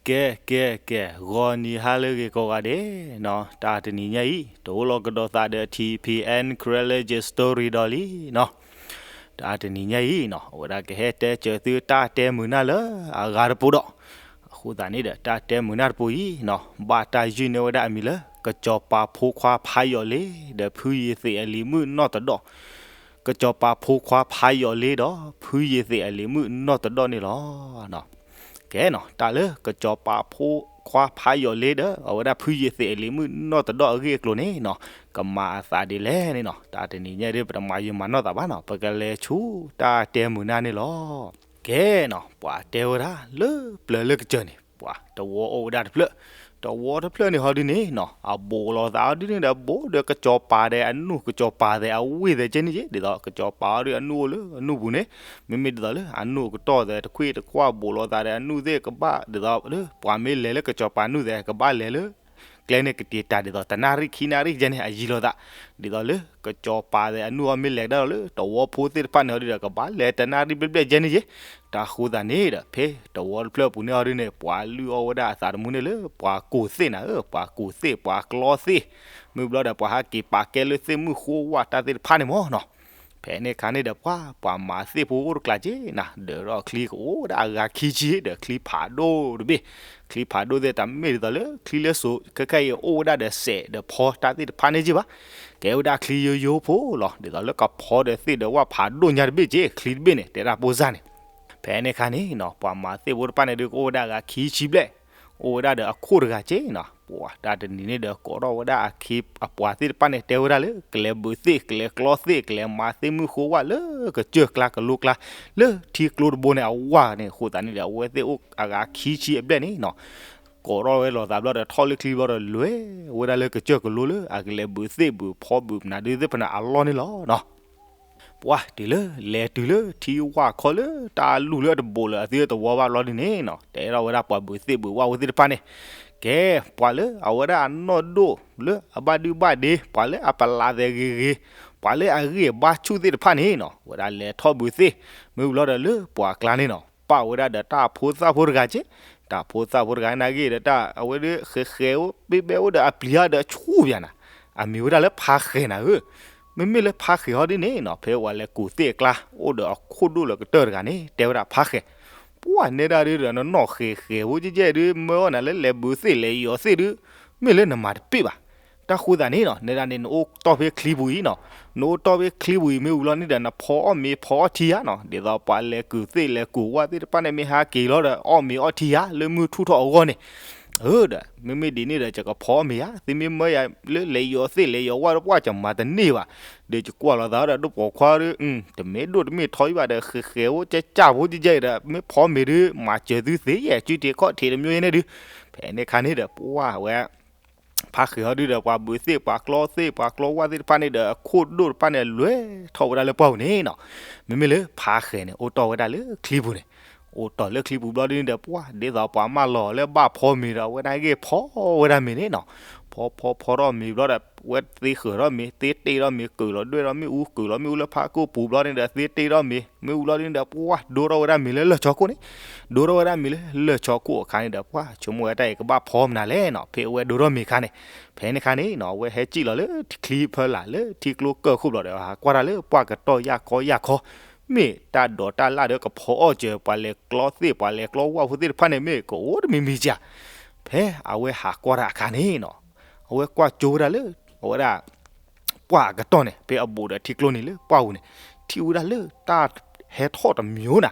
ကဲ ကဲ ကဲ ဂီၤနံၤဟါလၢအဂ့ၤကိးဂၤဒဲးနီၤ, တၢ်တနံၤညါအံၤ တအိၣ်လီၤကဒီးသးဒီး ထံဖံ N Creology Story ဒီးလံနီၤ. တၢ်တနံၤညါအံၤနီၤ အဝဲဒၣ်ကဟဲတဲစၢၤသုတၢ်တဲမုာ်နၢ်လၢအဂၤတပူၤဒီး, အဃိသတးန့ၣ်ဒီး တၢ်တဲမုာ်နၢ်တပူၤအံၤနီၤ ဘၣ်တၢ်ယုၢ်န့ၢ်ဝဲဒၣ်အမံၤလၢ ကစီၤပၤဖိခွါဖးယိးလ့ ဒီးဖုယ့ၤသ့ၣ်အလံၤမုၣ်နီၢ်တဒီး, ကစီၤပၤဖိခွါဖးယိးလ့ဒီး ဖုယ့ၤသ့ၣ်အလံၤမုၣ်နီၢ်တဒီးန့ၣ်လီၤ. ကဲနီၤ တၢ်လၢကစီၤပၤဖိခွါဖးယိးလ့ဒီး အဝဲဒၣ်ဖုယ့ၤသ့ၣ်အလံၤမုၣ်နီၢ်တဒီးအဂ့ၢ်အကျိၤန့ၣ်နီၤ ကမၤအသးဒ်လဲၣ်န့ၣ်နီၤ, တၢ်တနံၤညါဒ်ပတမၤယံာ်မၤနီၢ်သးဘၣ်နီၤ ပကလဲၤဆူတၢ်တဲမုာ်နၢ်န့ၣ်လီၤ. ကဲနီၤ ပှၤတဲဝဲဒၣ်လၢပျၢၤလၢကစၢၢ်န့ၣ် ပှၤတဝီအိၣ်ဝဲဒၣ်တဖျၢၣ်, တဝီတဖျၢၣ်န့ၣ်ဟီဒုန့ၣ်နီၤ အဘူးလိာ်သးအီၤဒုန့ၣ်ဒီး ဘူးဒီးကစီၤပၤဒီးအနူၢ် ကစီၤပၤဒီးအဝ့ၢ်သဲးကဲန့ၣ်က့ ဒ်သိးကစီၤပၤအီၤဒုအနူၢ်အိၣ်လၢအနူၢ်ပူၤန့ၣ်, မ့မ့ၢ်ဒ်သိးလၢအနူၢ်အကတီၢ်သဲးတခွ့ၣ်တခွါဘူးလိာ်သးဒီးအနူၢ်သ့ၣ်ကဘၣ် ဒ်သိးလၢပှၤမ့ၢ်လဲၤလၢကစီၤပၤနူၢ်သဲး ကဘၣ်လဲၤလၢ ကျဲန့ၣ်ကတံာ်တာ်ဒ်သိး တနၣ်ရံၣ်ခံနၣ်ရံၣ်ကဲန့ၣ် အယံၤလိာ်သး, ဒ်သိးလၢကစီၤပၤသဲးအနူၢ်အီၤမ့ၢ်လဲၤကဒါဒီးလၢ တဝီဖိသ့ၣ်တဖၣ်န့ၣ်ဟီဒုဒီး ကဘၣ်လဲၤတနၣ်ရံၣ်ဘျဲၣ်ဘျဲၣ်ကဲန့ၣ်က့, တၢ်ဃိသတးန့ၣ်ဒီး ဖဲတဝီတဖျၢၣ်အပူၤန့ၣ်ဟီဒုန့ၣ် ပှၤလုၢ်အီၣ်ဝဲဒၣ်အသးတမူန့ၣ်လၢ ပှၤကူၣ်သ့ၣ်နၤဧၢ, ပှၤကူၣ်သ့ၣ် ပှၤကျီသ့ၣ်, မ့ၢ်ဘျီဒီး ပှၤဟးက့ၤပာ်ကဲလၢသ့ၣ်မုၢ်ဃိဝၣ်တၢ်သ့ၣ်တဖၣ်န့ၣ်မ့ၢ်နီၤ. ဖဲန့ၣ်အခါန့ၣ်ဒီး ပှၤ ပှၤမၤသ့ၣ်ဖိအိၣ်တကျါက့နၤ, ဒၢးထီၣ်ချံကအိၣ်ဝဲဒၣ်အဂၤခံဆံ ဒီးချံဖးဒိၣ်တဘ့ၣ်, ချံဖးဒိၣ်သ့ၣ်တမ့ၢ်ဒ်သိးလၢ ချံလၢစိၤခဲခါအံၤအိၣ်ဝဲဒၣ်ဒီးစဲးဒီးဖီတၢ်သ့ၣ်တဖၣ်န့ၣ်က့ဘၣ်, ကဲဝဲဒၣ်ချံယိယိဖိလီၤ, ဒ်သိးလၢကဖီဒီးသ့ၣ်ဒီးဝၣ်ဖးဒိၣ်ညါတဘ့ၣ်က့ ချံတဘ့ၣ်န့ၣ် တဲဒၣ်ပိၢ်စၢ်န့ၣ်. ဖဲန့ၣ်အခါန့ၣ်နီၤ ပှၤမၤသ့ၣ်ဖိတဖၣ်န့ၣ်ဒုးကအိၣ်ဝဲဒၣ်အဂၤခံဆံဘျဲၣ်, အိၣ်ဝဲဒၣ်ဒီးအခိၣ်တဂၤက့နီၤ, ပှၤတၢ်တနံၤန့ၣ်ဒီး ကိးထီၣ်ဝဲဒၣ်အခ့အပှၤသ့ၣ်တဖၣ်န့ၣ် တဲဝဲဒၣ်လၢ ကလဲၤဘုးသ့ၣ် ကလဲၤကျီသ့ၣ် ကလဲၤမၤသ့ၣ်မုၢ်ဃိဝၣ်လၢကစၢၢ်ကျါကလိကျါ လၢထံကျိတဘိန့ၣ်အဝၢ်န့ၣ် အဃိသတးန့ၣ်ဒီး အဝဲသ့ၣ်အိၣ်အဂၤခံဆံအဘျဲၣ်န့ၣ်နီၤ ကိးထီၣ်ဝဲလိာ်သးဘျီဒီး ထီၣ်လၢချံဘျီဒီး လဲၤဝဲဒၣ်လၢကစၢၢ်ကလိလၢ အကလဲၤဘုးသ့ၣ်ဘုးဖီဘုးမနုၤဒုသ့ၣ်ဖနၤအလီၢ်န့ၣ်လီၤနီၤ. ပှၤတုၤလၢလဲၤတုၤလၢထံဝၣ်ခီလၢတၢ်လူၢ်လၢအတဘူးလၢအသုတဝီဘၣ်ဘျီဒုန့ၣ်နီၤ တဲထီၣ်ဝဲဒၣ်ပှၤဘုးသ့ၣ်ဘုးဝၣ်ဖိသ့ၣ်တဖၣ်န့ၣ်, ကဲ ပှၤလၢအဝဲဒၣ်အနီၢ်ဒိၣ်လၢအဘၣ်ဒုဘၣ်ဒ့ ပှၤလၢအပလးသဲးဂ့ၤဂ့ၤ ပှၤလၢအဂံၢ်အဘါဆူၣ်သ့ၣ်တဖၣ်န့ၣ်နီၤ ဝဲဒၣ်လဲၤထီၣ်ဘုးသ့ၣ် မ့ၢ်ဘျီဒီးလၢပှၤကျါန့ၣ်နီၤ ပာ်ဝဲဒၣ်ဒီးတၢ်ဖိသၣ်ဖိတဂၤက့ တၢ်ဖိသၣ်ဖိတဂၤန့ၣ်ဂ့ၤဒီးတၢ်အဝဲဒၣ်ဃဲးဃဲးအိၣ် ဘ့ဘဲအိၣ်ဒီးအပျံၤဧါဒီးဆူၣ်ပၠးနၤ, အမံၤဝဲဒၣ်လၢဖါဃဲးနၤဧၢ, မ့မ့ၢ်လၢဖါဃဲးဟီဒ်န့ၣ်နီၤ ဖဲပှၤလဲၤကူၣ်သ့ၣ်အကျါ အိၣ်ဒီးအခိၣ်ဒိၣ်လၢကတၢၢ်တဂၤန့ၣ် တဲဝဲဒၣ်ဖါဃဲး, ပှၤနဲဒၣ်ဒုဒီးနနီၢ်ဃဲးဃဲးဖိကဲကဲဒု မၢအီၣ်နၤလၢလဲၤဘုးသ့ၣ်လဲၤယီၤသ့ၣ်ဒု မ့ၢ်လၢနမၤတပ့ၢ်ဘၣ် တၢ်ဃိသတးန့ၣ်နီၤ နဲဒၣ်န့ၣ် နအိၣ်တီၢ်ဖဲချံပူၤအံၤနီၤ, နအိၣ်တီၢ်ဖဲချံပူၤအံၤ မ့ၢ်ဝံၤလီၤန့ၣ်ဒီး နဖီအီၣ်မ့ၤဖီအီၣ်ထံဧါနီၤ, ဒ်သိးပှၤလဲၤကူၣ်သ့ၣ်လဲၤကူၣ်ဝၣ်သ့ၣ်တဖၣ်န့ၣ် မ့ၢ်ဟးက့ၤလီၤဒီး အီၣ်မ့ၤအီၣ်ထံဧါ လၢမုၢ်ထူၣ်ထီၣ်အဂီၢ်န့ၣ်, အၢဒီး မ့မ့ၢ်ဒ်န့ၣ်ဒီး ယကဖီအီၣ်မ့ၤဧါ, သုမ့ၢ်မၢယၤလၢလဲၤယီၤသ့ၣ်လဲၤယီၤဝၣ်ဒီး ပှၤကမၤတန့ၢ်ဘၣ်, ဒီးယကွၢ်လိာ်သးဒီး ဒိၣ်ပိာ်ခွါဒီး တမ့ၢ်ဒိၣ်တမ့ၢ်ထီအံၤဘၣ်ဒီး ဃဲးဃဲးဖိကဲကဲဖိကဲကဲဒီး မ့ၢ်ဖီမ့ၤဒု မၤစၢၤသုသ့ယဲၢ် စုတ့ခီၣ်ထံးတမံၤယဲၢ်န့ၣ်ဒု, ဖဲန့ၣ်အခါန့ၣ်ဒီး ပှၤဝဲ ဖါဃဲးဟီဒုဒီး ပှၤဘုးသ့ၣ်ပှၤကျီသ့ၣ်ပှၤကျီဝၣ်သ့ၣ်တဖၣ်န့ၣ်ဒီး အခိၣ်ဒိၣ်တဖၣ်န့ၣ် လဲၤထီၣ်ဝဲဒၣ်လၢပှၢ်ပူၤန့ၣ်နီၤ, မ့မ့ၢ်လၢဖါဃဲးန့ၣ် အိၣ်တီၢ်ဝဲဒၣ်လၢချံပူၤန့ၣ်, အိၣ်တီၢ်လၢချံပူၤဘျီဒုန့ၣ်ဒီး ပှၤ ဒ်သိးပှၤမၢလီၤလၢဘၣ်ဖီမ့ၤဒီး အဝဲဒၣ်ဂ့ၢ်ဖီဝဲဒၣ်မ့ၤန့ၣ်နီၤ, ဖီဖီဖီထီၣ်မ့ၤဘျီဒီး ဝဲသ့ဃၢၤထီၣ်မ့ၤ သ့တ့ၢ်ထီၣ်မ့ၤ ကုာ်လီၤဒွဲၣ်ထီၣ်မ့ၣ်အူ ကုာ်လီၤမ့ၣ်အူလၢဖးကိၢ်ပူၤဘျီန့ၣ်ဒီး သ့တ့ၢ်ထီၣ်မ့ၤ မ့ၣ်အူဘျီဒုန့ၣ်ဒီး ပှၤဒိထီၣ်ဝဲဒၣ်မ့ၤလၢလၢၢ်ဆီခိၣ်န့ၣ်, ဒိထီၣ်ဝဲဒၣ်မ့ၤလၢလၢၢ်ဆီခိၣ်အခါန့ၣ်ဒီး ပှၤဆိကမိၣ်ဝဲတၢ်အံၤကဘၣ်ဖီမနုၤလဲၣ်နီၤ, ဖဲအဝဲဒိထီၣ်မ့ၤအခါန့ၣ်, ဖဲန့ၣ်အခါန့ၣ်နီၤ အဝဲဟဲစံၣ်လီၤလၢချံဖၢလာ်လၢထံကျိကၢၢ်ခိၣ်ဘျီဒီး ဟးကွၢ်တၢ်လၢပှၢ်ကတီၢ်ယၢ်ခီယၢ်ခီ, မ့ၢ်တၢ်ဒိးတၢ်လၢ်ဒီးကဖီအီၣ်စၢၤ ပှၤလဲၤကျီသ့ၣ်ပှၤလဲၤကျီဝၣ်ဖိသ့ၣ်တဖၣ်န့ၣ် မ့ၢ်ကအိၣ်တမံၤမံၤစ့ၢ်, ဖဲအဝဲဟးကွၢ်တၢ်အခါန့ၣ်နီၤ, အဝဲကွၢ်ကၠိဝဲဒၣ်လၢ အဝဲဒၣ် ပှၢ်အကတီၢ်န့ၣ် ဖဲအဘူးဒီးထံကျိန့ၣ်လၢပှၢ်ပူၤန့ၣ်, ထံၣ်ဝဲဒၣ်လၢတၢ်ဟဲထီၣ်တမံၤနၤ,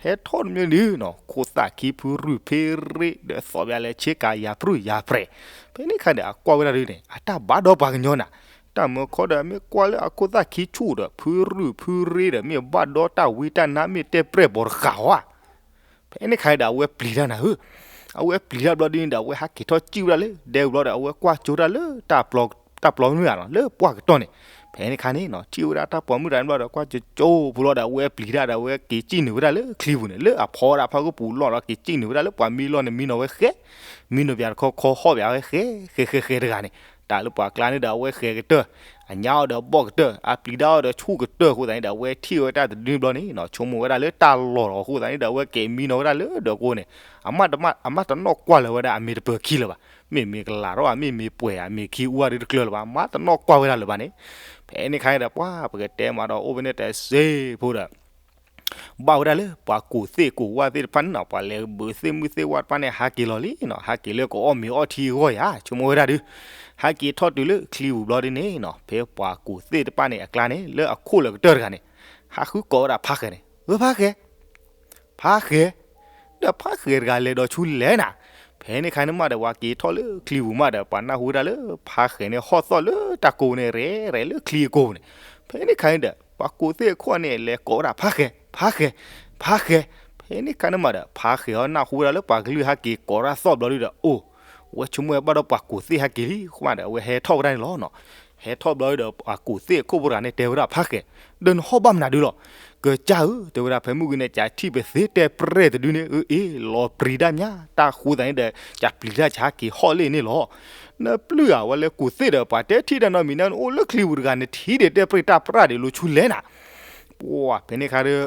ဟဲထီၣ်တမံၤဒုနီၤ ခိၣ်သၣ်ခံဖုရူၢ်ဖ့ရ့ဒီးသီၣ်ဘၣ်လဲၤဆ့ကၤယၤပြူၢ်ယၤပြဲၤ, ဖဲန့ၣ်အခါဒီး အကွၢ်ဝဲဒၣ်ဒုန့ၣ် အတၢ်ဘၣ်ဒီးပှၤကညီနၤ, တၢ်မၢခီဒီး မ့ၢ်ကွၢ်လၢအခိၣ်သၣ်ခံဆူၣ်ဒီး ဖုရူၢ်ဖုရ့ဒီး မ့ၢ်ဘၣ်ဒီတၢ်ဝံတၢ်နါ မ့ၢ်တဲပြဲၢ်ဘီတဃာ်ဧါ ဖဲန့ၣ်အခါဒီး အဝဲပျံၤတၢ်နၤဧၢ, အဝဲပျံၤတၢ်ဘျီဒုန့ၣ်ဒီး အဝဲဟးက့ၤထီၣ်စံၣ်ဝဲဒၣ်လၢဒဲဝံၤဘျီဒီး အဝဲကွၢ်ကၠိတၢ်လၢ တၢ်ပျီမုၢ်ဧါနီၤ လၢပှၢ်ကတီၢ်န့ၣ်, ဖဲန့ၣ်အခါန့ၣ်နီၤ ထံၣ်ဝဲဒၣ်တၢ်ပျီမုၢ်တၢ်န့ၣ်ဘျီဒီး ကွၢ်ကၠိကၠိဖိလီၤဒီး အဝဲပျံၤတၢ်ဒီး အဝဲက့ၤစံၣ်နုာ်ဝဲဒၣ်လၢချံပူၤန့ၣ် လၢအဖီဒၣ်ဖးကပူၤလီၢ်ဒီး က့ၤစံၣ်နုာ်ဝဲဒၣ်လၢပှၤမံလီၢ်န့ၣ် မံနီၤဝဲဃဲ, မံနီၤပၠးတခီခီဟီၣ်ပၠးဝဲဃဲ, ဃဲဃဲဃဲတဂၤန့ၣ်, တၢ်လၢပှၤကျါန့ၣ်ဒီး အဝဲဃဲကတၢၢ်, အညါအီၤဒီးဘီၣ်ကတၢၢ် အပျံၤတၢ်အီၤဒီးဆူၣ်ကတၢၢ်အဃိသတးန့ၣ်ဒီး အဝဲထံၣ်ဝဲတၢ်တဒုန့ၣ်ဘျီန့ၣ်နီၤ ဆိကမိၣ်ဝဲဒၣ်လၢတၢ်လီၢ်လီၤအဃိသတးန့ၣ်ဒီး အဝဲက့ၤမံနီၤဝဲဒၣ်လၢဒၢးကိန့ၣ် အမၣ်တမၣ် အမၣ်တနီၣ်ကွၢ်လၢၤဝဲဒၣ်အမ့ၢ်တပၢၤခံလၢၤဘၣ်, မ့ၢ်မ့ၢ်ကလၤထီၣ်ဧါ မ့ၢ်မ့ၢ်ပှဲၤဧါ မ့ၢ်ခံအူအါဒုတကျၢၤလၢၤဘၣ်, မၣ်တနီၣ်ကွၢ်ဝဲဒၣ်လၢၤဘၣ်န့ၣ်. ဖဲန့ၣ်ခါန့ၣ်ဒီး ပှၤပကတဲမးဒီးအိၣ်ဖဲန့ၣ်တစ့ဖိဒီး ဘၣ်ဝဲဒၣ်လၢပှၤကူၣ်သ့ၣ်ကူၣ်ဝၣ်သ့ၣ်တဖၣ်န့ၣ်နီၤ ပှၤလဲၤဘုးသ့ၣ်မုၢ်သ့ၣ်ဝၣ်တဖၣ်န့ၣ် ဟးက့ၤလီၤလံနီၤ, ဟးက့ၤလၢကအီၣ်မ့ၤအီထံအဂီၢ်ဧါ ဆိကမိၣ်ဝဲဒၣ်ဒုး, ဟဲက့ၤထီၣ်တုၤလၢချံပူၤဘျီဒ်န့ၣ်နီၤ ဖဲပှၤကူၣ်သ့ၣ်တဖၣ်န့ၣ်အကျါန့ၣ် လၢအခိၣ်လၢကတၢၢ်တဂၤန့ၣ် ဟးဃုကိးဝဲဒၣ်ဖါဃဲၤန့ၣ်, ဧၢ ဖါဃဲၤ ဖါဃဲၤ ဒီးဖါဃဲၤတဂၤလဲၤဒီးဆူလဲၣ်နၤ. ဖဲန့ၣ်ခါန့ၣ်မးဒီး ပှၤက့ၤထီၣ်လၢချံပူၤမးဒီး ပှၤနၢ်ဟူဝဲဒၣ်လၢ ဖါဃဲၤန့ၣ်ဟီၣ်သီၣ်လၢတၢ်ကိးန့ၣ် ရဲၣ်ရဲၣ်လၢချံအကိာ်ပူၤန့ၣ်. ဖဲန့ၣ်ခါန့ၣ်ဒီး ပှၤကူၣ်သ့ၣ်အခိၣ်န့ၣ် လဲၤကိးဝဲဒၣ်ဖါဃဲၤ ဖါဃဲၤ ဖါဃဲၤ. ဖဲန့ၣ်ခါန့ၣ်မးဒီး ဖါဃဲၤအီၤနၢ်ဟူဝဲဒၣ်လၢပှၤကလုၢ်ဟဲက့ၤကိးတၢ်သီၣ်ဘျီဒုဒီး အိၣ် ဝဲဆိကမိၣ်ဝဲဘၣ်ဒီးပှၤကူၣ်သ့ၣ်ဟဲက့ၤလံ ဃိမးဒီး အဝဲဟဲထီၣ်ဝဲဒၣ်န့ၣ်လီၤနီၤ. ဟဲထီၣ်ဘျီဒီး ပှၤကူၣ်သ့ၣ်အခိၣ်ဖိတဂၤန့ၣ် တဲဝဲဒၣ်ဖါဃဲၤ, ဒီးနဟီၣ်ဘၣ်မနုၤဒုလီၤ. ကစၢ်ဧၢ တဲဝဲဒၣ် ဖဲမုၢ်ဂီၤန့ၣ် ကထံၣ်ပသ့တဲပြဲၢ်တဒုန့ၣ် အၢ အ့ လီၤပြံၤတၢ်မး တၢ်ဃိသတးန့ၣ်ဒီး ကပျံၤတၢ်ဆါက့ၤဟီၣ်လ့ၣ်န့ၣ်လီၤ. နပျုၢ်ဧါ ဝဲလဲၤကူၣ်သ့ၣ်ဒီး ပှၤတဲထံၣ်တၢ်နီတမံၤန့ၣ် နအိၣ်လၢချံပူၤတဂၤ နထံၣ်ဒီးတဲပြဲၢ်တၢ်ပြၢ်ဒံးလိၤဆူလဲၣ်နၤ. ပှၤဖဲန့ၣ်ခါဒီး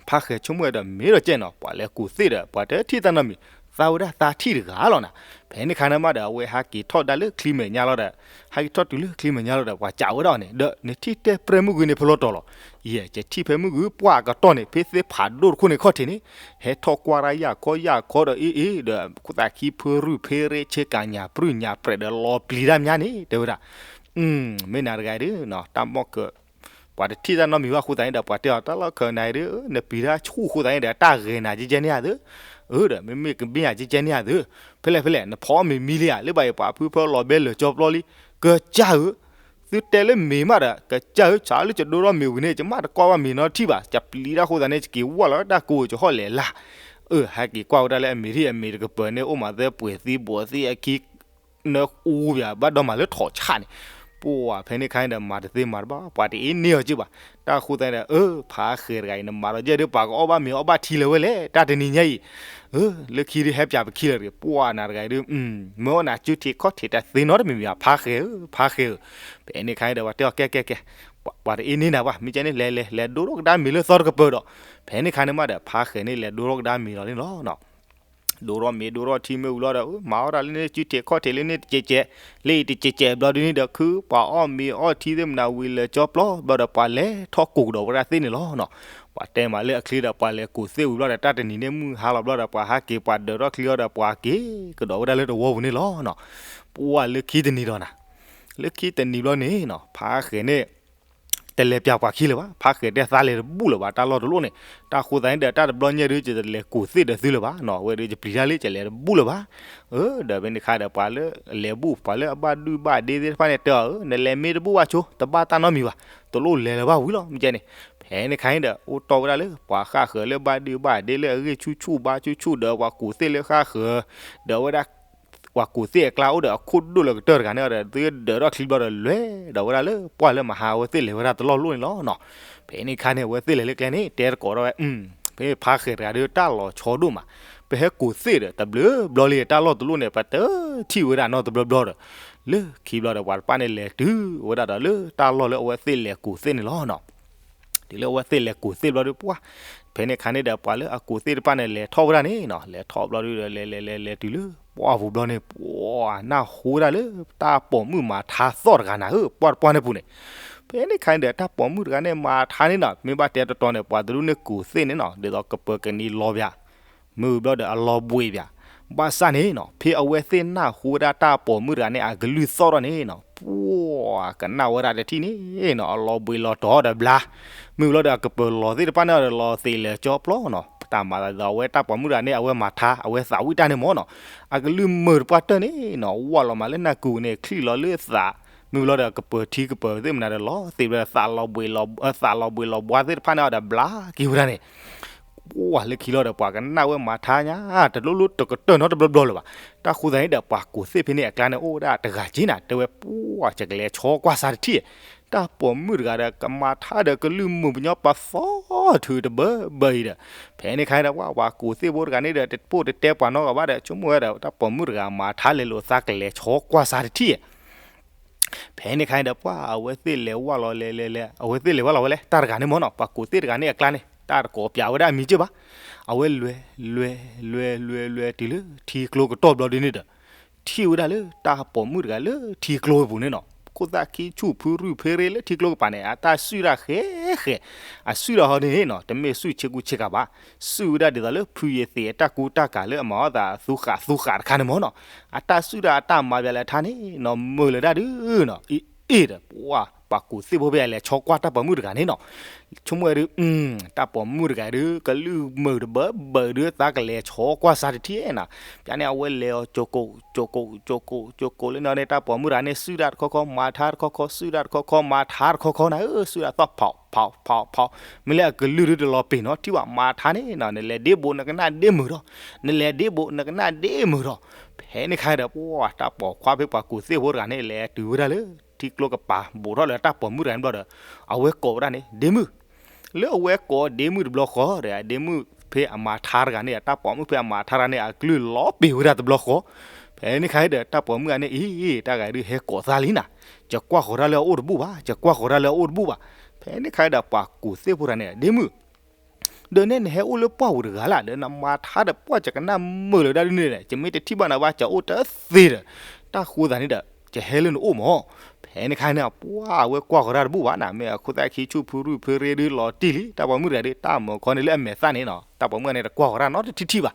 ဖါဃဲၤဆိကမိၣ်ဝဲဒီး မ့ၢ်ဒီးကဲနီၤ ပှၤလဲၤကူၣ်သ့ၣ်ဒီး ပှၤတဲထံၣ်တၢ်နီတမံၤ သးဝဲဒၣ်သးထံၣ်တဂၤလီၤနၤ. ဖဲန့ၣ်ခါန့ၣ်မးဒီး အဝဲဟဲက့ၤထီၣ်ဒၣ်လၢချံမဲာ်ညါလီၤဒီး ဟဲက့ၤထီၣ်တုၤလၢချံမဲာ်ညါလီၤဒီး ပှၤစံးဝဲဒၣ်အီၤန့ၣ် ဒီးနထံၣ်တဲပြဲၢ်မုၢ်ဂီၤန့ၣ် ဖဲလီၤတီၤလီၤ. ယဲ ယထံၣ်ဖဲမုၢ်ဂီၤပှၢ်အကတီၢ်န့ၣ် ဖဲသ့ၣ်ဖးဒိၣ်တခိၣ်န့ၣ်ခီၣ်ထံးန့ၣ် ဟဲထီၣ်ကွၢ်တၢ်ယၢ်ခီယၢ်ခီဒီး အ့ အ့ ဒီး သးခံဖုရုၢ်ဖဲရ့ဆ့ကၤညၣ်ပြုၢ်ညၣ်ပြဲးဒီး လီၤပျံၤတၢ်မးန့ၣ် တဲဝဲဒၣ်. မ့ၢ်နၤတဂၤဒုး တၢ်မီၢ်က ပှၤတထံၣ်တၢ်နီတမံၤဘၣ်အဃိသတးန့ၣ်ဒီး ပှၤတဲအီၤ တၢ်လီၢ်ခၢးနၤအံၤဒုး နပျံၤတၢ်ဆူၣ်အဃိသတးန့ၣ်ဒီး တၢ်ဂဲၤနၤကဲကဲန့ၣ်ဧါသု, အၢ ဒီးမ့မ့ၢ်ကမ့ၢ်ယၤကဲကဲန့ၣ်ဧါသု, ဖဲလဲၣ်ဖဲလဲၣ် နဖီအီၣ်မ့ၤမံလံဧါ, လၢဘၣ်အံၤပှၤဖုဖၢလီၤဘဲလၢာ်ကၠီပျီလံ, ကစၢ်ဧၢ, သုတဲလၢမ့ၤမးဒီး ကစၢ်ဧၢ, ဆါလၢယဒိထီၣ်မ့ၤဝံၤန့ၣ် ယမ့ၢ်တကွၢ်ဘၣ်မ့ၤနီတထံၣ်ဘၣ်, ယပျံၤတၢ်အဃိသတးန့ၣ် ယက့ၤဝၢ်လီၤတၢ်ကိး ယဟီၣ်လဲၤလၢ်, အၢ ဟဲက့ၤကွၢ်ဝဲဒၣ်လၢအမ့ၤထံၣ်အမ့ၤတကပၤန့ၣ် အိၣ်မးသၢပှဲၤသံဘိးသံအခံ နအူဘၣ် ဘၣ်ဒီးမၤလၢထီၣ်ဆၣ်န့ၣ်, ပှၤဖဲန့ၣ်ခါန့ၣ်ဒီး မၤတသ့မၤတဘၣ် ပှၤတအ့န့ၢ်အီၤက့ဘၣ်, တၢ်ဃိသတးန့ၣ်ဒီး အၢ ဖါဃဲၤတဂၤအံၤ နမၤဒီးယဲၢ်ဒုး ပှၤကအီၣ်ဘၣ်မ့ၤအီၣ်ဘၣ်ထံလၢၤဝဲလဲၣ် တၢ်တနံၤညါအံၤ, အၢ လၢခံဒုးဟဲပၠးပခံလၢၤတဂ့ၤ, ပှၤနၤတဂၤအံၤဒုး မ့ၢ်အီၣ်နၤစုထံးခီၣ်ထံးတသ့နီတမံၤမံၤ ဖါဃဲၤဧၢ ဖါဃဲၤဧၢ, ဖဲန့ၣ်ခါန့ၣ်ဒီး ပှၤတဲအီၤကဲကဲကဲ, ပှၤတအ့န့ၢ်နၤဘၣ် မ့ၢ်ကဲန့ၣ် လဲၤလဲၤလဲၤဒိထီၣ်ကဒါမ့ၤလၢသီတကပၤဒီး, ဖဲန့ၣ်ခါန့ၣ်မးဒီး ဖါဃဲၤန့ၣ် လဲၤဒိထီၣ်ကဒါမ့ၤလီၤန့ၣ်လီၤ. ဒိထီၣ်မ့ၤဒိထီၣ်ထံမ့ၢ်ဝံၤလီၤဒီး မၤအီၣ်တၢ်လၢန့ၣ် စုထံးခီၣ်ထံးလၢန့ၣ်တကဲးကဲး, လၢအံၤတကဲးကဲးဘျီဒုန့ၣ်ဒီး ခုပှၤအီၣ်မ့ၤအီၣ်ထံသ့ၣ်မနၤဝံၤလၢာ်ကၠီပျီဘျီဒီး ပှၤလဲၤထီၣ်ကိးကဒီးဝဲဒၣ်သ့ၣ်န့ၣ်လီၤနီၤ. ပှၤတဲမးလၢအချံဒီး ပှၤလဲၤကူၣ်သ့ၣ်ဝံၤဘျီဒီး တၢ်တနံၤန့ၣ်မုၢ်ဟါလီၤဘျီဒီး ပှၤဟးက့ၤပှၤဒၢးထီၣ်ချံအီၤဒီး ပှၤက့ၤကဒီးဝဲဒၣ်လၢတဝီပူၤန့ၣ်လီၤနီၤ. ပှၤလၢခံတနံၤဒီးနၤ, လၢခံတနံၤဘျီန့ၣ်နီၤ ဖါဃဲၤန့ၣ် တလဲၤပၠးပှၤခံလၢၤဘၣ်, ဖါဃဲၤတဲသးလဲၤတဘူၣ်လၢၤဘၣ် တၢ်လီၢ်တလိၣ်န့ၣ်, တၢ်ဃိသတးန့ၣ်ဒီး တၢ်တဘျီညါဒုး ယတလဲၤကူၣ်သ့ၣ်ဒီးသုလၢၤဘၣ်နီၤ, အဝဲဒုးယပျံၤတၢ်လံ ယလဲၤတဘူၣ်လၢၤဘၣ်, အၢ ဒီးဖဲန့ၣ်ခါဒီး ပှၤလၢအလဲၤဘူၣ် ပှၤလၢအဘၣ်ဒုၣ်ဘၣ်ဒ့သ့ၣ်တဖၣ်န့ၣ် တဲအီၤ အၢ နလဲၤမ့ၢ်တဘူၣ်ဘၣ်ဆိ တဘၣ်တၢ်နီတမံၤဘၣ်, တလိၣ်လဲၤလၢၤဘၣ်ဝံၤလီၤ မ့ၢ်ကဲန့ၣ်, ဖဲန့ၣ်ခါန့ၣ်ဒီး အိၣ်တီၢ်ဝဲဒၣ်လၢ ပှၤဃၣ်ဃၢၤလၢဘၣ်ဒုၣ်ဘၣ်ဒ့လၢအဂ့ၢ်ဆူၣ်ဆူၣ်ဘါဆူၣ်ဆူၣ်ဒီး ပှၤကူၣ်သ့ၣ်လၢဃၣ်ဃၢၤ, ဒီးဝဲဒၣ် ပှၤကူၣ်သ့ၣ်အကျါအိၣ်ဒီးအခိၣ်ဒိၣ်လၢကတၢၢ်တဂၤန့ၣ်ဒီး သုဒၢးထီၣ်ချံဘျီဒီးလဲၤဒီးဝဲဒၣ်လၢ ပှၢ်လၢမဟါ အဝဲသ့ၣ်လဲၤဝဲဒၣ်တလီၢ်လိၣ်န့ၣ်လီၤနီၤ. ဖဲန့ၣ်ခါန့ၣ် အဝဲသ့ၣ်လဲၤလၢကျဲန့ၣ် တဲတကိးဒီးဝဲ, ဖဲဖါဃဲၤတဂၤဒီး တၢ်လီၤဆီဒိၣ်မး, ပဟဲကူၣ်သ့ၣ်ဒီး တဘျုးဘျီလံ တၢ်လီၢ်တလိၣ်န့ၣ် ပတထံၣ်ဝဲဒၣ်နီတဘျီဘျီဒီး, လၢခံဘျီဒီး ပှၤတဖၣ်န့ၣ်လဲၤတုၤဝဲဒၣ်ဒီးလၢတၢ်လီၢ်လၢအဝဲသ့ၣ်လဲၤကူၣ်သ့ၣ်န့ၣ်လီၤနီၤ. တုၤလၢအဝဲသ့ၣ်လဲၤကူၣ်သ့ၣ်ဘျီဒီး ပှၢ် ဖဲန့ၣ်ခါန့ၣ်ဒီး ပှၤလၢအကူၣ်သ့ၣ်တဖၣ်န့ၣ် လဲၤထီၣ်ဝဲဒၣ်န့ၣ်နီၤ, လဲၤထီၣ်ဘျီဒီး လဲၤလဲၤလဲၤလဲၤတုၤလၢ ပှၢ်ပူၤဘျီန့ၣ် ပှၢ်နၢ်ဟူဝဲဒၣ်လၢ တၢ်ပိာ်မုၣ်မၤထါသီၣ်တဂၤနၤဧၢ ပှၢ်တပှၢ်န့ၣ်ပူၤန့ၣ်, ဖဲန့ၣ်ခါန့ၣ်ဒီး တၢ်ပိာ်မုၣ်တဂၤန့ၣ် မၤထါန့ၣ်နီၤ, မ့ၢ်ဘၣ်တဲတီတီန့ၣ် ပှၤတဒူၣ်န့ၣ်ကူၣ်သ့ၣ်န့ၣ်နီၤ, ဒ်သိးကပၢၤကနံၤလီၤပၠး မ့ၢ်ဝံၤဘျီဒီးအလီၤဘှံးပၠး, ဘၣ်ဆၣ်န့ၣ်နီၤ ဖဲအဝဲသ့ၣ်နၢ်ဟူဝဲဒၣ်တၢ်ပိာ်မုၣ်တဂၤန့ၣ် အကလုၢ်သီၣ်ထီၣ်န့ၣ်နီၤ, ပှၢ်ကနၣ်ဝဲဒၣ်တထံၣ်န့ၣ်နီၤ, အလီၤဘှံးလီၤတီၤဒီးဘျါ, မ့ၢ်ဝံၤဘျီဒီးအကပၢၤလီၤသ့ၣ်တဖၣ်န့ၣ်ဒီး လီၤသ့ၣ်လၢာ်ကၠီပျီနီၤ, တၢ်မၤသးဒ်သိးအဝဲတၢ်ပိာ်မုၣ်တဂၤန့ၣ် အဝဲမၤထါ အဝဲသးဝံၣ်တၢ်န့ၣ်မ့ၢ်နီၤ, အကလုၢ်မုာ်တပှၢ်တၢၢ်န့ၣ်နီၤ, ဝၢ်လီၤမးလၢနၢ်ကူန့ၣ် ချံၣ်လီၤလၢသး, မ့ၢ်ဝံၤဘျီဒီးအကပၢၤထံကပၢၤသ့ၣ်မနၤဒီး လီၤသ့ၣ်ဘျီဒီး သးလီၤဘှံးလီၤဘှါသ့ၣ်တဖၣ်န့ၣ်ဒီးဘျါက့ၤဝဲဒၣ်န့ၣ် ပှၢ်လၢခံလီၤဒီး ပှၤကနၣ်ဝဲမၤထါညါ တလိၣ်လိၣ်တကတၢၢ်နီတဘျီဘျီလၢၤဘၣ်, တၢ်ဃိသတးန့ၣ်ဒီး ပှၤကူၣ်သ့ၣ်ဖဲန့ၣ်အကျါန့ၣ် အိၣ်ဝဲဒၣ်တဂၤက့နၤ တဲဝဲ ပှၢ် ယကလဲၤဆီကွၢ်စးတထံၣ်, တၢ်ပိာ်မုၣ်တဂၤဒီး ကမၤထါဒီးကလုၢ်မုာ်ပညီပှၤသီၣ်ထုးတဘၢဘၢအံၤဒီး, ဖဲန့ၣ်ခါန့ၣ်ဒီး ပှၤ ပှၤကူၣ်သ့ၣ်ဖိတဂၤန့ၣ်ဒီး တပိၢ်တတဲပှၤနီတဂၤဘၣ်ဒီး ဆိကမိၣ်ဝဲဒီး တၢ်ပိာ်မုၣ်တဂၤမၤထါလဲၤလိာ်သး ကလဲၤဆီကွၢ်စးတထံၣ် ဖဲန့ၣ်ခါအံၤဒီး ပှၢ်အဝဲသ့ၣ်လဲၤဝဲလီၤ လဲၤလဲၤလဲၤ အဝဲသ့ၣ်လဲၤဝဲလီၤဝဲလဲၣ် တၢ်တဂၤန့ၣ်မ့ၢ်နီၤ ပှၤကူးသ့ၣ်တဂၤန့ၣ်အကျါန့ၣ် တၢ်တကိးပၠးဝဲဒၣ်အမံၤက့ၢ်ဘၣ်. အဝဲလဲၤ လဲၤ လဲၤ လဲၤ လဲၤ လဲၤ တုၤလၢထံကျိကတီၢ်ဘျီဒ်န့ၣ်ဒီး ထံၣ်ဝဲဒၣ်လၢတၢ်ပိာ်မုၣ်တဂၤလၢထံကျိပူၤန့ၣ်နီၤ ခိၣ်သၣ်ခံဆူၣ်ဖုရူၢ်ဖ့ရ့လၢထံကျိကပၤန့ၣ် အတၢ်စုၣ်တၢ်ဃဲဃဲ, အစုၣ်တၢ်ဟီဒ်န့ၣ်နီၤ တမ့ၢ်စုၣ်ဆ့ကူဆ့ကၤဘၣ်, စုၣ်ဝဲဒၣ်ဒ်သိးလၢဖုယသံးအတၢ်ကူတၢ်ကၤလၢအမၤအီၣ်သးသူဃာ်သူဃာ်တခါန့ၣ်မ့ၢ်နီၤ, အတၢ်စုၣ်တၢ်အတၢ်မၤဘၣ်လဲၣ်ထါန့ၣ်နီၤ မုာ်လၢၤတၢ်ဒုးနီၤ အ့ၣ်ဒီး ပှၢ်ပှၤကူးသ့ၣ်ဖိဖဲအလဲၤဆီကွၢ်တၢ်ပိာ်မုၣ်တဂၤန့ၣ်နီၤ ဆိကမိၣ်ဝဲဒုး တၢ်ပိာ်မုၣ်တဂၤဒုး ကလုၢ်မုာ်တဘၢဘၢဒုး သးကလဲၤဆီကွၢ်စးတထံၣ်နၤ, ပျၢ်န့ၣ် အဝဲလဲၤအီၤ ကၠိကိး ကၠိကိး ကၠိကိး ကၠိကိးလၢန့ၣ်န့ၣ် တၢ်ပိာ်မုၣ်တဂၤန့ၣ် စုၣ်တၢ်တခီခီ မၤထါတခီခီ စုၣ်တၢ်တခီခီ မၤထါတခီခီနၤဧၢ, စုၣ်တၢ်သီၣ်ဖီး ဖီး ဖီး ဖီး, မ့ၢ်လၢအကလုၢ်ဒုးတလီၤပ့ၤနီၤ ထံၣ်ဘၣ်မၤထါန့ၣ်နီၤ နလဲၤဒ့ဘိးနကနၣ်ဒ့မုာ်ဒီး, နလဲၤဒ့ဘိးနကနၣ်ဒ့မုာ်ဒီး, ဖဲန့ၣ်ခါဒီး ပှၢ်တၢ်ပိာ်ခွါဖဲပှၤကူးသ့ၣ်ဖိတဂၤန့ၣ် လဲၤတုၤဝဲဒၣ်လၢ ထံကျိကပၤ ဘူးထီၣ်လၢတၢ်ပိာ်မုၣ်တဂၤန့ၣ်ဘျီဒီး အဝဲကိးဝဲဒၣ်န့ၣ် ဒ့မုၣ် လၢအဝဲကိးဒ့မုၣ်တဘျီဃီဒီး ဒ့မုၣ်ဖဲအမၤထါတဂၤန့ၣ် တၢ်ပိာ်မုၣ်ဖဲအမၤထါတဂၤန့ၣ် အကလုၢ်လီၤပ့ၤဝဲဒၣ်တဘျီဃီ, ဖဲန့ၣ်ခါဒီး တၢ်ပိာ်မုၣ်တဂၤန့ၣ် အံၤ တၢ်ဂၤဒုးဟဲကိးသးလံနၤ, ယကွၢ်ဃီၤတၢ်လၢအအိၣ်တဘူၣ်ဘၣ် ယကွၢ်ဃီၤတၢ်လၢအအိၣ်တဘူၣ်ဘၣ်, ဖဲန့ၣ်ခါဒီး ပှၤကူးသ့ၣ်ဖိတဂၤန့ၣ် ဒ့မုၣ် ဒီးနဲနဟဲအိၣ်လၢပှၢ်ပူၤတဂၤလၢ် ဒီးနမၤထါဒီးပှၢ် ယကနၣ်မုာ်လၢၤဒၣ်ဒ်န့ၣ်ဒီး ယမ့ၢ်တထံၣ်ဘၣ်နၤဘၣ် ယအိၣ်တသ့ဒီး, တၢ်ဃိသးန့ၣ်ဒီး ယဟဲလၢနအိၣ်မၢ်, ဖဲန့ၣ်ခါန့ၣ် ပှၢ်အဝဲကွၢ်ဃီၤတၢ်တဘူၣ်ဘၣ်နၤ မ့ၢ်အခိၣ်သၣ်ခံဆူၣ်ဖုရူၢ်ဖ့ရ့ဒုးလီၤတံၢ်လံ တၢ်ပိာ်မုၣ်တဂၤဒုး တၢ်မၤခီန့ၣ်လၢအမဲာ်သၣ်န့ၣ်နီၤ တၢ်ပိာ်မုၣ်န့ၣ်တကွၢ်ဃီၤတၢ်နီတထံၣ်ထံၣ်ဘၣ်,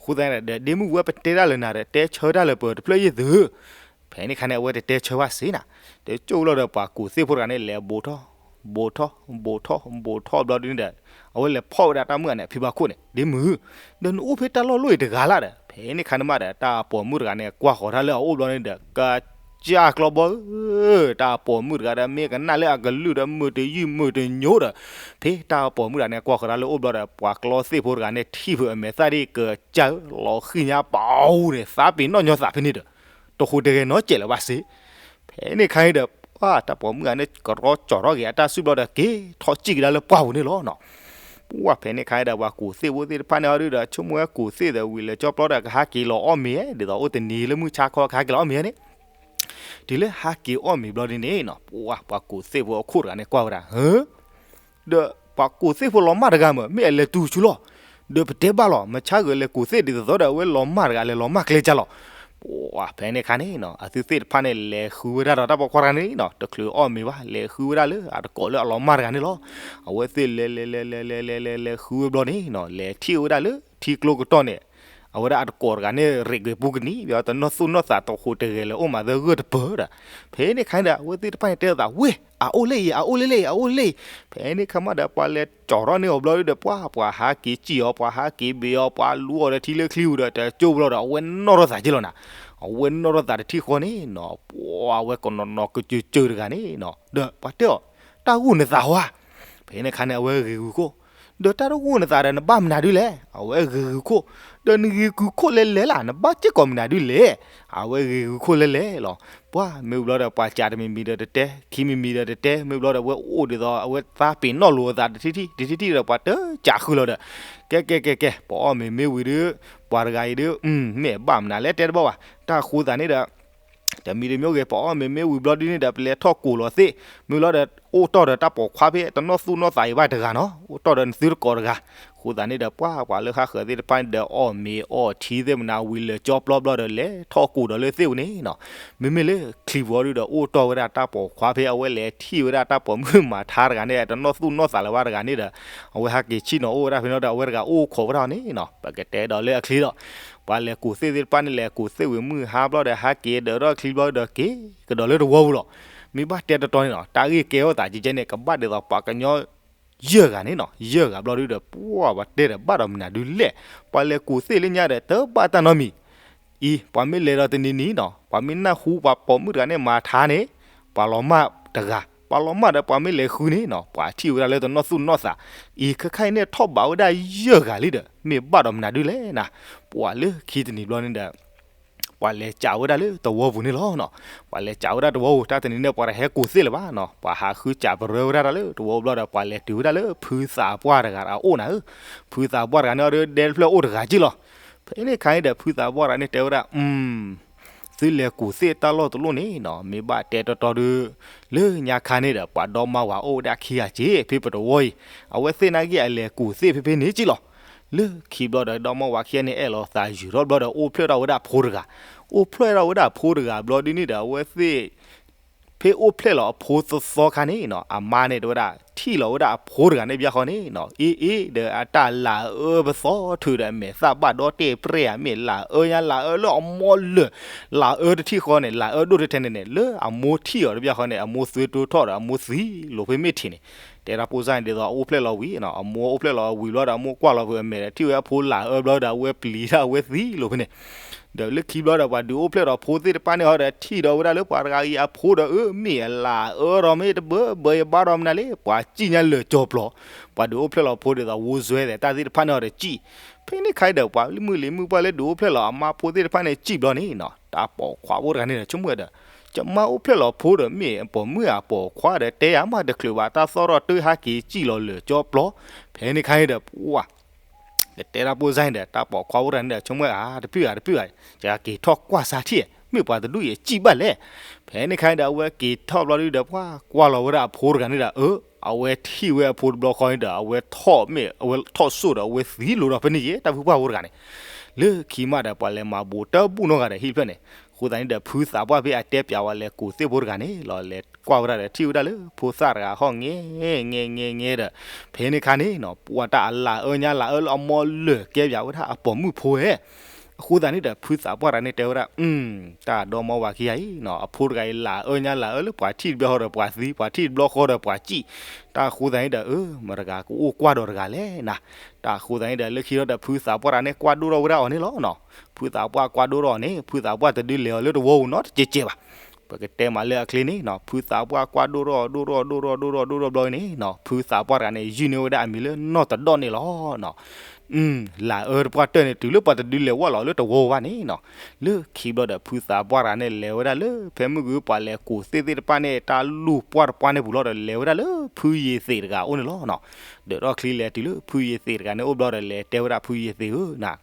ဃိသတးန့ၣ်ဒီး ဒ့မုၣ်ဝဲပတဲတၢ်လၢနၤဒီး တဲဆၢတၢ်လၢပတဖျၢၣ်ယ့ၢ်သု ဖဲန့ၣ်ခါန့ၣ် အဝဲတတဲဆၢဘၣ်စ့နၤ, တကၠိၢ်လီၤဒီးပှၤကူးသ့ၣ်ဖိတဂၤန့ၣ် လဲၤဘူးထီၣ် ဘူးထီၣ် ဘူးထီၣ် ဘူးထီၣ်ဘျီဒ်န့ၣ်ဒီး အဝဲလဲၤဖီၣ်ဝဲဒၣ်တၢ်မုၣ်ဂၤန့ၣ် အဖံဘၣ်ခိၣ်န့ၣ် ဒ့မုၣ်, ဒီးနအိၣ်ဖဲတၢ်လီၢ်လီၢ်အံၤတဂၤလၢ်ဒီး ဖဲန့ၣ်ခါန့ၣ်မးဒီး တၢ်ပိာ်မုၣ်တဂၤန့ၣ် ကွၢ်ဃီၤတၢ်လၢအအိၣ်ဘျီန့ၣ်ဒီး ကစၢ်ကျီဘီဧၢ, တၢ်ပိာ်မုၣ်တဂၤဒီး မ့ၢ်ကနၣ်လၢအကလုၢ်ဒီး မုာ်တယုၢ်မုာ်တညိဒီး, ဖဲတၢ်ပိာ်မုၣ်တဂၤန့ၣ် ကွၢ်ဃီၤတၢ်လၢအအိၣ်ဘျီဒီး ပှၤကျီသ့ၣ်ဖိတဂၤန့ၣ် ထံၣ်ဖုးအမဲာ်သၣ်ဒ်ကစၢ်ဧၢ လီၤဃံၣ်ညါပၤအူန့ၣ် သးပ့ၤနီၣ်ညီသးဖဲန့ၣ်ဒီး တဟူးတဂဲၤနီတစဲးလၢၤဘၣ်စ့, ဖဲန့ၣ်ခါန့ၣ်ဒီး ပှၢ်တၢ်ပိာ်မုၣ်ဂၤန့ၣ် ကရီကၠီထီၣ်က့ၤအတၢ်စုၣ်ဘျီဒီး က့ၤထီၣ်စံၣ်ကဒါလၢပှၢ်ပူၤန့ၣ်လီၤနီၤ, ပှၢ်ဖဲန့ၣ်ခါန့ၣ်ဒီး ပှၤကူးသ့ၣ်ဖိသ့ၣ်တဖၣ်န့ၣ်အီၤဒုးဒီး ဆိကမိၣ်ဝဲကူးသ့ၣ်ဒီး ဝံၤလၢကၠီပျီဒီး ကဟးက့ၤလီၤအီၣ်မ့ၤ ဒ်သိးအိၣ်တနံၤလၢမုၢ်ဆါခီ ကဟးက့ၤလီၤအီၣ်မ့ၤန့ၣ် တုၤလၢဟးက့ၤအီၣ်မ့ၤဘျီဒ်န့ၣ်နီၤ ပှၢ်ပှၤကူးသ့ၣ်ဖိအခိၣ်တဂၤန့ၣ် ကွၢ်ဝဲဒၣ် ဧၢ ဒီးပှၤကူးသ့ၣ်ဖိလီၤမၢ်တဂၤမ့ၢ် မ့ၢ်အလဲၤတုၤဆူလီၤ, ဒီးပတဲဘၣ်လီၤ မဆါဂ့ၤလဲၤကူးသ့ၣ်ဒ်သိးဒီး အဝဲလီၤမၢ်တဂၤလဲၤလီၤမၢ်ကျဲကၢ်လီၤ, ပှၢ်ဖဲန့ၣ်ခါန့ၣ်နီၤ အသုသ့ၣ်တဖၣ်န့ၣ် လဲၤဃုဝဲဒၣ်ဒီးတၢ်ပိာ်ခွါတဂၤန့ၣ်နီၤ တချုးအီၣ်မ့ၤဘၣ် လဲၤဃုဝဲဒၣ်လၢအတကိးလၢအလီၤမၢ်တဂၤန့ၣ်လီၤ, အဝဲသ့ၣ်လဲၤလဲၤလဲၤလဲၤလဲၤလဲၤလဲၤလဲၤဃုဝဲဘျီန့ၣ်နီၤ လဲၤထံၣ်ဝဲဒၣ်လၢထံကျိကတီၢ်န့ၣ် အဝဲဒၣ်အတကိးတဂၤန့ၣ် ရ့းကွံာ်ပူကနံၤ ပတနီၢ်သူၣ်နီၢ်သးတဟူးတဂဲၤလၢၤ အိၣ်မးသဂၢၢ်တပၢၢ်ဒီး, ဖဲန့ၣ်ခါန့ၣ်ဒီး အဝဲသ့ၣ်တဖၣ်န့ၣ်တဲလိာ်သး ဝ့ၢ် အအိၣ်လၢအံၤ အအိၣ်လၢလၢအံၤ အအိၣ်လၢလၢအံၤ, ဖဲန့ၣ်ခါမးဒီး ပှၤလဲၤကၠီထီၣ်န့ၢ်အီၤဘျီဒီး ပှၢ်ပှၤဟးက့ၤစံၣ်အီၤ ပှၤဟးက့ၤဘ့ၣ်အီၤ ပှၤလူအီၤဒီးထံလၢချံပူၤဒီး တကၠိၢ်ဘျီဒီး အဝဲနီၣ်ထီၣ်သးက့ၢ်လီၤနၤ, အဝဲနီၣ်ထီၣ်သးတထံၣ်ဃီန့ၣ်နီၤ ပှၢ်အဝဲကနီၤနီၤကစၢၢ်ကစၢၢ်တဂၤန့ၣ်နီၤ ဒီးပှၤတဲအီၤ တၢ်ဂိၢ်နသးဟီဧါ, ဖဲန့ၣ်ခါန့ၣ် အဝဲဂ့ၤဂုာ်ခိၣ်, ဒီးတၢ်တဂိၢ်နသးဒီး နဘၣ်မနုၤဒုလဲၣ် အဝဲဂ့ၤဂုာ်ခိၣ်, ဒီးနဂ့ၤဂုာ်ခိၣ်လဲၤလဲၤလၢ် နဘၣ်စ့ၢ်ကီးမနုၤဒုလဲၣ်, အဝဲဂ့ၤဂုာ်ခိၣ်လဲၤလဲၤလီၤ, ပှၢ်မ့ၢ်ဘျီဒီး ပှၤစံးတမံၤမံၤဒီးတတဲ ခံမံၤမံၤဒီးတတဲ မ့ၢ်ဘျီဒီး အဝဲအိၣ်ဒ်သိး အဝဲသးပ့ၤနီၣ်လိာ်အသးတထံၣ်ထံၣ် တထံၣ်ထံၣ်ဒီး ပှၤတစးဃုလီၤဒီး ကဲကဲကဲကဲ ပအီၣ်မ့ၤမ့ၢ်ဝံၤဒီး ပှၤတဂၤအံၤဒီး မ့ၢ်ဘၣ်မနုၤလဲၣ်တဲတဘၣ်ဘၣ် တၢ်ဃိသးန့ၣ်ဒီး တမံၤတမံၤဂ့ၤ ပအီၣ်မ့ၤမ့ၢ်ဝံၤဘျီဒ်န့ၣ်ဒီး ပလဲၤထီၣ်ကိးလီၤသ့ၣ် မ့ၢ်ဘျီဒီး အိၣ်တီၢ်ဒီးတၢ်ပိာ်ခွါဖဲ တနီၢ်သူၣ်နီၢ်သးအံၤဘၣ်တဂၤနီၤ အိၣ်တီၢ်ဒီးနသုတကိးတဂၤ, ဃိသးန့ၣ်ဒီး ပှၢ်ပှၤလၢဃၣ်ဃၢၤသ့ၣ်တဖၣ်န့ၣ်ဒီး အီၣ်မ့ၤအီထံသ့ၣ်မနၤဝံၤလၢာ်ကၠီပျီဘျီဒီး လဲၤထီၣ်ကိးဒီးလၢသ့ၣ်ပူၤန့ၣ်နီၤ, မ့မ့ၢ်လၢချံပူၤအီၤဒုဒီး အိၣ်တီၢ်ဝဲဒၣ်တၢ်ပိာ်ခွါဖဲ အဝဲလဲၤထံၣ်ဝဲဒၣ်တၢ်ပိာ်မုၣ်မၤထါတဂၤန့ၣ် တနီၢ်သူၣ်နီၢ်သးလၢၤဘၣ်တဂၤန့ၣ်ဒီး အဝဲဟးက့ၤဆ့ၣ်နီၤအိၣ်ဝဲဒၣ်ဖဲန့ၣ်ဒီး အဝဲတဂၤအိၣ်ခိးဝဲဒၣ်အီၤန့ၣ်နီၤ ပကတဲဒီးလၢအချံဒီး ပှၤလဲၤကူးသ့ၣ်သ့ၣ်တဖၣ်န့ၣ် လဲၤကူးသ့ၣ်ဝံၤမုၢ်ဟါဘျီဒီး ဟးက့ၤဒၢးထီၣ်ချံဘျီဒီး က့ၤကဒီးလၢတဝီပူၤလီၤ. မ့ၢ်ဘၣ်တဲတတီၤန့ၣ်နီၤ တၢ်ဂ့ၢ်ကဲထီၣ်သးကဲကဲန့ၣ် ကဘၣ်ဒ်သိးပှၤကညီ ယဲၢ်ဂၤန့ၣ်နီၤ ယဲၢ်ဂၤဘျီဒုဒီး ပှၢ်ပှၤတဲဒီးဘၣ်ဒီးမနုၤဒုလဲၣ်, ပှၤလဲၤကူးသ့ၣ်လၢညါဒီး တဘၣ်တၢ်နီတမံၤ အံၤ ပှၤမ့ၢ်လဲၤဒီးတနံၤနံၤနီၤ ပှၤမ့ၢ်နၢ်ဟူပှၤပိာ်မုၣ်တဂၤန့ၣ် မၤထါန့ၣ် ပှၤလီၤမၢ်တဂၤ ပှၤလီၤမၢ်ဒီး ပှၤမ့ၢ်လဲၤဃုန့ၣ်နီၤ ပှၤထံၣ်ဝဲဒၣ်လၢတနီၢ်သူၣ်နီၢ်သး, အံၤခဲခါအံၤန့ၣ် ထီၣ်ဘးဝဲဒၣ်ယဲၢ်ဂၤလံဒီး မ့ၢ်ဘၣ်ဒီးမနုၤဒုလဲၣ်နၤ, ပှၤလၢခံတနံၤဘျီန့ၣ်ဒီး ပှၤလဲၤစးဝဲဒၣ်လၢတဝီပူၤန့ၣ်လီၤနီၤ, ပှၤလဲၤစးဝဲဒၣ်တဝီပူၤ တၢ်တနံၤန့ၣ် ပှၤတဟဲကူးသ့ၣ်လၢၤဘၣ်နီၤ ပှၤဟးဃုစးပရၢဝဲဒၣ်တၢ်လၢတဝီပူၤဘျီဒီး ပှၤလဲၤတုၤဝဲဒၣ်လၢဖုသးပှၢ်တဂၤအအိၣ်နၤဧၢ, ဖုသးပှၢ်တဂၤန့ၣ်အီၤဒီး ဒဲတဖျၢၣ်အိၣ်တဂၤက့ၢ်လီၤ. ဖဲန့ၣ်ခါအံၤဒီး ဖုသးပှၢ်တဂၤန့ၣ်တဲဝဲဒၣ် အုမ် သုလဲၤကူၣ်သ့ၣ်တၢ်လီၢ်တလီၢ်န့ၣ်နီၤ မ့ၢ်ဘၣ်တဲတီတီဒုး လၢညါခါန့ၣ်ဒီး ပှၤဒီမါဝၤအိၣ်ဝဲဒၣ်ခံဂၤက့ ဖဲပတဝီအံၤ အဝဲသ့ၣ်နာ်က့အလဲၤကူၣ်သ့ၣ်ဖဲဖဲန့ၣ်က့လီၤ. လၢခံဘျီဒီး ဒီမါဝၤခံဂၤန့ၣ် အဲၣ်လီၤသးယုာ်ထီၣ်ဘျီဒီး အိၣ်ဖျဲၣ်ထီၣ်ဝဲဒၣ်အဖိတဂၤ, အိၣ်ဖျဲၣ်ထီၣ်ဝဲဒၣ်အဖိတဂၤဘျီဒုးန့ၣ်ဒီး အဝဲသ့ၣ် ဖဲအိၣ်ဖျဲၣ်လီၤအဖိသီသီခါန့ၣ်နီၤ အမါန့ၣ်တဲဝဲဒၣ် ထံၣ်လီၤဝဲဒၣ်အဖိတဂၤန့ၣ်ဘၣ်ဃီန့ၣ်နီၤ အ့အ့ဒီးအတၢ်လၤအၢပသီထုးဒီး အမဲာ်သၣ်ဘၣ်ဒီတဲာ်ပြဲၢ်ဧါ မ့ၢ်လၤအၢညါလၤအၢလၢအမိၢ်လၢာ် လၤအၢတထံၣ်ဃီန့ၣ် လၤအၢဒိၣ်ထဲထဲန့ၣ်န့ၣ် လၢအမိၢ်ထံၣ်အီၤတဘၣ်ဃီန့ၣ် အမိၢ်သွဲတိထီၣ်ဒီးအမိၢ်သံလိာ်ဖဲမ့ၢ်ထံးန့ၣ် တဲဒၣ်ဖိစၢ်န့ၣ်ဒ်သိးအအိၣ်ဖျဲၣ်လီၤဝံၤနီၤ အမိၢ်အိၣ်ဖျဲၣ်လီၤဝံၤဘျီဒီး အမိၢ်ကွၢ်လီၤဖဲအမဲာ်ဒီး ထံၣ်ဝဲအဖိလၤအၢဘျီဒီး အဝဲပျံၤတၢ်အဝဲသံလိာ်ဖဲန့ၣ် ဒီးလၢခံဘျီဒီး ပှၤဒုးအိၣ်ဖျဲၣ်ဒီးဖိသ့ၣ်တဖၣ်န့ၣ်ဟီဒီး ထံၣ်ဒီးဝဲဒၣ်လၢပှၤတဂၤအံၤအဖိဒီး အၢ မ့ၢ်အလၤအၢဒီး မ့ၢ်တဘၢဘၢယဘါဒီးမနုၤလဲၣ် ပှၤစံၣ်ညါလၢာ်ကၠီပျီ ပှၤဒုးအိၣ်ဖျဲၣ်လီၤဖိဒ်သိး ဝိစွဲသဲး တၢ်သ့ၣ်တဖၣ်န့ၣ်ဟီဒီးစံၣ် ဖဲန့ၣ်ခါအံၤဒီး ပှၤလၢမုၢ်လံၤမုၢ်ပှၢ်လၢဒုးအိၣ်ဖျဲၣ်လီၤအမါဖိသ့ၣ်တဖၣ်န့ၣ် စံၣ်ဘျီန့ၣ်နီၤ တၢ်ပိာ်ခွါဖိတဂၤန့ၣ်ဒီး ဆိကမိၣ်ဝဲဒီး ယမါအိၣ်ဖျဲၣ်လီၤဖိဒီး မ့ၢ်ပိာ်မုၣ်ဧါပိာ်ခွါဒီး တဲယၤမးတချုးဘၣ် တၢ်သီၣ်ထီၣ်တုၤဟဲက့ၤစံၣ်လီၤလၢာ်ကၠီပျီ ဖဲန့ၣ်ခါအံၤဒီး ပှၤ ကတဲဒၣ်ဖိစၢ်န့ၣ်ဒီး တၢ်ပိာ်ခွါဖိတဂၤန့ၣ်ဒီး ဆိကမိၣ်ဝဲ အါ တဖုၣ်ဧါ တဖုၣ်ဧါ ယကက့ၤထီၣ်ကွၢ်စၢ်ထံၣ် မ့ၢ်ပှၤတဒူၣ်အံၤစံၣ်ဘၣ်လဲၣ် ဖဲန့ၣ်ခါအံၤဒီး အဝဲက့ၤထီၣ်ဘျီဒုးဒီး ပှၤကွၢ်လီၤဝဲဒၣ်အဖိတဂၤန့ၣ်ဒီး အၢ အဝဲထံၣ်ဝဲအဖိတဘျီဃီန့ၣ်ဒီး အဝဲထီၣ်မ့ၢ် အဝဲထီၣ်စိၣ်ဒီး အဝဲသံလိာ်ဒီးဖဲန့ၣ်ယဲ တၢ်ဖုပှၢ်ဖိတဂၤန့ၣ် လၢခံမးဒီး ပှၤလဲၤမၤဘူးတၢ်ဘူၣ်နီတဂၤဒီးဟံၣ်ဖျၢၣ်န့ၣ် အဃိသတးန့ၣ်ဒီး ဖုသးပှၢ်ဖဲအတဲပၠးဝဲလဲၤကူၣ်သ့ၣ်ဖိတဂၤန့ၣ်လီၤ လဲၤကွၢ်ဝဲဒၣ်ဒီး ထံၣ်ဝဲဒၣ်လၢဖိသၣ်တဂၤဟီၣ် ငဲ ငဲ ငဲ ငဲဒီး ဖဲန့ၣ်ခါန့ၣ်နီၤ ပှၤတၢ်အလၤအၢညါလၤအၢလၢအမိၢ်လၢာ်ကဲပၠးဝဲဒၣ်အပိာ်မုၣ်ဖိဧၢ အဃိသတးန့ၣ်ဒီး ဖုသးပှၢ်တဂၤန့ၣ်တဲဝဲဒၣ် အၢ တၢ်ဒီမါဝၤခံဂၤအံၤနီၤ အဖိတဂၤအံၤလၤအၢညါလၤအၢလၢပှၤထံၣ်တဘျီဃီဒီးပှၤသံ ပှၤထံၣ်တဘျီဃီဒီးပှၤစံၣ် တၢ်အဃိသတးန့ၣ်ဒီး အၢ မတၤတဂၤကအိၣ်ကွၢ်ဒီးတဂၤလဲၣ်နၤ တၢ်အဃိသတးန့ၣ်ဒီး လၢခံဒီး ဖုသးပှၢ်တဂၤန့ၣ် ကွၢ်ဒိၣ်ထီၣ်ဝဲဒၣ်အီၤန့ၣ်လီၤနီၤ ဖုသးပှၢ်ကွၢ်ဒိၣ်ထီၣ်အီၤန့ၣ် ဖုသးပှၢ်တဒုးလဲၤအီၤလၢတဝီပူၤနီတစဲးစဲးဘၣ် ပကတဲမးလၢအချ့န့ၣ်နီၤ ဖုသးပှၢ်ကွၢ်ဒိၣ်ထီၣ် ဒိၣ်ထီၣ် ဒိၣ်ထီၣ် ဒိၣ်ထီၣ် ဒိၣ်ထီၣ် ဒိၣ်ထီၣ်ဘျီန့ၣ်နီၤ ဖုသးပှၢ်တဂၤန့ၣ် ယုၢ်န့ၢ်ဝဲဒၣ်အမံၤလၢနီၢ်တဒီၣ်န့ၣ်လီၤနီၤ လၤအၢတပှၢ်တၢၢ်န့ၣ် တုၤလၢပှၤတဒုးလဲၤဝဲလီၤလၢတဝီဘၣ်န့ၣ်နီၤ လၢခံဘျီဒီး ဖုသးပှၢ်တဂၤန့ၣ် လဲၤဝဲဒၣ်လၢ ဖဲမုၢ်ဂုၢ်ပှၤလဲၤကူၣ်သ့ၣ်သ့ၣ်တဖၣ်န့ၣ် တၢ်လူၢ်ပှၢ်တပှၢ်န့ၣ်ပူၤလီၤဒီး လဲၤဝဲဒၣ်လၢဖုယ့ၤသ့းတဂၤအိၣ်န့ၣ်လီၤနီၤ ဒၢးထီၣ်ချံလဲၤတုၤလၢဖုယ့ၤသ့းတဂၤန့ၣ်အိၣ်ဘျီဒီး လဲၤတဲဝဲဒၣ်ဖုယ့ၤသ့းဧၢနၤ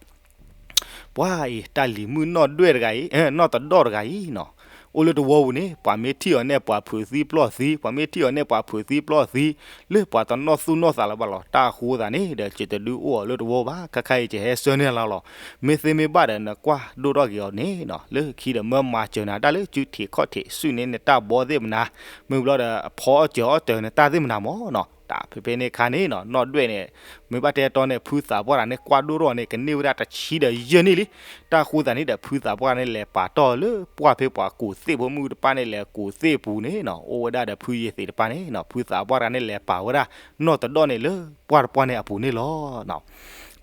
ပှၤအံၤ တၢ်လံၤမုၣ်နီၢ်ဒွဲၣ်တဂၤအံၤ နီၢ်တဒီၣ်တဂၤအံၤနီၤ အိၣ်လၢတဝီပူၤန့ၣ် ပှၤမ့ၢ်ထံၣ်အီၤန့ၣ် ပှၤဖုးသံပျီၢ်သံ ပှၤမ့ၢ်ထံၣ်အီၤန့ၣ် ပှၤဖုးသံပျီၢ်သံ လၢပှၤတနီၣ်သူၣ်နီၣ်သးလၢၤဘၣ်လီၤ တၢ်အဃိသတးန့ၣ်ဒီး ယတဒုးအိၣ်အီၤလၢတဝီဘၣ် ခါခါအံၤ ယဟဲဆှၢန့ၢ်လီၤလီၤ မ့ၢ်သ့မ့ၢ်ဘၣ်ဒီး နကွၢ်ဒိၣ်ထီၣ်က့ၤအီၤန့ၣ်နီၤ လၢခံဒီးမၢမၤစၢၤနၤတၢ်လၢစုထံးခီၣ်ထံး စုၣ်န့ၢ်နတၢ်ဘီသ့ၣ်မနၤ မ့ၢ်ဘျီဒီး အဖီအီၣ်စၢၤအီၣ်တၢၤနတၢ်သ့ၣ်မနၤမ့ၢ်နီၤ တၢ်ဖဲဖဲန့ၣ်ခါန့ၣ်နီၤ နီၢ်ဒွဲၣ်န့ၣ် မ့ၢ်ဘၣ်တဲတီန့ၣ် ဖုသးပှၢ်တဂၤန့ၣ် ကွၢ်ဒိၣ်ထီၣ်န့ၣ် ကန့ၢ်ဝဲဒၣ်တဆံဒီးယဲၢ်နံၣ်လံ တၢ်အဃိသတးန့ၣ်ဒီး ဖုသးပှၢ်တဂၤန့ၣ် လဲၤပာ်တီၢ်လၢပှၢ်ဖဲပှၤကူၣ်သ့ၣ်ဖိမုၣ်တပၢ်န့ၣ် လဲၤကူၣ်သ့ၣ်ပူၤန့ၣ်နီၤ အိၣ်ဝဲဒၣ်ဒီးဖုယ့ၤသ့းတပၢ်န့ၣ်နီၤ ဖုသးပှၢ်တဂၤန့ၣ် လဲၤပာ်ဝဲဒၣ်နီၢ်တဒီၣ်န့ၣ်လၢပှၢ်တပှၢ်န့ၣ်အပူၤန့ၣ်လီၤ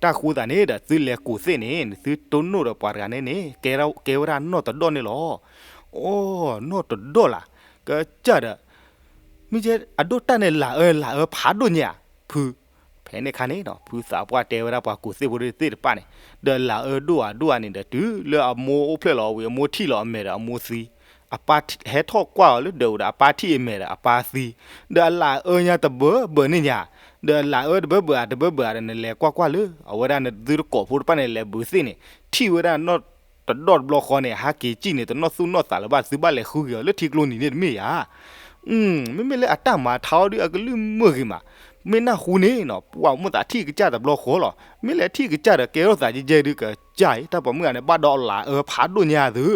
တၢ်ဃိသတးန့ၣ်ဒီး သုလဲၤကူၣ်သ့ၣ်န့ၣ် သုတိၢ်နီၣ်ဒီးပှၤတဂၤန့ၣ်န့ၣ် ကဲဝဲဒၣ်နီၢ်တဒီၣ်န့ၣ်လီၤ အိ နီၢ်တဒီၣ်လၢ် ကစၢ်ဒီး မ့ၢ်ကဲအဒိၣ်တၢ်န့ၣ် လၤအၢလၤအၢဖးဒိၣ်ညါဧါ ဖု ဖဲန့ၣ်ခါန့ၣ်နီၤ ဖုသးပှၢ်တဲဝဲဒၣ်ပှၤကူၣ်သ့ၣ်ဖိသ့ၣ်တဖၣ်န့ၣ် ဒီးလၤအၢဒိၣ်ဧါဒိၣ်ဧါန့ၣ်ဒီး တုၤလၢအမိၢ်အိၣ်ဖျဲၣ်လီၤဝံၤ အမိၢ်ထံၣ်လီၤအမဲာ်ဒီးအမိၢ်သံ အပၢ်ဟဲထီၣ်ကွၢ်အီၤလၢဒၢးအိၣ်ဒီး အပၢ်ထံၣ်အမဲာ်ဒီးအပၢ်သံ ဒီးအလၤအၢညါတဘၢဘၢန့ၣ်ညါ ဒီးလၤအၢတဘၢဘၢဧါတဘၢဘၢဧါဒီး နလဲၤကွၢ်ကွၢ်လၢ အဝဲဒၣ်နသုတကိးဖိတဖၣ်န့ၣ် လဲၤဘုးသ့ၣ်န့ၣ် ထံၣ်ဝဲဒၣ်နီၢ်တဒီၣ်တဘျီဃီန့ၣ် ဟးက့ၤစံၣ်န့ၣ် တနီၣ်သူၣ်နီၣ်သးလၢၤဘၣ် သုဘၣ်လဲၤဃုက့ၤအီၤလၢထံကျိနံၤန့ၣ်တမ့ၢ်ဧါ မ့မ့ၢ်လၢအတၢ်မၤထါအီၤဒုး အကလုၢ်မုာ်ဂ့ၤမး, မ့ၢ်နၢ်ဟူန့ၣ်နီၤ ပှၤမိၣ်သးထံၣ်ကစၢ်တဘျီဃီလီၤ. မ့ၢ်လဲၤထံၣ်ကစၢ်ဒီး ကဲထီၣ်သးကဲကဲဒုး ကစၢ်အံၤ တၢ်ပိာ်မုၣ်ဂၤန့ၣ် ဘၣ်ဒီးလၤအၢဖးဒိၣ်ညါသု,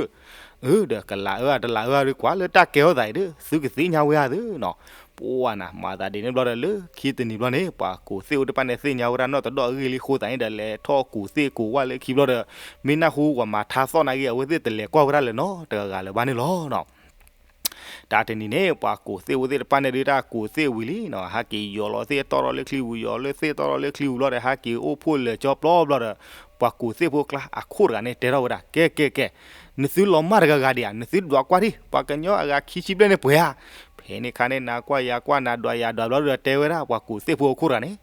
အၢ ဒီးကလၤအၢတလၤအၢဒုး ကွၢ်လၢတၢ်ကဲထီၣ်သးအံၤဒုး သုကသ့ၣ်ညါဝဲဧါသုနီၤ. ပှၤနၤ မၤသးဒ်န့ၣ်ဘျီဒီး လၢခံတနံၤဘျီန့ၣ် ပှၤကူၣ်သ့ၣ်ဖိတဖၣ်န့ၣ် သ့ၣ်ညါဝဲဒၣ်နီၢ်တဒီၣ်အဂ့ၢ်လံအဃိသတးန့ၣ်ဒီး လဲၤထီၣ်ကူၣ်သ့ၣ်ကူၣ်ဝၣ်လၢခံဘျီဒီး မ့ၢ်နၢ်ဟူပှၤမၤထါသီၣ်နာ်က့ အဝဲသ့ၣ်တလဲၤကွၢ်ဝဲဒၣ်လၢၤနီတဂၤဂၤလၢၤဘၣ်န့ၣ်လီၤ. တၢ်တနံၤန့ၣ် ပှၤကူၣ်သ့ၣ်ဖိသ့ၣ်တဖၣ်န့ၣ်ဒုး တၢ်ကူၣ်သ့ၣ်ဝံၤလံနီၤ ဟးက့ၤယီၤလီၤသ့ၣ်တီၢ်ထီၣ်လၢချံပူၤ ယီၤလၢသ့ၣ်တီၢ်ထီၣ်လၢချံပူၤဘျီဒီး ဟးက့ၤအိၣ်ဖှိၣ်လၢာ်ကၠီပျီဘျီဒီး ပှၤကူၣ်သ့ၣ်ဖိအကျါအခိၣ်တဂၤန့ၣ် တဲထီၣ်ဝဲဒၣ် ကဲကဲကဲ, နသုလီၤမၢ်တဂၤဂၤဒံးဧါ, နသုဒွးကွၢ်ဒံး ပှၤကညီအဂၤခံဆံဘျဲၣ်န့ၣ်ပှဲၤဧါ. ဖဲန့ၣ်ခါန့ၣ် နၤကွၢ်ယၤကွၢ် နၤဒွးယၤဒွးဘျီဒီး တဲဝဲဒၣ်ပှၤကူၣ်သ့ၣ်ဖိအခိၣ်တဂၤန့ၣ်,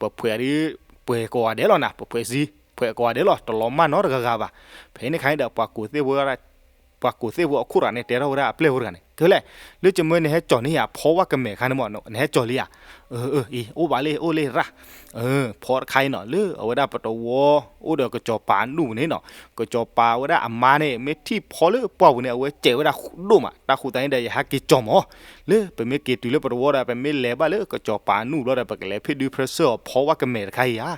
ပဖှဲးဒုး ပှဲၤကိးဂၤဒဲးလီၤနၤ, ပဖှဲးစံ ဖှဲးကိးဂၤဒဲးလီၤ, တလီၤမၢ်နီတဂၤဂၤဘၣ်. ဖဲန့ၣ်ခါန့ၣ်ဒီး ပှၤကူၣ်သ့ၣ်ဖိ ပှၤကူၣ်သ့ၣ်ဖိအခိၣ်တဂၤန့ၣ် တဲထီၣ်ဝဲဒၣ်အပျဲၢ်ဖိတဂၤန့ၣ်, ကဲလဲၣ်, လၢကမၢနဟဲကၠီၣ်န့ၢ်ယၤ ဖီဝဲကမဲာ်ခါန့ၣ်မး, နဟဲကၠီၣ်လံဧါ, အၢ အၢ အံၤ အိၣ်ဘၣ်လံ အိၣ်လံရၣ်, ဖီတခါအံၤနီၤ, လၢအဝဲဒၣ်ပတဝီ အိၣ်ဒီးကစီၤပၤအနူၢ်ပူၤန့ၣ်နီၤ, ကစီၤပၤဝဲဒၣ်အမါန့ၣ် မ့ၢ်ထံၣ်ဖီလၢပှၢ်ပူၤန့ၣ် အဝဲစဲးဝဲဒၣ်ဒိၣ်မး, တၢ်ဃိသတးန့ၣ်ဒီး ယဟဲက့ၤကၠီၣ်မး, လၢပမ့ၢ်က့ၤတုၤလၢပတဝီဒီး ပမ့ၢ်လဲၤဘၣ်လၢကစီၤပၤအနူၢ်ဘျီဒီး ပကလဲၤဖ့ၣ်ဒုဖဲဆၢၣ်အီၤ ဖီဝဲကမဲာ်တခါအံၤဧါ,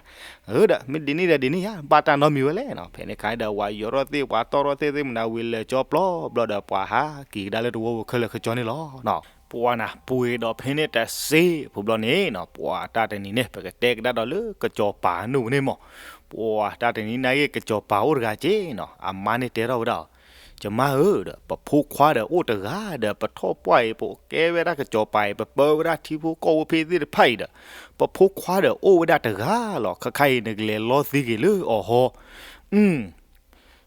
အၢ ဒီး မ့ၢ်ဒ်န့ၣ်ဒီးဒ်န့ၣ်ဧါ, ဘၣ်တၢ်နီတမံၤဝဲလဲၣ်နီၤ, ဖဲန့ၣ်ခါဒီး ပှၤယီၤထီၣ်သ့ၣ် ပှၤတီၢ်ထီၣ်သ့ၣ် သ့ၣ်မနုၤဝံၤလဲၤကၠီပျီဘျီဒီး ပှၤဟးက့ၤကဒါလၢတဝီပူၤခဲလၢာ်ခဲဆ့န့ၣ်လီၤ. ပှၤနၤ ပှ့ၤဒီးဖဲန့ၣ်တစ့ဖိဘျီန့ၣ်နီၤ, ပှၤတၢ်တနံၤန့ၣ် ပကတဲကဒါဒီးလၢကစီၤပၤအနူၢ်ပူၤန့ၣ်မး, ပှၤတၢ်တနံၤနာ်က့ ကစီၤပၤအိၣ်တဂၤက့နီၤ, အမါန့ၣ်တဲထီၣ်ဝဲဒၣ်အီၤ, ယမါဧၢဒီး ပဖိခွါဒီးအိၣ်တဂၤဒီး ပထီၣ်ပှၢ်အံၤ ပကဲဝဲဒၣ်ကစီၤပၤအံၤ ပပၢဝဲဒၣ်ထံဖိကီၢ်ဖိဖဲသ့ၣ်တဖၣ်အံၤဒီး ပဖိခွါဒီးအိၣ်ဝဲဒၣ်တဂၤလီၤ, ခဲခါအံၤနကလဲၤလီသံက့ၤလၢအီၤဟီ,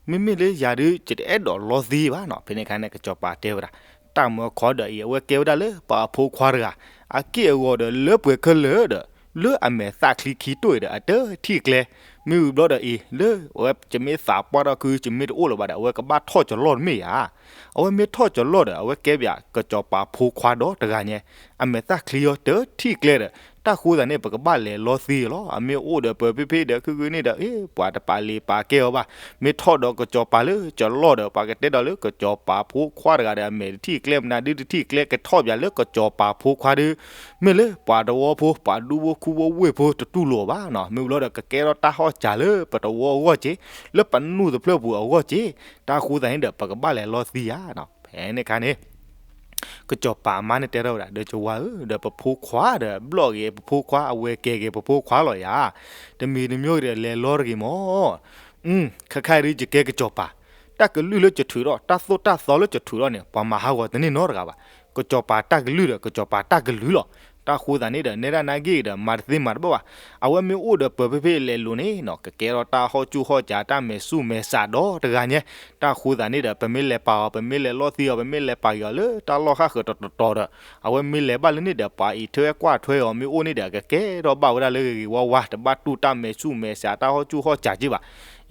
အ မ့မ့ၢ်လၢယၤဒုး ယတအဲၣ်ဒိးလီသံဘၣ်နီၤ, ဖဲန့ၣ်ခါန့ၣ် ကစီၤပၤတဲဝဲဒၣ်, တၢ်မၢခီဒီးအံၤ အဝဲကဲဝဲဒၣ်လၢပှၤအဖိခွါတဂၤ, အက့ၢ်အဂီၤဒီးလၢပှဲၤခဲလၢာ်ဒီး လၢအမဲာ်သၣ်ချံခံတိၢ်အံၤဒီး အတထံၣ်ကျဲ, မ့ၢ်ဝံၤဘျီဒီးအံၤ လၢအဝဲယမ့ၢ်သးပှၢ်ထီၣ်ခု ယမ့ၢ်တအိၣ်လၢၤဘၣ်ဒီး အဝဲကဘၣ်ထီၣ်ကလီၢ်တမ့ၢ်ဧါ, အဝဲမ့ၢ်ထီၣ်ကလီၢ်ဒီး အဝဲကဲပၠးကစီၤပၤဖိခွါဒီးတဂၤညါ, အမဲာ်သၣ်ချံအံၤတထံၣ်ကျဲဒီး တၢ်ဃိသတးန့ၣ် ပကဘၣ်လဲၤလီသံအီၤလီၤ, အမ့ၢ်အိၣ်ဒီးပၢၤဖ့ဖ့ဒီး ခုခုန့ၣ်ဒီး အ့ ပှၤတပာ်လံၤပာ်ကဲအီၤဘၣ်, မ့ၢ်ထီၣ်ဒီးကစီၤပၤလၢကလီၢ်ဒီး ပှၤကတဲဒီးလၢကစီၤပၤဖိခွါတဂၤဒီး အမဲာ်တထံၣ်ကျဲ မနုၤဒုးတထံၣ်ကျဲ ကထီၣ်ပၠးလၢကစီၤပၤဖိခွါဒီး မ့ၢ်လၢပှၤတဝီဖိ ပှၤဒူဖိခူဖိဝ့ၢ်ဖိတတူၢ်လိာ်အီၤဘၣ်နီၤ, မ့ၢ်ဝံၤလီၤဒီး ကကဲထီၣ်တၢ်ဟီၣ်စၢၤလၢပတဝီအဂီၢ်က့, လၢပနူၢ်တဖျၢၣ်ပူၤအဂီၢ်က့, တၢ်ဃိသတးန့ၣ်ဒီး ပကဘၣ်လဲၤလီသံဧါနီၤ, ဖဲန့ၣ်ခါန့ၣ် ကစီၤပၤအမါန့ၣ်တဲထီၣ်ဝဲဒၣ် ဒီးယဝၤဧၢ, ဒီးပဖိခွါဒီး ဘျီၣ်ဂ့ၤ ပဖိခွါ အဝဲကဲဂ့ၤ ပဖိခွါလီၤယၤ, တမံၤတမံၤဂ့ၤဒီး လဲၤလီတဂ့ၤမး, ခဲခါအံၤဒုး ယကဲကစီၤပၤ, တၢ်ကလုၢ်လၢယထုးထီၣ် တၢ်သိၣ်တၢ်သီလၢယထုးထီၣ်န့ၣ် ပှၤမၤဟးဂီၤတန့ၢ်နီတဂၤဘၣ်, ကစီၤပၤတၢ်ကလုၢ်ဒီး ကစီၤပၤတၢ်ကလုၢ်လီၤ, တၢ်ဃိသတးန့ၣ်ဒီး နဲဒၣ်နာ်က့ဒီး မၤတသ့မၤတဘၣ်ဘၣ်, အဝဲမ့ၢ်အိၣ်ဒီးပၢၤဖ့ဖ့လဲၤလိၤန့ၣ်နီၤ ကကဲထီၣ်တၢ်ဟီၣ်ဆူၣ်ဟီၣ်စၢၤ တၢ်မဲာ်ဆူၣ်မဲာ်စးဒီးတဂၤညါ, တၢ်ဃိသတးန့ၣ်ဒီး ပမ့ၢ်လဲၤပာ်အီၤ ပမ့ၢ်လဲၤလီသံအီၤ ပမ့ၢ်လဲၤပာ်က့ၤအီၤလၢတၢ်လီၢ်ဃၣ်ဃၢၤတတီၤတီၤဒီး အဝဲမ့ၢ်လဲၤဘၣ်လၢန့ၣ်ဒီး ပှၤအံးထွဲကွၢ်ထွဲအီၤမ့ၢ်အိၣ်န့ၣ်ဒီး ကကဲထီၣ်ဘၣ်ဝဲဒၣ်လၢဂ့ၤဂ့ၤဝါဝါ တဘၣ်တူၢ်တၢ်မဲာ်ဆူၣ်မဲာ်စး တၢ်ဟီၣ်ဆူၣ်ဟီၣ်စၢၤက့ဘၣ်,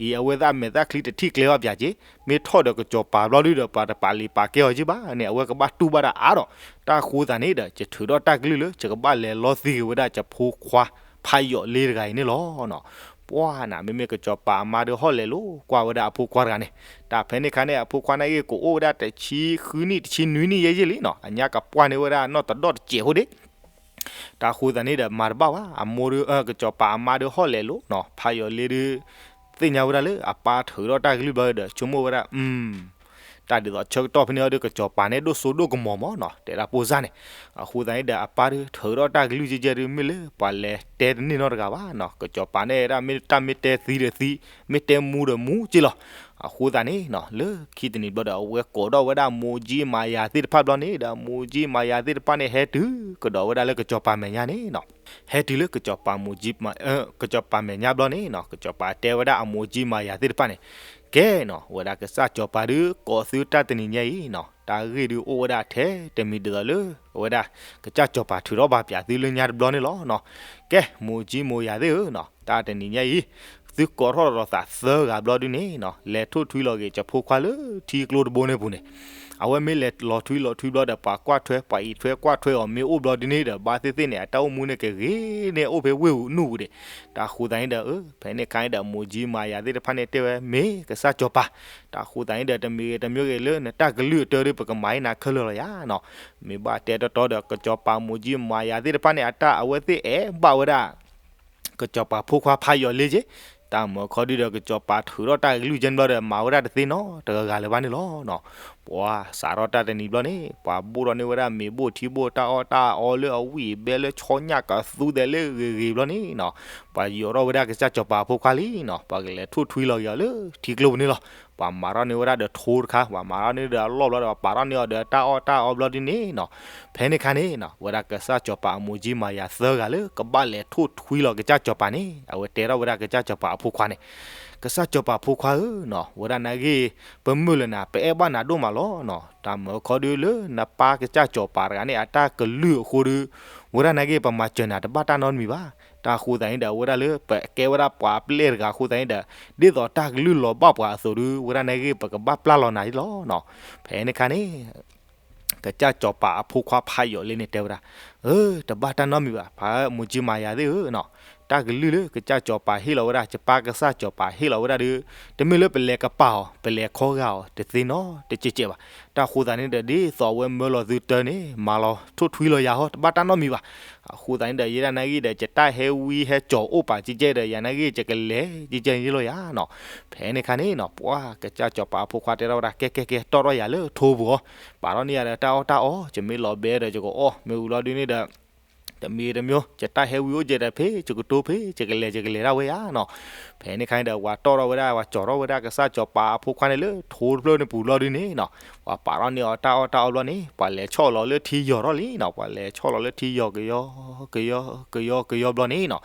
အံၤအဝဲသ့ၣ်အမဲာ်သၣ်ချံတထံၣ်ကျဲအီၤပၠးက့, မ့ၢ်ထီၣ်ဒီးကစီၤပၤဘျီဒုးဒီး ပှၤတပာ်လံၤပာ်ကဲအီၤက့ဘၣ်န့ၣ် အဝဲကဘၣ်တူၢ်ဘၣ်တၢ်အါဒီး, တၢ်ဃိသတးန့ၣ်ဒီး ယထုးထီၣ်တၢ်ကလုၢ်လၢ ယကဘၣ်လဲၤလီသံက့ၤဝဲဒၣ် ယဖိခွါ ဖးယိာ်လ့တဂၤအံၤန့ၣ်လီၤ. ပှၤနၤ မ့မ့ၢ်ကစီၤပၤအမါဒီးဟီၣ်လဲၤလိၤကွၢ်ဝဲဒၣ်အဖိခွါတဂၤန့ၣ်, တၢ်ဖဲန့ၣ်ခါန့ၣ် အဖိခွါန့ၣ်ဂ့ၤ ကအိၣ်ဝဲဒၣ်တဆံဃုနံၣ် တဆံနွံနံၣ်ယဲၢ်ယဲၢ်လံနီၤ, အညါကပှၢ်န့ၢ်ဝဲဒၣ်နီၢ်တဒီၣ်တစဲးဖိဒ့ၣ် တၢ်ဃိသတးန့ၣ်ဒီး မၤတဘၣ်ဘၣ်, အမိၢ်ဒီး ကစီၤပၤအမါဒီးဟီၣ်လဲၤလိၤနီၤ, ဖးယိာ်လ့ဒီး သ့ၣ်ညါဝဲဒၣ်လၢအပၢ်ထုးထီၣ်တၢ်ကလုၢ်ဘျီဒီး ဆိကမိၣ်ဝဲဒၣ် တၢ်ဒ်သိးဆၢကတီၢ်ဖဲန့ၣ်အီၤဒီး ကစီၤပၤန့ၣ်ဒိၣ်စိဒိၣ်ကမီၤမးနီၤ, တဲဒၣ်ပိၢ်စၢ်န့ၣ်, အဃိသတးန့ၣ်ဒီး အပၢ်ဒီးထုးထီၣ်တၢ်ကလုၢ်ကဲကဲဒီး မ့ၢ်လၢပှၤလဲၤတဲတန့ၢ်နီတဂၤဘၣ်နီၤ, ကစီၤပၤန့ၣ်ဒၣ်မ့ၢ်တၢ်မ့ၢ်တဲသံဒီးသံ, မ့ၢ်တဲမူဒီးမူက့လီၤ. အဃိသတးန့ၣ်နီၤ လၢခံတနံၤဘျီဒီး အဝဲကိးထီၣ်ဝဲဒၣ်မိၢ်ကၠံမၤယၤသ့ၣ်တဖၣ်ဘျီန့ၣ်ဒီး မိၢ်ကၠံမၤယၤသ့ၣ်တဖၣ်န့ၣ် ဟဲတုၤကဒီးဝဲဒၣ်လၢကစီၤပၤမဲာ်ညါန့ၣ်နီၤ, ဟဲတုၤလၢကစီၤပၤမိၢ်ကၠံ ကစီၤပၤမဲာ်ညါဘျီန့ၣ်နီၤ, ကစီၤပၤတဲဝဲဒၣ်အမိၢ်ကၠံမၤယၤသ့ၣ်တဖၣ်န့ၣ်, ကဲနီၤ ဝဲဒၣ်ကစၢ်စီၤပၤဒုးကိးသုတၢ်တနံၤညါအံၤနီၤ, တၢ်ဂ့ၢ်ဒုးအိၣ်ဝဲဒၣ်ထဲတမံၤဒ်သိးလၢ အဝဲဒၣ် ကစၢ်စီၤပၤထုးထီၣ်ဘၣ်ပၠးသုလၢညါတဘျီန့ၣ်လီၤနီၤ. ကဲ မိၢ်ကၠံမိၢ်ယၤသ့ၣ်ဧၢနီၤ, တၢ်တနံၤညါအံၤ သုကိးထီၣ်လီၤသးသၢဂၤဘျီဒုးန့ၣ်နီၤ, လဲၤထိၣ်ထွံလီၤက့ၤ ယဖိခွါလၢထံကျိတဘိန့ၣ်ပူၤန့ၣ်, အဝဲမ့ၢ်လဲၤလီၤထွံလီၤထွံဘျီဒီး ပှၤကွၢ်ထွဲ ပှၤအံးထွဲကွၢ်ထွဲအီၤမ့ၢ်အိၣ်ဘျီဒုးန့ၣ်ဒီး ဘၣ်သ့ၣ်သ့ၣ်န့ၣ် အတၢ်အိၣ်မူန့ၣ်ကဂ့ၤန့ၣ် အိၣ်ဖဲဝ့ၢ်အူနူၢ်ပူၤဒံး, တၢ်ဃိသတးန့ၣ်ဒီး ဖဲန့ၣ်ခါန့ၣ်ဒီး မိၢ်ကၠံမၤယၤသ့ၣ်တဖၣ်န့ၣ်တဲဝဲ မ့ၢ်ကစၢ်စီၤပၤ, တၢ်ဃိသတးန့ၣ်ဒီး တမံၤဂ့ၤတမံၤဂ့ၤလၢနတၢ်ကလုၢ်အတၢ်ဒုး ပကမၤအံၤနၤခဲလၢာ်လီၤယၤနီၤ, မ့ၢ်ဘၣ်တဲတီတီဒီး ကစီၤပၤမိၢ်ကၠံမၤယၤသ့ၣ်တဖၣ်န့ၣ် အတၢ်အဝဲသ့ၣ်အဲၣ်ဘၣ်ဝဲဒၣ် ကစီၤပၤဖိခွါဖးယိာ်လ့က့, တၢ်မၢခီဒုးဒီး ကစီၤပၤထုးထီၣ်တၢ်ကလုၢ်ကဲဘျီဒီး မၤဝဲဒၣ်တသ့နီတဂၤဂၤလၢၤဘၣ်န့ၣ်လီၤနီၤ. ပှၤစးထီၣ်တၢ်တနံၤဘျီန့ၣ် ပှၤဘိၣ်ထီၣ်န့ၢ်ဝဲဒၣ်မ့ၤဘိၣ်ထံဘိၣ် တၢ်အီၣ်တၢ်အီလၢအဝံၣ်အဘဲလၢ ဆီညၣ်ကသူသဲးလၢဂ့ၤဂ့ၤဘျီန့ၣ်နီၤ, ပှၤယိးထီၣ်ဝဲဒၣ်ကစၢ်စီၤပၤအဖိခွါလံနီၤ, ပှၤကလဲၤထိၣ်ထွံလီၤက့ၤအီၤလၢထံကျိပူၤန့ၣ်လီၤ. ပှၤမၤထီၣ်န့ၢ်ဝဲဒၣ်ဒီးထိတခါ, ပှၤမၤထီၣ်န့ၢ်ဒီးအလီၢ်ဘျီဒီး ပှၤပာ်ထီၣ်န့ၢ်အီၤဒီးတၢ်အီၣ်တၢ်အီဘျီဒုးန့ၣ်နီၤ, ဖဲန့ၣ်ခါန့ၣ်နီၤ ဝဲဒၣ်ကစၢ်စီၤပၤအမိၢ်ကၠံမၤယၤသၢဂၤလၢကဘၣ်လဲၤထိၣ်ထွံလီၤကစၢ်စီၤပၤန့ၣ် အဝဲတဲထီၣ်ဝဲဒၣ်ကစၢ်စီၤပၤအဖိခွါန့ၣ်, ကစၢ်စီၤပၤဖိခွါဧၢနီၤ, ဝဲဒၣ်နာ်က့ ပမုၢ်လၢနၤ ပအဲၣ်ဘၣ်နၤဒိၣ်မးလီၤနီၤ, တၢ်မၢခီဒုးလၢနပၢ်ကစၢ်စီၤပၤတဂၤန့ၣ် အတၢ်ကလုၢ်အဃိဒီး ဝဲဒၣ်နာ်က့ ပမၤစၢၤနၤတဘၣ်တၢ်နီတမံၤဘၣ်. တၢ်ဃိသတးန့ၣ်ဒီး အဝဲဒၣ်လၢပကဲဝဲဒၣ်ပှၤပျဲၢ်တဂၤအဃိသတးန့ၣ်ဒီး ဒ်သိးတၢ်ကလုၢ်လီၤဘၣ်ပှၤအသိးဒီး ဝဲဒၣ်နာ်က့ ပကဘၣ်ပျၢ်လီၤနၤလီၤနီၤ. ဖဲန့ၣ်ခါန့ၣ် ကစၢ်စီၤပၤအဖိခွါဖးယိာ်လ့န့ၣ်တဲဝဲဒၣ်, အၢ တဘၣ်တၢ်နီတမံၤဘၣ် ဖးမိၢ်ကၠံမၤယၤသ့ၣ်ဧၢနီၤ, တၢ်ကလုၢ်လၢကစၢ်စီၤပၤဟ့ၣ်လီၤဝဲဒၣ် ယပၢ်ကစၢ်စီၤပၤဟ့ၣ်လီၤဝဲဒၣ်ဒီး တမ့ၢ်လၢပလဲၤကပာ်အီၤ ပလဲၤခီဂာ်အီၤတသ့နီတစဲးကဲးဘၣ်. တၢ်ဃိသးန့ၣ်ဒီး ဒ်သိးအဝဲမၢလီၤသုတၢ်န့ၣ် မၤလီၤထိၣ်ထွံလီၤယၤဟီ တဘၣ်တၢ်နီတမံၤဘၣ်. အဃိသတးန့ၣ်ဒီး ယဲဒၣ်နာ်ဂ့ၢ်ဒီး ယတၢ်ဟဲဝံဟဲစိာ်အိၣ်ပာ်ကဲကဲဒီး ယၤနာ်ဂ့ၢ် ယကလဲၤကဲကဲန့ၣ်လီၤယၤနီၤ. ဖဲန့ၣ်ခါန့ၣ်နီၤ ပှၤကစၢ်စီၤပၤအဖိခွါတဲထီၣ်ဝဲဒၣ် ကဲကဲကဲ တီၣ်ထီၣ်ယၤလၢထိပူၤအီၤ, ပာ်ထီၣ်န့ၢ်ယၤဒီးတၢ်အီၣ်တၢ်အီ ယမ့ၢ်လီၤဘဲဒီးယကအီၣ် မ့ၢ်ဝံၤလီၤဒုန့ၣ်ဒီး တမံၤတမံၤ ယတၢ်ဟဲဝံအိၣ်ကဲဒီး ဖဲယကတိၤဖဲယကလဲၤ ယကလဲၤဒၣ်ဝဲယၤနီၤ. ဖဲန့ၣ်ခါန့ၣ်ဒီး ပှၤတီၣ်ထီၣ်ဝဲဒၣ် ပှၤစိာ်ထီၣ်ဝဲဒၣ်ကစၢ်စီၤပၤအဖိခွါန့ၣ်လၢထိတဖျၢၣ်န့ၣ်ပူၤလီၤဒုန့ၣ်နီၤ, ပှၤပာ်ထီၣ်န့ၢ်အီၤတၢ်အီၣ်တၢ်အီဘျီန့ၣ် ပှၤလဲၤဆီၣ်လီၤလၢထံယီၤထီၣ်လံနီၤ, ပှၤလဲၤဆီၣ်လီၤလၢထံယီၤ ကယီ ကယီ ကယီ ကယီဘျီန့ၣ်နီၤ,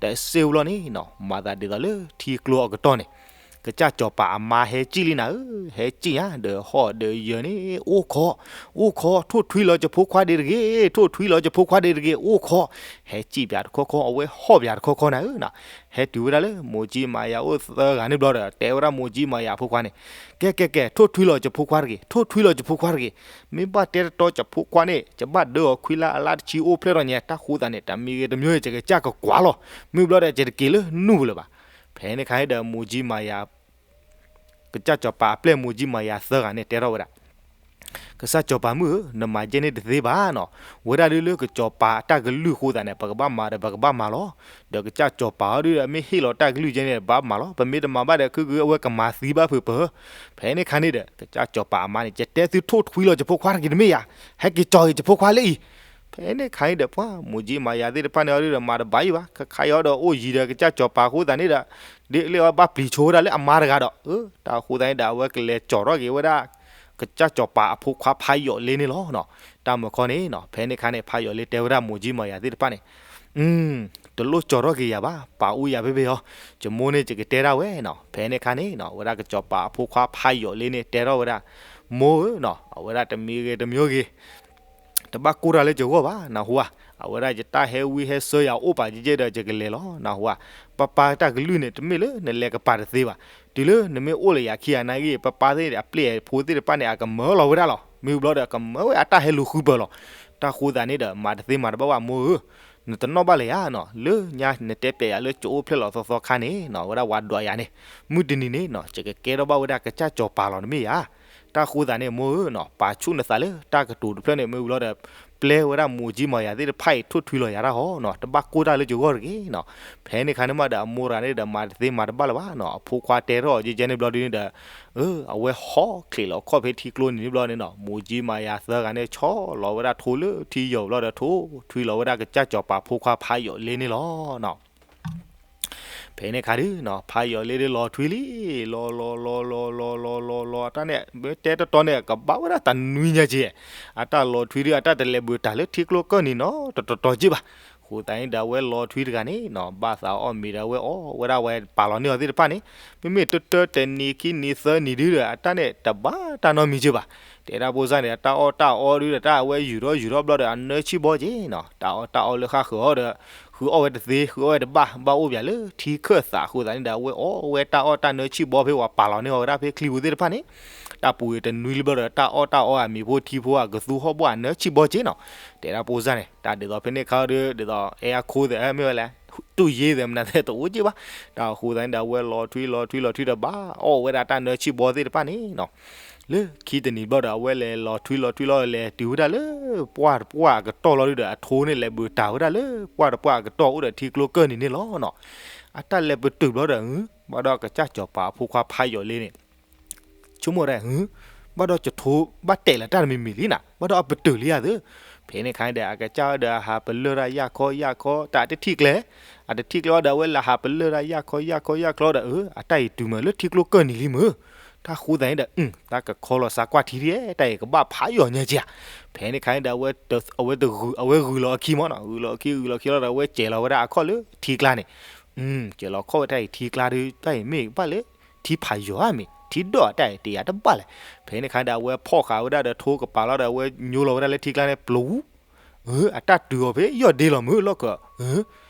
တစ့ဘျီန့ၣ်နီၤ မၤသးဒ်သိးလၢထံကျိအကတီၢ်န့ၣ် ကစၢ်စီၤပၤအမါဟဲစံၣ်လံနၤဧၢ, ဟဲစံၣ်ညါဒီးဟီၣ်ဒီးယၢၤန့ၣ် အိၣ်ခိး အိၣ်ခိး ထိၣ်ထွံလီၤယဖိခွါဒံးတဂ့ၤ, ထိၣ်ထွံလီၤယဖိခွါဒံးတဂ့ၤ အိၣ်ခိး, ဟဲစံၣ်ပၠးတခီခီ အဝဲဟီၣ်ပၠးတခီခီနၤဧၢနီၤ. ဟဲတုၤဝဲဒၣ်လၢမိၢ်ကၠံမၤယၤအိၣ်သၢဂၤန့ၣ်ဘျီဒီး တဲဝဲဒၣ်မိၢ်ကၠံမၤယၤအဖိခွါန့ၣ်, ကဲကဲကဲ ထိၣ်ထွံလီၤယဖိခွါတဂ့ၤ, ထိၣ်ထွံလီၤယဖိခွါတဂ့ၤ, မ့ၢ်ဘၣ်တဲတတီယဖိခွါန့ၣ် ယဘၣ်ဒၢအီၤခွံလါအလါတဆံအိၣ်ဖျဲၣ်ထီၣ်ညါ, တၢ်ဃိသးန့ၣ် တမံၤဂ့ၤတမံၤဂ့ၤ ယကစၢ်ကကွၢ်လီၤ, မ့ၢ်ဘျီဒီး ယတက့ၤလၢနူၢ်ပူၤလၢၤဘၣ်. ဖဲန့ၣ်ခါန့ၣ်ဒီး မိၢ်ကၠံမၤယၤ ကစၢ်စီၤပၤအပျဲၢ်မိၢ်ကၠံမၤယၤသၢဂၤန့ၣ်တဲထီၣ်ဝဲဒၣ်, ကစၢ်စီၤပၤမုၣ်ဧၢ, နမၤကဲန့ၣ်တသ့ဘၣ်နီၤ, ဝဲဒၣ်ဒုလၢကစီၤပၤအတၢ်ကလုၢ်အဃိသတးန့ၣ် ပကဘၣ်မၤဒီးပကဘၣ်မၤလီၤ, ဒီးကစၢ်စီၤပၤအီၤဒုဒီး မ့ၢ်ဟ့ၣ်လီၤတၢ်ကလုၢ်ကဲန့ၣ် ဘၣ်မၤလီၤ, ပမ့ၢ်တမၤဘၣ်ဒီး ခုခုအဝဲကမၤသံဘၣ်ဖုးပၢၤ. ဖဲန့ၣ်ခါန့ၣ်ဒီး ကစၢ်စီၤပၤအမါန့ၣ် ယတဲသုထိၣ်ထွံလီၤယဖိခွါတဂ့ၤတမ့ၢ်ဧါ, ဟဲက့ၤကၠီၤက့ၤယဖိခွါလၢအံၤ. ဖဲန့ၣ်ခါန့ၣ်ဒီး ပှၤမိၢ်ကၠံမၤယၤသ့ၣ်တဖၣ်န့ၣ်အီၤဒုဒီး မၤတဘၣ်အံၤဘၣ်, ခဲခါအံၤအီၤဒီးအိၣ်ယံၤဒီးကစၢ်စီၤပၤအဃိသတးန့ၣ်ဒီး ဒ်လၢအဘၣ်ပျံၤဆိဝဲဒၣ်လၢအမါတဂၤဒီး အၢ တၢ်အဃိသတးန့ၣ်ဒီး အဝဲကလဲၤကၠီၤထီၣ်က့ၤဝဲဒၣ် ကစၢ်စီၤပၤအဖိခွါဖးယိာ်လ့န့ၣ်လီၤနီၤ.တၢ်မုၢ်ခီန့ၣ်နီၤ ဖဲန့ၣ်ခါန့ၣ် ဖးယိာ်လ့တဲဝဲဒၣ်မိၢ်ကၠံမၤယၤသ့ၣ်တဖၣ်န့ၣ်, တလိၣ်ကၠီၤထီၣ်က့ၤယၤဘၣ်, ပာ်အူယၤဖဲဖဲအီၤ, ယမိၢ်န့ၣ်ယကတဲဒၣ်ဝဲနီၤ. ဖဲန့ၣ်ခါန့ၣ်နီၤ အဝဲဒၣ်ကစီၤပၤအဖိခွါဖးယိာ်လ့န့ၣ်တဲထီၣ်ဝဲဒၣ်, မိၢ်ဧၢနီၤ အဝဲဒၣ်တမံၤဂ့ၤတမံၤဂ့ၤ တဘၣ်ကိၢ်တၢ်လၢယဂီၢ်ဘၣ် နၢ်ဟူဧါ, အဝဲဒၣ်ယတၢ်ဟဲဝံဟဲဆၢယၤအိၣ်ပာ်ကဲကဲဒီး ယကလဲၤလီၤ နၢ်ဟူဧါ. ပပၢ်တၢ်ကလုၢ်န့ၣ် တမ့ၢ်လၢနလဲၤကပာ်တသ့ဘၣ်, တုၤလၢနမ့ၢ်အိၣ်လၢယၤခံဂၤနာ်ဂ့ၢ် ပပၢ်သ့ၣ်အပျဲၢ်အဖိသ့ၣ်တဖၣ်န့ၣ် အကမၢလီၤဝဲဒၣ်လီၤ. မ့ၢ်ဘျီဒီး ကမၢဝဲအတၢ်ဟဲလူၤဃုပၢၤလီၤ. တၢ်ဃိသတးန့ၣ်ဒီး မၤတသ့မၤတဘၣ်ဘၣ်မိၢ်ဧၢ, နတနီၣ်ဘၣ်လၢၤဧါနီၤ, လၢညါနတဲပျဲယၤလၢကအိၣ်ဖျဲၣ်လီၤသီသီခါန့ၣ်နီၤ အဝဲဒၣ်ဝၤဒွးယၤန့ၣ်, မုၢ်တနံၤန့ၣ်နီၤ ယကကဲထီၣ်ဘၣ်ဝဲဒၣ်ကစၢ်စီၤပၤလီၤတမ့ၢ်ဧါ. တၢ်ဃိသတးန့ၣ် မိၢ်ဧၢနီၤ ပာ်ဆူၣ်နသးလၢတၢ်ကတိၤတဖျၢၣ်န့ၣ် မ့ၢ်ဝံၤလီၤဒီး ပျဲဝဲဒၣ်မိၢ်ကၠံမၤယၤသ့ၣ်တဖၣ်အံၤ ထိၣ်ထွံလီၤယၤတၢ်ဟီနီၤ, တဘၣ်ကိၢ်တၢ်လၢယဂီၢ်တဂ့ၤနီၤ. ဖဲန့ၣ်ခါန့ၣ်မးဒီး အမိၢ်တဂၤန့ၣ်ဒီး မၤတသ့မၤတဘၣ်လၢၤဘၣ်နီၤ, အဖိခွါတဲထီၣ်အီၤကဲကဲန့ၣ်ဘျီဒုန့ၣ်ဒီး အၢ အဝဲဟီၣ်ချံးလီၤခီၣ်ဖဲထံကျိနံၤန့ၣ်ဘျီန့ၣ်နီၤ မိၢ်ကၠံမၤယၤသၢဂၤန့ၣ် ဆီလီၤဝဲဒၣ်ထိလၢထံယီၤဘျီဒီး ထိၣ်ထွံလီၤဝဲဒၣ်ကစၢ်စီၤပၤဖိခွါဖးယိာ်လ့န့ၣ်လီၤနီၤ. ဖဲန့ၣ်ခါဒုနီၤ ဖးယိာ်လ့ဒုလီၤထွံလံ, လီၤလီၤလီၤလီၤလီၤလီၤလီၤလီၤလီၤ အတၢ်န့ၣ် မ့ၢ်တဲတတီန့ၣ် ကဘၣ်ဝဲဒၣ်တနွံညါက့, အတၢ်လီၤထွံဒု အတၢ်တလဲၤဘၣ်တၢ်လၢထံကျိကၢၢ်နံၤနီတတီၤက့ဘၣ်. ဃိသတးန့ၣ်ဒီးအဝဲလီၤထွံတဂၤန့ၣ်နီၤ ဘၣ်သးအီၣ်မ့ၤဒီးအဝဲအီၣ်ဝဲဒၣ်ဝဲပာ်လီၤန့ၢ်အီၤသ့ၣ်တဖၣ်န့ၣ်, မ့မ့ၢ်တၢတၢတနံၤခံနံၤသၢနံၤဒုဒီး အတၢ်န့ၣ်တဘၣ်တၢ်နီတမံၤက့ဘၣ်. တဲဒၣ်ဖိစၢ်န့ၣ် အတၢ်အီၣ်တၢ်အီဒုဒီး တၢ်အဝဲယူၤထီၣ်ယူၤထီၣ်ဘျီဒီး အနၢဆံၣ်ဘီက့နီၤ, တၢ်အီၣ်တၢ်အီလၢဃၣ်ဃုာ်အီၤဒီး ဃုအီၣ်ဝဲတသ့ ဃုအီၣ်ဝဲတဘၣ် ဘၣ်အိၣ်ပၠးလၢထံခၢၣ်သးအဃိသတးန့ၣ်ဒီး အဝဲအီၣ်ဝဲတၢ်အီၣ်တၢ်နၢဆံၣ်ဘီဖဲဝဲပာ်လီၤန့ၢ်အီၤဝဲဒၣ်ဖဲချံပူၤသ့ၣ်တဖၣ်န့ၣ်, တၢ်ပူၤတနွံလံဘျီဒီး တၢ်အီၣ်တၢ်အီအမံၤဖိထံဖိအကသူဟီၣ်ဘီအနၢဆံၣ်ဘီက့နီၤ. တဲဒၣ်ဖိစၢ်န့ၣ် တၢ်ဒ်သိးဖဲန့ၣ်ခါဒု ဒ်သိးအဲအခိၣ်သ့ၣ်မ့ၢ်ဝဲလဲၣ် တူၢ်ယ့သ့ၣ်မနုၤသ့ၣ်တအိၣ်က့ဘၣ်. တၢ်အဃိသတးန့ၣ်ဒီး အဝဲလီၤထွံလီၤထွံလီၤထွံဒီး ဘၣ်အီၣ်ဝဲဒၣ်တၢ်နၢဆံၣ်ဘီသ့ၣ်တဖၣ်န့ၣ်နီၤ လၢခံတနံၤဘျီဒီး အဝဲလဲၤလီၤထွံလီၤထွံလီၤလဲၤတုၤဝဲဒၣ်လၢပှၢ်တပှၢ်အကတီၢ်လီၤဒုဒီး အထိန့ၣ်လဲၤဘၣ်တၢ်ဝဲဒၣ်လၢပှၢ်တပှၢ်အကတီၢ်အိၣ်ဒီးထံကျိကၢၢ်နံၤန့ၣ်လီၤနီၤ. အတၢ်လဲၤပတုာ်ဘျီဒီး ဘၣ်ဒီးကစၢ်စီၤပၤအဖိခွါဖးယိာ်လ့န့ၣ် ဆိကမိၣ်ဒၣ် ဘၣ်ဒီးကထိဘၣ်တဲာ်လၢတၢ်တမံၤမံၤလံနၤ ဘၣ်ဒီးအပတုာ်လံဧါသ့. ဖဲန့ၣ်ခါန့ၣ်ဒီး အကစၢ်ဒီးအဟးပလၢၢ်တၢ်ယၢ်ခီယၢ်ခီ တၢ်တထံၣ်ကျဲ, အတထံၣ်ကျဲဝဲဒီး အဝဲလဲၤဟးပလၢၢ်တၢ်ယၢ်ခီယၢ်ခီယၢ်ခီဒီး အတၢ်အံၤတုၤမးလၢထံကျိကၢၢ်နံၤလံမး. တၢ်ဃိသတးန့ၣ်ဒီး တၢ်ကခီလီၤစါကွၢ်ထံဒ် တၢ်အံၤကဘၣ်ဖးယိာ်ညါက့ဧါ. ဖဲန့ၣ်ခါန့ၣ်ဒီး အဝဲတဂုၤ အဝဲဂုၤလီၤအခံမးနီၤ ဂုၤလီၤအခံဂုၤလီၤအခံလီၤဒီး အဝဲစဲးလီၤဝဲဒၣ်အခီၣ်လၢထံကျါန့ၣ် စဲးလီၤခီၣ်ဝဲတၢ်အံၤထံကျါဒီး တၢ်အံၤမ့ၢ်ဘၣ်လၢ ထံဖးယိာ်ဧါမ့ၢ် ထံဒိၣ်ဧါ တၢ်အံၤတယာ်တဘၣ်လဲၣ်. ဖဲန့ၣ်ခါဒီး အဝဲဖီၣ်ဃာ်ဝဲဒၣ်ဒီးထိကပၤလီၤဒီး အဝဲညိလီၤဝဲဒၣ်လၢထံကျါန့ၣ် ပျူၤ အတၢ်တုၤအီၤဖဲယီၢ်ဒ့လီၤမး လီၢ်ခၢၣ်,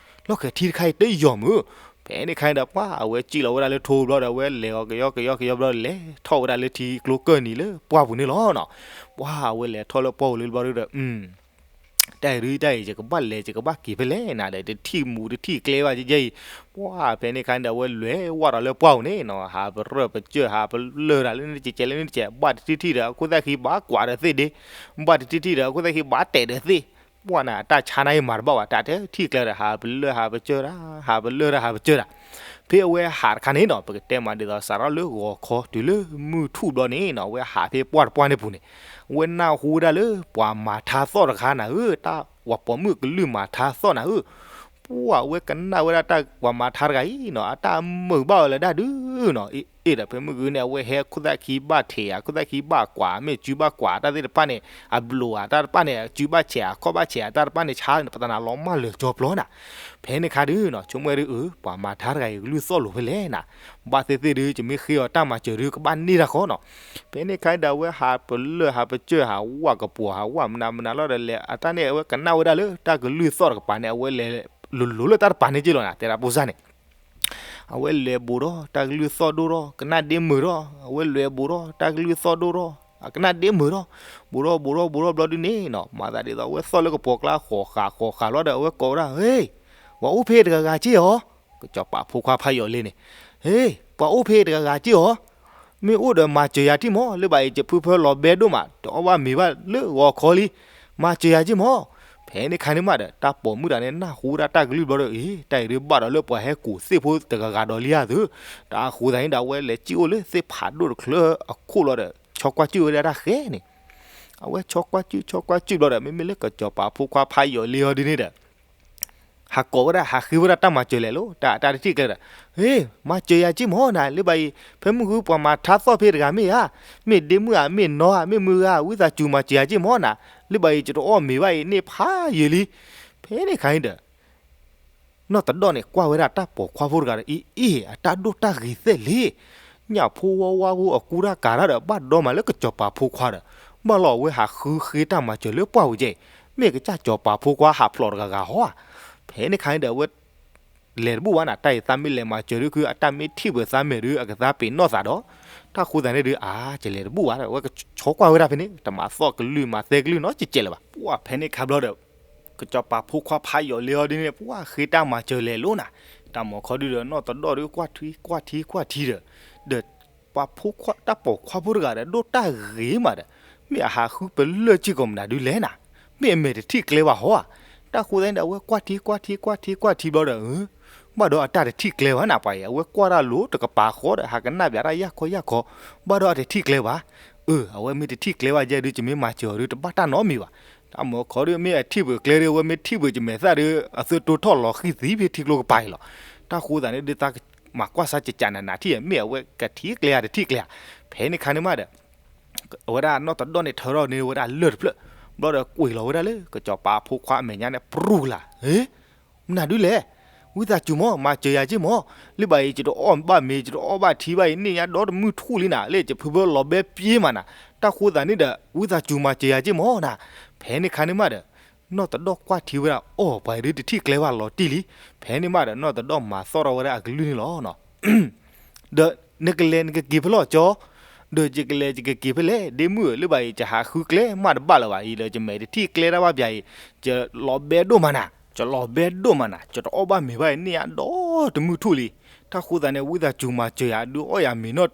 လီၢ်ခၢၣ်ထံတခါအံၤတယီၤမး, ဖဲန့ၣ်ခါန့ၣ်ဒီး ပှၢ်အဝဲစံၣ်လီၤဝဲဒၣ်လၢထိဘျီဒီး အဝဲလဲၤအီၤကယီကယီကယီဘျီဒီး လဲၤထီၣ်ဝဲဒၣ်လၢထံကျိကၢၢ်နံၤလၢပှၢ်ပူၤန့ၣ်လီၤနီၤ. ပှၢ်အဝဲလဲၤထီၣ်လၢပှၢ်ပူၤလၢဘျီဒီး တၢ်အံၤဒုတၢ်အံၤ ယကဘၣ်လဲၤ ယကဘၣ်က့ၤဖဲလဲၣ်နၤဒီး တထံၣ်မူတထံၣ်ကျဲဘၣ်ကဲကဲအံၤ. ပှၢ်ဖဲန့ၣ်ခါန့ၣ်ဒီး အဝဲလဲၤဝဲဒီးလၢပှၢ်ပူၤန့ၣ်နီၤ ဟးပရၢၢ်ပစၢၢ် ဟးပလၢၢ်တၢ်လၢန့ၣ်ကဲကဲလၢန့ၣ်ကဲ ဘၣ်တထံၣ်ထံၣ်ဒီး အခိၣ်သၣ်ခံဘၣ်ကွၢ်ဒီးသ့ၣ်ဒ့, ဘၣ်တထံၣ်ထံၣ်ဒီး အခိၣ်သၣ်ခံဘၣ်တဲာ်ဒီးသ့ၣ်. ပှၢ်န့ၣ် အတၢ်ဆါန့ၣ်အံၤမၤတဘၣ်ဘၣ် တၢ်တထံၣ်ကျဲဒီး ဟးပလၢၢ်ဟးပစၢၢ်တၢ် ဟးပလၢၢ်တၢ်ဟးပစၢၢ်တၢ်. ဖဲအဝဲဟးတခါန့ၣ်နီၤ ပကတဲမးဒ်သိး စးထီၣ်လၢဂီၤခီတုၤလၢမုၢ်ထူၣ်ဘျီန့ၣ်နီၤ အဝဲဟးဖဲပှၢ်တပှၢ်န့ၣ်ပူၤန့ၣ် အဝဲနၢ်ဟူဝဲဒၣ်လၢ ပှၤမၤထါသီၣ်တခါနၤဧၢ, တၢ်ပှၤပိာ်မုၣ်ကလုၢ်မၤထါသီၣ်နၤဧၢ. ပှၢ်အဝဲကနၣ်ဝဲဒၣ်တၢ်ပှၤမၤထါတဂၤအံၤနီၤ အတၢ်မုာ်ဘၣ်အီၤလၢဒၣ်ဒုနီၤ အ့ၣ်ဒီး ဖဲမုၢ်ဂုၤန့ၣ် အဝဲဟဲခိၣ်သၣ်ခံဘၣ်ထံးဧါ ခိၣ်သၣ်ခံဘၣ်ကွၢ် မ့ၢ်စုဘၣ်ကွၢ်တၢ်သ့ၣ်တဖၣ်န့ၣ် အဘျိးဧါ တၢ်တဖၣ်န့ၣ် စုဘၣ်ဆဲးဧါ ခီၣ်ဘၣ်ဆဲးဧါ တၢ်တဖၣ်န့ၣ် ဆါန့ၣ် ပသနၢ်လီၤမၢ်လၢာ်ကၠီပျီနၤ. ဖဲန့ၣ်ခါဒုနီၤ ဆိကမိၣ်ဒု အၢ ပှၤမၤထါတဂၤအံၤ ကလုၢ်သီၣ်လိာ်ဖဲလဲၣ်နၤ, ဘၣ်သ့ၣ်သ့ၣ်ဒု ယမ့ၢ်ဃ့အီၤတၢ်မၤစၢၤဒု ကဘၣ်န့ၢ်တၢ်ဃီနီၤ. ဖဲန့ၣ်ခါဒု အဝဲဟးပလၢၢ်ဟးပစၢၢ် ဟးဝၣ်ကပီၤ ဟးဝၣ်မနုၤမနုၤလီၤဒီးလဲၤ အတၢ်န့ၣ် အဝဲကနၣ်ဝဲဒၣ်လၢတၢ်ကလုၢ်သီၣ်တကပၤန့ၣ် အဝဲလဲၤလိၤလိၤလၢတၢ်တပၤန့ၣ်က့လီၤနၤ တဲဒၣ်ဖိစၢ်န့ၣ် အဝဲလဲၤဘူးဒီး တၢ်ကလုၢ်သီၣ်ဒိၣ်ထီၣ် ကနၣ်ဒ့မုာ်ထီၣ် အဝဲလဲၤဘူးဒီး တၢ်ကလုၢ်သီၣ်ဒိၣ်ထီၣ် အကနၣ်ဒ့မုာ်ထီၣ်, ဘူးထီၣ်ဘူးထီၣ်ဘူးထီၣ်ဘျီဒုန့ၣ်နီၤ မၤသးဒ်သိး အဝဲသီၣ်လၢကပီၤကျါ ဃီၤဃာ်ဃီၤဃာ်လီၤဒီး အဝဲကိးဝဲဒၣ် ဟ့ၣ်, ပှၤအိၣ်ဖဲတဂၤဂၤက့ၢ်ဧါ, ကစီၤပၤဖိခွါဖးယိာ်လ့န့ၣ်, ဟ့ၣ် ပှၤအိၣ်ဖဲတဂၤဂၤက့ၢ်ဧါ, မ့ၢ်အိၣ်ဒီးမၤစၢၤယၤက့ၢ်မး လၢဘၣ်အံၤ ယဖုဖၢလီၤဘဲဒိၣ်မး တအီၣ်ဘၣ်မ့ၤဘၣ်လၢဂီၤခီလံ, မၤစၢၤယၤက့ၢ်မး. ဖဲန့ၣ်ခါန့ၣ်မးဒီး တၢ်ပိာ်မုၣ်တဂၤန့ၣ် နၢ်ဟူဝဲဒၣ်တၢ်ကလုၢ်ဘျီဒီး အ့ တၢ်အံၤဒုးဘၣ်ဒီးလၢပှၤဟဲကူးသ့ၣ်ဖိတဂၤဂၤဒီးလံဧါသု, တၢ်အဃိသတးန့ၣ်ဒီး အဝဲလဲၤစံၣ်အိၣ်လၢသ့ၣ်ဖးဒိၣ်တချုးအခိၣ်လီၤဒီး ဆီကွၢ်စူၣ်ဝဲဒၣ်တၢ်ဃဲန့ၣ်, အဝဲဆီကွၢ်စူၣ်ဆီကွၢ်စူၣ်ဘျီဒီး မ့မ့ၢ်လၢကစီၤပၤဖိခွါဖးယိာ်လ့အီၤဒ်န့ၣ်ဒီး ဟးကိးဝဲဒၣ် ဟးဃ့ဝဲဒၣ်တၢ်မၤစၢၤလဲၣ်လီၤ, တၢ် တၢ်တထံၣ်ကျဲဒီး, ဟ့ၣ် မၤစၢၤယၤက့ၢ်မးနၤ, လၢဘၣ်အံၤ ဖဲမုၢ်ဃုပှၤမၤထါသီၣ်ဖဲတဂၤမ့ၢ်ဧါ, မ့ၢ်ဒ့မုၣ်ဧါ မ့ၢ်နီၢ်ဧါ မ့ၢ်မုၢ်ဂၤ ဝံသးစူၤမၤစၢၤယၤက့ၢ်မးနၤ, လၢဘၣ်အံၤ ယတအီၣ်မ့ၤဘၣ်အံၤန့ၣ်ဖးယံာ်လံ. ဖဲန့ၣ်ခါန့ၣ်ဒီး နီၢ်တဒီၣ်န့ၣ် ကွၢ်ဝဲဒၣ်တၢ်ပိာ်ခွါဖိတဂၤဒီး အံၤ အံၤ အတၢ်ဒိၣ်တၢ်ဂ့ၤသဲးလံ, ညၣ်ဖိဝါဝါဖိအကူတၢ်ကၤတၢ်ဒီး ဘၣ်ဒီးမးလၢကစီၤပၤဖိခွါဒီး, ဘၣ်လီၤအဝဲဟးဃုဃ့တၢ်မၤစၢၤလၢပှၢ်ပူၤကဲအံၤ, မ့ၢ်ကစၢ်စီၤပၤဖိခွါဟးဖျိးတဂၤဂၤဟီဧါ. ဖဲန့ၣ်ခါန့ၣ်ဒီး အဝဲ လဲၤတဘူၣ်ဘၣ်နၤ, တၢ်အံၤသးမ့ၢ်လဲၤမၤစၢၤဒုး ခုအတၢ်မ့ၢ်ထံၣ်ပှဲၤသးမဲာ်ဒုး အကသါပ့ၤနီၣ်သးဒီး, တၢ်ဃိသးန့ၣ်ဒုး အါ ယလဲၤတဘူၣ်ဘၣ်ဒီး အဝဲကဆီကွၢ်ဝဲဒၣ်ဖဲန့ၣ် တမၤသီၣ်ကလုၢ်မၤသဲကလုၢ်နီတစဲးလၢၤဘၣ်. ပှၢ်ဖဲန့ၣ်ခါဘျီဒီး ကစီၤပၤဖိခွါဖးယိာ်လ့အီၤဒ်န့ၣ် ပှၢ်ဃ့တၢ်မၤစၢၤလဲၤလိၤနၤ, တၢ်မၤခီဒုဒီး နီၢ်တဒီၣ်ဒုး ကွၢ်ထံကွၢ်ထံကွၢ်ထံဒီး, ဒီး ပှၤဖိခွါတၢ်ပိာ်ခွါဖိတဂၤဒီး ဒိၣ်တၢ်ဂ့ၤမးဒီး, မ့ၢ်အဟးဃုပလၢၢ်စ့ၢ်ကီးမနုၤဒုးလဲၣ်နၤ, မ့ၢ်အမဲာ်တထံၣ်ကျဲဘၣ်ဟီဧါ. တၢ်ဃိသတးန့ၣ်ဒီး အဝဲကွၢ်ထံကွၢ်ထံကွၢ်ထံကွၢ်ထံဘျီဒီး ဘၣ်ဒီးအတၢ်တထံၣ်ကျဲဘၣ်နၤပှၤအံၤ, အဝဲကွၢ်တၢ်လိၤတကပၤဃီဒီး ဟးကနၣ်ပၠးတၢ်ယၢ်ခီယၢ်ခီ, ဘၣ်ဒီးအတထံၣ်ကျဲဘၣ်. အၢ အဝဲမ့ၢ်တထံၣ်ကျဲဘၣ်ယဲဒုး ယမ့ၢ်မၤစၢၤအီၤဒုး တဘၣ်တၢ်နီတမံၤဘၣ်. တၢ်မၤခီဒုး မ့ၢ်အထံၣ်ပှဲၤကျဲဒုး အဝဲမ့ၢ်ထံၣ်ပှဲၤယမဲာ်သၣ်ဒုး အသုတိထီၣ်လီၤဃံသံဖဲထံကျိကပၤအံၤလီၤ. တၢ်ဃိသးန့ၣ်ဒုး သးမၤကွၢ်စၢ်ကကးနးနးထံၣ် မ့ၢ်အဝဲကထံၣ်ကျဲဧါတထံၣ်ကျဲဧါ. ဖဲန့ၣ်ခါန့ၣ်မးဒီး အဝဲဒၣ်နီၢ်တဒီၣ်န့ၣ် ထၢထီၣ်န့ၢ်ဝဲဒၣ်လၢၢ်တဖျၢၣ်, ဘျီဒီးကွံာ်လီၤဝဲဒၣ်လၢ ကစီၤပၤဖိခွါအမဲာ်ညါန့ၣ် ပြူၢ်ကလာ်, ဟ့ၣ်, မနုၤဒုးလဲၣ်, ဝံသးစူၤမး မၤစၢၤယၤက့ၢ်မး, လၢဘၣ်အံၤ ယတအီၣ်ဘၣ်မ့ၤ ယတအီၣ်ဘၣ်ထံဘၣ်အံၤ န့ၢ်ညါဒီတမုၢ်ထူၣ်လံနၤ, လၢယဖုဖၢလီၤဘဲပျ့မးနၤ, တၢ်ဃိသးန့ၣ်ဒီး ဝံသးစူၤမၤစၢၤယၤက့ၢ်မးနၤ. ဖဲန့ၣ်ခါန့ၣ်မးဒီး နီၢ်တဒီၣ်ကွၢ်ထံဝဲဒၣ် အိၣ် ပှၤအံၤဒုးတထံၣ်ကျဲဘၣ်လီၤတံၢ်လံ. ဖဲန့ၣ်မးဒီး နီၢ်တဒီၣ်မၤသီၣ်ထီၣ်ဝဲဒၣ်အကလုၢ်န့ၣ်လီၤ. ဒီးနကလဲၤနကက့ၤဖဲလဲၣ်ကၠီ, ဒီးယကလဲၤယကက့ၤဖဲလဲၣ် ဒ့မုၣ်ဧၢ, လၢဘၣ်အံၤ ယဟးဃုကျဲမးတဘၣ်လၢၤဘၣ်အံၤဒီး ယမဲာ်တထံၣ်ကျဲတၢ်ဘၣ်ပၠးအံၤ, ယလီၤဘဲဒိၣ်မးနၤ, ယလီၤဘဲဒိၣ်မးနၤ, ယတအီၣ်ဘၣ်မ့ၤဘၣ်အံၤ န့ၢ်ညါဒီတမုၢ်ထူၣ်လံ. တၢ်ဃိသးန့ၣ် ဝံသးစူၤမၤစၢၤယၤ ဒုးအီၣ်ယၤမ့ၤနီၢ်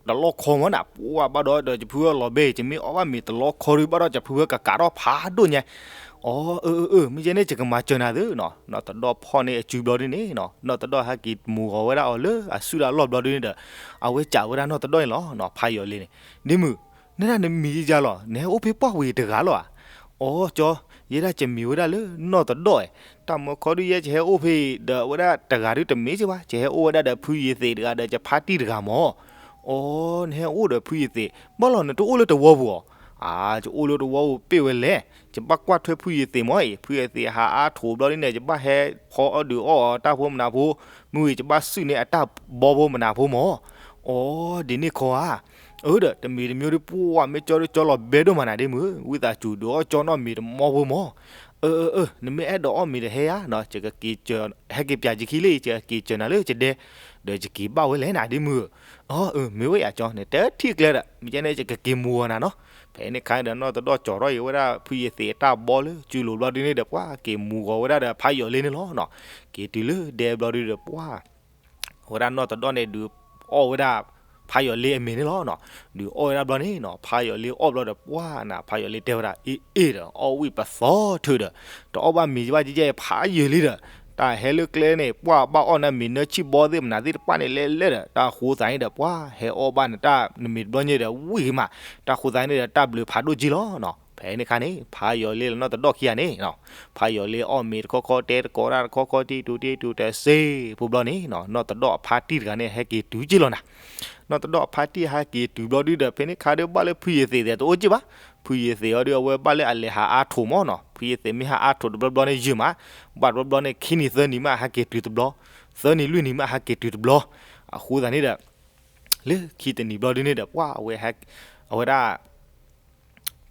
တလီၢ်ခီမးနၤ, ပှၢ်ဘၣ်ဒီး ဒီးယဖုဖၢလီၤဘဲအံၤ ယမ့ၢ်အီၣ်ဘၣ်မ့ၤတလီၢ်ခီဒုး ဘၣ်ဒီးယဖုဖၢကကးထီၣ်ဖးဒိၣ်ညါ အီ အၢ အၢ အၢ မ့ၢ်ယဲန့ၣ် ယကမၤစၢၤနၤသုနီၤ. နီၢ်တဒီၣ်ဖီၣ်န့ၢ်အစုဘျီဒုန့ၣ်နီၤ, နီၢ်တဒီၣ်ဟဲက့ၤမူၤဂီၤဝဲဒၣ်အီၤလၢအစုဒၣ်လီၢ်ဘျီဒုန့ၣ်ဒီး အဝဲစံးဝဲဒၣ်နီၢ်တဒီၣ်န့ၣ်လီၤနီၤ, ဖးယီၤလ့န့ၣ်, ဒ့မုၣ်, နဒၣ်နမံၤယၤလီၤ, နဟဲအိၣ်ဖဲပှၢ်ဝံၤတဂၤလီၤဧါ. အီ ကၠီ, ယဲဒၣ်ယမံၤဝဲဒၣ်လၢနီၢ်တဒီၣ်ဧါ, တၢ်မၢခီဒုယဲယဟဲအိၣ်ဖဲအံၤဒီး အဝဲဒၣ်တဂၤဒုတမ့ၢ်က့ဘၣ်, ယဟဲအိၣ်ဝဲဒၣ်ဒီးဖုယ့ၤသ့းတဂၤဒီး ယဖါတံၢ်တဂၤမၢ်. အီ နဟဲအိၣ်ဒီးဖုယ့ၤသ့း, ဘၣ်လီၤနတအိၣ်လၢတဝီပူၤဧါ. အါ ယအိၣ်လၢတဝီပူၤပ့ၢ်ဝဲလဲၣ်, ယဘၣ်ကွၢ်ထွဲဖုယ့ၤသ့းမၢ်အံၤ, ဖုယ့ၤသ့းဟးအါထိးဘျီဒ်န့ၣ် ယဘၣ်ဟဲဖီအီၣ်ဒုးအီၣ်အီၤတၢ်ဖိမနၤဖိ, မုၢ်ဂ့ၤယဘၣ်စုၣ်န့ၢ်အတၢ်ဘီဖိမနၤဖိမၢ်. အီ ဒ်န့ၣ်ခီဧါ. အၢဒီး တမံၤတမံၤဒုး ပှၢ်မ့ၢ်ကၠီဒုး ကၠီလီၤဘဲဒိၣ်မးနၤဒ့မုၣ်, ဝံသးစူၤဒုးအီၣ်ကၠီနီၢ်မ့ၤတမီဖိမၢ်. အၢ အၢ အၢ နမ့ၢ်အဲၣ်ဒိးအီၣ်မ့ၤဒီးဟဲယၤနီၤ, ယကက့ၤစၢၤ, ဟဲက့ၤပၠးယခံလံ, ယကက့ၤစၢၤနၤလၢယဒဲ, ဒီးယက့ၤဘၣ်ဝဲလဲၣ်နၤဒ်မုၢ်ဧၢ. အၢ အၢ မ့ၢ်ဝဲယၤကၠီ, နတထံၣ်ကျဲဒီး မ့ၢ်ကဲန့ၣ် ယကက့ၤမူၤဂီၤနၤနီၤ. ဖဲန့ၣ်ခါဒီး နီၢ်တဒီၣ်ကၠီထီၣ်အံၤဝဲဒၣ် ဖုယသံးအတၢ်ဘီလၢစုလိၤဘျီဒုန့ၣ်ဒီး ပှၤက့ၤမူၤဂီၤဝဲဒၣ်ဒီးဖးယီၤလ့န့ၣ်လီၤနီၤ. က့ၤတုၤလၢဒဲဘျီဒုဒီး ပှၤ အဝဲဒၣ်နီၢ်တဒီၣ်န့ၣ် ဒုးအီၣ်ဝဲဒၣ်ဖးယီၤလ့အမ့ၤန့ၣ်လီၤနီၤ. ဒုးအီၣ်ဝဲဒၣ်ဘျီန့ၣ်နီၤ, ဖးယီၤလ့အီၣ်ဘျီဒီး ပှၤနၤ ဖးယီၤလ့တဲဝဲဒၣ် အ့ၣ် အ့ၣ်ဒီး အီၣ်ဝံၣ်ပသီထုးဒီး တအီၣ်ဘၣ်မ့ၤဘၣ်ကဲကဲဖးယံာ်လံဒီး တၢ်ဟဲလၢကျဲန့ၣ် ပှၤဘၣ်အီၣ်နၤမ့ၤနၢဆံၣ်ဘီသ့ၣ်မနၤသ့ၣ်တဖၣ်န့ၣ်လဲၣ်လဲၣ်ဒီး တၢ်ဃိသးန့ၣ်ဒီး ပှၤဟဲအီၣ်ဘၣ်နတၢ် နမ့ၤတဘျီညါဒီး ဝံၣ်ဂ့ၤမး, တၢ်ဃိသးန့ၣ်ဒီး တၢ်ဘျုးဖးဒိၣ်ကံလီၤနီၤ. ဖဲန့ၣ်ခါန့ၣ် ဖးယီၤလ့လၢနီၢ်တဒီၣ်ခံဂၤန့ၣ်နီၤ, ဖးယီၤလ့အီၣ်မ့ၤတခီခီ တဲတကိးတၢ်တခီခီ တံတူးတံတူး တစ့ဖိဘျီန့ၣ်နီၤ, နီၢ်တဒီၣ်အဖါတံၢ်တဂၤန့ၣ် ဟဲက့ၤတုၤက့လီၤနၤ. နီၢ်တဒီၣ်အဖါတံၢ်ဟဲက့ၤတုၤဘျီဒုဒီး ဖဲန့ၣ်ခါဒီး ဘၣ်လၢဖုယသံးသ့ၣ်တအိၣ်က့ဘၣ်. ဖုယသံးအီၤဒီး အဝဲဘၣ်လၢအလဲၤဟးအါထိးမးနီၤ, ဖုယသံးမ့ၢ်ဟးအါထိးတဘျီဘျီန့ၣ်ယုာ်မး, ဘၣ်တဘျီဘျီန့ၣ် ခံနံၤသၢနံၤမးဟဲက့ၤတုၤတဘျီ, သၢနံၤလွံၢ်နံၤမးဟဲက့ၤတုၤတဘျီ. အဃိသတးန့ၣ်ဒီး လၢခံတနံၤဘျီဒုန့ၣ်ဒီး ပှၤအဝဲ အဝဲဒၣ်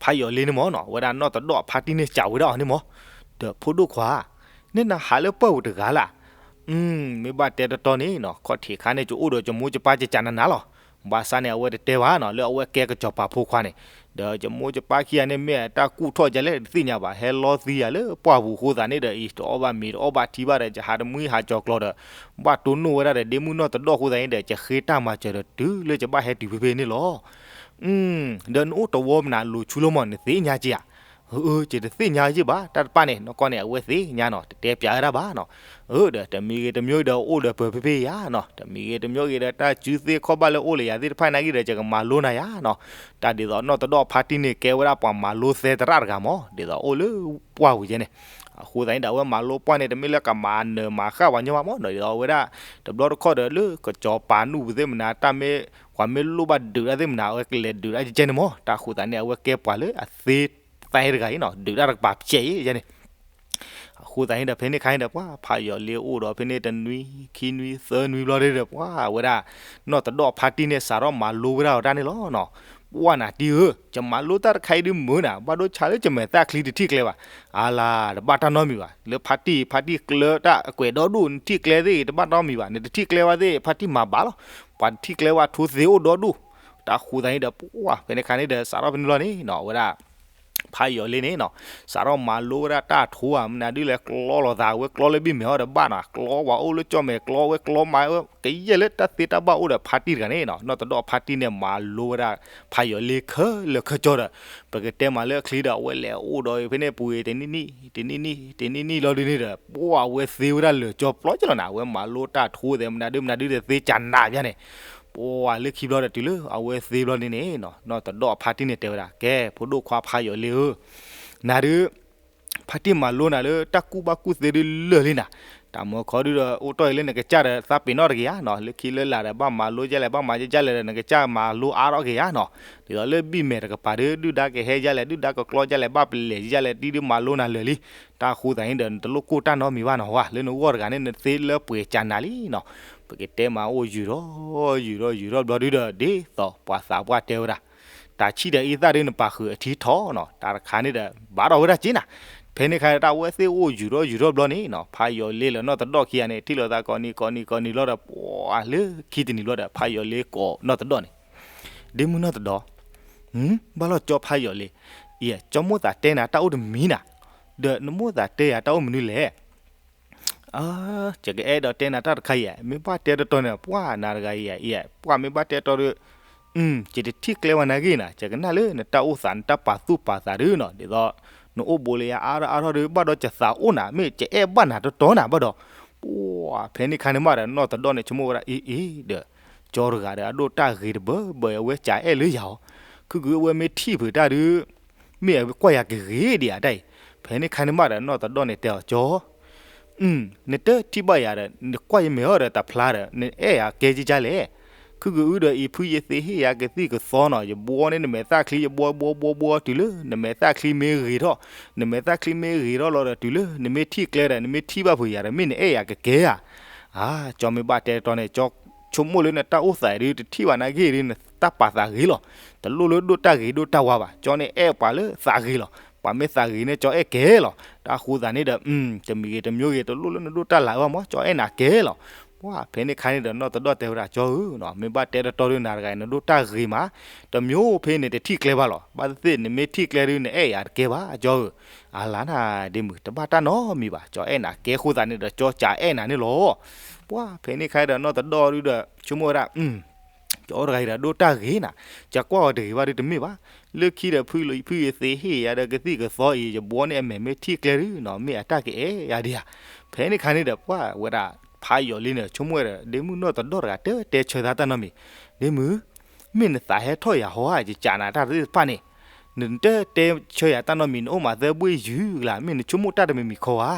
ဖးယီၤလ့န့ၣ်မးနီၤ, အဝဲဒၣ်နီၢ်တဒီၣ်အဖါတံၢ်န့ၣ် စံးဝဲဒၣ်အီၤန့ၣ်မး, ဒီးဖိဒိၣ်ခွါ, နနဟးလၢပှၢ်ပူၤတဂၤလၢ်. မ့ၢ်ဘၣ်တဲတတီန့ၣ်နီၤ, ခီၣ်ထံးခါန့ၣ် ယအိၣ်ဒီးယမိၢ်ယပၢ်ကကးနးနးလီၤ. ဘၣ်ဆၣ်န့ၣ် အဝဲတတဲဘၣ်နီၤ, လၢအဝဲကဲကစီၤပၤဖိခွါန့ၣ်, ဒီးယမိၢ်ယပၢ်ခံဂၤန့ၣ် မ့ၢ်တၢ်ကူၣ်ထီၣ်ဒ်လဲၣ်တသ့ၣ်ညါဘၣ်, ဟဲလီသံယၤလၢပှၢ်ပူၤအဃိသတးန့ၣ်ဒီး အံၤတအီၣ်ဘၣ်မ့ၤတအီၣ်ဘၣ်ထံဘၣ်ဒီး ယဟးတမှံဟးကၠီၤကျီၤဒီး ဘၣ်တိၢ်နီၣ်ဝဲဒၣ်ဒီး ဒ့မုၢ်နီၢ်တဒီၣ်အဃိသတးန့ၣ်ဒီး ယဃ့တၢ်မၤစၢၤဒီးတုၤလၢယဘၣ်ဟဲတုၤဖဲဖဲန့ၣ်လီၤ. ဒီးနအိၣ်တဝီမနုၤ လိၤဆူလီၤမး နသ့ၣ်ညါက့ၤဧါ. အၢ အၢ ယတသ့ၣ်ညါက့ၤဘၣ်, တၢ်တဖၣ်န့ၣ် နီၢ်ကီၢ်န့ၣ် အဝဲသ့ၣ်ညါနီၤ, တတဲပျးဝဲဒၣ်ဘၣ်နီၤ. အၢ ဒီးတမံၤဂ့ၤတမံၤဒီး အိၣ်ဒီးပၢၤဖဲဖဲယၤနီၤ, တမံၤဂ့ၤတမံၤဂ့ၤဒီး တၢ်စုသ့ခီၣ်ဘၣ်လၢအိၣ်လၢယၤသ့ၣ်တဖၣ်နာ်က့ဒီး ယကမၤလိနၤယၤနီၤ. တၢ်ဒ်သိးနီၢ်တဒီၣ်ဖါတံၢ်န့ၣ် ကဲဝဲဒၣ်ပှၤမၤလိသဲသရၣ်တဂၤမး, ဒ်သိးအိၣ်လၢပှၢ်ပူၤယဲန့ၣ်. အဃိသတးန့ၣ်ဒီး အဝဲမၤလိပှၢ်န့ၣ် တမ့ၢ်လၢကမၤနၢၤမၤဃၣ်ပှၤညီမးနီၤ, ဒ်သိးအဝဲဒၣ် တဘျီတခီၣ်ဒီးလၢကစီၤပၤနူၢ်ပူၤသ့ၣ်မနၤ တၢ်မ့ၢ် ပှၤမ့ၢ်လိၣ်ဘၣ်ဒုးတၢ်သ့ၣ်မနၤ အဝဲကလဲၤဒုးတၢ်ကဲကဲန့ၣ်မး. တၢ်ဃိသတးန့ၣ် အဝဲကဲပှၤလၢအသ့သဲတဂၤအံၤနီၤ, ဒုးတၢ်တကပၤပျဲၢ်အံၤယဲန့ၣ်. အဃိသတးန့ၣ်ဒီး ဖဲန့ၣ်ခါန့ၣ်ဒီး ပှၤဖးယီၤလ့အိၣ်ဒီး ဖဲန့ၣ်တနွံ ခံနွံ သၢနွံဘျီဒီး ပှၤဝဲဒၣ် နီၢ်တဒီၣ်ဖါတံၢ်န့ၣ် စးထီၣ်မၤလိဝဲဒၣ်အီၤတၢ်န့ၣ်လီၤနီၤ. ပှၤနၤတံၢ်ဧၢ, ယမၤလိတၢ်တခါအံၤဒုးမုာ်နၤ, ဘၣ်ဒိဆါလၢယမဲာ်သၣ်ချံတထံၣ်ကျဲဘၣ်. အါလါ တဘၣ်တၢ်နီတမံၤဘၣ်, လၢဖါတံၢ် ဖါတံၢ်ကျၢတၢ်အကွဲးဒီဒူၣ် နထံၣ်ကျဲသ့ၣ် တဘၣ်နီတမံၤဘၣ်, နတထံၣ်ကျဲဝဲသ့ၣ် ဖါတံၢ်မၤဘၣ်လီၤ. ပှၤတထံၣ်ကျဲဝဲထိသ့အိၣ်ဒီဒူၣ်. တၢ်ဃိသတးန့ၣ်ဒီး ပှၤဖဲန့ၣ်ခါန့ၣ်ဒီး စးထီၣ်ဖဲန့ၣ်လီၤန့ၣ်နီၤ အဝဲဒၣ် ဖးယီၤလ့န့ၣ်နီၤ, စးထီၣ်မၤလိဝဲဒၣ်တၢ်ထိဧါ မနုၤဒုးလဲၣ် ကျီလိာ်သး အဝဲကျီလၢဘံၣ်မဲာ်ဟီဒီးဘၣ်နီၤ, ကျီပှၤအိၣ်လၢကၠီၣ်မဲာ် ကျီဝဲကျီမးဝဲ ကယဲၢ်လၢတၢ်သ့တၢ်ဘၣ်အိၣ်ဒီးဖါတံၢ်တဂၤန့ၣ်နီၤ, နီၢ်တဒီၣ်ဖါတံၢ်န့ၣ် မၤလိဝဲဒၣ်ဖးယီၤလ့ခဲလၢာ်ခဲဆ့ဒီး ပကတဲမးလၢအချံဒီး အဝဲလဲၤအိၣ်ဒီးဖဲန့ၣ်ပူၤတနံၣ်နံၣ် တနံၣ်နံၣ်လီၤဒုးန့ၣ်ဒီး ပှၤအဝဲသ့ဝဲဒၣ်လၢာ်ကၠီပျီကလီၤနၤ, အဝဲမၤလိတၢ်ထိသဲးမနုၤဒုးမနုၤဒုးသ့ကနးဘၣ်န့ၣ် ပှၤလၢခံဘျီဒီးတုၤလၢအဝဲသ့ဘျီန့ၣ်န့ၣ်နီၤ, နီၢ်တဒီၣ်ဖါတံၢ်န့ၣ်တဲဝဲဒၣ် ကဲ ဖိဒိၣ်ခွါဖးယီၤလ့ဧၢ, နၤဒုး ဖါတံၢ်မၤလိနၤလၢတၢ်ကူၣ်ဘၣ်ကူၣ်သ့ဒုးလၢာ်လံနၤ, တၢ်မၢခီဒုးဒီး အိၣ်တီၢ်အံၤလၢနကစၢ်ဒီးသးပ့ၤနီၣ်တဂ့ၤဧါနီၤ, လၢခံလၢလာ်ဒီး ဘၣ်မၤလိဒ်လဲၣ် ဘၣ်မၤဒ်လဲၣ်ဒီး နကစၢ်မၤလိအါထီၣ်က့ၤဧါနီၤ, ဒ်သိးလၢဘံၣ်မဲာ်တကပၤဒီး ဒုၣ်ဒါကဟဲဒ်လဲၣ် ဒုၣ်ဒါကကျီဒ်လဲၣ် ဘၣ်ပလဲၤဒ်လဲၣ် တံၢ်ဒုးမၤလိနၤလၢာ်လံ, တၢ်ဃိသတးန့ၣ်ဒီး နတလိၣ်ကိၢ်တၢ်နီတမံၤဘၣ်နီၤ, ဝါ လၢနဂီၢ်တဂၤန့ၣ် နသ့လၢပှဲၤကနးလံနီၤ, ပကတဲမးအိၣ်ယုာ်ထီၣ် ယုာ်ထီၣ် ယုာ်ထီၣ်ဘျီဒုးဒီး ဒ်သိးပှၤသးပှၢ်တဲဝဲဒၣ် တၢ်ဆံၣ်ဒီးအံသၣ်ဒုးနပာ်ဃုာ်အထံထီၣ်နီၤ, တၢ်တခါန့ၣ်ဒီး ဘၣ်ထီၣ်ဝဲဒၣ်က့နၤ, ဖဲန့ၣ်ခါတၢ်ဝဲသ့ၣ်အိၣ်ယုာ်ထီၣ်ယုာ်ထီၣ်ဘျီန့ၣ်နီၤ, ဖးယီၤလ့လၢနီၢ်တဒီၣ်ခံဂၤန့ၣ် ထံၣ်လိာ်သးကိးနံၤကိးနံၤကိးနံၤလီၤဒီး ပှၤလၢခံတနံၤဘျီဒီး ဖးယီၤလ့ကိးနီၢ်တဒီၣ်န့ၣ်, ဒ့မုၢ်နီၢ်တဒီၣ် ဘၣ်လီၤကၠီဖးယီၤလ့, အံၤ ကၠီမိၣ်သးတဲနၤတၢ်အိၣ်တမံၤနၤ, ဒီးနမိၣ်သးတဲယၤတၢ်အိၣ်မနုၤလဲၣ် ယကအဲၣ်ဒိးတဲနၤတၢ်တခါအံၤ, မ့ၢ်ဘၣ်တဲတတီၤန့ၣ် ပှၤနၤတဂၤအံၤ, ပှၤမ့ၢ်ဘၣ်တဲတီၤဒီး ယတထံၣ်ကျဲဝဲနၤဂ့ၢ်နၤ, ယကနၣ်လၢနတၢ်အိၣ်သး နတၢ်ပာ်သူၣ်ပာ်သးဒုးနီၤ, ဒ်သိး နအိၣ်ဘူးလၢယၤအါထီၣ်အါထီၣ်ဒီး ဘၣ်ဒီးယသးအိၣ်နၤ မ့ၢ်ယအဲၣ်ဘၣ်နၤတတီၤနၤဘၣ်ဒီး, ပှၤဖဲန့ၣ်ခါန့ၣ်မးဒီး နီၢ်တဒီၣ်န့ၣ် ဆိကမိၣ်ဝဲဒၣ် အ့ အ့ ဒီး ကၠီတဂၤဒီး အဒိၣ်တၢ်ဂ့ၤတဘၢဘၢ အဝဲကးအဲၣ်လၢယၤအီၤ, ခုၣ်ခုၣ်အဝဲမ့ၢ်ထံၣ်ဖုးတၢ်ဒုး မ့ၢ်အဝဲကွၢ်ယၤကဂ့ၤဒံးဧါတၢ်အံၤ, ဖဲန့ၣ်ခါန့ၣ်မးဒီး နီၢ်တဒီၣ်န့ၣ်တဲအီၤ ကၠီ နတထံၣ်ဘၣ်ယၤဒီး နကွၢ်ယမဲာ်အီၤဒီးတဖျါဒီး နအဲၣ်ယၤကဲကၢ်ကၢ်လဲၣ်, ခုၣ်ခုၣ်အုဒီးအံၤ ဖုယသ့ဟ့ၣ်ယၤကသံၣ်ကသီနီၤ, ယဘှီန့ၢ်နမဲာ်သၣ်ချံ ယဘှီဘှီဘှီဘှီတုၤလၢ နမဲာ်သၣ်ချံမ့ၢ်ဂ့ၤထီၣ်, နမဲာ်သၣ်ချံမ့ၢ်ဂ့ၤထီၣ်လီၤဒီးတုၤလၢ နမ့ၢ်ထံၣ်ကျဲဒီး နမ့ၢ်ထံၣ်ဘၣ်ဖုးယၤဒီး မ့ၢ်နအဲၣ်ယၤကကဲဧါ, အါ ကၠီမ့ၢ်ဘၣ်တဲတတီၤန့ၣ် ကၠီ ဆိကမိၣ်လၢနတၢ်အိၣ်သးအံၤဒုး တထံၣ်ဘၣ်နၤဂ့ၢ်ဒုး နတၢ်ပာ်သးဂ့ၤလီၤ, တလိၣ်လၢဒိၣ်တၢ်ဂ့ၤဒိၣ်တၢ်ဝါဘၣ်, ကၠီန့ၣ်အဲၣ်ပှၤလၢသးဂ့ၤလီၤ, ပှၤမ့ၢ်သးဂ့ၤန့ၣ် ကၠီအဲၣ်ကဲလီၤ. တၢ်အဃိသတးန့ၣ်ဒီး တမံၤဂ့ၤတမံၤဂ့ၤ တလိၣ်လၢနဒိၣ်တၢ်လၢ်အၢဘၣ်မး ကၠီအဲၣ်နၤကဲလီၤ. ပှၢ်ဖဲန့ၣ်ခါန့ၣ်ဒီး နီၢ်တဒီၣ်တဲဝဲဒၣ် ကၠီဧၢ, မ့ၢ်ဘၣ်တဲတတီဒုးနၤတဂၤအံၤ နဒိၣ်တၢ်ဂ့ၤမး, တမံၤဖဲန့ၣ် တထံၣ်ကျဲဘၣ်လီၤ. ဘၣ်သ့ၣ်သ့ၣ် နမ့ၢ်ထံၣ်ကျဲဒုး နအဲၣ်ယၤတကဲဘၣ် ကၠီဧၢ. အလါနၤဒ့မုၣ် တဘၣ်တၢ်နီတမံၤဘၣ်, ကၠီအဲၣ်နၤကဲအဃိသတးန့ၣ်ဒီး ကၠီကးအဲၣ်နၤန့ၣ်လီၤ. ပှၢ်ဖဲန့ၣ်ခါဒီး နီၢ်တဒီၣ်ဒုးဒီး ဆိကမိၣ်ဝဲဒၣ် ကၠီတဂၤအံၤဒီး ဒိၣ်တၢ်ဂ့ၤနၤ, ကကွၢ်အီၤတဂ့ၤဘၣ်ဒုးတမ့ၢ်ဘၣ်. လၢခံဒီး ဖုယသ့ၣ်ဟ့ၣ်ယၤဒီးကသံၣ်ကသီအံၤ ယဘှီန့ၢ်အမဲာ် မ့ၢ်ထံၣ်ကျဲဒုးနီၤ မ့ၢ်အတၢ်ကအဲၣ်ယၤဒံးဧါ. ဖဲန့ၣ်ခါန့ၣ်ဒီး ပှၢ်ဝဲဒၣ် ဖးယီၤလ့န့ၣ် ဆိကမိၣ်ဝဲဒီး ဒ့မုၣ်နီၢ်တဒီၣ်တဂၤ တတဲဆၢသးတၢ်နီတမံၤ, ဒ့မုၣ် မ့ၢ်နသးဟဲထီၣ်ယၤဟီဧါ, ယကးနၤတၢ်သ့ၣ်တဖၣ်န့ၣ်, နတတဲဆၢယၤတၢ်နီတမံၤ နအိၣ်မးသၢဘှ့ၣ်ယုၢ်ကလါ, မ့ၢ်နဆိကမိၣ်တၢ်တမံၤမံၤခီဧါ.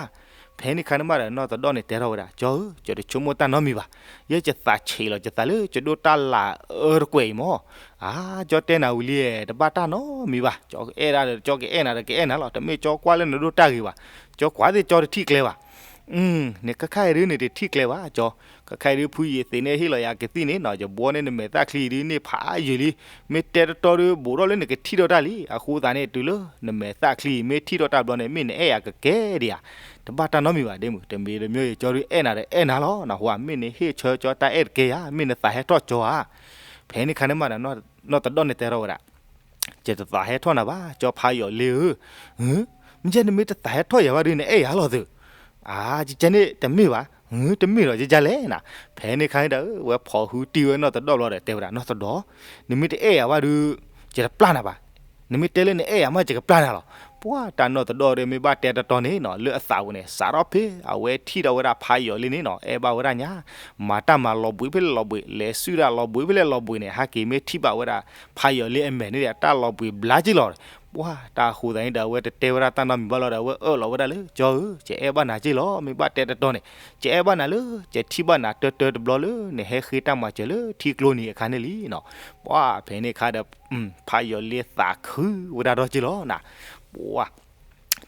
ဖဲန့ၣ်ခါန့ၣ်မးဒီး နီၢ်တဒီၣ်န့ၣ်တဲထီၣ်ဝဲဒၣ် ကၠီဧၢ, ယတဆိကမိၣ်တၢ်နီတမံၤဘၣ်. ယဲယသးဆံးလီၤယသးလၢ ယဒိၣ်တၢ်လၢ်အၢတကွဲးအံၤမး. အါ, ကၠီတဲနၤဝံၤလံ, တဘၣ်တၢ်နီတမံၤဘၣ်. ကၠီအဲၣ်ဒၣ်ဒီး ကၠီကအဲၣ်နၤဒီးကအဲၣ်နၤလီၤ. တမ့ၢ်ကၠီကွၢ်လၢနဒိၣ်တၢ်ဂ့ၤဘၣ်. ကၠီကွၢ်သ့ၣ်ကၠီတထံၣ်ကျဲဘၣ်. န့ၣ် ခဲခါအံၤဒုးန့ၣ် တထံၣ်ကျဲဘၣ် ကၠီ. ခဲခါအံၤဒုး ဖုယသ့ၣ်န့ၣ် ဟ့ၣ်လီၤယၤကသံၣ်န့ၣ်နီၤ, ယဘှီန့ၢ်နမဲာ်သၣ်ချံအံၤဒုး န့ၢ်ဖးယံာ်လံ. မ့ၢ်တဲတတီဒုး ဘူးထီၣ်လၢနကထံၣ်ထီၣ်တၢ်လံ. အဃိသတးန့ၣ် တုၤလၢနမဲာ်သၣ်ချံအံၤ မ့ၢ်ထံၣ်ထီၣ်တၢ်ဘျီန့ၣ် မ့ၢ်နအဲၣ်ယၤကကဲဒံးဧါ. တဘၣ်တၢ်နီတမံၤဘၣ် ဒ့မုၣ်, တမံၤတမံၤဂ့ၤ ကၠီဒုးအဲၣ်နၤဒီးအဲၣ်နၤလီၤ. နဟူဧါ, မ့ၢ်နဟ့ၣ်ဆၢကၠီတၢ်အဲၣ်တကဲဧါ, မ့ၢ်နသးဟဲထီၣ်ကၠီဧါ. ဖဲန့ၣ်ခါန့ၣ်မးဒီး နီၢ်တဒီၣ်န့ၣ်တဲထီၣ်ဝဲဒၣ် ယတသးဟဲထီၣ်နၤဘၣ် ကၠီဖးယီၤလ့ဧၢ. မ့ၢ်ယဲနမ့ၢ်တသးဟဲထီၣ်ယၤဘၣ်ဒုး နအဲၣ်ယၤလီၤသု. အါ, ယကဲန့ၣ်တမ့ၢ်ဘၣ်. တမ့ၢ်ဒီးယကလဲၣ်နၤ. ဖဲန့ၣ်ခါန့ၣ်ဒီး ဝဲဖီၣ်ဟုတံၢ်ဝဲနီၢ်တဒီၣ်ဘျီဒီး တဲဝဲဒၣ် နီၢ်တဒီၣ်, နမ့ၢ်တအဲၣ်ယၤဘၣ်ဒုး ယတပျၢ်နၤဘၣ်. နမ့ၢ်တဲလၢနအဲၣ်ယၤမး ယကပျၢ်နၤလီၤ. ပှၢ်တၢ်နီၢ်တဒီၣ်ဒီး မ့ၢ်ဘၣ်တဲတတီန့ၣ်နီၤ လၢအသးပူၤန့ၣ် စးထီၣ်ဖဲ အဝဲထံၣ်ဒီးဝဲဒၣ်ဖးယီၤလ့န့ၣ်နီၤ အဲၣ်ဘၣ်ဝဲဒၣ်ညါ, မၤတၢ်မၤလီၤဘှံးဖဲလဲၣ်လီၤဘှံး, လဲၤဆူၣ်တၢ်လီၤဘှံးဖဲလဲၣ်လီၤဘှံးန့ၣ် ဟဲက့ၤမ့ၢ်ထံၣ်ဘၣ်ဝဲဒၣ် ဖးယီၤလ့အမဲာ်န့ၣ်ဒီး တၢ်လီၤဘှံးဘျါက့ၤလီၤ. ပှၢ်တၢ်အဃိသတးန့ၣ်ဒီး အဝဲတတဲဝဲဒၣ်တၢ်နီတမံၤဘၣ်လီၤဒီး အဝဲအၢၣ်လီၤဝဲဒၣ်လၢ ကၠီဧၢ, ယအဲၣ်ဘၣ်နၤက့လီၤ. မ့ၢ်ဘၣ်တဲတတီန့ၣ် ယအဲၣ်ဘၣ်နၤလၢ ယထံၣ်ဘၣ်နၤတၢတၢတဘျီလၢ နဟဲဃ့တၢ်မၤစၢၤလၢထံကျိနံၤအခါန့ၣ်လံနီၤ. ပှၢ်ဖဲန့ၣ်ခါဒီး ဖးယီၤလ့သးခုဝဲဒၣ်ဒီးက့လီၤနၤ. ပှၢ်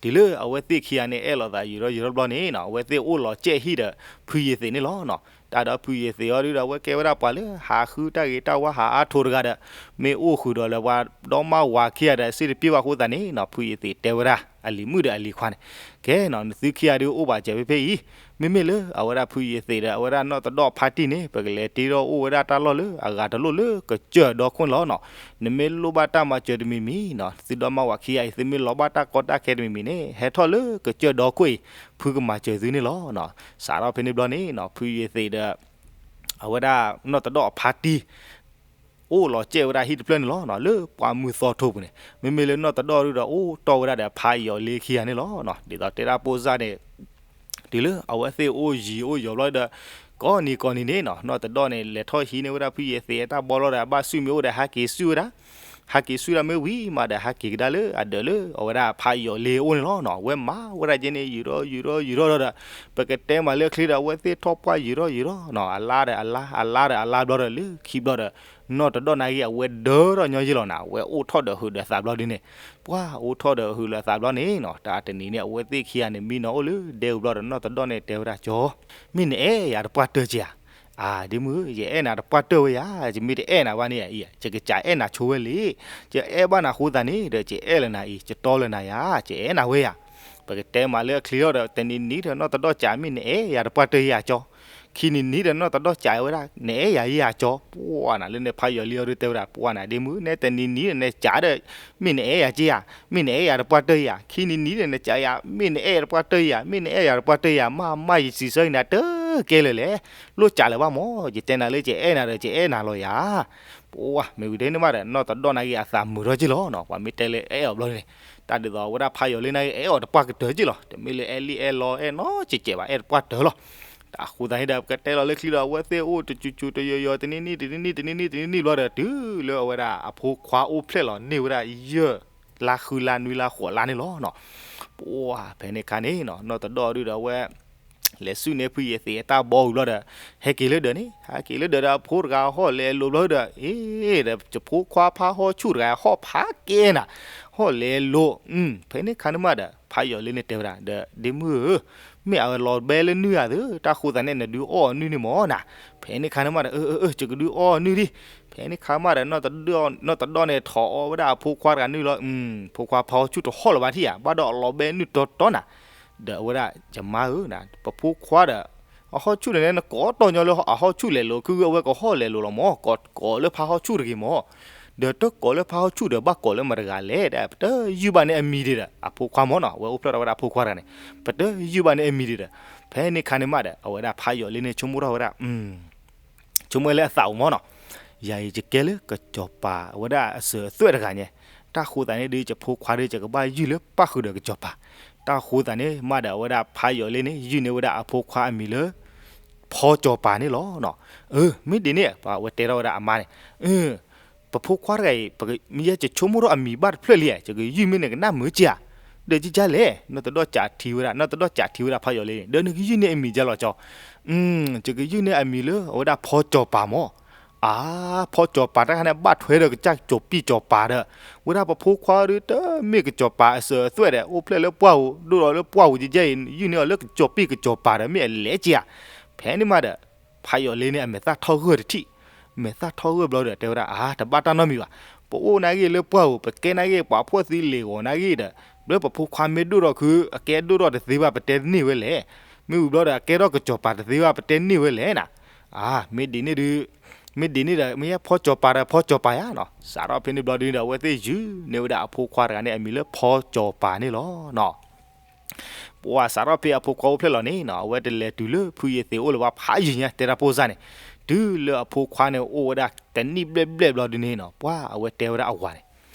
တုၤလၢအဝဲသ့ၣ်ခံဂၤန့ၣ် အဲၣ်လိာ်သးယံာ်ထီၣ်ယံာ်ထီၣ်ဘျီန့ၣ်နီၤ အဝဲသ့ၣ်အိၣ်လီၤစဲးဟံၣ်ဒီး ဖုယသ့ၣ်န့ၣ်လီၤနီၤ. တၢ်ဒီးဖုယသ့ၣ်အီၤဒုဒီး အဝဲကဲဝဲဒၣ်ပှၤလၢဟးဃုတၢ်ဂ့ၤတၢ်ဝါ ဟးအါထိတဂၤဒီး မ့ၢ်အိၣ်ဃုာ်ဒီးလၢပှၤဒီမါဝၤခံဂၤဒီး စ့တပျ့ၤဘၣ်အဃိသတးန့ၣ်နီၤ ဖုယသ့ၣ်တဲဝဲဒၣ် အလံၤမုၣ်ဒီးအလံၤခွါန့ၣ်, ကဲနီၤ နသုခံဂၤဒုအိၣ်ဘၣ်စဲးဖဲဖဲအံၤ, မ့မ့ၢ်လၢအဝဲဒၣ်ဖုယသ့ၣ်ဒီး အဝဲဒၣ်နီၢ်တဒီၣ်ဖါတံၢ်န့ၣ် ပကလဲၤတ့ထီၣ်အိၣ်ဝဲဒၣ်တၢ်လီၢ်လၢအဂၤတလိၣ်လၢကစၢၢ်ဒီခိၣ်န့ၣ်လီၤနီၤ. နမ့ၢ်လိၣ်ဘၣ်တၢ်မၤစၢၤတမံၤမံၤနီၤ သုဒီမါဝၤခံဂၤအံၤ သုမ့ၢ်လီၤဘၣ်တၢ်ကီတၢ်ခဲတမံၤမံၤန့ၣ် ဟဲထီၣ်လၢကစၢၢ်ဒီခိၣ်အံၤ ဖုကမၤစၢၤသုန့ၣ်လီၤနီၤ. စးထီၣ်ဖဲန့ၣ်ဘျီန့ၣ်နီၤ ဖုယသ့ၣ်ဒီး အဝဲဒၣ်နီၢ်တဒီၣ်အဖါတံၢ် အိၣ်လီၤစဲးဝဲဒၣ်ဟံၣ်တဖျၢၣ်န့ၣ်လီၤနီၤ လၢပှၢ်မုၢ်သီထိပူၤန့ၣ်, မ့မ့ၢ်လၢနီၢ်တဒီၣ်ဒုဒီး အိၣ်တီၢ်ဝဲဒၣ်ဒီးဖးယီၤလ့ခံဂၤန့ၣ်လီၤနီၤ. ဒ်သိးတဲဒၣ်ပိၢ်စၢ်န့ၣ် တုၤလၢအဝဲသ့ၣ်အိၣ်ယံၤအိၣ်ယီၤဘျီဒီး ကိးနံၤကိးနံၤန့ၣ်နီၤ နီၢ်တဒီၣ်န့ၣ် လဲၤထီၣ်ဟံးန့ၢ်ဝဲဒၣ်ဖုယသ့ၣ်အတၢ်ဘီလီၤဒီး အဘၣ်ဆူၣ်မ့ၢ်အိၣ်ဒီး ဟးက့ၤဆူၣ်ဝဲဒၣ်, ဟးက့ၤဆူၣ်ဒၣ်မ့ၢ်ဝံၤမးဒီး ဟးက့ၤကဒါလၢအဒၢးလၢအဝဲဒၣ်ဖးယီၤလ့အအိၣ်န့ၣ်လီၤနီၤ. အဝဲမၤဝဲဒၣ်ကဲန့ၣ် ယူၤထီၣ်ယူၤထီၣ်ယူၤထီၣ်ဒီး ပကတဲမးလၢအချ့ဒီး အဝဲသ့ၣ်ထီၣ်ပှၢ်ယူၤထီၣ်ယူၤထီၣ်နီၤ အလါဒီးအလါ အလါဒီးအလါဘျီဒီး လၢခံဘျီဒီး နီၢ်တဒီၣ်နာ်က့ အဝဲဒၢထီၣ်ညီယ့ၢ်လီၤနၤ အဝဲအိၣ်ထီၣ်ဒီးဟုးဒီးသးဘျီဒ်န့ၣ်, ပှၢ်အိၣ်ထီၣ်ဒီးဟုးဒီးသးဘျီန့ၣ်နီၤ တၢ်တနံၤန့ၣ် အဝဲသ့ၣ်ခံဂၤန့ၣ် မံနီၤအိၣ်လၢဒဲအူဘျီဒီး နီၢ်တဒီၣ်န့ၣ်တဲဝဲဒၣ် ကၠီ မ့ၢ်နအဲၣ်ယၤတပှၢ်တၢၢ်က့ဧါ. အါ ဒ့မုၣ်ဧၢ ယအဲၣ်နၤတပှၢ်တၢၢ်ဝဲယၤ ယမ့ၢ်တအဲၣ်နၤဘၣ်န့ၣ်အံၤ ယကစးအဲၣ်နၤဆိဝဲလံ. ယအဲၣ်ဘၣ်နၤအဃိသတးန့ၣ်ဒီး ယအဲၣ်လၢနၤအံၤ ယတီလၢနၤယၤ ယအဲၣ်နၤဝဲယၤ. ပကတဲမးလၢအချ့ထီၣ်ဒီး တနံၤနံၤဒီး နီၢ်တဒီၣ်ကး မ့ၢ်နအဲၣ်ယၤတပှၢ်တၢၢ်ယၤကၠီ ခံနံၤနံၤဒီး နီၢ်တဒီၣ်ကးဝဲဒၣ် နအဲၣ်ယၤယၤကၠီ ပှၢ်နၤလၢန့ၣ် ဖးယီၤလ့အီၤဒုတဲဝဲဒၣ် ပှၢ်နၤ ဒ့မုၣ် နဲတနံၤနံၤဒီး နကးဒီး မ့ၢ်နအဲၣ်ယၤက့ဧါ, မ့ၢ်နအဲၣ်ယၤတပှၢ်တၢၢ်ယၤ, ခံနံၤနံၤဒီး နကးယၤ မ့ၢ်နအဲၣ်ယၤတပှၢ်တၢၢ်ယၤ, မ့ၢ်နအဲၣ်ယၤတပှၢ်တၢၢ်ယၤ, မ့ၢ်မ့ၢ်ယစံးဆၢက့ၤနၤတကဲလၢာ်လဲၣ်. လိၣ်ကးလၢၤဘၣ်မး ယတဲနၤလၢ ယအဲၣ်နၤဒီး ယအဲၣ်နၤလီၤယၤ. ပှၢ် မ့ၢ်ဝံၤဒ်န့ၣ်မးဒီး နီၢ်တဒီၣ်နာ်က့ အသးမုာ်ထီၣ်က့လီၤနီၤ ပှၤမ့ၢ်တဲလၢအအဲၣ်အီၤဘျီန့ၣ်, တၢ်ဒ်သိးအဝဲဒၣ်ဖးယီၤလ့နာ်က့ အဲၣ်အီၤတပှၢ်ကတၢၢ်က့လီၤ. တမ့ၢ်လၢအဲၣ်လံအဲၣ်လီ အဲၣ်နီတစဲးဘၣ် အဲၣ်တပှၢ်တၢၢ်လီၤ. တၢ်အဃိသတးန့ၣ်ဒီး ပကတဲလီၤလၢချံဒီး အဝဲသ့ၣ်အိၣ်တစူၤစူၤတယီၤယီၤ တနံၤနံၤတနံၤနံၤတနံၤနံၤတနံၤနံၤဘျီဒီး တုၤလၢအဝဲဒၣ်အဖိခွါအိၣ်ဖျဲၣ်လီၤန့ၢ်ဝဲဒၣ် ယဲၢ်လါ ဃုလါ နွံလါ ဃိးလါန့ၣ်လီၤနီၤ. ပှၢ် ဖဲန့ၣ်အခါန့ၣ်နီၤ နီၢ်တဒီၣ်ဒုဒီးအဝဲ လဲၤဆူၣ်န့ၢ်ဖုယသံးအတၢ်ဘီဝံၤဘျီဒီး ဟဲက့ၤလၢဒၢးန့ၣ်, ဟဲက့ၤလၢဒၢးဒီးအဖိတဂၤဟီၣ်လဲၤလိာ်ဘျီဒီး အ့ ဒီးယဖိခွါဖးဟီၣ်ဆူၣ်တဂၤဟီၣ်ဖးကဲနၤ, ဟီၣ်လဲၤလိာ်, ဖဲန့ၣ်အခါန့ၣ်မးဒီး ဖးယီၤလ့န့ၣ်တဲဝဲဒၣ် ဒီးဒ့မုၣ်ဧၢ, မ့ၢ်အဝဲလီၤဘဲလၢနုၢ်ဧါသၢ, တၢ်ဃိသးန့ၣ် နဒုးအီၣ်အီၤနုၢ်န့ၣ်မၢ်နၤ. ဖဲန့ၣ်ခါန့ၣ်မးဒီး အၢ အၢ အၢ ယကဒုးအီၣ်အီၤနုၢ်ဒံး. ဖဲန့ၣ်ခါမးဒီး နီၢ်တဒီၣ်န့ၣ် ထိးအီၣ်ဝဲဒၣ်အဖိခွါတဂၤနုၢ်လီၤ. ဖိခွါဖးဟီၣ်ဆူၣ်တဟီၣ်လၢၤဘၣ်ထံၣ်ဧါ, ဘၣ်ဒီးအလီၤဘဲနုၢ်တီတီနၤ. ဒီးအဝဲဒၣ် ယမါဧၢ, ပဖိခွါဒီး အဟီၣ်ဆူၣ်န့ၣ် နကိးတီၢ်ညီလၢအဟီၣ်ဆူၣ်လဲၤလိာ် ခုဂုအဝဲကဟီၣ်လဲၤလိာ်လီၤမၢ်, ကိးလၢဖးဟီၣ်ဆူၣ်တဂ့ၤမၢ်. ဒီးတကိးလၢဖးဟီၣ်ဆူၣ်ဒီး ဘၣ်ကိးလၢမတၤတဂၤလဲၣ်, ဒီးပတယုၢ်ဘၣ်န့ၢ်အမံၤဒံးဒီး အဖိခွါမၢ်နီၤ, အဝဲအိၣ်ဖျဲၣ်ထီၣ်ဝဲဒၣ်အဖိခွါတဂၤန့ၣ် ပတယုၢ်ဘၣ်န့ၢ်အမံၤဒံးဒီး. ဖဲန့ၣ်ခါန့ၣ်မးဒီး အဝဲဒၣ်ဖးယိာ်လ့န့ၣ် ဆိကမိၣ်ထီၣ်ဝဲဒၣ် ဆိကမိၣ်လၢအသးအိၣ်မၢ်နီၤ, ယၤအံၤယကဲလၢကစီၤပၤအဝဲဒၣ်အစၢၤအသွဲၣ်တဂၤညါ, တၢ်ဃိသးန့ၣ်ဒီး ယဖိခွါဒီး ယကဘၣ်ယုၢ်လၢပၣ်ဃုာ်ဒီးကစီၤပၤ. တၢ်ဃိသးန့ၣ်မးဒီး အဝဲဒၣ်ဖးယိာ်လ့န့ၣ် ယုၢ်န့ၢ်ဝဲဒၣ်အဖိခွါအမံၤလၢ ဖီကၠီၤပၤန့ၣ်လီၤ. အၢ မ့ၢ်ဒ်န့ၣ် အဝဲတဲထီၣ်ဝဲဒၣ်အမါန့ၣ်, ပဖိခွါတဂၤအံၤ မ့ၢ်ယဲယဆိကမိၣ်ထီၣ်အမံၤဘၣ်တဖျၢၣ်လံဧါ, ယကယုၢ်မ့ၢ်နကနၣ်မုာ်က့ဧါ. ဒီးကကလဲၣ်, နီၢ်တဒီၣ်ကးထံဝဲဒၣ်, နီၢ်တဒီၣ်ကးထံဝဲဒၣ်ဖးယိာ်လ့န့ၣ်, ဒီးနကယုၢ်န့ၢ်အမံၤကလဲၣ်ကၠီ. ယကယုၢ်န့ၢ်အမံၤလၢအဝဲဒၣ်ဖီကၠီၤပၤမၢ်. အါ, ဖီကၠီၤပၤတၢ်ခါန့ၣ် ဘၣ်ထွဲဒီးကစၢ်ကၠီၤပံၣ်ကၠီၤပၤဒီး ဝဲဒၣ်ပဖိခွါဒီး တမ့ၢ်ကစီၤပၤအစၢၤအသွဲၣ်ဒီး အိၣ်ဖျဲၣ်လၢပှၢ်ဧိၤ ဒိၣ်ဒီးလၢပှၢ်ဧိၤကကဲအံၤ ယုၢ်န့ၢ်အီၤလၢကစီၤပံၣ်ကစီၤပၤဒီး မ့ၢ်အလဲၤက့ဧါ. ဖဲန့ၣ်မးဒီး ဖးယိာ်လ့န့ၣ်အမဲာ်သၣ်ထီၣ်ဂၢၢ်တထံၣ်, မဲာ်သၣ်ထီၣ်ဂၢၢ်ဘျီဒီး တဲဝဲဒၣ် အါ တဘၣ်တၢ်နီတမံၤဘၣ်. ပအိၣ်နာ်ဂ့ၢ်လၢပှၢ်ဧိၤ ပကဲနာ်ဂ့ၢ်ပှၤဖှီၣ်သံလ့ၤဂီၤနာ်ဂ့ၢ်ဒီး လၢပဖိခွါမ့ၢ်ဒိၣ်ထီၣ်ခု အကဲဒိၣ်ထီၣ်တသ့ဘၣ် ပတဲန့ၢ်ဝဲလဲၣ်. မ့ၢ်ဝံၤဘျီဒီး အကဲထီၣ်ကစီၤပၤတသ့ဘၣ် ပတဲန့ၢ်ဝဲလဲၣ်နၤ. အါ မ့ၢ်ဒ်န့ၣ်ဒီး မ့ၢ်ဒ်န့ၣ်ဒီး မ့ၢ်ယဲဖီကၠီၤပၤဒီးဖီကၠီၤပၤယါနီၤ. စးထီၣ်ဖဲန့ၣ်ဘျီဒ်န့ၣ်ဒီး အဝဲသ့ၣ်ယုၢ်န့ၢ်ဝဲဒၣ်အဖိခွါတဂၤန့ၣ် အမံၤလၢဖီကၠီၤပၤန့ၣ်လီၤနီၤ. ပှၤစးထီၣ်ဖဲအဖိခွါအိၣ်ဖျဲၣ်လီၤန့ၣ်နီၤ အဝဲတလဲၤတုၤလၢဖုယ့ၤသ့ၣ်အိၣ်လၢၤဘၣ်ဖးယံာ်ညါ တဲတၢ်ပိၢ်စၢ်န့ၣ်, တုၤလၢအဖိခွါန့ၣ်အိၣ်ဝဲဒၣ်တနံၣ်ဘျဲၣ်ဘျဲၣ်ဘျီဒ်န့ၣ်နီၤ ပှၤအဝဲတဲဝဲဒၣ်အဝၤန့ၣ်,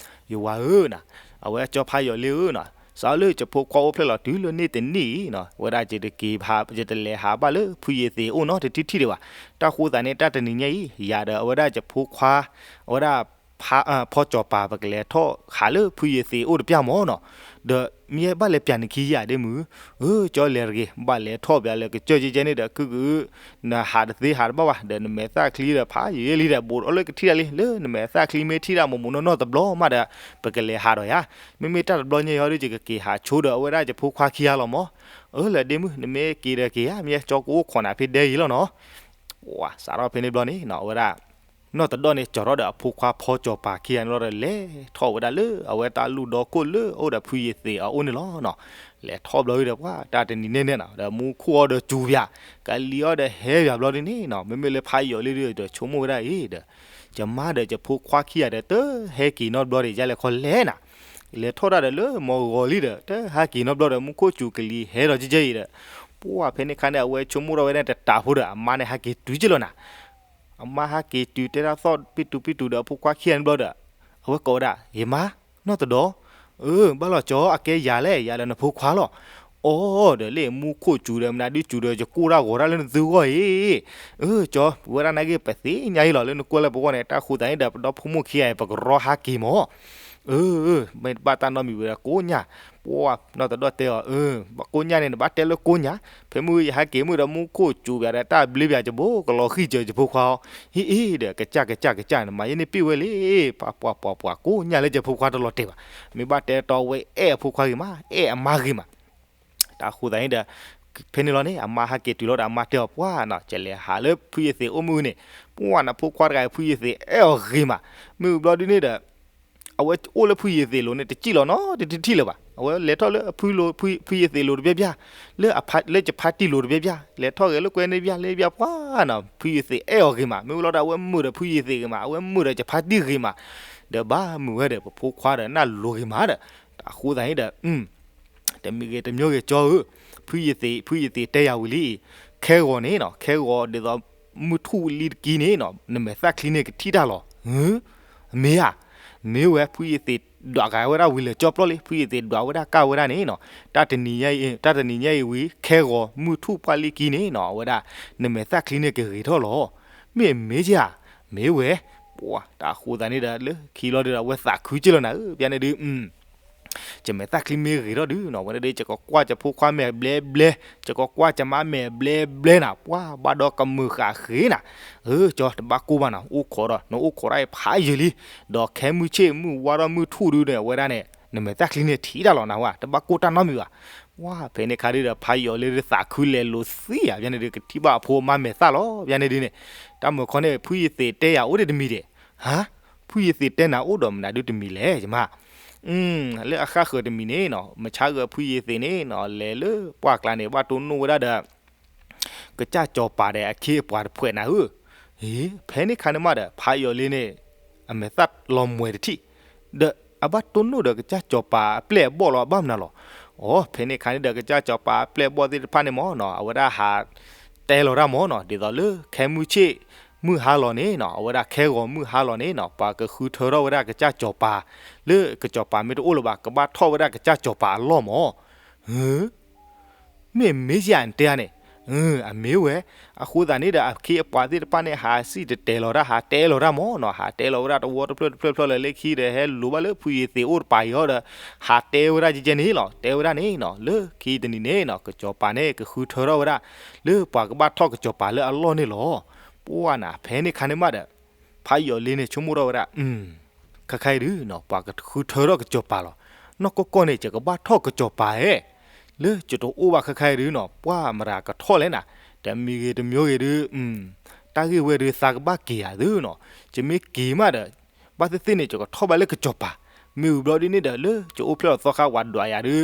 ယဝၤဧၢနီၤ, အဝဲကၠီဖးယိာ်လ့ဧၢနီၤ, စးလၢယဖိခွါအိၣ်ဖျဲၣ်လီၤတုၤလၢန့ၣ်တနံၣ်အံၤနီၤ ဝဲဒၣ်ယတက့ၤ ယတလဲၤဟးဘၣ်လၢဖုယ့ၤသ့ၣ်အိၣ်နီတထံၣ်ထံၣ်ဒံးဘၣ်. တၢ်ဃိသးန့ၣ် တၢ်တနံၤညါအံၤ ယၤဒီးအဝဲဒၣ်ယဖိခွါ အဝဲဒၣ် ဖီကၠီၤပၤ ပကလဲၤထီၣ်ဟးလၢဖုယ့ၤသ့ၣ်အိၣ်တပျၢ်မၢ်နီၤ. ဒီးမ့ၢ်ဘၣ်လဲၤပျၢ်နခံယၤဒ့မုၢ်, အၢ ကၠီလဲၤတဂ့ၤ, ဘၣ်လဲၤထီၣ်ပျၢ်လၢကစၢၢ်ကဲကဲန့ၣ်ဒီး ကုၢ်ကုၢ် နဟးတသ့ဟးတဘၣ်ဘၣ် ဒီးနမဲာ်သၣ်ချံဒီးဖးယံာ်လံဒီး ဘူးထီၣ်လၢကထံၣ်တၢ်လံ လၢနမဲာ်သၣ်ချံမ့ၢ်ထံၣ်တၢ်မိၢ်မိၢ်နီၢ်နီၢ်တဘျီမးဒီး ပကလဲၤဟးဒီးယၤ, မ့မ့ၢ်တၢ်တဘျီညါအံၤဒီး ယကက့ၤဟးဆိဒီးအဝဲဒၣ်ယဖိခွါခံဂၤလီၤမၢ်. အၢ လၢဒ့မုၢ် နမ့ၢ်က့ၤဒီးက့ၤဧါ, မ့ၢ်ကၠီကအိၣ်ခိးနၤဖဲဒဲအံၤလီၤနီၤ. ပှၤစးထီၣ်ဖဲန့ၣ်ဘျီန့ၣ်နီၤ အဝဲဒၣ် နီၢ်တဒီၣ်န့ၣ် ကၠီထီၣ်ဒီးအဖိခွါဖီကၠီၤပၤခံဂၤန့ၣ်လီၤဒီး လဲၤထီၣ်ဝဲဒၣ်လၢအဝဲတၢ်လူၢ်ဒီခိၣ်လၢအအိၣ်ဒီးဖုယ့ၤသ့ၣ်အအိၣ်န့ၣ်လီၤနီၤ. လဲၤထီၣ်ဘျီဒ်ဒီး ပှၤတၢ်တနံၤန့ၣ်န့ၣ်နီၤ ဒီးမူခိၣ်အီၤဒီးစူၤပၠး, ကလံၤအီၤဒီးဟဲပၠးဘျီဒ်န့ၣ်နီၤ မ့မ့ၢ်လၢဖးယိာ်လ့ဒီး ဒီးဆိကမိၣ်ဝဲဒၣ်အံၤဒီး ယမါဒီးယဖိခွါခံဂၤဒီး တဟဲက့ၤနီတဘျီဒီး ယလဲၤခီလဲၣ်နၤ လဲၤထီၣ်တၢ်ဒီးလၢမီၢ်ဂီၤလံဒီး တဟဲက့ၤနီတဘျီဒီး မူခိၣ်စူၤကလံၤဟဲဒီးကဲကဲအံၤဒီး ပှၤဖဲန့ၣ်ခါန့ၣ် အဝဲဆိကမိၣ်ထီၣ်ဝဲဒၣ်တတးဖိဒီး အမါန့ၣ်ဟဲက့ၤတုၤက့လီၤနၤ. အမါဟဲက့ၤတုၤတဲတၢ်သီၣ်ပံတူၤပံတူၤဒီးအဖိခွါခံဂၤန့ၣ်ဘျီဒီး အဝဲကိးဝဲဒၣ် ယမါ နီၢ်တဒီၣ်, အၢ ဘၣ်လီၤကၠီ အကဲယၤလဲၣ် ယၤဒီးနဖိခွါလီၤ. အိၣ်ဒီးလၢမူခိၣ်စူၤဒီးမနုၤဒုစူၤဒီး ယကိၢ်တၢ်ဂီၤတၢ်လၢနသုဂီၢ်အံၤ, အၢ ကၠီ ဝဲဒၣ်နာ်က့ပသ့ၣ်ညါအံၤလီၤ လၢနကွၢ်လၢပဂီၢ်န့ၣ် တၢ်ဃိသးန့ၣ်ဒီး ပဒီဖိမိၢ်ခံဂၤအံၤ ပကရီဟးက့ၤမၢ် အၢ မ့ၢ်ဘၣ်တၢ်နီတမံၤဝဲဒီးကိးညါ, ပှၤနီၢ်တဒီၣ်တဲအီၤ ကိးညါန့ၣ် နဘၣ်တဲလၢကိးညါ, ဖဲမုၢ်ယဟဲက့ၤမုၢ်ဒီး မူခိၣ်စူၤပၠးဒီးတၢ်ဘျ့ပၠး ယဘိကလီၤဃံၢ်စၢၤယဖိခွါအီၤ, ဟ့ၣ်အ့ၣ်ဒီး ကစၢ်ကစၢ်ကစၢ် နမၤယဲန့ၣ်ပ့ၢ်ဝဲလံ, ပှၤပှၤပှၤပှၤ ကိးညါလၢယဖိခွါတလီၤတဲာ်ဘၣ်, မ့ၢ်ဘၣ်တဲတီဝဲအဲၣ်အဖိခွါဂ့ၤမး အဲၣ်အမါဂ့ၤမး တၢ်ဃိသးန့ၣ်ဒီး ဖဲန့ၣ်လီၤန့ၣ် အမါဟဲက့ၤတုၤလီၤဒီး အမါတဲအီၤ ပှၤနီၤ ကလဲၤဟးလၢဖုယ့ၤသ့ၣ်အိၣ်မုၢ်န့ၣ်, ပှၤနဖိခွါတဂၤအံၤ ဖုယ့ၤသ့ၣ်အဲၣ်အီၤဂ့ၤမး, မ့ၢ်ဝံၤဘျီဒ်န့ၣ်ဒီး အဝဲအိၣ်လၢဖုယ့ၤသ့ၣ်လိၤန့ၣ် တစံၣ်လီၤနီတထံၣ်ထံၣ်လၢၤဘၣ်, အဝဲလဲၤထီၣ်လၢအဖုလိၤ ဖုယ့ၤသ့ၣ်လိၤတဘျီဘျီ, လၢ လၢယဖါတံၢ်လိၤတဘျီဘျီ, လဲၤထီၣ်ဂဲၤလၢကွဲန့ၣ်တဘျီ လၢတဘျီပှၤနီၤ ဖုယ့ၤသ့ၣ်အဲၣ်အီၤဂ့ၤမး, မ့ၢ်ဝံၤလီၤဒီး အဝဲမုာ်ဒီးဖုယ့ၤသ့ၣ်ဂ့ၤမး, အဝဲမုာ်ဒီးယဖါတံၢ်ဂ့ၤမး, ဒီးဘၣ်မုာ်ဝဲဒီး ပဖိခွါဒီးနၢ်လိၤဂ့ၤမးဒီး, တၢ်ဃိသးန့ၣ်ဒီး တမံၤဂ့ၤတမံၤဂ့ၤ ကၠီဧၢ, ဖုယ့ၤသ့ၣ် ဖုယ့ၤသ့ၣ်တဲယၤဝံၤလံ, ခဲဂီၤန့ၣ်နီၤ ခဲဂီၤဒ်သိး မုၢ်ထူၣ်လံတကံန့ၣ်နီၤ နမဲာ်သၣ်ချံန့ၣ်ကထံၣ်တၢ်လီၤ. မ့ၢ်ဧါ, မ့ၢ်ဝဲ ဖုယ့ၤသ့ၣ်ဒွးကးဝဲဒၣ်ဝံၤလၢာ်ကၠီပျီလံ, ဖုယ့ၤသ့ၣ်ဒွးဝဲဒၣ်ကၢ်ဝဲဒၣ်န့ၣ်နီၤ, တၢ်တနံၤညါအံၤ တၢ်တနံၤညါအံၤဝံၤ ခဲဂီၤမုၢ်ထူၣ်ပှၢ်လံကံန့ၣ်နီၤ အဝဲဒၣ် နမဲာ်သၣ်ချံန့ၣ်ကဂ့ၤထီၣ်လီၤ. မ့ၢ်မ့ၢ်ဧါ, မ့ၢ်ဝဲ, ပှၤတၢ်ဃိသးန့ၣ်ဒီး လၢခံလီၤဒီး အဝဲသးခုက့လီၤနၤဧၢ, ပျၢ်န့ၣ်ဒုး ယမဲာ်သၣ်ချံမ့ၢ်ဂ့ၤထီၣ်ဒုးနီၤ ဝဲန့ၣ်ဒီး ယကကွၢ်ယဖိခွါမဲာ်ဘျဲဘျဲ, ယကကွၢ်ယမါမဲာ်ဘျဲဘျဲနၤ, ပှၤဘၣ်ဒီးကမုာ်ဃာ်ဃ့နၤ, အၢ ကၠီ တဘၣ်ကိၢ်ဘၣ်နၤ အိၣ်ခိးဒီး နအိၣ်ခိးတၢ်အံၤဖးယံာ်လံ, ဒီးခဲမုၢ်ဆ့ၣ်မုၢ်ဝါထီၣ်မုၢ်ထူၣ်ဒုးန့ၣ် အဝဲဒၣ်န့ၣ် နမဲာ်သၣ်ချံန့ၣ်ထံၣ်တၢ်လီၤနၤဝဲ တဘၣ်ကိၢ်တၢ်နီတမံၤဘၣ်. ဝဲဖဲန့ၣ်ခါဒုဒီး ဖါယီၤလ့သးခုလဲၤလိၤသံဧါ ဖဲန့ၣ်ဒုး ကထံၣ်ဘၣ်အဖိအမါမဲာ်သၣ်လီၤ ဖဲန့ၣ်ဒုန့ၣ်. တၢ်မုၢ်ခီန့ၣ် ဖုယသံးတဲယၤအိၣ်ဒံးတမံၤဒဲး. ဟါ, ဖုယသံးတဲနၤအိၣ်ဒီးမနုၤဒုတမံၤလဲၣ် ယမါ. လၢအဃၣ်ဃၢၤတမံၤန့ၣ်နီၤ မဆါဂၤဖုယသံးန့ၣ်နီၤ လဲၤလၢပှၢ်ကျါန့ၣ် ဘၣ်တိၢ်နီၣ်ဝဲဒၣ်ဒီး ကစၢ်စီၤပၤဒီးအခ့အပှၤတဖှဲးနၤဧၢ. ဖဲန့ၣ်ခါန့ၣ်မးဒီး ဖါယီၤလ့န့ၣ် အမဲာ်သၣ်လီၤမှဲၤတထံၣ် ဒီးအဘၣ်တိၢ်နီၣ်ဒီးကစၢ်စီၤပၤအပျဲၢ်အဘီၣ်လီၤ အဘၣ်မနုၤလီၤ. အိ ဖဲန့ၣ်ခါန့ၣ်ဒီး ကစၢ်စီၤပၤအပျဲၢ်အဘီၣ်သ့ၣ်တဖၣ်န့ၣ်မ့ၢ်နီၤ အဝဲဒၣ်ဟးတဲလီၤတၢ်မ့ၢ်နီၤ ဒ်သိးလၢခဲမုၢ်ဆ့ၣ် မုၢ်ဟါလီၤန့ၣ်နီၤ အဝဲဒၣ်ခဲဂီၤမုၢ်ဟါလီၤန့ၣ်နီၤ ပှၤကဃုထၢထီၣ်ဝဲဒၣ်ကစၢ်စီၤပၤ လၢကစီၤပၤမ့ၢ်တအိၣ်လၢၤဘၣ် ကဘၣ်ထီၣ်ဝဲဒၣ်ကစၢ်စီၤပၤအလီၢ်မ့ၢ် မ့ၢ်မ့ၢ်ယၤနတဲဧါန့ၣ်. အမ့ၢ်ဝဲ. အဃိသတးန့ၣ်ဒီး အခ့အပှၤသ့ၣ်တဖၣ်န့ၣ် ဟးစံၣ်တဲၤတဲလီၤတၢ် ဟးတဲလီၤတၢ်မ့ၢ်နီၤ ဟးတဲလီၤဝဲဒၣ်တဝီတဖျၢၣ်တဖျၢၣ်ဖျၢၣ်လၢလၢခံဒီး ဟဲလိၤဘၣ်လၢဖုယသံးအိၣ်တပၤအံၤဒီး ဟးတဲဝဲဒၣ်ကဲကဲန့ၣ်လီၤ တဲဝဲဒၣ်န့ၣ်နီၤ လၢခံတနံၤန့ၣ်နီၤ ကစီၤပၤန့ၣ် ကဃုထၢထီၣ်ဝဲဒၣ် လၢပှၤကဘၣ်ထီၣ်ကစီၤပၤလၢအလီၢ်န့ၣ်လီၤ. ပှၢ်နၤ ဖဲန့ၣ်ခါန့ၣ်မးဒီး ဖါယီၤလ့န့ၣ် ဆိကမိၣ်ထီၣ်ဝဲဒၣ် ခါခါအံၤဒုနီၤ ပှၤကဃုထၢထီၣ်ကစီၤပၤလီၤ. နီၢ်ကီၢ်ကီၢ်န့ၣ် ယကဘၣ်ထီၣ်ကစီၤပၤဧါ လၢယတအိၣ်ဘၣ်ခါခါအံၤဒုနီၤ ပှၢ်မတၤကထီၣ်လဲၣ်နၤ. တမံၤဂ့ၤတမံၤဂ့ၤဒု တၢ်ဂ့ၢ်ဝဲဒု သးကဘၣ်က့ၤဧါသုနီၤ ယမ့ၢ်က့ၤမးဒီး ဘၣ်သ့ၣ်သ့ၣ်န့ၣ် ယကထီၣ်ဘၣ်လၢကစီၤပၤ မ့ၢ်ဝံၤဘျီဒ်န့ၣ်ဒီး လၢယအိၣ်ဖျဲၣ်လီၤသီခါဝးဒွးယၤဒု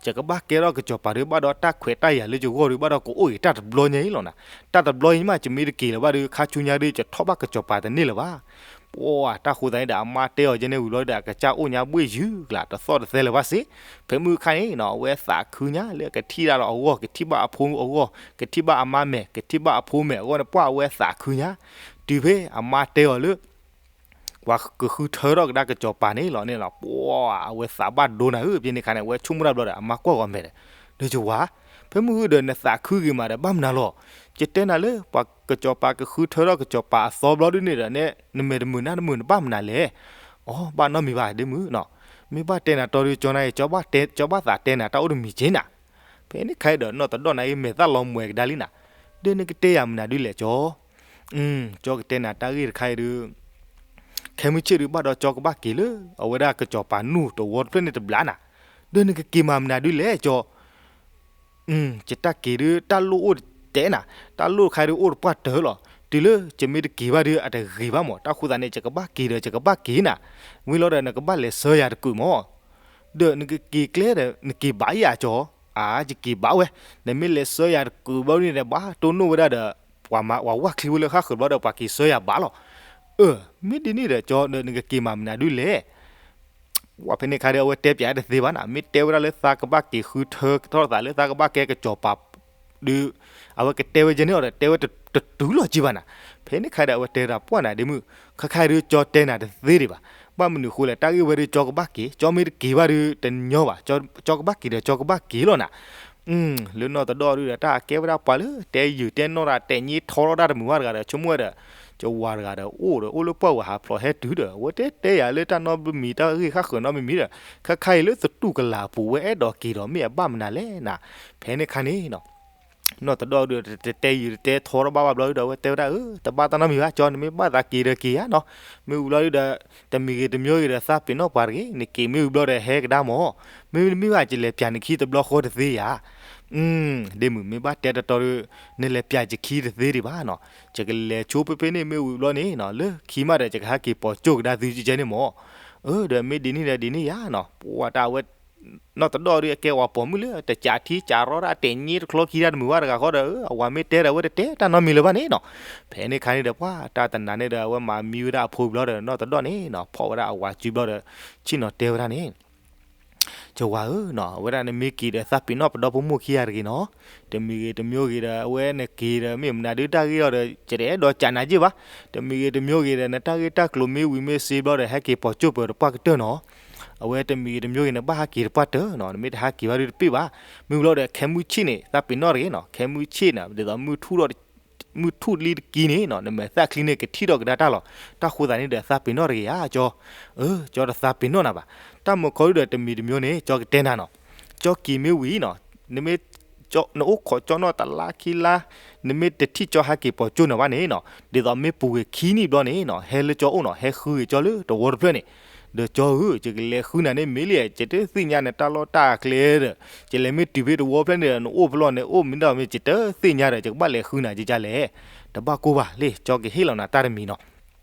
ယကဘၣ်ကဲထီၣ်ကစီၤပၤဒု ဘၣ်ဒီးတၢ်ခွဲးတၢ်ယာ်လၢယဂီၢ်ဒု ဘၣ်ဒီးကအိၣ်ဂ့ၤတၢ်တဘျီညါအံၤလီၤနၤ. တၢ်တဘျီအံၤမး ယမ့ၢ်တက့ၤလၢၤဘၣ်ဒု ခါဆူညါဒု ယထီၣ်ဘၣ်ကစီၤပၤတန့ၢ်လၢၤဘၣ်. ပှၢ်တၢ်ဃိသတးန့ၣ်ဒီး အမါတဲအီၤကဲန့ၣ်ဝံၤဘျီဒုဒီး အကစၢ်အိၣ်ညါဘှ့ၣ်ယုၢ်ကျါ တသီၣ်တသဲလၢၤဘၣ်စ့ၢ်. ဖဲမုၢ်ခါန့ၣ်နီၤ အဝဲသးခုညါလၢအကထံၣ်တၢ်လီၤအဂီၢ် ကထံၣ်ဘၣ်အဖိအဂီၢ် ကထံၣ်ဘၣ်အမါမဲာ် ကထံၣ်ဘၣ်အဖိမဲာ်အဂီၢ်န့ၣ် ပှၢ်အဝဲသးခုညါ တုၤဖဲအမါတဲအီၤလၢ ပှၤကဃုထၢထီၣ်ကဒါကစီၤပၤန့ၣ်လီၤန့ၣ်လီၤ. ပှၢ်အဝဲသးဘၣ်ဒိနၤဧၢ ဖဲန့ၣ်ခါန့ၣ် အဝဲဆိကမိၣ်တၢ်ဘျီဒီး အမါကွၢ်ဂီၤမဲာ်ဒီး ဒီးယဝၤ ဖဲမုၢ်ဂုၢ်ဒီးနသးခုဂ့ၤမးဒီး ဘၣ်မနုၤလီၤ. ယတဲနၤလၢ ပှၤကစီၤပၤကဃုထၢထီၣ်ကစီၤပၤအသီဘျီဒုန့ၣ်ဒီး နမဲာ်တမုာ်နါတမုာ် နဘၣ်မနုၤလဲၣ်. အိ ဘၣ်နီတမံၤဘၣ် ဒ့မုၣ်နီၤ မ့ၢ်ဘၣ်တဲနၤတီဒု ကၠီနၤအံၤ ကၠီဘၣ်သးတဲနၤတၢ်အိၣ်တမံၤက့နၤ. ဖဲန့ၣ်ခါအံၤဒီး နီၢ်တဒီၣ်နၤအံၤ မဲာ်သၣ်လီၤမှဲၤကဒါလံနၤ. ဒီးနကတဲယၤမနုၤဒုလဲၣ်ကၠီ ကၠီကတဲနၤတၢ်ဂ့ၢ်တခါအံၤဒု ခဲမုၢ်ဆ့ၣ်ဒု ဘၣ်ဒီးကၠီကဘၣ်က့ၤလၢ အဝဲဒၣ်ကစီၤပၤနူၢ်တဝီတဖျၢၣ်န့ၣ်တဘျီနၤ. ဒီးနကက့ၤမၤမနုၤဒုလဲၣ်ကၠီ ယတၢ်က့ၤဒု တၢ်လိၣ်အိၣ်တဲနၤ, တၢ်လိၣ်တခါဒုအိၣ်တပှၢ်တၢၢ်လီၤ. တုၤလၢယမ့ၢ်တက့ၤဘၣ်ဒု အတဂ့ၤဘၣ်မး. တၢ်ဃိသတးန့ၣ် ယကဘၣ်က့ၤဒီးယကဘၣ်က့ၤနၤ. ဝံၤလီၤဒီးနကဘၣ်လဲၤဆှၢယၤတကုးမး. ဒီးနကက့ၤကျဲဒီး နက့ၤဘၣ်ယၤကၠီ. အါ ယက့ၤဘၣ်ဝဲ, နမ့ၢ်လဲၤဆှၢယၤတကုးဘျီဒုန့ၣ် ဘၣ်တိၢ်နီၣ်ဝဲဒၣ်ဒီး ပှၤမၤ ပှၤဝၢ်ချံဝဲလၢဃၣ်ဃၢၤဘျီဒီး ပှၤက့ၤဆှၢယၤဘၣ်လီၤ. အၢ မ့ၢ်ဒ်န့ၣ်ဒီးကၠီ နကက့ၤမၤမနုၤဒုလဲၣ်. ဝဲဖဲန့ၣ်ခါဒီး အဝဲတဲပၠးတသ့ဘၣ်နၤ, မ့ၢ်တဲဝဲဒၣ်လၢသးကဘၣ်က့ၤဃုထၢထီၣ်သးလၢသးကဘၣ်ကဲကစီၤပၤ ဒု အဝဲကတဲဝဲကဲန့ၣ်အီၤဒီး တဲဝဲတတုၤလီၤက့ဘၣ်နၤ. ဖဲန့ၣ်ခါဒီး အဝဲတဲဒၣ်ပှၢ်နၤဒ့မုၣ်, ခါခါဒုကၠီတဲနၤတသ့ဒံးဘၣ်. ဘၣ်မနုၤဃိလဲၣ် တၢ်ဂ့ၢ်ဝဲဒု ကၠီကဘၣ်က့ၤ, ကၠီမ့ၢ်တက့ၤဘၣ်ဒု တညီဘၣ်, ကၠီကဘၣ်က့ၤဒီးကၠီကဘၣ်က့ၤလီၤနၤ. လၢနီၢ်တဒီၣ်ဒုဒီး တၢ်ကဲဝဲဒၣ်ပှၤလၢ တဲယုာ်တဲနီၢ်တၢ် တဲာ်ညံထီထီၣ်တၢ်တမုာ်ဘၣ်တဂၤဒီး ဆိကမိၣ်ဝဲဒီး ယဝၤတဂၤဒီး အိၣ်ဒီး အိၣ်လၢပှၢ်ဝဲဟးဖျိးဟဲတုၤဒီး အဝဲတဲတဲယၤလၢတၢ်နီတမံၤ တၢ်ဂ့ၢ်ဃၣ်ဃၢၤနီတမံၤဒီး ခါခါအံၤလၢသတူၢ်ကလာ်အပူၤ ဝဲအဲၣ်ဒိးက့ၤဒီး မ့ၢ်အဘၣ်မနုၤလဲၣ်နၤ. ဖဲန့ၣ်ခါန့ၣ်နီၤ နီၢ်တဒီၣ်ဒု တတဲယုာ်တတဲထီထီၣ်ဘၣ်ဘၣ်ဘျီဒုဒီး အဝဲတဲဝဲဒၣ် အၢ တဘၣ်တၢ်နီတမံၤဘၣ် ကၠီ နမ့ၢ်ဘၣ်သးက့ၤဒီးက့ၤဧါနီၤ. မ့ၢ်ဝံၤဘျီဒုဒီး တမံၤဂ့ၤတမံၤဂ့ၤဒီး သးပ့ၤနီၣ်ပှၤတဂ့ၤ, နက့ၤမ့ၢ်ဝံၤဘျီဒီး ဟဲကဒါမး. မ့မ့ၢ်ဘၣ် ယလဲၤပၠးနခံတဘျီဃီတသ့ယၤ. ဒ့မုၣ် မ့ၢ်ဘၣ်တဲတတီၤဒု နလဲၤပၠးယခံတသ့ဒံးဘၣ်နီၤ. ယကလဲၤဆိဖဲဖဲန့ၣ် မ့ၢ်ဝံၤဘျီန့ၣ်နီၤ လၢခံမးဒီး ယကဟဲက့ၤပိာ်ကၠိၣ်ကဒါသုကဲန့ၣ်မး. အၢ ဒီးမ့ၢ်ဒ်န့ၣ်ဒီးဒ်န့ၣ်ယၤနီၤ ပှၤတၢ်ဝဲ နီၢ်တဒီၣ်ဒု အကဲဝဲပိာ်မုၣ်လၢ တကးထံကးရီတၢ် တဲာ်ညံတချီခံတၢ်တမုာ်ဘၣ်တဂၤဃီဒီး အဝၤမ့ၢ်တဲဒီး အဝဲတတဲတၢ်နီတမံၤလၢၤဘၣ်န့ၣ်နီၤ. ဖဲန့ၣ်ခါန့ၣ်ဒီး ပှၤတၢ်တနၤန့ၣ်ဒီး အဝဲမၤမံဝဲဒၣ်အဖိဘျီဒီး နီၢ်တဒီၣ်န့ၣ်နီၤ ဖီၣ်ဝဲဒၣ်အဝၤစုဘျီဒီး ဆ့ၣ်နီၤတဲဝဲဒၣ်န့ၣ် ယဝၤဧၢနီၤ အဝဲဒၣ်နမ့ၢ်က့ၤဒီးသးပ့ၤနီၣ်ပဒီဖိမိၢ်ခံဂၤတဂ့ၤနီၤ. တမံၤဂ့ၤတမံၤဂ့ၤဒီး အဝဲနက့ၤဒီး မ့ၢ်မနုၤဒုတၢ်ဂ့ၢ်အီၤဒီး ယတအဲၣ်ဒိးကးနၤက့ဘၣ်. တမံၤဂ့ၤတမံၤဂ့ၤဒီး နတၢ်ဂ့ၢ်တၢ်ကျိၤမ့ၢ်ဝံၤမ့ၢ်စ့ဘျီဒီး ဟဲက့ၤပိာ်ကၠိၣ်ပၢၤတပှၢ်ကတၢၢ်နီၤ. အဝဲတမံၤဂ့ၤတမံၤဂ့ၤ နဘၣ်ဟဲက့ၤတပှၢ်တၢၢ်နီၤ နမ့ၢ်တဟဲက့ၤဘၣ်ဒုတပ့ၢ်ဘၣ်. မ့ၢ်ဘျီဒီး ခဲမုၢ်ဆ့ၣ်န့ၣ် သးပ့ၤနီၣ်တဂ့ၤနီၤ ခဲမုၢ်ဆ့ၣ်န့ၣ် ဒ်သိး မုၢ်ထူၣ်လံတကံန့ၣ်နီၤ နမဲာ်သၣ်ချံန့ၣ် ကထံၣ်ထီၣ်ကဒါတၢ်လီၤ. တၢ်ဃိသတးန့ၣ်ဒီး သးပ့ၤနီၣ်တဂ့ၤဧါ ကၠီ. အၢ ကၠီတသးပ့ၤနီၣ်နၤဘၣ်. တၢ်မုၢ်ခီဒုဒီးတမံၤတမံၤန့ၣ် ကၠီကတဲနၤနီၤ. ကၠီက့ၤမ့ၢ်ဝံၤနီၤ နမ့ၢ် နအိၣ်ခိးကၠီနီၢ်တလါခံလါ နမ့ၢ်တထံၣ်ကၠီဟဲက့ၤပိာ်ကၠိၣ်နၤဘၣ်န့ၣ်နီၤ ဒ်သိးမ့ၢ်ပူၤကွံာ်ခံနံၣ်ဘျီန့ၣ်နီၤ ဟဲလၢကၠီအိၣ်နီၤ ဟဲဃုက့ၤကၠီလၢတဝီတဖျၢၣ်န့ၣ် ဒီးကၠီဧၢ, ယကလဲၤဃုနၤန့ၣ်မ့ၢ်လံ, ယတသ့ၣ်ညါနတၢ်လီၢ်တၢ်ကျဲဒီး, ယလဲၤမ့ၢ်တုၤဖဲတဝီဖျၢၣ်န့ၣ်ဒီး နအိၣ်ဖဲလဲၣ်န့ၣ် အိၣ်မ့ၢ်ဒီးမ့ၢ် ယတသ့ၣ်ညါဒီး ယကဘၣ်လဲၤဃုနၤကကလဲၣ်. တဘၣ်ကိၢ်ဘၣ်လံ, ကၠီကဟ့ၣ်လီၤနၤတၢ်တမံၤနီၤ.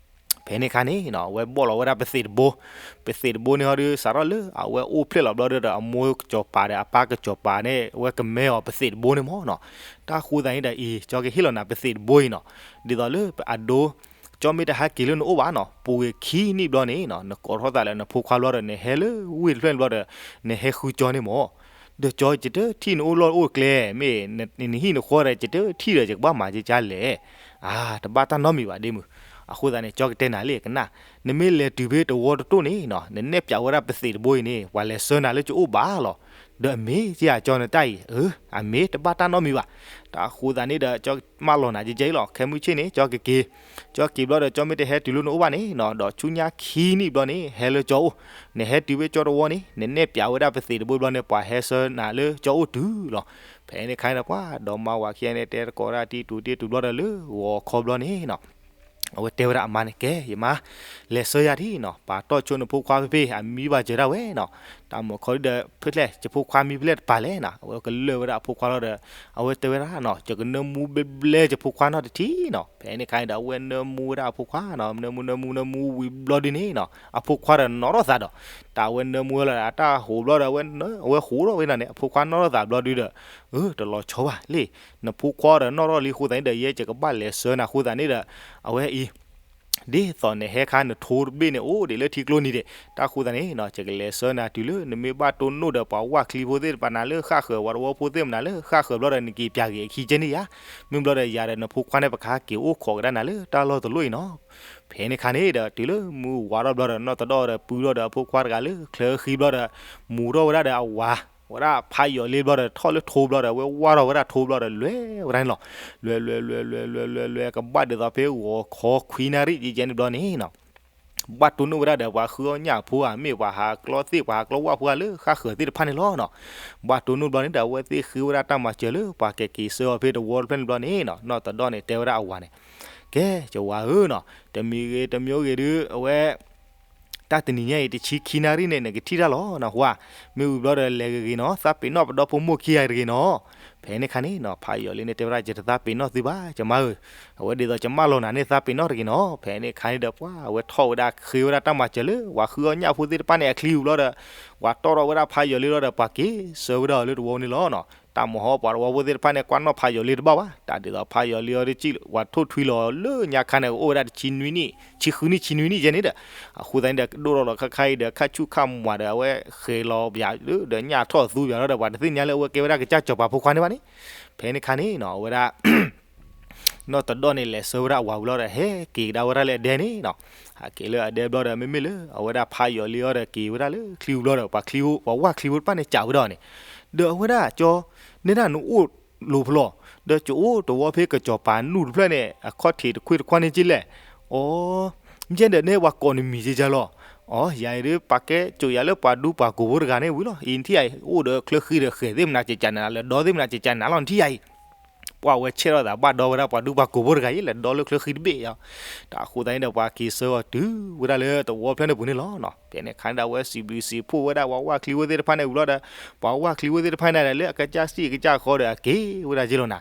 ဖဲန့ၣ်အခါန့ၣ်နီၤ အဝဲဘီၣ်လီၤဝဲဒၣ်ပသံးတဘိ, ပသံးတဘိန့ၣ်ဟီဒုး စးထီၣ်လၢအဝဲအိၣ်ဖျဲၣ်လီၤဘျီဒီး အမိၢ်ကစီၤပၤဒီးအပၢ်ကစီၤပၤန့ၣ် အဝဲကမဲအီၤပသံးတဘိန့ၣ်မ့ၢ်နီၤ. တၢ်ဃိသတးန့ၣ်ဒီးအံၤ ကၠီကဟ့ၣ်လီၤနၤပသံးတဘိအံၤနီၤ, ဒ်သိးလၢအဒိ ကၠီမ့ၢ်တဟဲက့ၤလၢနအိၣ်ဘၣ်နီၤ, ပူၤကွံာ်ခံနံၣ်ဘျီန့ၣ်နီၤ နကိးထီၣ်သးလၢနဖိခွါဘျီဒီး နဟဲလၢဝ့ၢ်တဖျၢၣ်န့ၣ်ဘျီဒီး နဟဲဃုကၠီန့ၣ်မ့ၢ်, ဒီးကၠီ ယတထံၣ်နအိၣ်လီၢ်အိၣ်ကျဲ, မ့ၢ်နဟံၣ်နဃီဒီး ယတထံၣ်ဒီး ယကဘၣ်မၤကကလဲၣ်. အါ တဘၣ်တၢ်နီတမံၤဘၣ်ဒ့မုၣ်, အဃိသတးန့ၣ် ကၠီကတဲနၤလံကနၣ်, နမ့ၢ်လဲၤတုၤဖဲတဝီတတိၢ်န့ၣ်နီၤ နနဲၣ်ပၠးဝဲဒၣ်ပသံးတဘိအံၤန့ၣ် ပှၤလဲၤဆှၢနၤလၢကအိၣ်ဘၣ်လီၤ. ဒီးအမ့ၢ်ကယၤကၠီနတၢ်အံၤ, အၢ အမ့ၢ်တဘၣ်တၢ်နီတမံၤဘၣ်. တၢ်ဃိသတးန့ၣ်ဒီး ကၠီမၢလီၤနၤကကဲအံၤလီၤ, ခဲမုၢ်ဆ့ၣ်န့ၣ် ကၠီကက့ၤ, ကၠီက့ၤဘျီဒီး ကၠီမ့ၢ်တဟဲတုၤလၢနအိၣ်ဘၣ်န့ၣ်နီၤ ဒီးဆူညါခံနံၣ်ဘျီန့ၣ် ဟဲလၢကၠီအိၣ်, နဟဲတုၤဖဲကၠီတဝီန့ၣ် နနဲၣ်ပၠးဝဲဒၣ်ပသံးတဘိဘျီန့ၣ် ပှၤဟဲဆှၢနၤလၢကၠီအိၣ်တုၤလီၤ. ဖဲန့ၣ်အခါန့ၣ်ဒီး ပှၤဒီမါဝၤခံဂၤန့ၣ် တဲတကိးဒၣ်တံတူၤတံတူၤဘျီဒီးလၢဂီၤခီဘျီန့ၣ်နီၤ အဝဲတဲဝဲဒၣ်အမါန့ၣ် ကဲ ယမါ, လဲၤဆှၢယၤဒံနီၤ, ပာ်တီၢ်ဆိနဖိခွါဖဲဖဲ အမံဘၣ်စၢၤဒၣ်ဝဲနီၤ, တၢ်မုၢ်ခီဒုဒီး ဖဲလဲၣ် ယဖိခွါမံဖဲလဲၣ်တပၤလဲၣ်နီၤ, အဝဲကလၢာ်ဝဲဒၣ်အဖိခွါလီၤဒီး အဝဲတဲဝဲဒၣ်နီၤ ယကနၢမူဘျဲဘျဲယဖိခွါနီတထံၣ်နီၤ. ဖဲန့ၣ်အခါန့ၣ်ဒီး အဝဲနၢမူဝဲဒၣ်အဖိခွါနီၤ, နၢမူနၢမူနၢမူဝံၤဘျီဒုန့ၣ်နီၤ အဖိခွါဒီးနီၣ်ထီၣ်သးဒီး, တၢ်အဝဲနၢမူဝဲလီၤဒီး အတၢ်ဟူးဘျီဒီး အဝဲ အဝဲဟူးထီၣ်ဝဲဒၣ်န့ၣ် အဖိခွါနီၣ်ထီၣ်သးဘျီဒုဒီး, အၢ တလီၤဆီဘၣ်လံ, နဖိခွါဒီးနီၣ်ထီၣ်လံအဃိသတးန့ၣ်ဒီး ယဲယကဘၣ်လဲၤဆှၢနၤအဃိသတးန့ၣ်ဒီး, အဝဲအံၤ ဒ်သိးနဟဲခါနထိတဘ့ၣ်န့ၣ် အိၣ်ဒံးလၢထံကျိနံၤဒံး, တၢ်ဃိသတးန့ၣ်နီၤ ယကလဲၤဆှၢနၤတုၤလၢ နမ့ၢ်ဘၣ်တိၢ်နီၣ်ဒီး ပှၤဝၢ်ချံဖိသ့ၣ်တဖၣ်နၤလၢဃၣ်ဃၢၤ ပှၤတဝီဖိသ့ၣ်မနၤလၢဃၣ်ဃၢၤဘျီဒီး နက့ၤပၠးက့ၤအခံကဲန့ၣ်ယါ, မ့ၢ်ဘျီဒီးယၤဒီးနဖိခွါန့ၣ် ပကဟးက့ၤအိၣ်ခိးကဒါနၤလၢတၢ်လီၢ်တလီၢ်အံၤနီၤ. ဖဲန့ၣ်ခါန့ၣ်ဒီး တုၤလၢမုၢ်ဝါထီၣ်ဘျီဒီး နီၢ်တဒီၣ်ဒီးပုၢ်ထီၣ်ဒီးအဖိခွါတဂၤလၢချၢဃံဘျီဒီး မူၤထီၣ်ဝဲဒၣ်ဒီးအဝၤ ဝဲဒၣ်ဖးယီၤလ့ဘျီဒီး ထီၣ်လၢထိဘျီဒီး အဝဲဝၢ်ထီၣ်ဝဲဒၣ်ထိဘျီဒီး လဲၤဝဲဒၣ်န့ၣ်လီၤ. လဲၤ လဲၤ လဲၤ လဲၤ လဲၤ လဲၤ လဲၤ ကဘၣ်ဒ်သိးဖဲဂီၤခီခွံနၣ်ရံၣ်ယဲယဲန့ၣ်ဘျီန့ၣ်နီၤ ဘၣ်တိၢ်နီၣ်ဝဲဒၣ်ဒီး ပှၤဃုအီၣ်ညၣ်ဖိဧါ မ့ၢ်ပှၤဟးကျီသ့ၣ် ပှၤဟးကျီဝၣ်ဖိဧါလၢဃၣ်ဃၢၤသ့ၣ်တဖၣ်န့ၣ်လီၤနီၤ. ဘၣ်တိၢ်နီၣ်ဘျီန့ၣ်ဒီး အဝဲသ့ၣ်ဃ့ဝဲဒၣ်တၢ်မၤစၢၤလၢ ပှၤကက့ၤဆှၢအီၤဖဲတဝီတဖျၢၣ်န့ၣ်ဘျီန့ၣ်နီၤ နီၢ်တဒီၣ်န့ၣ်တဲဝဲဒၣ်အဝၤန့ၣ် ကဲ ယဝၤဧၢနီၤ တမံၤဂ့ၤတမံၤဂ့ၤဒုး အဝဲ တၢ်တနံၤညါအံၤ တဆံခံနၣ်ရံၣ်န့ၣ် နကထံၣ်တၢ်လီၤနီၤ ဝၤ, မ့ၢ်ဝံၤဘျီဒီးလဲၤဂ့ၤဂ့ၤနီၤ သးပ့ၤနီၣ်ပဒီဖိမိၢ်ခံဂၤတဂ့ၤနီၤ. ဖဲန့ၣ်ခါန့ၣ်နီၤ ဖးယီၤလ့န့ၣ်တဲဝဲဒၣ် ယတသးပ့ၤနီၣ်သုဘၣ် ယမါဧၢ, အဝဲဒ်သိးယမၢလီၤနၤန့ၣ် သးပ့ၤနီၣ်တဂ့ၤနီၤ. ဖဲန့ၣ်ခါန့ၣ်ဒီး ပှၤအဝဲထီၣ်ဝဲဒၣ်ဃ့ဝဲဒၣ်တၢ်မၤစၢၤလၢ ပှၤဃုအီၣ်ညၣ်ဖိသ့ၣ်တဖၣ်န့ၣ် အချံဝံၤဘျီဒီး ပှၤတီၢ်ထီၣ်ဝဲဒၣ်ဖးယီၤလ့ဘျီဒီး ပှၤက့ၤဆှၢဝဲဒၣ်အီၤလၢတဝီန့ၣ်လီၤနီၤ. တၢ်မၤဟီပှၤတဝီဖိသ့ၣ်တဖၣ်န့ၣ် ကွၢ်နီၣ်ဖးယီၤလ့တဘၣ်ဘၣ်, တၢ်ဒ်သိးဖးယီၤလ့အီၤဒ်စံၣ် ပှၤထိၣ်ထွံလီၤလၢညါခါန့ၣ် အိၣ်ဝဲဒၣ်တဆံနွံနံၣ် ဆံဃုနံၣ်ဆံနွံနံၣ်ယဲန့ၣ်ဒီး အဃိသတးန့ၣ်ဒီး ကဒိၣ်ထီၣ်လီၤခါခါအံၤဒီး ခါဆူၣ်ခါမွၤဒီး အဝဲဃဲၤလီၤပၠးလၢဒီးညၣ်ထီၣ်သူပၠးလီၤဒီး ပှၤတသ့ၣ်ညါလၢအဝဲကဲဝဲဒၣ်ကစၢ်စီၤပၤဖိခွါန့ၣ်ဘၣ်န့ၣ်. ဖဲန့ၣ်ခါန့ၣ်နီၤ အဝဲဒၣ် နီၢ်တဒီၣ်န့ၣ် လဲၤဆှၢဝဲဒၣ်အဝၤဝံၤလီၤဒီး ဟဲက့ၤကဒါဝဲဒၣ်လၢအဒဲန့ၣ်နီၤ. ဟဲက့ၤလၢအဒဲဘျီဒီး မ့မ့ၢ်လၢ အဝဲဒၣ်ဖးယီၤလ့အီၤဒီး က့ၤဝဲဒၣ်လၢချံဝံၤဘျီဒီး ပှၤချံ ပှၤဝၢ်ချံဖိတဖၣ်န့ၣ် ကးဝဲဒၣ်အီၤန့ၣ်, ဒီးအဝဲဒၣ်ကၠီ နဲဒၣ်နအိၣ်လိၤဖျီၣ်, ဒီးကအိၣ်တဝီဖဲကစီၤပၤနူၢ်တဖျၢၣ်န့ၣ် အခီၣ်ထံးတခွ့တခွါန့ၣ်က့လဲၣ်. အိ မ့ၢ်ဒီးနဲပှၤကိးနမံၤကကလီၤ. အိ ယၤအံၤဒ်ပာ်ကဲစိာ်ယၤလၢပှၤဒူပှၤကိာ်ဖိတဂၤန့ၣ်ဝံၤလီၤ. အံၤနထံၣ်ယၤအံၤ အိၣ်ဒီးချၢဃံဒီးဃဲၤသ့ၣ်မနၤကကနၤလီၤ ဒီးသ့ၣ်မနၤကကနၤလီၤ နထံၣ်ယၤအံၤ ပှၤဝဲဆဲးထီၣ်သးဘၣ်ဒီဝဲဒၣ် ပှၤဒူပှၤကိာ်ဖိတဂၤအံၤ လဲၤဒီလၢချၢဃံတဘ့ၣ်အီၤ. တၢ်အဃိသတးန့ၣ်ဒီး ပှၤက့ၤဆှၢအီၤတုၤဝဲဒၣ်လၢတဝီဖျၢၣ်န့ၣ်ပူၤန့ၣ်လီၤ. ဖဲန့ၣ်ခါန့ၣ်ဒီး အဝဲစံးဘျုးစံးဖှိၣ်ဝဲဒၣ် ပှၤဝၢ်ချံဖိသ့ၣ်တဖၣ်န့ၣ်ဝံၤလီၤဒီး ပှၤဝၢ်ချံဖိသ့ၣ်တဖၣ်န့ၣ်ဒီး လၢအကစၢ်စံၣ်ကစၢ်ဃီဒီး အက့ၤဝဲဒၣ်ယ့ၢ်လီၤနၤ.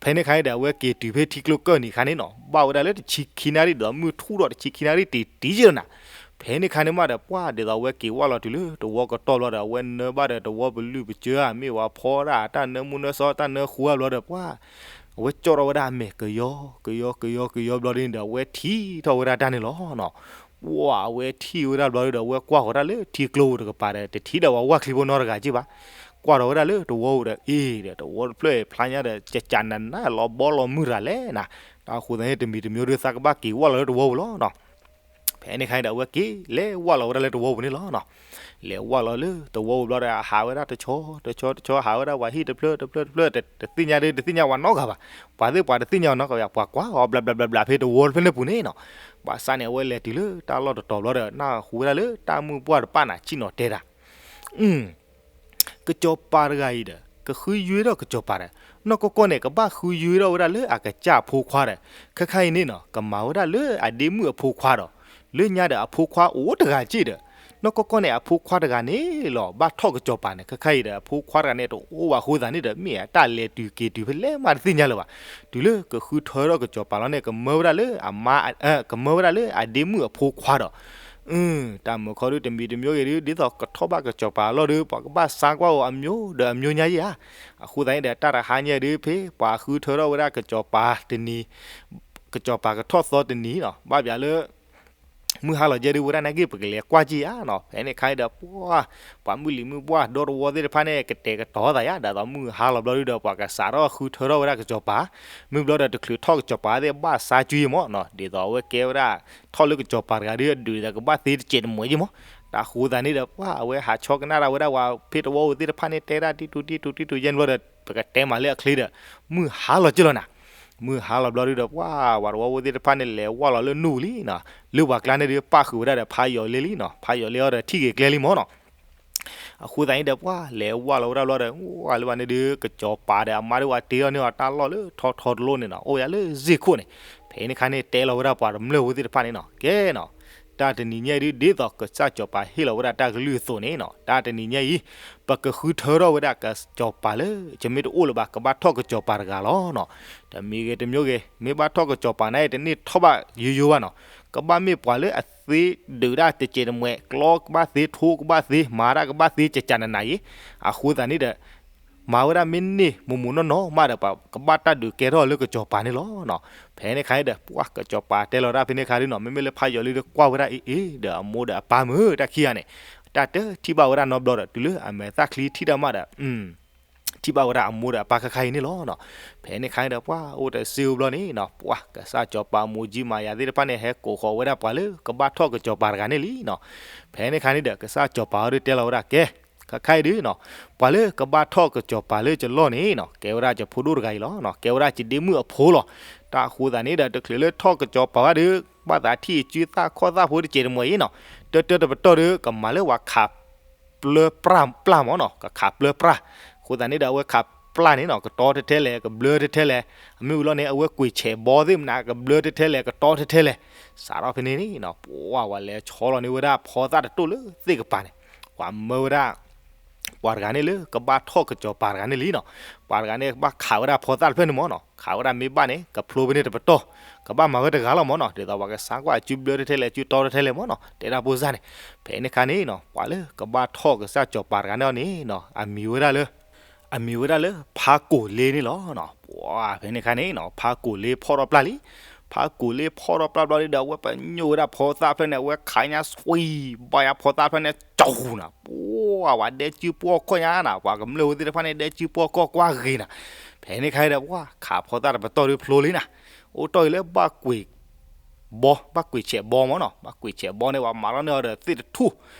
ဖဲန့ၣ်ခါန့ၣ်ဒီး အဝဲက့ၤတုၤဖဲထံကျိကၢၢ်နံၤခါန့ၣ်နီၤ ဘၣ်ဝဲဒၣ်လၢတဆံခံနၣ်ရံၣ်ဒီး မုၢ်ထူၣ်ဒီးတဆံခံနၣ်ရံၣ်တ့ၤတ့ၤယ့ၢ်လီၤနၤ. ဖဲန့ၣ်ခါန့ၣ်မးဒီး ပှၤဒ်သိးအဝဲက့ၤဝၢ်လီၤတုၤလၢတဝီကတီၢ်ဘျီဒီး အဝဲနၢဘၣ်ဒီးတဝီပလုၢ်ပစၢၤဧါ မ့ၢ်ဝဲဖီဒၣ်တၢ်နၢမူနၢဆှီ တၢ်နၢဃူဧါဘျီဒီး ပှၤ အဝဲကၠီၣ်ထီၣ်ဝဲဒၣ်အမဲာ် ကယီ ကယီ ကယီ ကယီဘျီဒ်န့ၣ်ဒီး အဝဲထံၣ်ထီၣ်ဝဲဒၣ်တၢ်န့ၣ်လီၤနီၤ. ပှၤအဝဲထံၣ်ဝဲဒၣ်ဘျီဒ်ဒီး အဝဲကွၢ်ဃီၤတၢ်လၢထံကျိပူၤတကပၤဒီး တထံၣ်ဒီးပှၤဝၢ်ချံဖိနီတဂၤက့ဘၣ်. ကွၢ်ထီၣ်ဝဲဒၣ်လၢတဝီပူၤဒီး အ့ၣ်ဒီး တဝီတဖျၢၣ်အံၤဖျါညါဒီး ကကနၤနၤလီၤဘီလီၤမုၢ်တဂၤလဲၣ်နၤ. တၢ်အဃိသတးန့ၣ် တမံၤတမံၤဒုး သးကဘၣ်က့ၤဝၢ်လီၤလၢတဝီပူၤလီၤနီၤ. ဖဲန့ၣ်ခါန့ၣ်ဒီး အဝဲက့ၤလဲၤဝၢ်လီၤဝဲဒၣ်လၢတဝီပူၤန့ၣ်လီၤနီၤ. လဲၤဝၢ်လီၤလၢတဝီပူၤဘျီဒီး ဟးဝဲဒၣ်တဆီ တဆီ တဆီ ဟးဝဲဒၣ်ပှၤဟံၣ်တဖျၢၣ်တဖျၢၣ်တဖျၢၣ် တသ့ၣ်ညါဒ် တသ့ၣ်ညါဝဲနီတဂၤဘၣ်. ပှၤသ့ၣ်ပှၤတသ့ၣ်ညါဝဲနီတဂၤဘၣ် ပှၤကွၢ်အီၤဘျးဘျးဘျးဘျးဖဲတဝီတဖျၢၣ်န့ၣ်ပူၤန့ၣ်နီၤ. ဘၣ်ဆၣ်န့ၣ် အဝဲလဲၤတုၤလၢတၢ်လီၢ်တတီၤဘျီဒီး နၢ်ဟူဝဲဒၣ်လၢတၢ်မုၢ်ပှၢ်တပၣ်န့ၣ် ဆ့ၣ်နီၤတဲတၢ် ကစီၤပၤတဂၤအံၤဒီး ကဃုယွ့ထီၣ်ကစီၤပၤဒီး နီၢ်ကီၢ်ကီၢ်န့ၣ် ကဘၣ်ဃုယွ့ထီၣ်ဝဲဒၣ်လၢအကစၢ်အဖိခွါဒီး ခဲခါအံၤန့ၣ်နီၤ ကမၤဝဲဒၣ်လၢအဒ့မုၣ်အဖိခွါဒီး လၢညါဒီးအဖိခွါအိၣ်တဂၤက့ဒီး နီၢ်ကီၢ်ကီၢ်န့ၣ် အဖိခွါတဂၤန့ၣ်လီၤ ဘၣ်ထီၣ်ကစီၤပၤန့ၣ် ခဲခါအံၤဒီး အဖိခွါတဂၤန့ၣ် တအိၣ်ဘၣ်အဃိသတးန့ၣ်ဒီး မ့ၢ်အတၢ်လဲၤတုၤက့ၤတုၤဖဲလဲၣ်မးတသ့ၣ်ညါလၢၤဘၣ်. တုၤလၢကဃုထၢထီၣ်ကစီၤပၤလီၤန့ၣ် ကမၢဝဲဒၣ်လၢအမါ, ကမၢဝဲဒၣ်လၢအဒ့မုၣ်အဖိခွါဒီး တၢ်မုာ်ခီဒုတမံၤတမံၤဂ့ၤဒု ဒ်သိးကထီၣ်ဘၣ်ကစီၤပၤအလီၢ်ဒီး ပှၤကဘၣ်ဆါကွၢ်အီၤအမျိုးဒီးအမျိုးညါယဲဧါ. အဃိသတးန့ၣ်ဒီး တၢ်တဟါညါဒု ဖဲပှၤဃုထၢထီၣ်ဝဲဒၣ်ကစီၤပၤတနံၤ, ကစီၤပၤကထီၣ်သီတနံၤနီၤ ဘၣ်ပၠးလၢ မုၢ်ဟါလီၤကဲဒု ဝဲဒၣ်နာ်က့ ပကလဲၤကွၢ်က့ၤဧါနီၤ. ဖဲန့ၣ်ခါအံၤဒီး ပှၤ, ပှၤမုၢ်လံၤမုၢ်ပှၢ် ဒီတဝီသ့ၣ်တဖၣ်န့ၣ် ကတဲာ်ကတီၤသးယါ ဒ်သိးမုၢ်ဟါလီၤဘျီဒုဒီး ပှၤကစးထီၣ်ဃုထၢထီၣ်ဝဲဒၣ်ကစီၤပၤ, မုၢ်ဘျီဒီးတချုးထီၣ်ကစီၤပၤသ့ၣ် ဘၣ်ဆါကၠူယဲမၢ်နီၤ ဒ်သိးအဝဲကဲဝဲဒၣ် ထီၣ်လၢကစီၤပၤတဂၤဒု အဒုးဒီးကဘၣ်သ့တစဲးတမှဲးယဲမၢ်. တၢ်အဃိသတးန့ၣ်ဒီး ပှၤအဝဲဟးဆီကနၣ်ဒၣ်ဝဲဒၣ် ပှၤဖ့တဝီဧိၤသ့ၣ်တဖၣ်န့ၣ်တဲဒၣ်တံတူတံတူတံတူယဲန့ၣ်ဘျီဒီး ပကတဲမးလၢအချ့ဒီး မုၢ်ဟါလီၤကဲလီၤနၤ. မုၢ်ဟါလီၤဘျီဒုဒီး ပှၤ, ပှၤတဝီဧိၤသ့ၣ်တဖၣ်န့ၣ် လဲၤဝၢ်လီၤလၢနူၢ်ပူၤလံနီၤ. လၢပှၤကျါန့ၣ်ဒု ပၣ်ဃုာ်ဝဲဒၣ်ဒီးဖးယီၤလ့လံနီၤ. ဖးယီၤလ့အီၤဒီးထံၣ်က့ၤကျဲလံမၢ်နီၤ. အဃိသတးန့ၣ်ဒီး ပှၤလဲၤဝၢ်လီၤဝဲဒၣ်ဘျီဒီး ဝဲလၢပှၤန့ၣ်ဒု ကစီၤပၤဒီးအမါဒု ပှၤတ့ထီၣ်န့ၢ်အီၤတၢ်လီၢ်လၢထီထီတလိၣ်န့ၣ်နီၤ အိၣ်ဝဲဒၣ်လၢစ့ၢ်ခိၣ်န့ၣ်. ဖဲန့ၣ်ခါန့ၣ် တဲလီၤဝဲဒၣ်ပှၤကမျၢၢ်ဖိသ့ၣ်တဖၣ်န့ၣ်နီၤ ကဲနီၤ, တၢ်တနံၤညါအံၤဒု ဒ်သိးကစၢ်စီၤပၤဟ့ၣ်လီၤဝဲဒၣ်တၢ်ကလုၢ်အသိးန့ၣ်နီၤ တၢ်တနံၤညါအံၤ ပကဃုထၢထီၣ်ဝဲဒၣ်ကစီၤပၤလၢ ယမ့ၢ်တအိၣ်လၢၤဘၣ် ကဘၣ်ထီၣ်ကစီၤပၤတဂၤလီၤနီၤ. တမံၤဂ့ၤတမံၤဂ့ၤ မ့ၢ်ဘၣ်ထီၣ်ကစီၤပၤန့ၣ် တန့ၢ်ထီၣ်ဘၣ်ယိယိဘၣ်နီၤ. ကဘၣ်မ့ၢ်ပှၤလၢအသ့ဒုးတၢ်တစဲးတမှဲး ကျီကဘၣ်သ့ ထိကဘၣ်သ့ မၤတၢ်ကဘၣ်သ့ ကကနးနးအံၤ. အဃိသတးန့ၣ်ဒီး မၤဝဲဒၣ်မ့ၢ်န့ၢ်မိၢ်မိၢ်နီၢ်နီၢ်မးဒီး ပှၤကဘၣ်တၢ်ဒုးကဲထီၣ်လၢကစီၤပၤန့ၣ်လီၤနီၤ. ဖဲန့ၣ်ခါန့ၣ်ဒီး ပှၤကစီၤပၤတဲလီၤတၢ်ဖဲန့ၣ်ခါဒုနီၤ မ့မ့ၢ်လၢဖးယီၤလ့ဒီးကွၢ်ဝဲဒၣ်အ့ၣ်အ့ၣ်ဒီးအမိၢ်ဒီးအပၢ်မုၢ်တၢ်ခံဂၤန့ၣ် တၢ်တထံၣ်ဘၣ်ဝဲဒၣ်နီတဘျီဒီး တုၤလၢအမဲာ်သၣ်ချံထံၣ်တၢ်မးဒီး ထံၣ်ဘၣ်ဝဲဒၣ်အမိၢ်ဒီးအပၢ်ခဲခါအံၤန့ၣ်လီၤနီၤ. ဖဲန့ၣ်ခါန့ၣ်ဒီး ပှၤအိၣ်တစ့အိၣ်ဘျီန့ၣ်နီၤ ပှၤကစၢ်စီၤပၤမိၢ်ကၠံမၤယၤသ့ၣ်တဖၣ်န့ၣ် ဟဲကိးဃီၤဝဲဒၣ်ပှၤလၢကဘၣ်ထီၣ်ကစီၤပၤတဂၤန့ၣ်လံနီၤ. ဖဲန့ၣ်ခါန့ၣ်ဒီး ကစၢ်စီၤပၤအီၤဒုတဲလီၤဝဲဒၣ်ကဲ ခဲခါအံၤဒုနီၤ ပှၤလၢကဘၣ်ထီၣ်ကစီၤပၤလၢယလီၢ်န့ၣ်နီၤ ကဲဝဲဒၣ်ယဖိဒိၣ်တဂၤအံၤလီၤနီၤ ကဲဝဲဒၣ်ယဒ့မုၣ်အဖိလီၤ. တၢ်အဃိသတးန့ၣ်ဒီး တချုးလၢထီၣ်ကစီၤပၤဘၣ်ဒု ဘၣ်သးထံၣ်အစုသၣ်ခီၣ်သၣ်ဖိတစဲးတမှဲးအံၤနီၤ တၢတၢတပတီၢ်ဒု ကမၤလၢပှၤခးပျၢပျၢ်မၢ်နီၤ ကခးပျၢပျၢ်. အဃိသတးန့ၣ်ဒီး အဝဲခးပျၢ်န့ၣ်နီၤ ကတီထဲထဲလဲၣ် ကဘျၢထဲထဲလဲၣ်. အမ့ၢ်ဝံၤလီၤန့ၣ် အဝဲကွံာ်ဆဲးဘီသ့ၣ်မနုၤ ကဘျၢထဲထဲလဲၣ် ကတီထဲထဲလဲၣ်. စးထီၣ်ဖဲန့ၣ်န့ၣ်နီၤ ပှၤဝဲလဲၤဆီလီၤန့ၢ်ဝဲဒၣ်ဖီသၣ်တတိၢ်လၢသ့ၣ်ကပၤန့ၣ် ပှၤမၢဝဲဒၣ် ပှၤတဂၤန့ၣ်လၢကဘၣ်ထီၣ်ကစီၤပၤတဂၤန့ၣ်လံနီၤ. ပှၤတဂၤန့ၣ် ကဘၣ်ခးဝဲဒၣ်ဖီသၣ်တဖျၢၣ်န့ၣ်မၢ်နီၤ ခးဝဲဒၣ်မ့ၢ်ဘၣ်န့ၣ် ကဖျိဖဲန့ၣ်တပတီၢ် ကဘၣ်မၤဝဲတဂၤလီၤမၢ်နီၤ ဒ်သိးပှၤကစးကွၢ်အစုဘျၢထဲထဲလဲၣ် အစုတီထဲထဲလဲၣ်မၢ်နီၤ တဲဒၣ်ဖိစၢ်န့ၣ်. ဖဲန့ၣ်ခါန့ၣ်နီၤ ပှၤလၢကဘၣ်ထီၣ်ကစၢ်စီၤပၤတဂၤန့ၣ်အီၤန့ၣ်နီၤ အမံၤဝဲဒၣ်လၢ အမံၤဝဲဒၣ်လၢဖးကိာ်လ့န့ၣ်လီၤ. ပှၤဖဲန့ၣ်ခါန့ၣ်နီၤ ဖးကိာ်လ့ဖီၣ်ထီၣ်ပျၢ်လံ. ဖးကိာ်လ့ဖီၣ်ထီၣ်ပျၢ်ဘျီဒုဒီး အဝဲပညိၣ်ဝဲဒၣ်ဖီသၣ်ဖျၢၣ်န့ၣ် အဝဲခးညါ ဆွံဘါယါဖီသၣ်ဖျၢၣ်န့ၣ် ကၠီၣ်နၤ ပှၤဝဲဒဲစုပှီၢ်ခီၣ်ညါနၤ ပှၤကမျၢၢ်ဝဲသ့ၣ်တဖၣ်န့ၣ် ဒဲစုပှီၢ်ခီၣ်ကွၢ်ဂ့ၤနၤ. ဖဲန့ၣ်ခါဒီး ပှၤခးဖီသၣ်တပတီၢ်ဒုဖျိလံနၤ အိၣ်တီၢ်အံၤလၢ ဘၣ်ကွံာ်ဆဲးဘီမၢ်နီၤ ဘၣ်ကွံာ်ဆဲးဘီန့ၣ် ပှၤမၤလီၤန့ၢ်အီၤဒီးသ့ၣ်တထူၣ်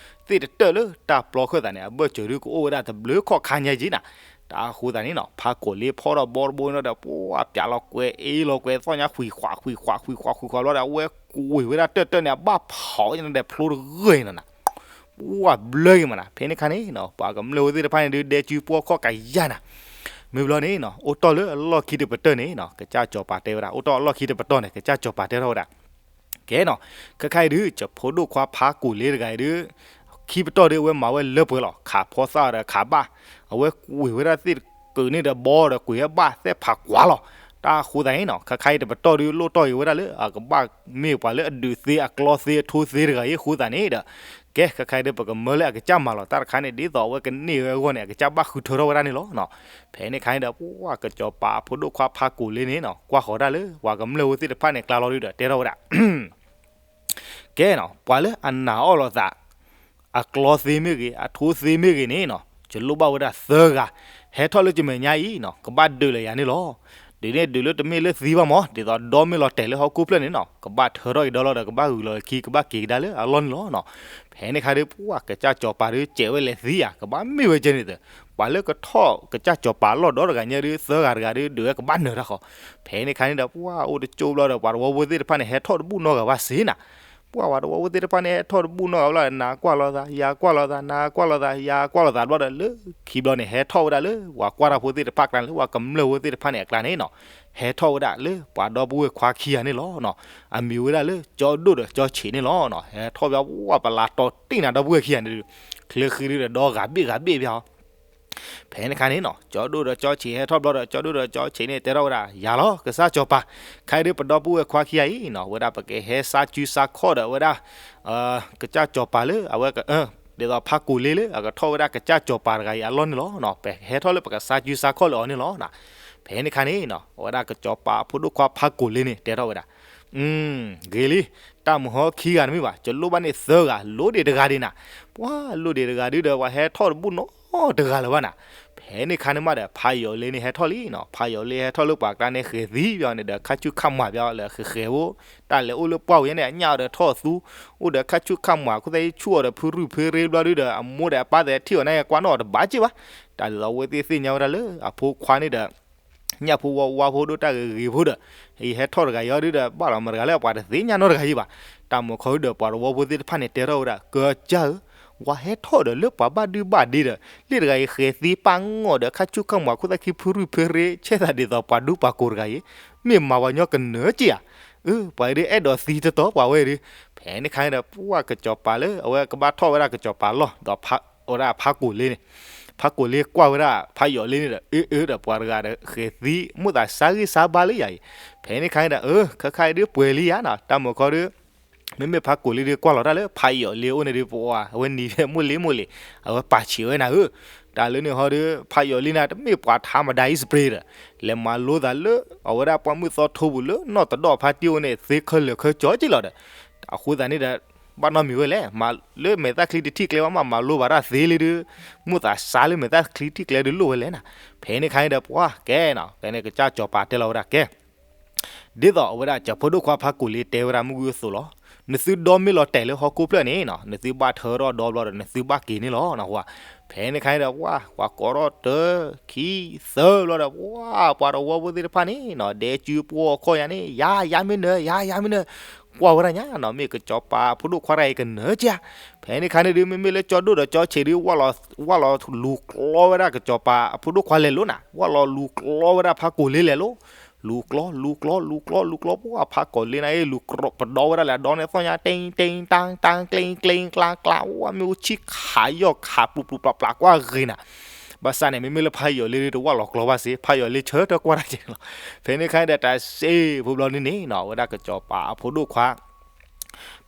သ့ၣ်တတၢၢ်လၢတၢ်ပျီခၢၣ်သးန့ၣ် အဘၢၣ်စၢၤဒုကအိၣ်ဝဲဒၣ်တဘျုးခီၣ်ခါညါက့နၤ. တၢ်အဃိသတးန့ၣ်နီၤ ဖးကိာ်လ့ဖီၣ်ထီၣ်ဘီတဘိန့ၣ်ဒီး ပှၤပၠးလီၤကွဲးအ့ၣ်လီၤကွဲးသီၣ်ညါ ဃုာ်ဃှးဃုာ်ဃှးဃုာ်ဃှးဃုာ်ဃှးဘျီဒီး အဝဲကွံာ်ဝဲဒၣ်တၢၢ်တၢၢ်န့ၣ် အဘၣ်ဖးအီၤန့ၣ်ဒီးဖျိတဂၢၢ်အံၤနီၤနၤ ပှၤဘျၢက့ၤမးနၤ. ဖဲန့ၣ်ခါန့ၣ်နီၤ ပှၤကမျၢၢ်ဝဲသ့ၣ်တဖၣ်န့ၣ်ဒု ဒဲစုပှီၢ်ခီၣ်ကယါနၤ. မ့ၢ်ဘျီန့ၣ်နီၤ အိၣ်တီၢ်လၢအလီၢ်ခံတပတီၢ်န့ၣ်နီၤ ကစၢ်စီၤပၤတဲဝဲဒၣ် အိၣ်တီၢ်အလီၢ်ခံတပတီၢ်န့ၣ် ကစၢ်စီၤပၤတဲထီၣ်ဝဲဒၣ် ကဲနီၤ ခဲခါအံၤဒု ယဖိဒိၣ်ခွါဖးကိာ်လ့တဂၤအံၤဒု ခံပတီၢ်ဒု အဝဲမၤဝဲလၢပှဲၤလီၤ ခးဖီသၣ်ဒီးခးဘၣ် အဝဲကွံာ်ဝဲဒၣ်သ့ၣ်တကုာ်န့ၣ်ဒီးဘီဒီးကွံာ်ဝဲဘၣ်သဲၣ်ဖးကွၢ်လီၤ. တၢ်အဃိသတးန့ၣ်နီၤ ခဲခါအံၤတပတီၢ်ဒု လိၣ်တီၢ်အံၤဝဲဒၣ်လၢ အကဘၣ်မ့ၢ်ပှၤလၢအဒုးသ့အကျီသ့အထိသ့တဂၤအံၤအဃိသတးန့ၣ်ဒီး ကဲ ခဲခါအံၤဒု ပကမၢလၢအကစၢ်မၤလီၤတၢ်တခါန့ၣ် ဒ်သိးအဝဲကန့ၢ်ဝဲအဂီၢ်န့ၣ် အကစၢ်ဘၣ်ဃုထၢထီၣ်ဝဲဒၣ်န့ၣ်လီၤနီၤ. ဖဲန့ၣ်ခါန့ၣ်ဒီး ပှၤကစီၤပၤအဖိဒိၣ်ခွါဖးကိာ်လ့န့ၣ်နီၤ ကွၢ်ဃီၤဒၣ်လၢ ပှၤကမျၢၢ်ဝဲသ့ၣ်တဖၣ်န့ၣ်ကျါလီၤဒုဒီး တဲထီၣ်ဝဲဒၣ် ကဲနီၤ ပှၤလၢအနာ်အီၣ်လိာ်သး အကျီသ့မ့ၢ်ဂ့ၤ အထိသ့မ့ၢ်ဂ့ၤန့ၣ်နီၤ ယလိၣ်ဘၣ်ဝဲဒၣ်သၢဂၤ ဟဲထီၣ်လၢယမဲာ်ညါအံၤနီၤ ကဘၣ်ဒုးလၢယၤန့ၣ်လီၤ. ဒုးန့ၣ်ဒုးလၢတမ့ၢ်လၢသံဘၣ်မၢ် ဒ်သိးဒီမ့ၢ်လီၤတဲာ်လၢဟီၣ်ခိၣ်ဖျၢၣ်န့ၣ်နီၤ ကဘၣ်ထၢထီၣ်က့ၤဒီလီၤဒီး ကဘၣ်ဂုာ်လီၤလၢခံ ကဘၣ်က့ၤကဒါလၢအလီၢ်န့ၣ်လီၤနီၤ. ဖဲန့ၣ်ခါဒု ပှၤကစၢ်စီၤပၤဒု စဲးဝဲလဲၤသံဧါ ကဘၣ်မ့ၢ်ဝဲကဲန့ၣ်သၢ ပှၤလၢကထီၣ်ကစၢ်စီၤပၤအလီၢ်ဒီတဂၤညါဒု သၢဂၤတဂၤဒု ဒုးဝဲကဘၣ်နၢၤတၢ်ဃီ. ဖဲန့ၣ်ခါန့ၣ်ဒီး ပှၤအိၣ်တကၠိဘျီဒီး ပှၤတဝီဖိသ့ၣ်တဖၣ်န့ၣ် ဟဲထီၣ်တဘူၣ်နီတဂၤဘၣ်စ့နၤ ပှၤဝဲတဝီဖိသ့ၣ်တဖၣ်န့ၣ် ဟဲထီၣ်တဘူၣ်နီၢ်ဂၤဘျီ နၤကွၢ်လိာ်သး ယၤကွၢ်လိာ်သး နၤကွၢ်လိာ်သး ယၤကွၢ်လိာ်သးဘျီဒီး လၢခံဘျီန့ၣ် ဟဲထီၣ်ဝဲဒၣ်လၢ ပှၤကွၢ်တၢ်ဖိသ့ၣ်တဖၣ်အကျါန့ၣ် လၢပှၤကမျၢၢ်ဖိသ့ၣ်တဖၣ်န့ၣ်အကျါန့ၣ်နီၤ, ဟဲထီၣ်ဝဲဒၣ်လၢပှၤဒီပုၢ်ဝဲၢ်ခွါခံဂၤန့ၣ်လီၤနီၤ. အမံၤဝဲဒၣ်လၢ ကၠီဒိၣ်ဒီးကၠီဆံးန့ၣ်လီၤနီၤ. ဟဲထီၣ်ဘျီ ပှၤပလၤတီၤတံၢ်နၤဒီပုၢ်ဝဲၢ်ခံဂၤန့ၣ်ဒီး ချၢဃံဒုဒီးဒီဂၤဘ့ၣ်ဂၤဘ့ၣ်ဘၣ်ဟီ ဖဲန့ၣ်ခါန့ၣ်နီၤ ကၠီဒိၣ်ဒီးကၠီဆံးဟဲထီၣ်ဘျီဒီး ကၠီဒိၣ်ဒီးကၠီဆံးန့ၣ် တဲထီၣ်ဝဲဒၣ် ယၤလီၤ ကစၢ်စီၤပၤ, ခဲအံၤဒုးပဒီပုၢ်ဝဲၢ်ခွါခံဂၤအံၤနီၤ ဝဲဒၣ်ပကဟဲစါစုစါခီၣ်ဒီးဝဲဒၣ် ကစၢ်စီၤပၤလၢအဝဲ ဒ်သိးဖးကိာ်လ့လၢအကထီၣ်ဝဲဒၣ်ကစၢ်စီၤပၤတဂၤအံၤအလီၢ်န့ၣ်လီၤ. ပဟဲထီၣ်လၢပကစါစုစါခီၣ်လၢအီၤန့ၣ်လီၤ. ဖဲန့ၣ်ခါန့ၣ်နီၤ အဝဲဒၣ်ကစီၤပၤအဖိဒိၣ်ခွါဖးကိာ်လ့န့ၣ် တဲထီၣ်ဝဲဒၣ် ဂ့ၤလံ, တၢ်မုၢ်ဟီခံဂၤတမ့ၢ်ဘၣ်, ယလိၣ်ဘၣ်န့ၣ်သၢဂၤ, လိၣ်ဒံးတဂၤဒံးနၤ. ပှၤလိၣ်ဒံးတဂၤဒုဒီး ပှၤဟဲထီၣ်တဘူၣ်နီတဂၤလၢၤဘၣ်နၤ. ဖဲန့ၣ်ခါန့ၣ်မးဒီး ဖးယီၤလ့န့ၣ်ဟဲထီၣ်လံနီၤ. ဖးယီၤလ့ဟဲထီၣ်လၢပှၤကျါန့ၣ် ဃဲၤသံပျီန့ၣ်ဒီး ခါဆူၣ်ခါမၤပျီလၢဃဲၤဃဲၤဖိ, တၢ်လဲၤအိၣ်လၢပှၢ်ဝဲန့ၣ် အညၣ်အီၤဒီးထီၣ်သူ, အိၣ်ဒီးခါဆူၣ်ခါမၤ ခိၣ်သၣ်ဆူၣ်အီၤဒီးဖုရူၢ်ဖုရ့ဘျီဒုဒီး အမိၢ်ဒီးအပၢ်သဲးထံၣ်အီၤန့ၣ် ကွၢ်နီၣ်အီၤတဘၣ်က့ၢ်ဘၣ်. တၢ်ဒ်သိးအဝဲသ့ၣ်သ့ၣ်ညါဝဲဒၣ်လၢအဖိခွါန့ၣ်ဒီး ညၣ်ဖိဝါဝါဖိဒိၣ်တၢ်ဂ့ၤဂ့ၤဖိဒီး အံၤဟဲထီၣ်တဂၤအံၤဒုဒီး ဘၣ်လီၤမတၤတဂၤလၢပှၤတသ့ၣ်ညါနီတဂၤအံၤဘၣ်. တၢ်မုၢ်ခီဒုဒီး ပှၤတဝီဖိသ့ၣ်တဖၣ်န့ၣ် တဲထီၣ်ဝဲဒၣ် ကစၢ်ဧၢ, ဝဲဟဲထီၣ်ဒီးလၢပှၤဘၣ်ဒုဘၣ်ဒ့ဒီး လ့ၣ်တဂၤအံၤဃဲၤသံပၢ်ငီၢ်ဒီး ခါဆူၣ်ခါမၤ ခိၣ်သၣ်ခံဖုရူၢ်ဖုရ့ ဆဲးသးဒ်သိးပှၤဒူပှၤကိးတဂၤအံၤ, မ့ၢ်မၤပှၤညီကနၢၤက့ၢ်ဧါ. အၢ ပှၤအံၤဒုအဲၣ်ဒိးသံတတီၤပှၤဝဲအံၤဒု, ဖဲန့ၣ်ခါန့ၣ်ဒီး ပှၤကစီၤပၤလၢအဝဲကဘၣ်ထီၣ်ဝဲဒၣ်ကစီၤပၤလီၢ်ဒီး ဝဲဒၣ်ဖးကိာ်လ့န့ၣ်, ဖးကိာ်လ့ကွၢ်ဝဲဒၣ်ဖးယီၤလ့န့ၣ်ဒီး အၢ အၢ ဒီးပှၤတဂၤဒီးဃဲၤသံ မိၣ်သးစါဂံၢ်စါဘါလၢယၤအံၤ, ဖဲန့ၣ်ခါန့ၣ်ဒီး အၢ ခဲခါအံၤဒုပှဲၤလံယၤနီၤ, တၢ်မုၢ်ခီဒု မ့မ့ၢ်ဖးကိာ်လ့ဒုကွၢ်လီၤတၢ်လၢဖးယီၤလ့အိၣ်န့ၣ်ဒု ပှၤအဝဲနံၤဖဲမိၢ်လ့မိၢ်လ့ၤ အဝဲပာ်ဆံးဝဲနၤဧၢ, တၢ်လၢန့ၣ်ဟီဒု ဖးယီၤလ့န့ၣ် တမ့ၢ်ပှၤထါမဒါအံၤ spray ဒီး လဲၤမၤလိသးလၢ အဝဲဒၣ်ပှၢ်မုၢ်သီထိပူၤလၢနီၢ်တဒီၣ်ဖါတံၢ်အိၣ်န့ၣ် သ့ခဲလၢာ်ခဲကၠီက့ၢ်လီၤဒီး အဃိသတးန့ၣ်ဒီး ဘၣ်နီတမံၤဝဲလဲၣ်, လၢမဲာ်သၣ်ချံတထံၣ်ကျဲဘၣ်မး မၤလိဘၣ်တၢ်သ့လံဒု, မိၣ်သးစါလၢမဲာ်သၣ်ချံတထံၣ်ကျဲဒုလိၣ်ဝဲလဲၣ်နၤ, ဖဲန့ၣ်ခါန့ၣ်ဒီးပှၤကဲနီၤ, ဖဲန့ၣ်ကစၢ်စီၤပၤတဲလီၤဝဲဒၣ်ကဲ ဒ်သိးအဝဲဒၣ်ကၠီၤဖိဒိၣ်ခွါဖးကိာ်လ့တဲဝဲဒၣ်မုၢ်ဂုၢ်အသိးလီၤ. နသုဒီမ့ၢ်လီၤတဲာ်လၢဟီၣ်ခိၣ်ဖျၢၣ်န့ၣ်နီၤ, နသုဘၣ်ထၢထီၣ်ဒီဘျီဒီး နသုဘၣ်က့ၤန့ၣ်လီၤနဟူဧါ. ဖဲန့ၣ်ခါန့ၣ်ဒီး ပှၤ ပှၤကိးထီၣ်တၢ ခံ သၢဘျီဒီး ပှၤ ပှၤတဝီဖိသ့ၣ်တဖၣ်န့ၣ်နီၤ ဒဲကုပှီၢ်ခီၣ်ညါန့ၣ် ယၤ ယၤမ့ၢ်နၢၤ ယၤ ယၤမ့ၢ်နၢၤ ကွၢ်ဝဲဒၣ်ညါနီၤ, မ့ၢ်ကစီၤပၤအဖိဒိၣ်ခွါတဂၤအံၤကနၢၤကၢ်ဧါ. ဖဲန့ၣ်ခါန့ၣ်ဒု မ့မ့ၢ်လၢကၠီဒိၣ်ဒီးကၠီဆံးဒု ဝၣ်လီၤလူၤကျီဝဲဒၣ်ကစီၤပၤအဖိဒိၣ်ခွါလဲၤလိၤနၤ, ဝၣ်လီၤလူၤကျီဝဲဒၣ်ဖးကိာ်လ့လဲၤလိၤ, လူၤကျီ လူၤကျီ လူၤကျီ လူၤကျီ ပှၤဖးကိာ်လ့န့ၣ် လူၤကျီ ပဒီဝဲဒၣ်လဲၤဒီန့ၣ် သီၣ်ညါ တ့တ့တၢ်တၢ် ကျ့ကျ့ကျါကျါ ဝၣ် မ့ၣ်အူဆံၣ်ခးယီၢ်ခး ပျူၤပျူၤပျါပျါ ကွၢ်ဂ့ၤနၤ. ဘၣ်ဆၣ်န့ၣ် မ့မ့ၢ်လၢဖးယီၤလ့ဒု တဝၣ်လီၤကျီဘၣ်စ့ၢ်, ဖးယီၤလ့ဆၢထၢၣ်ကွၢ်တၢ်ကဲန့ၣ်လီၤ. ဖဲန့ၣ်ခါန့ၣ်ဒီး တၢ်စ့ဖိဘျီန့ၣ်န့ၣ်နီၤ အဝဲဒၣ်ကစီၤပၤအဖိဒိၣ်ခွါ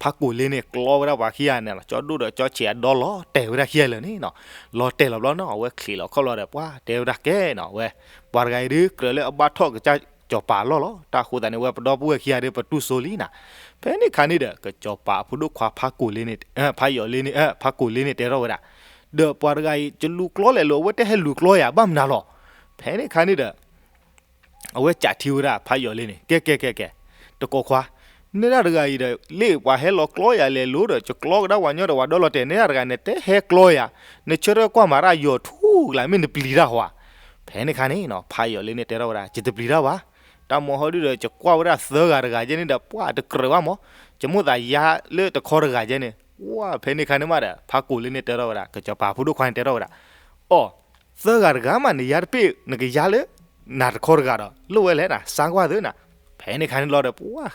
ဖးကိာ်လ့န့ၣ် ကျီဝဲဒၣ်ပှၤခံဂၤန့ၣ်လီၤ, ကၠီဒိၣ်ဒီးကၠီဆံးအဒီလီၤတဲာ်ဝဲဒၣ်ခံဂၤလၢာ်န့ၣ်နီၤ. လီၤတဲာ်လီၤဘျီနီၤ အဝဲချံးလီၤခီၣ်လီၤဒီး ပှၤတဲဝဲဒၣ်ကဲနီၤ အဝဲ ပှၤတဂၤအံၤဒုကြၢးလၢအဘၣ်ထီၣ်ကစၢ်စီၤပၤအလီၢ်လီၤ. တၢ်ဃိသတးန့ၣ် ဝဲပဒီပုၢ်ဝဲၢ်ခံဂၤဒု ပတူၢ်စိလံနၤ. ဖဲန့ၣ်ခါန့ၣ်ဒီး ကစီၤပၤအဖိဒိၣ်ခွါဖးကိာ်လ့န့ၣ် ဖးယီၤလ့န့ၣ် ဖးကိာ်လ့န့ၣ်တဲထီၣ်ဝဲဒၣ်, ဒီးပှၤတဂၤအံၤ ကလူၤကျီလဲၤလိၤ အဝဲတဟဲလူၤကျီယၤ ဘၣ်မနုၤလီၤ. ဖဲန့ၣ်ခါန့ၣ်ဒီး အဝဲကးထံဝဲဒၣ်ဖးယီၤလ့န့ၣ် ကဲ ကဲ ကဲ ကဲ တကိးခွါ, နဲဒၣ်တဂၤအံၤဒီး လ့ၣ်ပှၤဟဲလီၤကျီယၤလဲၤလိၤဒီး ယကျီကဒါပှၤညီဒီး ပှၤဒီလီၤတဲာ် နဲဒၣ်တဂၤန့ၣ် တဟဲကျီယၤ, နဆၢထၢၣ်ကွၢ်မၤတၢ်ယီၤထူကလါ မ့ၢ်နပျံၤတၢ်ဟီဧါ. ဖဲန့ၣ်ခါန့ၣ်နီၤ ဖးယီၤလ့န့ၣ်တဲထီၣ်ဝဲဒၣ် ယတပျံၤတၢ်ဘၣ်, တၢ်မုၢ်ဟီဒုဒီး ယကွၢ်ဝဲဒၣ်သၢဂၤတဂၤကဲန့ၣ်ဒီး ပှၤတကြၢးဘၣ်မး, ယမိၣ်သးယါလၢတခီတဂၤကဲန့ၣ်, ဝၣ် ဖဲန့ၣ်ခါန့ၣ်မးဒီး ဖးကိာ်လ့န့ၣ်တဲထီၣ်ဝဲဒၣ် ကစီၤပၤဖိဒိၣ်ခွါန့ၣ်တဲထီၣ်ဝဲဒၣ်, အိ သၢဂၤတဂၤမး နယါတပ့ၢ် နကယါလၢ နၤတခီတဂၤဒီး လိၣ်ဝဲလဲၣ်နၤ စါကွၢ်သုနၤ. ဖဲန့ၣ်ခါန့ၣ်လီၤဒီး ပှၤ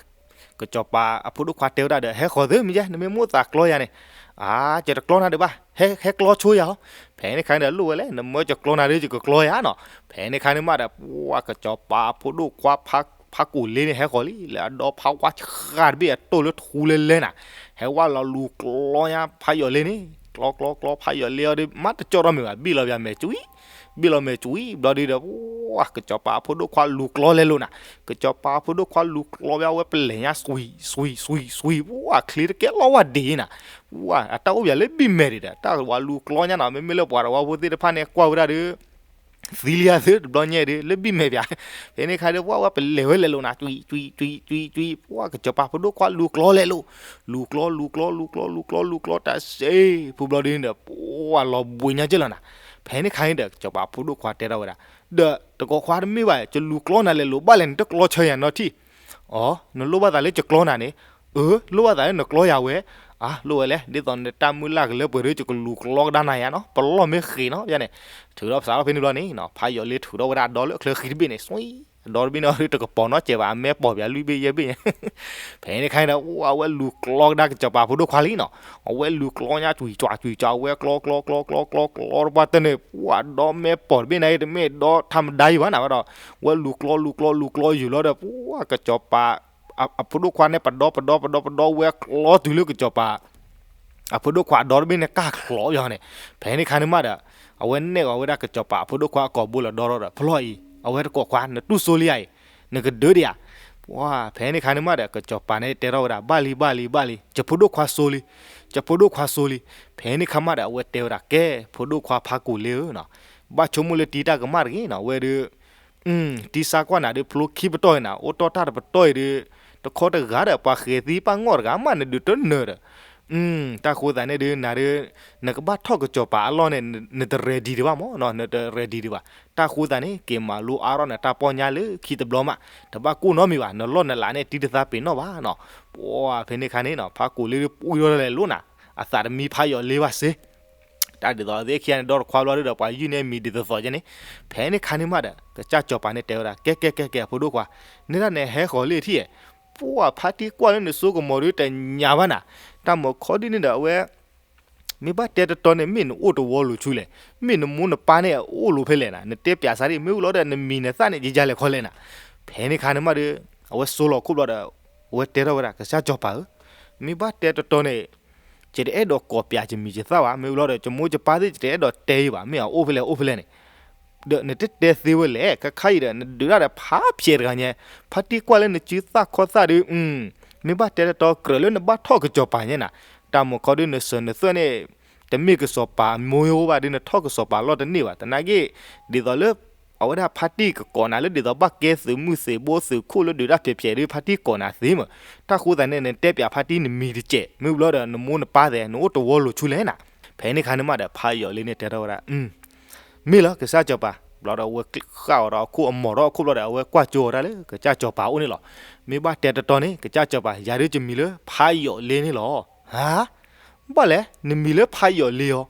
ကစီၤပၤအဖိဒိၣ်ခွါတဲဝဲဒၣ်ဒီး ဟဲဃီၤသုမ့ၢ်ယဲ နမ့ၢ်မိၣ်သးကျီယၤန့ၣ်, အါ ယတကျီနၤဒံးဘၣ်, ဟဲ ဟဲကျီဆိယၤဟီ. ဖဲန့ၣ်ခါန့ၣ်ဒီး လိၣ်ဝဲလဲၣ် နမၢယကျီနၤဒီး ယကကျီယၤနီၤ. ဖဲန့ၣ်ခါန့ၣ်မးဒီး ပှၤ ကစီၤပၤအဖိဒိၣ်ခွါ ဖးကိာ်လ့န့ၣ် ဟဲဃီၤလံ လၢအဒီဖးဝါဆှါတဘ့ၣ် အတိၢ်လၢထူလဲလဲနၤ, ဟဲဝဲလီၤလူၤကျီညါဖးယီၤလ့န့ၣ်, ကျီ ကျီ ကျီ ဖးယီၤလ့အီၤဒီး မ့ၢ်တကၠီၣ်ထီၣ်မ့ၢ်ဘၣ် ဘံၣ်လီၤဘၣ်မဲာ်ကွံ ဘံၣ်လီၤမဲာ်ကွံ ဘျီဒုဒီး ပှၤ ကစီၤပၤအဖိဒိၣ်ခွါလူၤကျီလဲလိာ်နၤ, ကစီၤပၤအဖိဒိၣ်ခွါလူၤကျီဘၣ်ဝဲပလဲၤညါ စွံ စွံ စွံ စွံ ပှၤချ့တကဲလီၤဝဲဒ်နၤ, ပှၤ အတၢ်အိၣ်ဘၣ်လၢဘံၣ်မဲာ်ဒံးဒီး တၢ်ဝဲလူၤကျီညါနီၤ, မ့မ့ၢ်လၢပှၤတဝီဖိသ့ၣ်တဖၣ်န့ၣ် ကွၢ်ဝဲဒၣ်ဒီး သံလံယၤသုတဘျီညါဒီး လၢဘံၣ်မဲာ်ဘၣ်. ဖဲန့ၣ်ခါဒီး ပှၤဝဲပလဲၤဝဲလဲလိာ်နၤ ကွံ ကွံ ကွံ ကွံ ကွံ ပှၤ ကစီၤပၤဖိဒိၣ်ခွါလူၤကျီလဲလိာ်, လူၤကျီ လူၤကျီ လူၤကျီ လူၤကျီ လူၤကျီ တၢ်စ့ ဖိဘျီဒုန့ၣ်ဒီး ပှၤလီၤဘှံးညါက့လီၤနၤ. ဖဲန့ၣ်ခါန့ၣ်ဒီး ကစီၤပၤဖိဒိၣ်ခွါတဲထီၣ်ဝဲဒၣ်, ဒီးတကိးခွါတမ့ၢ်ဘၣ် ယလူၤကျီနၤလဲလိာ် ဘၣ်လဲၣ်နတကျီဆၢယၤနီတထံၣ်, အိ နလိၣ်ဘၣ်သးလၢယကျီနၤန့ၣ် အၢ လိၣ်ဘၣ်သးလၢနကျီယၤဝဲ, အၢ လိၣ်ဝဲလဲၣ် ဒ်သိးနတၢ်မုၢ်လၢ်ကလၢပှဲၤဒီး ယကလူၤကျီကဒါနၤယါနီၤ, ပလီၢ်မ့ၢ်ဃ့နီၤ ယါန့ၣ်, ထုးထီၣ်စးထီၣ်ဖဲန့ၣ်ဘျီန့ၣ်နီၤ ဖးယိးလ့ထုးထီၣ်ဝဲဒၣ်ဒီလၢချၢဃံတဘ့ၣ်န့ၣ် စွံ အဒီတဘ့ၣ်န့ၣ် တကပီၤနီတစဲးဘၣ် အမဲာ်ပိာ်ပၠးလွံၢ်ဘ့ၣ်ယဲၢ်ဘ့ၣ်ညါ ဖဲန့ၣ်ခါန့ၣ်ဒီး အဝဲလူၤကျီကဒါကစီၤပၤဖိဒိၣ်ခွါလံနီၤ, အဝဲလူၤကျီညါကွံာ်ကွံာ်ကွံာ်ကွံာ် အဝဲကျီကျီကျီကျီကျီကျီတပှၢ်တၢၢ်န့ၣ် ပှၢ်ဒီမဲာ်ပိာ်တဘ့ၣ်န့ၣ် တမ့ၢ်ဒီထးမဒါယံၤဘၣ်နၤဘၣ်ဒီး ဝဲလူၤကျီလူၤကျီလူၤကျီယုာ်လီၤဒီး ပှၢ်ကစီၤပၤ အဖိဒိၣ်ခွါန့ၣ် ပဒီပဒီပဒီပဒီဝဲကျီတုၤလၢကစီၤပၤ အဖိဒိၣ်ခွါအဒီတဘ့ၣ်န့ၣ် ကၢ်ချီးယီၤန့ၣ်, ဖဲန့ၣ်ခါန့ၣ်မးဒီး အဝဲနဲၣ်ဂီၤဝဲဒၣ်ကစီၤပၤအဖိဒိၣ်ခွါအကိာ်ဘိလီၤဒီထီၣ်ဒီး ဖျီၣ်အံၤ အဝဲတကိးခွါ နတူၢ်စိလံဧါအံၤ, နကဒၢဒံးဧါ, ပှၢ် ဖဲန့ၣ်ခါန့ၣ်မးဒီး ကစီၤပၤန့ၣ်တဲထီၣ်ဝဲဒၣ် ဘၣ်လံ ဘၣ်လံ ဘၣ်လံ ယဖိဒိၣ်ခွါစိလံ, ယဖိဒိၣ်ခွါစိလံ, ဖဲန့ၣ်ခါမးဒီး အဝဲတဲဝဲဒၣ် ကဲ ဖိဒိၣ်ခွါဖးကူာ်လ့ဧၢနီၤ, ဘၣ်ဆိကမိၣ်လၢတံတၢ်ကမၣ်တဂ့ၤနီၤ, ဝဲဒုး တံဆါကွၢ်နၤဒုး ဖျိခံပတီၢ်အံၤနၤ အိၣ်တီၢ်တၢ်တပတီၢ်အံၤဒုး တခီတဂၤဒီး ပှၤဃဲၤသံပာ်ငီၢ်တဂၤမး နဒုးတနၢၤဒီး, တၢ်ဃိသးန့ၣ်ဒုး နၤဒုး နကဘၣ်ထီၣ်ကစီၤပၤအလီၢ်န့ၣ် နတ ready ဒံးဘၣ်မးနီၤ, နတ ready ဒံးဘၣ်, တၢ်ဃိသးန့ၣ် က့ၤမၤလိအါထီၣ်နတၢ်ပီၢ်ညါလၢခံတဘျီမး, တဘၣ်ကိၢ်နီတမံၤဘၣ်, နလီၢ်နလးန့ၣ် တံတသါပ့ၤနီၣ်ဘၣ်နီၤ, ပှၢ် ဖဲန့ၣ်ခါန့ၣ်နီၤ ဖးကူာ်လ့ဒုး ပှံၢ်ထီၣ်လဲၤလိၤနၤ, အသးတမံဖးယိးလ့ဘၣ်စ့ တၢ်ဒ်သိးသ့ၣ်ခံဂၤန့ၣ် ဒီတခွါဘျီဒုဒီး ပှၤယုၢ်န့ၢ်မံၤဒ်သိးသိးကဲန့ၣ်, ဖဲန့ၣ်ခါန့ၣ်မးဒီး ကစၢ်စီၤပၤန့ၣ်တဲဝဲဒၣ် ကဲကဲကဲကဲ အဖိဒိၣ်ခွါ, နဲဒၣ်န့ၣ်ဟဲဃီၤလ့ထံၣ်ဧါ, ပှၢ်ဖါတံၢ်ကွၢ်လၢနစိကမီၤဒုတညါဘၣ်နၤ, တၢ်မၤခီဒ်န့ၣ်ဒီးအဝဲ မ့ၢ်ဘၣ်တဲတတီန့ၣ် မ့ၢ်နအိၣ်တဝီလိၤဆူလဲၣ်, မ့ၢ်နမိၢ်နပၢ်န့ၣ်အအိၣ်လိၤဖဲလဲၣ်နၤ, နတဲပၠးစးဒ် မ့ၢ်ဝံၤလီၤဒီး နမံၤနသၣ်န့ၣ် ယယါလဲၤခီလဲၣ်နၤ, ဖဲန့ၣ်ခါန့ၣ်မးဒီး အဝဲစိလီၤခိၣ်ဘျီဒီး အဝဲတဲထီၣ်ဝဲဒၣ် ကစၢ်စီၤပၤဧၢ, မ့ၢ်ဘၣ်တဲတတီန့ၣ် ယတအဲၣ်ဒိးကိးပၠးယမံၤယသၣ်ဘၣ်, မ့ၢ်ဝံၤလီၤဒီး ယမိၢ်ယပၢ်သ့ၣ် ယတအဲၣ်ဒိးတဲယံၤဘၣ်, မ့ၢ်အအိၣ်ဖဲလဲၣ်အိၣ်ဖဲလဲၣ်န့ၣ်, ဒီးနတတဲသ့ဝဲလဲၣ်, ခဲခါအံၤဒီး နဒုးဒၣ်ဒီးဖးဖျဲးတဂၤညါ, ဖါတံၢ်ကွၢ်လၢနစုသၣ်ခီၣ်သၣ်ဒုး, မ့ၢ်ဘၣ်တဲတတီကြၢးလၢနဘၣ်ထီၣ်ကစီၤပၤညါနၤ, တၢ်မၤခီဒုးနစၢၤနသွဲၣ်န့ၣ် တမ့ၢ်ကစီၤပၤမိၢ်ယိဘၣ်ဒုး နထီၣ်ကစီၤပၤလီၢ်တန့ၢ်ဘၣ်, သနာ်က့ ဒ်သိးလၢ အဝဲဒၣ်ဖါတံၢ်ကကိးနၤလၢဒ်သိးဘၣ်ကဲသုးမုၢ်သံၣ်ဘိသုးခိၣ်လၢဒုးတၢ်ဖျဲးဖျဲးဒုး ဖါတံၢ်ကိးနၤသ့မး, တၢ်ဃိသးန့ၣ် နတဲပၠးဖါတံၢ်နမံၤတစဲး, မ့ၢ်ဝံၤလီၤဒီး နမိၢ်နပၢ်သ့ၣ် နအိၣ်တဝီလိၤဆူလဲၣ်နၤ, ဖဲန့ၣ်ခါန့ၣ်မးဒီး ဖးယိးလ့န့ၣ်တဲထီၣ်ဝဲဒၣ် မ့ၢ်လီၤ ကစၢ်စီၤပၤ, ဘျီဒီးအဝဲဃၣ်အီၤဒီးအခိၣ်အမီၤဒီးအခိၣ်ဘျီဒီး အဝဲကွၢ်ကၠိအီၤဒၣ်လၢကစၢ်စီၤပၤအအိၣ်န့ၣ်လီၤ. မ့ၢ်ဘၣ်တဲတတီန့ၣ် ကစၢ်စီၤပၤ ယၤဒုးယမံၤလၢဖးယိးလ့န့ၣ်လီၤ. ဟါ, ဘၣ်လဲၣ် နမံၤလၢဖးယိးလ့ဧါ.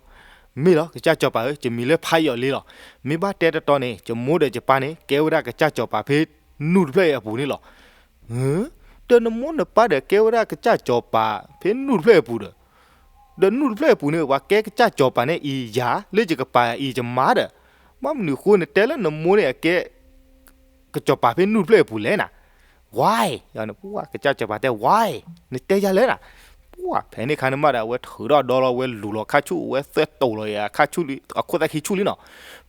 မ့ၢ်လီၤ ကစၢ်စီၤပၤဧၢ, ယမံၤလၢဖးယိးလ့လီၤ. မ့ၢ်ဘၣ်တဲတတီန့ၣ် ယမိၢ်ဒီးယပၢ်န့ၣ် ကဲဝဲဒၣ်ကစၢ်စီၤပၤဖဲနူၢ်တဖျၢၣ်အံၤအပူၤန့ၣ်လီၤ. ဒီးနမိၢ်နပၢ်ဒီးကဲဝဲဒၣ်ကစၢ်စီၤပၤဖဲနူၢ်တဖျၢၣ်အံၤအပူၤဒီး ဒီးနူၢ်တဖျၢၣ်အံၤအပူၤန့ၣ် ပှၤကဲကစၢ်စီၤပၤန့ၣ်အံၤယၤ လၢယကပၤအံၤယမါဒီး ဘၣ်မနုၤအဃိနတဲလၢနမိၢ်န့ၣ်အကဲ ကစီၤပၤဖဲနူၢ်တဖျၢၣ်အံၤအပူၤလဲၣ်နၤ. ဝါအံၤ, ကစၢ်စီၤပၤတဲ ဝါအံၤ, နတဲယၤလဲၣ်နၤ. ပှၢ် ဖဲန့ၣ်ခါန့ၣ်မးဒီး အဝဲထုးထီၣ်ဒီလီၤ အဝဲလူၤလီၤခါဆူၣ် အဝဲသွဲၣ်တိာ်လီၤအံၤ အခါဆူၣ်လံ အခိၣ်သၣ်ခံဆူၣ်လံနီၤ.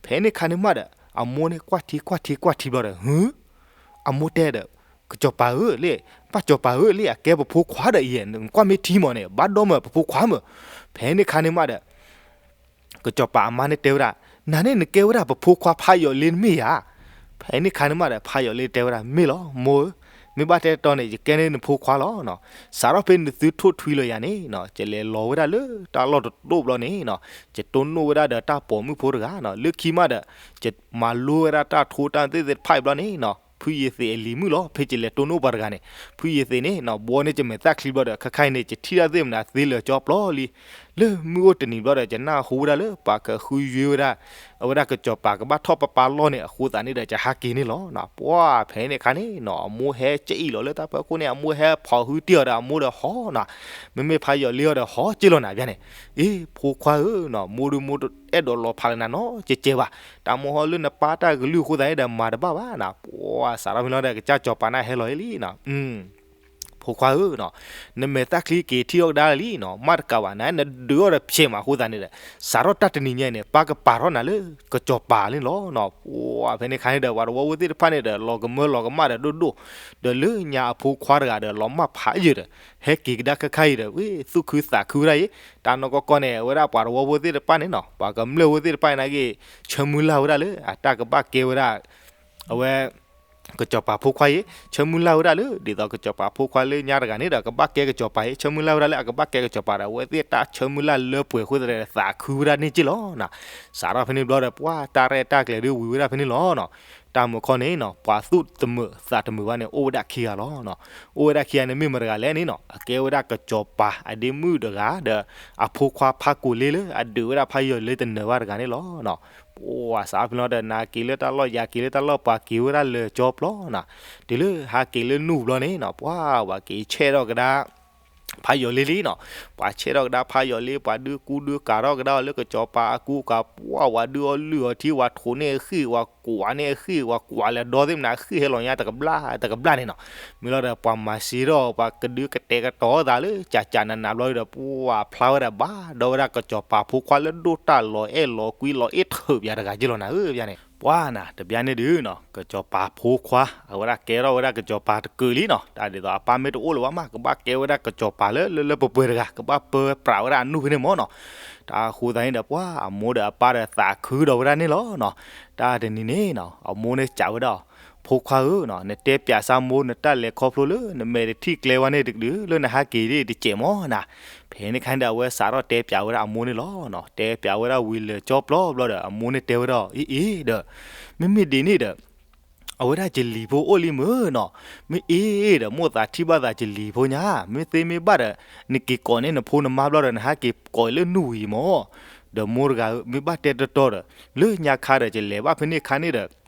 ဖဲန့ၣ်ခါန့ၣ်မးဒီး အမိၢ်န့ၣ်ကွၢ်ထံကွၢ်ထံကွၢ်ထံဘျီဒီး ဟု အမိၢ်တဲဒီး ကစီၤပၤဧၢလ့, ဘၣ်စီၤပၤဧၢလ့, အကဲပဖိခွါဒီးအံၤ နကွၢ်မ့ၢ်ထံမးန့ၣ် ဘၣ်ဒီမၢပဖိခွါမး. ဖဲန့ၣ်ခါန့ၣ်မးဒီး ကစီၤပၤအမါန့ၣ်တဲဝဲဒၣ် နၤန့ၣ်နကဲဝဲဒၣ်ပဖိခွါဖးယိးလ့နမ့ၢ်ဧါ. ဖဲန့ၣ်ခါန့ၣ်မးဒီး ဖးယိးလ့တဲဝဲဒၣ် မ့ၢ်လီၤ မိၢ်ဧၢ, မ့ၢ်ဘၣ်တဲတတီန့ၣ် ယကဲန့ၢ်နဖိခွါလီၤ. စးထီၣ်ဖဲနသုထိၣ်ထွံလီၤယၤန့ၣ် ယလဲၤလီၤဝဲဒၣ်လၢတၢ်လီၢ်တတိၢ်ဘျီန့ၣ် ယတိၢ်နီၣ်ဝဲဒၣ်ဒီးတၢ်ပိာ်မုၣ်ဖိတဂၤ လၢခံမးဒီး ယမၤလိဝဲဒၣ်တၢ်ထိတၢ်သ့ၣ်တဖၣ်အံၤဘျီန့ၣ် ဖုယ့ၤသ့းအလံၤမုၣ်လီၤ. ဖဲယလဲၤတိၢ်နီၣ်ပှၤတဂၤန့ၣ် ဖုယ့ၤသ့းန့ၣ် ဘှီန့ၢ်ယမဲာ်သၣ်ချံဘျီဒီး ခဲခါအံၤန့ၣ် ယထံၣ်တၢ်သ့ၣ်မနုၤသ့လၢာ်ကၠီပျီလံ. လၢမုၢ်အိၣ်တနံၤဘျီဒီး ယနၢ်ဟူဝဲဒၣ်လၢပှၤကဃုယွ့ဝဲဒၣ် အဝဲဒၣ်ကစီၤပၤကဘၣ်ထီၣ်ပပၢ်လီၢ်န့ၣ် အဃိသတးန့ၣ်ဒီး ယဟးက့ၤန့ၣ်လီၤ. ပှၢ်ဖဲန့ၣ်အခါန့ၣ်နီၤ အမိၢ်ဟဲကၠီၣ်အံၣ်လီၤလၢတၢ်ဖီခိၣ်န့ၣ် အမိၢ်ဟဲဖီၣ်ဟုတံၢ်အီၤဒီးအမိၢ်ဒီးဟီနီၤ, မ့မ့ၢ်ဖးယိးလ့အီၤဒီးဟီက့ၤလီၤနၤဘၣ်န့ၣ်. အ့ ဖိခွါဧၢနီၤ မိၢ်ဒုးမိၢ်တအဲၣ်ဒိးလီၤဖးလၢနၤနီတစဲးဘၣ်. တၢ်မိၢ်ဟီလၢနပၢ်တၢ်ကလုၢ်အဃိသတးန့ၣ်ဒီး မၤတဘၣ်ဘၣ်နီၤ. ပှၢ်စးထီၣ်ဖဲလီၤဒီး ကစၢ်စီၤပၤန့ၣ်ဟဲလီၤလံနီၤ ဖိခွါဧၢနီၤ, နမဲာ်သၣ်ချံက့ၤထံၣ်ထီၣ်ကဒါလံနီၤ, မ့ၢ်တကးဘၣ် နနဒုးအီၤဒီးဖျဲးမးအဃိသတးန့ၣ်ဒီး စးထီၣ်တၢ်တနံၤညါအံၤန့ၣ် ပၢ်ကပာ်ထီၣ်နၤလၢကစီၤပၤန့ၣ်လီၤနီၤ. ပှၢ်ဖဲန့ၣ်အခါန့ၣ်ဒီး ပှၤတဝီဖိသ့ၣ်တဖၣ်န့ၣ်ဒီး လီၤကမၢလီၤကမၣ်ဒီးဒိၣ်ဒိၣ်, ဒီးလၢညါအဖိခွါတဂၤဒီးလီၤမၢ်ဖးယၢၤဒီး ဟဲက့ၤကဒါခဲခါအံၤဒီး ဝ့ၢ်သူၣ်ခုသးခုဝဲဒၣ်အံၤ, တၢ်နီၢ်ကီၢ်ကီၢ်န့ၣ် အဝဲဒၣ်ပှၤတဝီဖိသ့ၣ်တဖၣ်န့ၣ်နီၤ ပှၤကမျၢၢ်ဖိသ့ၣ်တဖၣ်အံၤနာ်က့ ဆၢမုၢ်လၢ်ဝဲဒၣ်လၢ အတၢ်ကဘၣ်ကဲဝဲဒၣ် အဝဲ ကစီၤပၤဖိခွါအံၤ ဆၢမုၢ်လၢ်ဝဲဒၣ်လၢ ဒ်သိးကစီၤပၤဖိခွါလၢညါတဂၤန့ၣ်ဒီး ကဘၣ်ကဲကစီၤပၤအံၤ ဆၢမုၢ်လၢ်ဝဲဒၣ်လၢအကဘၣ်ကဲကစီၤပၤဒီး အဝဲသ့ၣ်တၢ်ဆၢမုၢ်လၢ်လၢပှဲၤအဃိသတးဒီး သးခုဝဲဒၣ်န့ၣ်က့ၢ်လီၤနီၤ. စးထီၣ်ဖဲန့ၣ်ဘျီဒီး ပှၢ်တၢ်ရဲၣ်တၢ်ကျဲၤဒုးဝံၤဝဲဒၣ်ဖဲန့ၣ်လီၤနီၤ. တၢ်မုၢ်ခီန့ၣ်နီၤ ပှၤသူၣ်တမုာ်သးတမုာ်ဘၣ်န့ၣ် အိၣ်ဝဲဒၣ်ခံဂၤလီၤနီၤ. အိၣ်ဝဲဒၣ်ခံဂၤန့ၣ် မ့ၢ်မတၤတဂၤလဲၣ်န့ၣ်နီၤ အကဲဝဲဒၣ်ကစီၤပၤအဒ့မုၣ်တဂၤ ဒီး အဖိခွါဖးကိာ်လ့လၢအဒုးဝဲဒၣ်ဖးယီၤလ့တနၢၤဘၣ်တဂၤန့ၣ်လီၤနီၤ. ပှၤစးဖဲလီၤဒီး နၤက့ၤလၢတၢ်လီၢ် ယၤက့ၤလၢတၢ်လီၢ် ပှၤက့ၤဝဲဒၣ်လၢာ်ကၠီပျီနီၤ. တုၤလၢဟးက့ၤလၢနူၢ်ဘျီန့ၣ်နီၤ ပှၤဝဲက့ၤဆဲးထီၣ်ကဒါ ဖးယီၤလ့လံနီၤ. ပှၤဆဲးထီၣ်ကဒါဖးယီၤလ့ ပှၤဒုးကူဒုးကၤထီၣ်ကဒါအီၤလၢကစီၤပၤအကူအကၤ ပှၤဝၤဒုးအီၣ်လုၢ်အီထံ ဝၤထိးန့ၢ်အဃ့ၢ် ဝၤကွၢ်န့ၢ်အဃ့ၢ် ဝၤကွၢ်လၢဒီသ့ၣ်မနၤ အဃ့ၢ်ဟဲလီၤညါတကဘျၣ်တကဘျၣ်န့ၣ်နီၤ. မ့ၢ်လီၤဒီး ပှၤမၤစ့ထီၣ် ပှၤကဒုးကတဲာ်ကတီၤသးလၢ ကၠးကၠးနးနးဘျီဒီး ပှၤဖျါဝဲဒၣ်ဘၣ်ဒီးဝဲဒၣ်ကစီၤပၤဖိခွါလၢဒိၣ်တၢ်လီၤအဲၣ်လီၤကွံလီၤအ့ၣ်ထၢၣ်ပၠးတဂၤက့လီၤနၤဧၢ ပၠးန့ၣ်. ပှၤနၤ တဘျီန့ၣ်ဒုးနီၤ ကစီၤပၤဖိခွါ အဝဲဒၣ်ကဲထီၣ်ဝဲဒၣ်ကစီၤပၤတကုာ်လံနီၤ. တၢ်ဒ်သိးအပၢ်မ့ၢ်တအိၣ်လၢၤဘၣ်မး ကဘၣ်ကဲဝဲဒၣ်ကစီၤပၤလၢလၢလၢပှဲၤပှဲၤတဂၤ ကဘၣ်ပၢပြးဝဲဒၣ်အနူၢ်ဖဲန့ၣ်မၢ်နီၤ. တၢ်ဃိသတးန့ၣ်ဒီး ပှၤအမိၢ်ဒီးအပၢ်ဒီးသးခုဒီးဝဲဒၣ်န့ၣ်လီၤနီၤ. တၢ်တနံၤန့ၣ်နီၤ အမိၢ်န့ၣ်စံးဝဲဒၣ်အီၤ, ဖိခွါဧၢနီၤ နတဲပၠးစၢ်မိၢ် နတၢ်လဲၤခီဖျိလၢနမဲာ်တထံၣ်ကျဲဝဲန့ၣ်တကလုာ် လၢနဟးက့ၤဒၣ်တစဲးမၢ်နၤ. ဖဲန့ၣ်ခါန့ၣ်ဒီး အဝဲစးထီၣ်တဲပၠးဝဲဒၣ်အမိၢ်န့ၣ်လီၤနီၤ. တဲပၠးဝဲဒၣ်ဝံၤလၢာ်ကၠီပျီဘျီဒီး အမိၢ်န့ၣ်တဲဝဲဒၣ်အီၤ, အ့အ့ဒီး မ့မ့ၢ်ဒ်န့ၣ်ဒီး အဝဲဒၣ်ကလံၤဖိအိၣ်လံမ့ၢ်နီၤ. မ့ၢ်အ့ဒီး မိၢ်သးထံၣ်ဘၣ်သးကလံၤဖိညါ, မ့ၢ်သ့မ့ၢ်ဘၣ်ဒီး နက့ၤကိးန့ၢ်နဖိနမါဘျီဒီး နဟးက့ၤကိးလၢနူၢ်ဝံၤမၢ်. ဒီးမိၢ်တဂၤဧၢ, မ့ၢ်ဘၣ်တဲတီတီဒီး လၢညါခါဒီး ကလဲၤဘၣ်ဖဲန့ၣ်ခါန့ၣ်ဒီး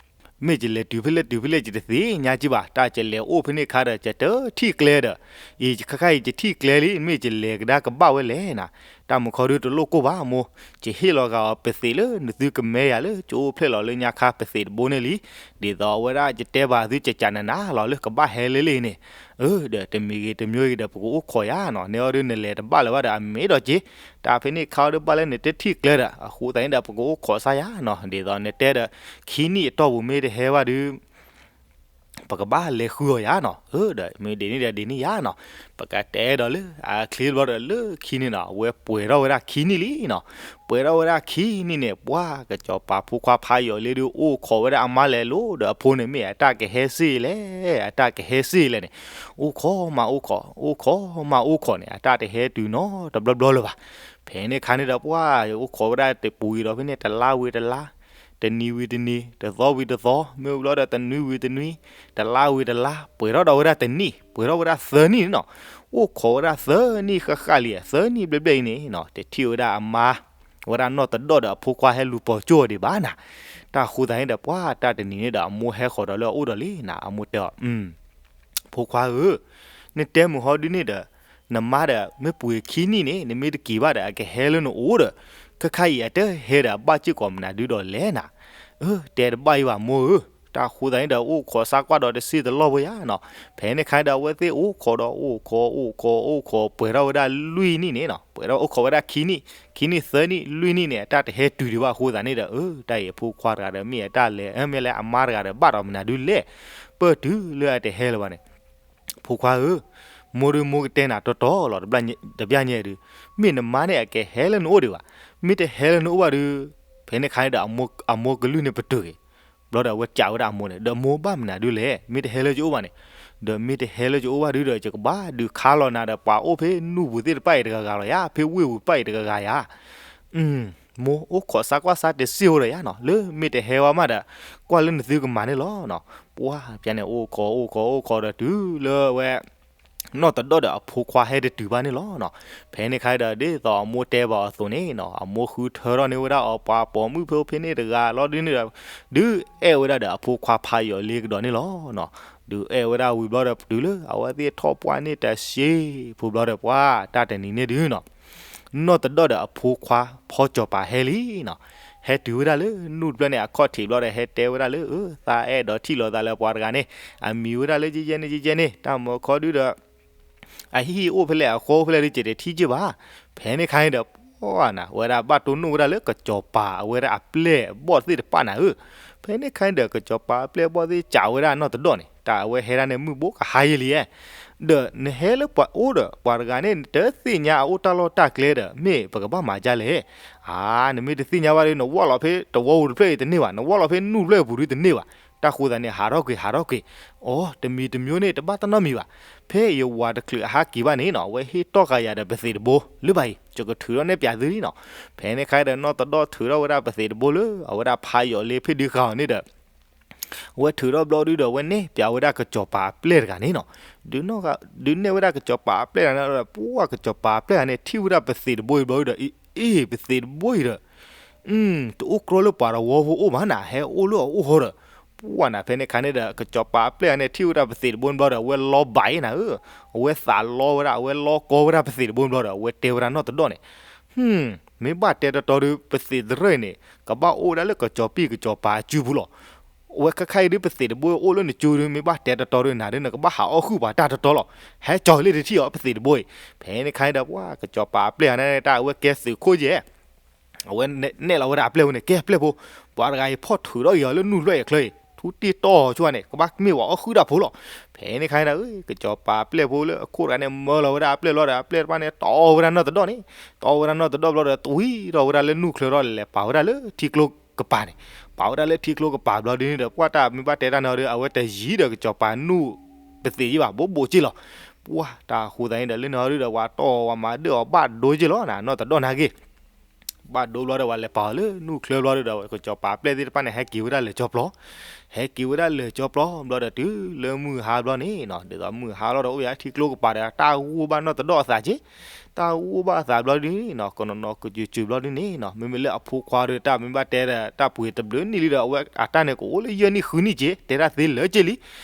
မ့ၢ်ကလဲၤတုၤဖဲလဲၣ်တုၤဖဲလဲၣ် ယတသ့ၣ်ညါကံဘၣ်. တၢ်ကလဲၤအိၣ်ဖဲန့ၣ်ခါဒီး ယတထံၣ်ကျဲဒီး အံၤခါခါအံၤ ယထံၣ်ကျဲလံ, မ့ၢ်ကလဲၤကဒါကဘၣ်ဝဲလဲၣ်နၤ. တၢ်မုၢ်ခီဒုတလိၣ်ကိၢ်ဘၣ်မိၢ်, ယဟ့ၣ်လီၤဂာ်အီၤပသ့းလၢနသုကမဲယၤလၢကအိၣ်ဖျဲၣ်လီၤလၢညါခါပသ့းတဘိန့ၣ်လံ. ဒ်သိးအဝဲဒၣ်ယတဲဘၣ်သုကကးနးနးလီၤလၢကဘၣ်ဟဲလၢလံန့ၣ်, အၢ ဒီးတမံၤဂ့ၤတမံၤဂ့ၤဒီး ပကအိၣ်ခိးယၤနီၤ. နဲအီၤဒုနလဲၤတဘၣ်လၢၤဘၣ်ဒီး အမ့ၢ်ဒီးက့ၤ, တၢ်ဖဲန့ၣ်ခါအီၤဒုဘၣ်လၢနတထံၣ်ကျဲဒီး အဃိသတးန့ၣ်ဒီး ပကအိၣ်ခိးစၢ်ယၤနီၤ. ဒ်သိးနတဲဒီး ခံနံၣ်အတီၢ်ပူၤမ့ၢ်တဟဲဘၣ်ဒု ပကဘၣ်လဲၤဃုအီၤယၤနီၤ. အၢ ဒီးမ့ၢ်ဒ်န့ၣ်ဒီးဒ်န့ၣ်ယၤနီၤ. ပကတဲဒီးလၢအချ့ဘျီဒီးလၢခံနံၣ်နီၤ, အဝဲပှဲၤထီၣ်ဝဲဒၣ်ခံနံၣ်လံနီၤ. ပှဲၤထီၣ်ဝဲဒၣ်ခံနံၣ်န့ၣ် ပှၤကစီၤပၤဖိခွါဖးယီၤလ့ဒု အိၣ်ခိးဝဲဒၣ်အမါလဲၤလိၤဒီးအဖိန့ၣ် မ့ၢ်အတၢ်ကဟဲစ့ၢ်လဲၣ်, အတၢ်ကဟဲစ့ၢ်လဲၣ်န့ၣ်, အိၣ်ခိးမးအိၣ်ခိး, အိၣ်ခိးမးအိၣ်ခိးန့ၣ် အတၢ်တဟဲတုၤနီတဘျီဘျီလၢၤဘၣ်. ဖဲန့ၣ်ခါန့ၣ်ဒီး ပှၤအိၣ်ခိးဝဲဒၣ်တပူၤအံၤဒီးဖဲန့ၣ် တလါဝံၤတလါ တနံၤဝံၤတနံၤ, တသီဝံၤတသီ, မ့ၢ်ဝံၤဘျီဒီးတနွံဝံၤတနွံ, တလါဝံၤတလါ, ပှဲၤထီၣ်ဒီးဝဲဒၣ်တနံၣ်, ပှဲၤထီၣ်ဝဲဒၣ်သၢနံၣ်န့ၣ်နီၤ. အိၣ်ခိးဝဲဒၣ်သၢနံၣ်ဃၣ်ဃၣ်လံ, သၢနံၣ်ဘျဲၣ်ဘျဲၣ်အံၤန့ၣ်နီၤ, တထံၣ်ဝဲဒၣ်အမါ ဝဲဒၣ်နီၢ်တဒီၣ်ဒီးအဖိခွါဟဲလူၤပိာ်ကၠိအီၤဒံးဘၣ်နၤ. တၢ်ဃိသတးန့ၣ်ဒီး ပှၤတၢ်တနံၤန့ၣ်ဒီး အမိၢ်ဟဲဃီၤဒီးလၢအအိၣ်ဒီးလံနၤ, အမိၢ်တဲအီၤ, ဖိခွါဧၢ, နတဲမုၢ်ဟီဒုန့ၣ်ဒီး နမါဒီး မ့ၢ်ပှ့ၤခံနံၣ်န့ၣ် နမ့ၢ်တက့ၤဘၣ်ဒီး အကဟဲလၢနအိၣ်ဒီး ခဲခါအံၤအတဟဲဒီး အဘၣ်စ့ၢ်ကီးမနုၤဒုဒီးလဲၣ်နၤ. အၢ တဲတဘၣ်အံၤဘၣ်မိၢ်ဧၢ. တၢ်ဃိသတးန့ၣ်ဒီး အိၣ်ခိးစၢ်ကွၢ်ဒီးတစ့ၢ်တလီၢ်ဖိယၤနီၤ. ဖဲန့ၣ်ခါဒီး အဝဲသ့ၣ်အိၣ်ခိးဒီး အိၣ်ခိး အိၣ်ခိး အိၣ်ခိး ပှဲၤထီၣ်ဝဲဒၣ်လွံၢ်နံၣ်န့ၣ်နီၤ, ပှဲၤထီၣ်အိၣ်ခိးဝဲဒၣ်ခံနံၣ်, ခံနံၣ် သၢနံၣ် လွံၢ်နံၣ်န့ၣ် အတၢ်တဟဲတုၤဒံးဘၣ်အဃိသတးန့ၣ်ဒီး အၢ တၢ်အံၤအဖိခွါတဂၤဒီး မ့ၢ်အတၢ်လဲၤ မ့ၢ်လဲၤအမါတဂၤဒီး ဘၣ်ဒီးမနုၤဒုလဲၣ်, ပၢၢ်တုၤလၢအတဟဲလၢၤဘၣ်န့ၣ် ဖိခွါဧၢ, မိၢ်ဒုမိၢ်ကတဲနၤတီတီလီၤ, တဘျီညါဒုး မ့ၢ်နမါန့ၣ် အကဟဲလၢနအိၣ်ဒံးဘၣ်, မ့ၢ်တဟဲလၢနအိၣ်ဘၣ်ဒုး, ဖဲန့ၣ်ခါန့ၣ်ဒီး အမိၢ်ကလုၢ်န့ၣ်ပတုာ်က့ၤ, ဘျီဒီးအဝဲစံးဝဲဒၣ်အမိၢ်န့ၣ်, ဒီးမိၢ်ဘၣ်မနုၤဒုလဲၣ်, မ့ၢ်တဟဲလၢယအိၣ်ဘၣ်န့ၣ်, ဒီးမ့ၢ်တဟဲလၢယအိၣ်ဘၣ်ဒုးဒီး ယကဘၣ်ဒုးခါလီၤနၤဒီး ပှၤအိၣ်ဖဲနူၢ်ပူၤသ့ၣ်တဖၣ်အံၤတဂၤဂၤလီၤယၤ, ဖဲဝ့ၢ်ပူၤတဖၣ်အံၤတဂၤဂၤယၤ မိၢ်အိၣ်ခိးစၢ်ကွၢ်စၢ်တစ့ၢ်ဖိဒီးယၤနီၤ, လၢမ့ၢ်တဟဲဝဲမးဒီး ကွၢ်လၢနသုကမၤန့ၣ်လီၤနီၤ. ပှၤပျဲန့ၣ် အိၣ်ခိးအိၣ်ခိးအိၣ်ခိးဒီးတုၤလၢဝဲ နီၢ်တဒီၣ်ဒီးအဖိခွါဟဲတတုၤဘၣ်န့ၣ်လီၤနီၤ. ဖဲန့ၣ်ခါဒီး ဒ်သိးအမိၢ်တဲဘၣ်အီၤအသိးန့ၣ်နီၤ, အမိၢ်ဃုထၢထီၣ်န့ၢ်ဝဲဒၣ်အီၤပှၤပိာ်မုၣ်ဖဲဖဲန့ၣ်တဂၤလီၤဒုန့ၣ်ဒီး ဒုးအဲၣ်ဝဲဒၣ်ဒီးအဖိခွါဖးယီၤလ့ကဒီးန့ၣ်လီၤနီၤ. ဒုးအဲၣ်ဝဲဒၣ်ဝံၤဘျီဒီး တုၤလၢအဝဲသ့ၣ်ထီၣ်ပှၢ်န့ၣ်တစ့ၢ်ဖိဘျီဒီး ပှၤတၢ်တနံၤန့ၣ်ဒုးနီၤ နီၢ်တဒီၣ်ဒီးအဖိခွါဖီကၠီၤပၤဟဲလံနီၤ. ဟဲတုၤဝဲဒၣ်လၢနူၢ်တဖျၢၣ်န့ၣ် အခီၣ်ထံးဘျီဒီး ဟဲတဲဝဲဒၣ်လၢ အၢ သးအဲၣ်ဒိးထံၣ်လိာ်သးလၢပှၤတဂၤန့ၣ်, အမံၤဝဲဒၣ်လၢယဲယဲန့ၣ် ယဲယဲန့ၣ်, တၢ်မၤခီဒုဒီး အဟံၣ်အိၣ်ဖဲလဲၣ် အဃီအိၣ်ဖဲလဲၣ်ဒုး ယတထံၣ်က့ဘၣ်. ဖဲန့ၣ်ခါန့ၣ်ဒီး ပှၤနၤ ဝဲဒၣ်ဘၣ်တိၢ်နီၣ်ဝဲဒၣ်လၢကၠီၤပၤ အဝဲဒၣ်အပျဲၢ်အဘီၣ်သ့ၣ်တဖၣ်နၤဧၢ. ဖဲန့ၣ်ခါန့ၣ်ဒီး ကၠီၤပၤအပျဲၢ်အဘီၣ်သ့ၣ်စံးဝဲဒၣ်နီၢ်တဒီၣ်န့ၣ်, တၢ်အဝဲဟဲဒၣ်န့ၣ် မုၢ်ဘိကဟါယံာ်လံဧါ. ဒီးနဟဲလၢပှၤအိၣ်ဒီး ပှၤတဂၤန့ၣ် နတသ့ၣ်ညါအအိၣ်တၢ်လီၢ်တၢ်ကျဲဒီး မ့ၢ်ပကဘၣ်မၤဒ်လဲၣ်. အါ နမ့ၢ်တသ့ၣ်ညါဘၣ်ဒီး နဝီၢ်လီၤဖဲတဝီပူၤတဖျၢၣ်အံၤတန့ၢ်ဘၣ်, နဝီၢ်လီၤဖဲနူၢ်တဖျၢၣ်အပူၤဒုးတန့ၢ်ဘၣ်. တၢ်ဃိသတးန့ၣ် ဟးထီၣ်ကွံာ် ဟးထီၣ်ကွံာ်, အိ တမံၤတမံၤန့ၣ် တဘၣ်တၢ်နီတမံၤဘၣ်. ဖဲယဝၤတချုးအဟးက့ၤဘၣ်န့ၣ်နီၤ, အဝဲဟ့ၣ်တီၢ်ဃာ်ယၤဒီးပသံးတဘိလၢၤဘၣ်အံၤ, ယကထုးထီၣ်န့ၢ်ပၠးသုလံနီၤ. ဖဲန့ၣ်ခါဒီး နီၢ်တဒီၣ်ထုးထီၣ်ဝဲဒၣ်ပသံးတဘိလၢ အဝဲဒၣ်ဖးယီၤလ့ဖ့ၣ်ဒုးဃာ်အီၤန့ၣ်ဒီး အဝဲထုးထီၣ်ဘျီဒုဒီး အဝဲနဲၣ်ပၠးဝဲဒၣ်ကစီၤပၤအပျဲၢ်တဂၤန့ၣ်နီၤ. ဒုးနဲၣ်ဝဲဒၣ်ကစီၤပၤအပျဲၢ်တဂၤန့ၣ်ဒီး ပှၢ်ကစီၤပၤအပျဲၢ်တဂၤန့ၣ် ထံၣ်ဝဲဒၣ်ပသံးတဘိအံၤဘျီဒုဒီး အ့ အ့ ပသံးတဘိအံၤဒီး တအိၣ်ကြီလၢပှၤတဝီဖိအိၣ်ဘၣ်နၤ, ဟဲအိၣ်လၢအအိၣ်ဟီဒီး ပှၢ်နၤ ဖဲန့ၣ်ခါန့ၣ်ဒီး ကစီၤပၤအပျဲၢ်တဂၤန့ၣ် ထံၣ်ဝဲဒၣ်ပသံးတဘိန့ၣ်ဘျီဒီး အဝဲလီၤဘၣ်အံၤနၤဧၢ, အဝဲသးလီဝဲဒၣ် အဝဲလီကီဝဲဒၣ်ပသံးတဘိန့ၣ်ဘျီဒီး အဝဲတဲဝဲဒၣ်နီၢ်တဒီၣ်န့ၣ် မ့ၢ်ဘၣ်တဲတီတီဒီး ပသံးတရၢၢ်အံၤန့ၣ် ကဘၣ်အိၣ်ဝဲဒၣ်လၢကစီၤပံၣ်ကစီၤပၤအစုပူၤလီၤ. အဝဲခဲခါအံၤဒုး ပသံးတဘိအိၣ်လၢနစုဒုး မ့ၢ်ဘၣ်တဲတီတီဒီး နၤဒုး နကဘၣ်ဟးအီၣ်ဃုာ်ပှၤတၢ်တီတီလီၤ. ဟဲကၠီၤလံတထံၣ်အီၤ ပသံးတဘိအံၤ. ဖဲန့ၣ်ခါန့ၣ်ဒီး ပှၢ်ကစီၤပၤအပျဲၢ်တဂၤန့ၣ် တၢ်အဝဲကဲသုးခိၣ်ကဲ အဝဲနဲၣ်လီၤဝဲဒၣ်အပျဲၢ်ဖိန့ၣ် ကဲပျဲၢ်ဖိ, ပှၤတဂၤအံၤဖီၣ်ထုးထီၣ်က့ၤအီၤလၢနူၢ်လွဲၢ်အချၢအံၤ ထူတံၢ်တီၢ်ဆိန့ၣ် ကဘၣ်မ့ၢ်ပှၤအီၣ်ဃုာ်တၢ်ဖိလီၤ. ဖဲန့ၣ်ခါန့ၣ်ဒီး ကစီၤပၤအပျဲၢ်ဖိလၢအခိၣ်တဂၤန့ၣ် မၢလီၤဝဲဒၣ်အပျဲၢ်လီၤဒီး အပျဲၢ်တဖၣ်န့ၣ် တီဝဲဒၣ်နီၢ်တဒီၣ်န့ၣ်, တီဝဲဒၣ်နီၢ်တဒီၣ်ဘျီဒီး တဝံၤထီၣ်ဝဲဒၣ်လၢနူၢ်ချၢထီၣ် လဲၤပာ်ဝဲဒၣ်လၢထံကျိကပၤန့ၣ်, ပာ်ဝဲဒၣ်လၢထံကျိကပၤဘျီဒုန့ၣ်ဒီး ပှၢ်တၢ်မ့ၢ်ဘၣ်တဲတၢ်န့ၣ်ဒီး အဝဲတယံၤဒီးကစီၤပၤနူၢ်ပသံးယံၤဘၣ် ဘိးဘိးက့လီၤ. ပှၢ်တၢ်ဃိသတးန့ၣ်ဒီး လၢန့ၣ်ဒီး ပှၤတီၢ်ဝဲမၤဒၢၣ်အီၤဘၣ်ဒိက့လီၤနၤ နီၢ်တဒီၣ်နာ်က့ ဘၣ်ဒိဘျီဒီး ပှၤလဲၤပာ်အီၤလၢနူၢ်ချၢဘျီဒီး ကစီၤပၤအပျဲၢ်သ့ၣ်တဖၣ်န့ၣ် ဟဲက့ၤဝဲဒၣ်လၢကၠီပျီ, ဟဲက့ၤဝဲဒၣ်လၢကၠီပျီဘျီဒီး တုၤလၢမုၢ်ဟါဘျီန့ၣ်နီၤ, ဒ်သိးမုၢ်ဟါလီၤဒီး အိၣ်ယၤထံကျိကပၤဒီး တၢ်ဂိၢ်ဘၣ်နီၢ်တဒီၣ်အသးက့, တၢ်ဂိၢ်ဘၣ်အသးဘျီဒုန့ၣ်နီၤ, ကနီၤနီၤကစၢၤစၢၤဘျီဒုန့ၣ်နီၤ, မ့မ့ၢ်လၢအဖိခွါဒီး တၢ်မ့ၢ်ဘၣ်တဲဒီး တၢ်ပှ့ၤတဘျုးနံၣ်လံဒီး အဝဲအတၢ်န့ၣ် ကအိၣ်လၢယဲၢ်နံၣ်ဃုနံၣ်က့, တဲဒၣ်သ့လၢက့လံ.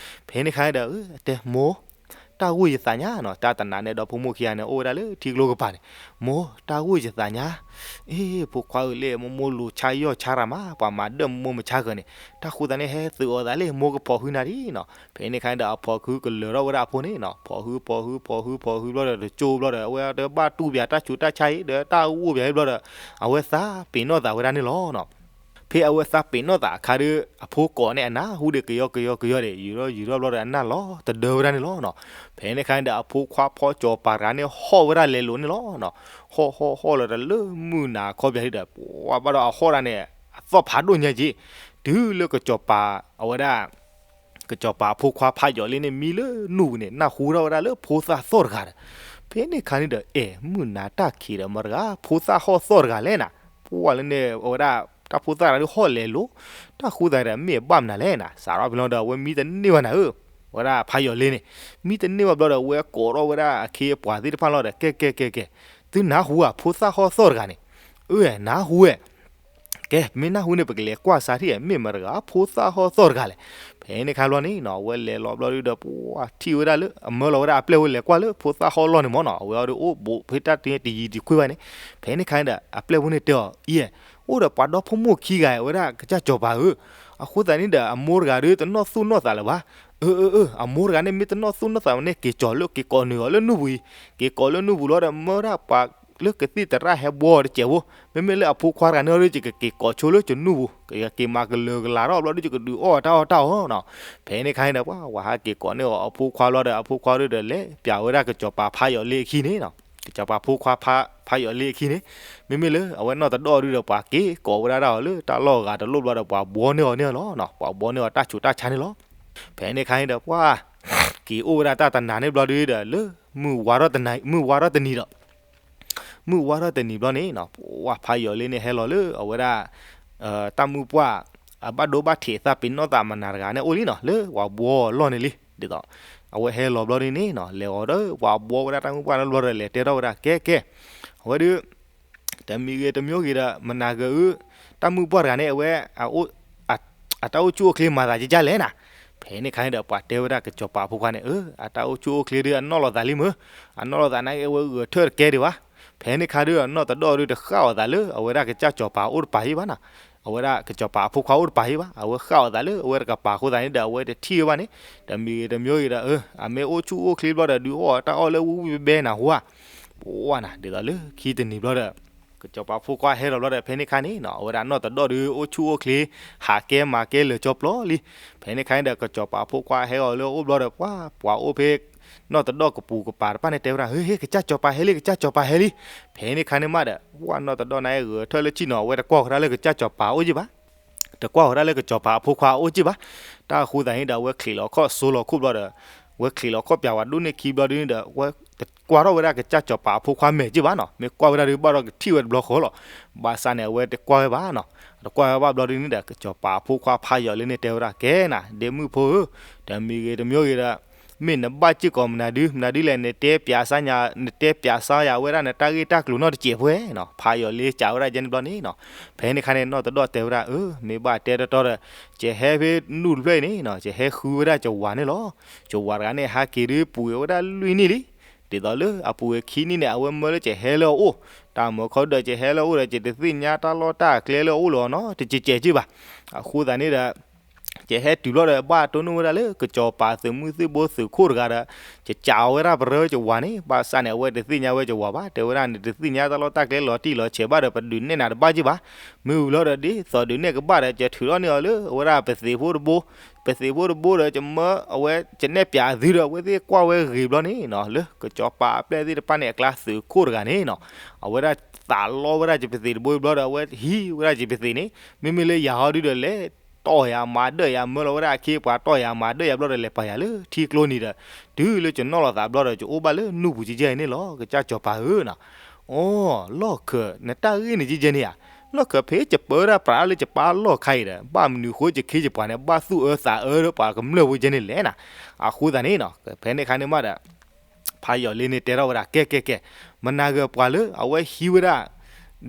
ဖဲန့ၣ်ခါန့ၣ်ဒီး အတဲမိၢ် တၢ်ဂိၢ်ယသးညါနီၤ, တၢ်တနၤန့ၣ်ဒီး ဖိမုၣ်ခံဂၤန့ၣ် အိၣ်ဝဲဒၣ်လၢထံကျိကပၤန့ၣ်, မိၢ် တၢ်ဂိၢ်ယသးညါ, အ့ ဖိခွါဧၢလၢ မိၢ်မိၢ်လူၤဆါယီၢ်ဆါရၤမး, ပှၤမၤဒၢၣ်မိၢ်မဆါဃၢၤန့ၣ်, တၢ်ဃိသတးန့ၣ် ဟဲသုးအီၤသးလၢ မိၢ်ကဖီၣ်ဃုနၤဒ်နီၤ. ဖဲန့ၣ်ခါန့ၣ်ဒီး အဖီၣ်ဃုကလၢၤထီၣ်ဝဲဒၣ်အဖိန့ၣ်နီၤ, ဖီၣ်ဃုဖီၣ်ဃုဖီၣ်ဃုဖီၣ်ဃုဘျီဒီး တကၠိဘျီဒီး အဝဲတဘၣ်တူၢ်ပၠးတၢ်ဆူးတၢ်ဆါအံၤဒီး တၢ်ဂိၢ်ပၠးအံၤဘျီဒီး အဝဲသးပ့ၤနီၣ်သးဝဲဒၣ်န့ၣ်လီၤနီၤ. ဖဲအဝဲသးပ့ၤနီၣ်သးအခါဒီး အဖိကိးန့ၣ် အနၢ်ဟူဒီး ကယီကယီကယီဒီး ယူၤထီၣ်ယူၤထီၣ်ဘျီဒီး အနၢ်လီၤတဒၢဝဲဒၣ်န့ၣ်လီၤနီၤ. ဖဲန့ၣ်ခါန့ၣ်ဒီး အဖိခွါဖီကၠီၤပၤတဂၤန့ၣ် ဟီၣ်ဝဲဒၣ်လဲၤလိာ်န့ၣ်လီၤနီၤ. ဟီၣ်ဟီၣ်ဟီၣ်လီၤဒီးလၢမုၢ်နၤခီပၠးလံဒီး ပှၤဘၣ်ဒီးအဟီၣ်ဒၣ်န့ၣ် အသီၣ်ဖးဒိၣ်ညါက့, တုၤလၢကစီၤပၤ အဝဲဒၣ် ကစီၤပၤအဖိခွါဖးယီၤလ့န့ၣ် မံလၢနူၢ်ပူၤန့ၣ် နၢ်ဟူထီၣ်ဝဲဒၣ်လၢဖိသၣ်သီၣ်တဂၤဒီး, ဖဲန့ၣ်ခါန့ၣ်ဒီး အဲၣ် မုၢ်နၤတၢ်ခံးဒီး မတၤတဂၤ ဖိသၣ်ဟီၣ်သီၣ်တဂၤလဲၣ်နၤ. ပှၤလၢန့ၣ် အဝဲဒၣ် တၢ်ဖိသၣ်တဂၤဒုးဟီၣ်လဲၤလိာ်, တၢ်ဃိသတးဒီး မ့ၢ်အဘၣ်မနုၤလဲၣ်နၤ. စးထီၣ်ဖဲလီၤဒီး အဝဲမံတန့ၢ်ဘၣ်နၤဧၢ, အဝဲဒၣ်ဖးယီၤလ့န့ၣ် မံတန့ၢ်ဘၣ်ဘျီဒီး အဝဲကိးထီၣ်ဝဲဒၣ်အခ့အပှၤသ့ၣ်တဖၣ်လီၤဒီး ကဲကဲကဲကဲ, သုနၢ်ဟူဧါ ဖိသၣ်ဟီၣ်သီၣ်တဂၤန့ၣ်, အၢ နၢ်ဟူဝဲ ကဲ ပမ့ၢ်နၢ်ဟူန့ၣ် ပကလဲၤကွၢ်စးထံၣ် မ့ၢ်မတၤတဂၤ ဖိသၣ်ဟီၣ်သီၣ်တဂၤလဲၣ်. ဖဲန့ၣ်ခါဘျီန့ၣ်နီၤ အဝဲလဲၤလီၤဘျီဒုဒီး ပှၤထံၣ်ဝဲဒၣ်လၢ အမၢလီၤဝဲဒၣ်အပျဲၢ်ဝဲ လဲၤကွၢ်လၢဖိသၣ်ဟီၣ်လီၢ်န့ၣ်မ့ၢ်နီၤ, အဝဲအီၤဒီးအိၣ်ဘူးဖဲတၢ်တယံၤတခွ့ဘၣ်န့ၣ်. ဖဲန့ၣ်ခါန့ၣ်ဒီး အပျဲၢ်ဖိန့ၣ်တဲအီၤ အံၤ အိၣ်ဒီးပှၤဒီဖိမိၢ်ခံဂၤဝဲဒၣ် ကစၢ်စီၤပၤဧၢ, အဃိသတးန့ၣ်ဒီး အမိၢ်တဂၤဒီး တနီၣ်သူၣ်နီၣ်သးလၢၤဘၣ်. အၢ အၢ အၢ အမိၢ်တဂၤန့ၣ် မ့ၢ်တနီၣ်သူၣ်နီၣ်သးန့ၣ် က့ၤကီၤလၢ က့ၤကိးနုာ်အီၤလၢနူၢ်ပူၤအံၤ, က့ၤကိးလၢနူၢ်ပူၤလီၤဒီး မၢဝဲဒၣ်ပှၤလၢကသံၣ်သရၣ်ဟဲဘှီအီၤတစဲးဖိ, မ့မ့ၢ်လၢအဖိခွါတဂၤန့ၣ်ဒီး ယကက့ၤကိးဆိလၢယနူၢ်ပူၤ, ယက့ၤမၤကလၢၤကလးထီၣ်ဘျီဒီး ယကဒုးအီၣ်တၢ်အီၣ်တၢ်အီနီၤ. ဖဲန့ၣ်ခါန့ၣ်ဒီး ပှၤ ပှၤဟးက့ၤကိးန့ၢ်အီၤအဖိခွါလီၤဒီး အဖိခွါဒီး လဲၤပၠးဝဲဒၣ်ကစီၤပၤဖးယီၤလ့အခံန့ၣ်နီၤ, ကစီၤပၤဖိခွါဖးယီၤလ့အခံန့ၣ်, မ့မ့ၢ်လၢအဝဲနီၢ်တဒီၣ်ဒုဒီး ပှၤက့ၤကိးဝဲဒၣ်တၢ်အီၤလၢတၢ်လီၢ်ဂၤတလိၣ်ဘျီဒီး ပှၤဘှီန့ၢ်အီၤန့ၣ်လီၤနီၤ, ပှၤဘှီန့ၢ်အီၤတၢ်ဆူးတၢ်ဆါန့ၣ်လီၤ. ဖဲန့ၣ်ခါန့ၣ်ဒီး ပှၤ က့ၤအိၣ်ဝဲဒၣ်တၢ်တနၤန့ၣ်ဘျီဒုဒီး လၢ မုၢ်ဝါထီၣ်တနံၤ မုၢ်ဝါထီၣ်တနံၤဒီး မုၢ်ဝါထီၣ်တနံၤဘျီန့ၣ်နီၤ, ပှၤဖးယီၤလ့န့ၣ် ဟဲလီၤလၢအဝဲဒၣ် တၢ်မုၢ်ပှၢ် အဘၣ်ဒိဘၣ်ထံးအသးပ့ၤနီၣ်သးမနၤတဂၤန့ၣ်အိၣ်လံနီၤ, လၢပှၤဘှီအီၤလီၢ်န့ၣ်လံ. ဒ်သိး အဝဲဟဲလီၤဘျီဒုန့ၣ်နီၤ, လဲၤအီၤဒီး ပှၤဘှီဝဲဒၣ်တၢ်မုၢ်ပှၢ်န့ၣ်ဘျီဒီး လဲၤတဲထီၣ်ဝဲဒၣ် ကဲကဲ, အဝဲဒု တမံၤဂ့ၤတမံၤဂ့ၤဒီး မနၤဂ့ၤဧၢ, တၢ်မုၢ်ပှၢ်တဂၤန့ၣ် အဝဲ အတၢ်အိၣ်ဆူၣ်အိၣ်ချ့မၤသးကကလဲၣ်နၤ. ဖဲန့ၣ်ခါန့ၣ်ဒီး ပှၤတဲဝဲဒၣ်ကစီၤပၤအဖိခွါန့ၣ် အတၢ်အိၣ်ဆူၣ်အိၣ်ချ့ဒု အနီၣ်လီၤသးလံမ့ၢ်, အနီၣ်လီၤသးနာ်က့ အဝဲဂဲၤထၢၣ်တကဲဒံးဘၣ်. ဖဲန့ၣ်ခါဒု အနီၢ်တဒီၣ်ဒုတဃၣ်အီၤသးလၢ အဝဲဒၣ်ကစၢ်စီၤပၤအိၣ်တပၤဟံၣ်ဘၣ်နီၤ, အဝဲဒၣ်ကစီၤပၤအဖိခွါအိၣ်တပၤဟံၣ်ဘၣ်, အဝဲဃၣ်အီၤသးလၢအဝဲတကပၤအဃိသတးန့ၣ်ဒီး အဝဲတထံၣ်ဝဲဘၣ်န့ၣ်, တမံၤဂ့ၤတမံၤဂ့ၤဒီး အမ့ၢ်အိၣ်ဆူၣ်အိၣ်ချ့ဘျီဒီး ဒုးအီၣ်တၢ်အီၣ်လၢဝံၣ်ဝံၣ်ဘဲဘဲနၤဟူဧါ, ပှၤနၤ ဒ်သိးလၢခံတနံၤဘျီဒီး ကစီၤပၤဖိခွါဟဲလီၤဘျီဒီး ဖဲန့ၣ်ခါန့ၣ်နီၤ အဝဲဒၣ်နီၢ်တဒီၣ်ဒု အိၣ်ဆူၣ်အိၣ်ချ့ဟးကဲမၤကဲလၢာ်ကၠီပျီလံ. ဖဲန့ၣ်ခါန့ၣ်ဒီး ကစီၤပၤဖိခွါဟဲအီၤလၢအအိၣ်ဘျီဒီး ပှၤ ပှၤအိၣ်ဖဲ နီၢ်တဒီၣ်ကပူၤကပၤတဖၣ်န့ၣ် တဲဝဲဒၣ် ဟ့ ဟ့ ကစၢ်စီၤပၤဟဲလံ ကစၢ်စီၤပၤဟဲလံ. ဖဲန့ၣ်ခါန့ၣ်မးဒီး ပှၤနီၢ်တဒီၣ်န့ၣ်ဂဲၤထၢၣ်လၢထံၣ်နီၤ အဝဲတကွၢ်ဃီၤတၢ်လၢကစၢ်စီၤပၤအိၣ်က့ၢ်ဘၣ်, တကွၢ်ဃီၤတၢ်လၢကစီၤပၤအဖိခွါအိၣ်က့ၢ်ဘၣ်. တၢ်ဃိသတးန့ၣ်ဒီး အဝဲချံးလီၤခီၣ်စိလီၤခိၣ်ဘျီဒီး အဝဲချံးလီၤခီၣ်ပၠးဝဲဒိၣ်န့ၢ်ခံဘျီဒုန့ၣ်ဒီး အဝဲ ကွၢ်ထီၣ်ဝဲဒၣ်ကစၢ်စီၤပၤအဖိခွါမဲာ်က့ၢ်ဘၣ်နီၤ, မ့ၢ်ကွၢ်ဝဲဒၣ်ဒုးဘၣ်ဒီးကထံၣ်ဝဲတဘျီဃီလီၤ. ဘၣ်ဆၣ်န့ၣ် အဝဲတကွၢ်ဝဲဘၣ်နီၤ, တကွၢ်ဝဲဘၣ်ဘျီဒုးန့ၣ်ဒီး ကစၢ်စီၤပၤအဖိခွါဖးယီၤလ့န့ၣ်တဲဝဲဒၣ် ကဲနၤ ဒ့မုၣ်ဖိဧၢ, တမံၤဂ့ၤတမံၤဂ့ၤဒီး မ့ၢ်နဘၣ်စ့ၢ်ကီးမနုၤဒု မနုၤဒုလဲၣ် နတဲပၠးစါယၤ နတဲပၠးစါယၤဝဲဒၣ်နတၢ်ဂ့ၢ်တၢ်ကျိၤနီတစဲးဖိနီၤ. ဖးယီၤလ့စံးဝဲဒၣ်ယဲန့ၣ်ဘျီန့ၣ်နီၤ, ဖဲန့ၣ်ခါန့ၣ် နီၢ်တဒီၣ်တဲဝဲဒၣ် အၢ မ့ၢ်ဘၣ်တဲတီတီဒီး ယဟဲဖဲနူၢ်တဖျၢၣ်အံၤန့ၣ်နီၤ ယဟဲဃုဝဲဒၣ်ယဝၤန့ၣ်လီၤ. ယဝၤတဂၤန့ၣ် ဟဲက့ၤဒုးပူၤဝဲဒၣ်လွံၢ်နံၣ်လံ. ဒ်သိးလၢအပူၤဝဲခံနံၣ်န့ၣ် အဝဲမၢလၢယဟဲလၢအအိၣ်, တၢ်မၢခီဒီးယဟဲလၢအအိၣ်ဒီး ယတသ့ၣ်ညါတၢ်လီၢ်တၢ်ကျဲလၢအအိၣ်လၢၤနီၤ တစဲးစဲးက့ၢ်ဘၣ်. အဃိသတးန့ၣ်ဒီး ယဟဲတုၤဘျီဒီး ဘၣ်တိၢ်နီၣ်ဝဲဒၣ်လၢ ကစၢ်စီၤပၤသုးမုၢ်သံၣ်ဘိသုးခိၣ်တဂၤဒီး ယစံးအီၤဝဲဒၣ်ပရၢယဝၤန့ၣ်, ဘၣ်ဆၣ်န့ၣ် အဝဲတသ့ၣ်ညါဝဲယဝၤဘၣ်, တဲဝဲဒၣ် နတသ့ၣ်ညါတၢ်လီၢ်တၢ်ကျဲလီၤတံၢ်လီၤဆဲးဘၣ်ဒီး ပဒုးနဲၣ်နၤတဘၣ်က့ၢ်ဘၣ်. မ့ၢ်ဝံၤလီၤဒီး ဒ်သိးဒုးနဲၣ်ကဘၣ်ဒီး ယထုးထီၣ်န့ၢ်အီၤလၢအဝဲဒၣ်ပသံးဖိတဘိ, ပသံးဖိတဘိဒီး ယမၢအဝဲ ယနဲၣ်ပၠးအသုဒီး အဝဲသ့ၣ်ကွၢ်ဝဲဂ့ၤဘျီန့ၣ်နီၤ လၢကစၢ်စီၤပၤအပျဲၢ်သ့ၣ်တဖၣ်န့ၣ် အကျါသုးခိၣ်တဂၤန့ၣ်နီၤ, အဝဲဒၣ်သးလီဝဲဒၣ်ယပသံးတဘိဘျီဒီး အဝဲဟံးဝဲဒၣ်ယပသံးန့ၣ်, မ့မ့ၢ်လၢယၤဟီဒုဒီး လဲၤတီၢ်ယၤမၤဒၢၣ်ယၤ မၢလီၤဝဲဒၣ်အခ့အပှၤ တီၢ်ယၤမၤဒၢၣ်ယၤဘျီဒီး လဲၤပာ်ယၤလၢထံကျိနံၤဒီး တုၤလၢယနီၣ်လီၤသးဘျီဒီး ယအိၣ်ဘၣ်လၢနူၢ်ပူၤကဲကဲအံၤန့ၣ်လီၤ ကစၢ်စီၤပၤဧၢနီၤ. အိ လီၢ်ခၢး နတၢ်ဂ့ၢ်န့ၣ်ကဲကဲန့ၣ်ဧါ, လီၢ်ခၢး ဖဲယပၢဝဲဒၣ်ပြးလၢယပၢ်လီၢ်ခါအံၤဒီး ဘၣ်မနုၤဃိယခ့ယပှၤန့ၣ် ဘၣ်သူၣ်အၢသးအၢဒီးပှၤကမျၢၢ်ဖိကဲန့ၣ်လဲၣ်နီၤ. အဃိသတးန့ၣ်နီၤ ဖဲန့ၣ်ခါန့ၣ်မးဒီး ဖးယီၤလ့န့ၣ်တဲထီၣ်ဝဲဒၣ် ကဲကဲကဲ, မနၤဂ့ၤပှၤလၢအဝဲဟံးဝဲဒၣ်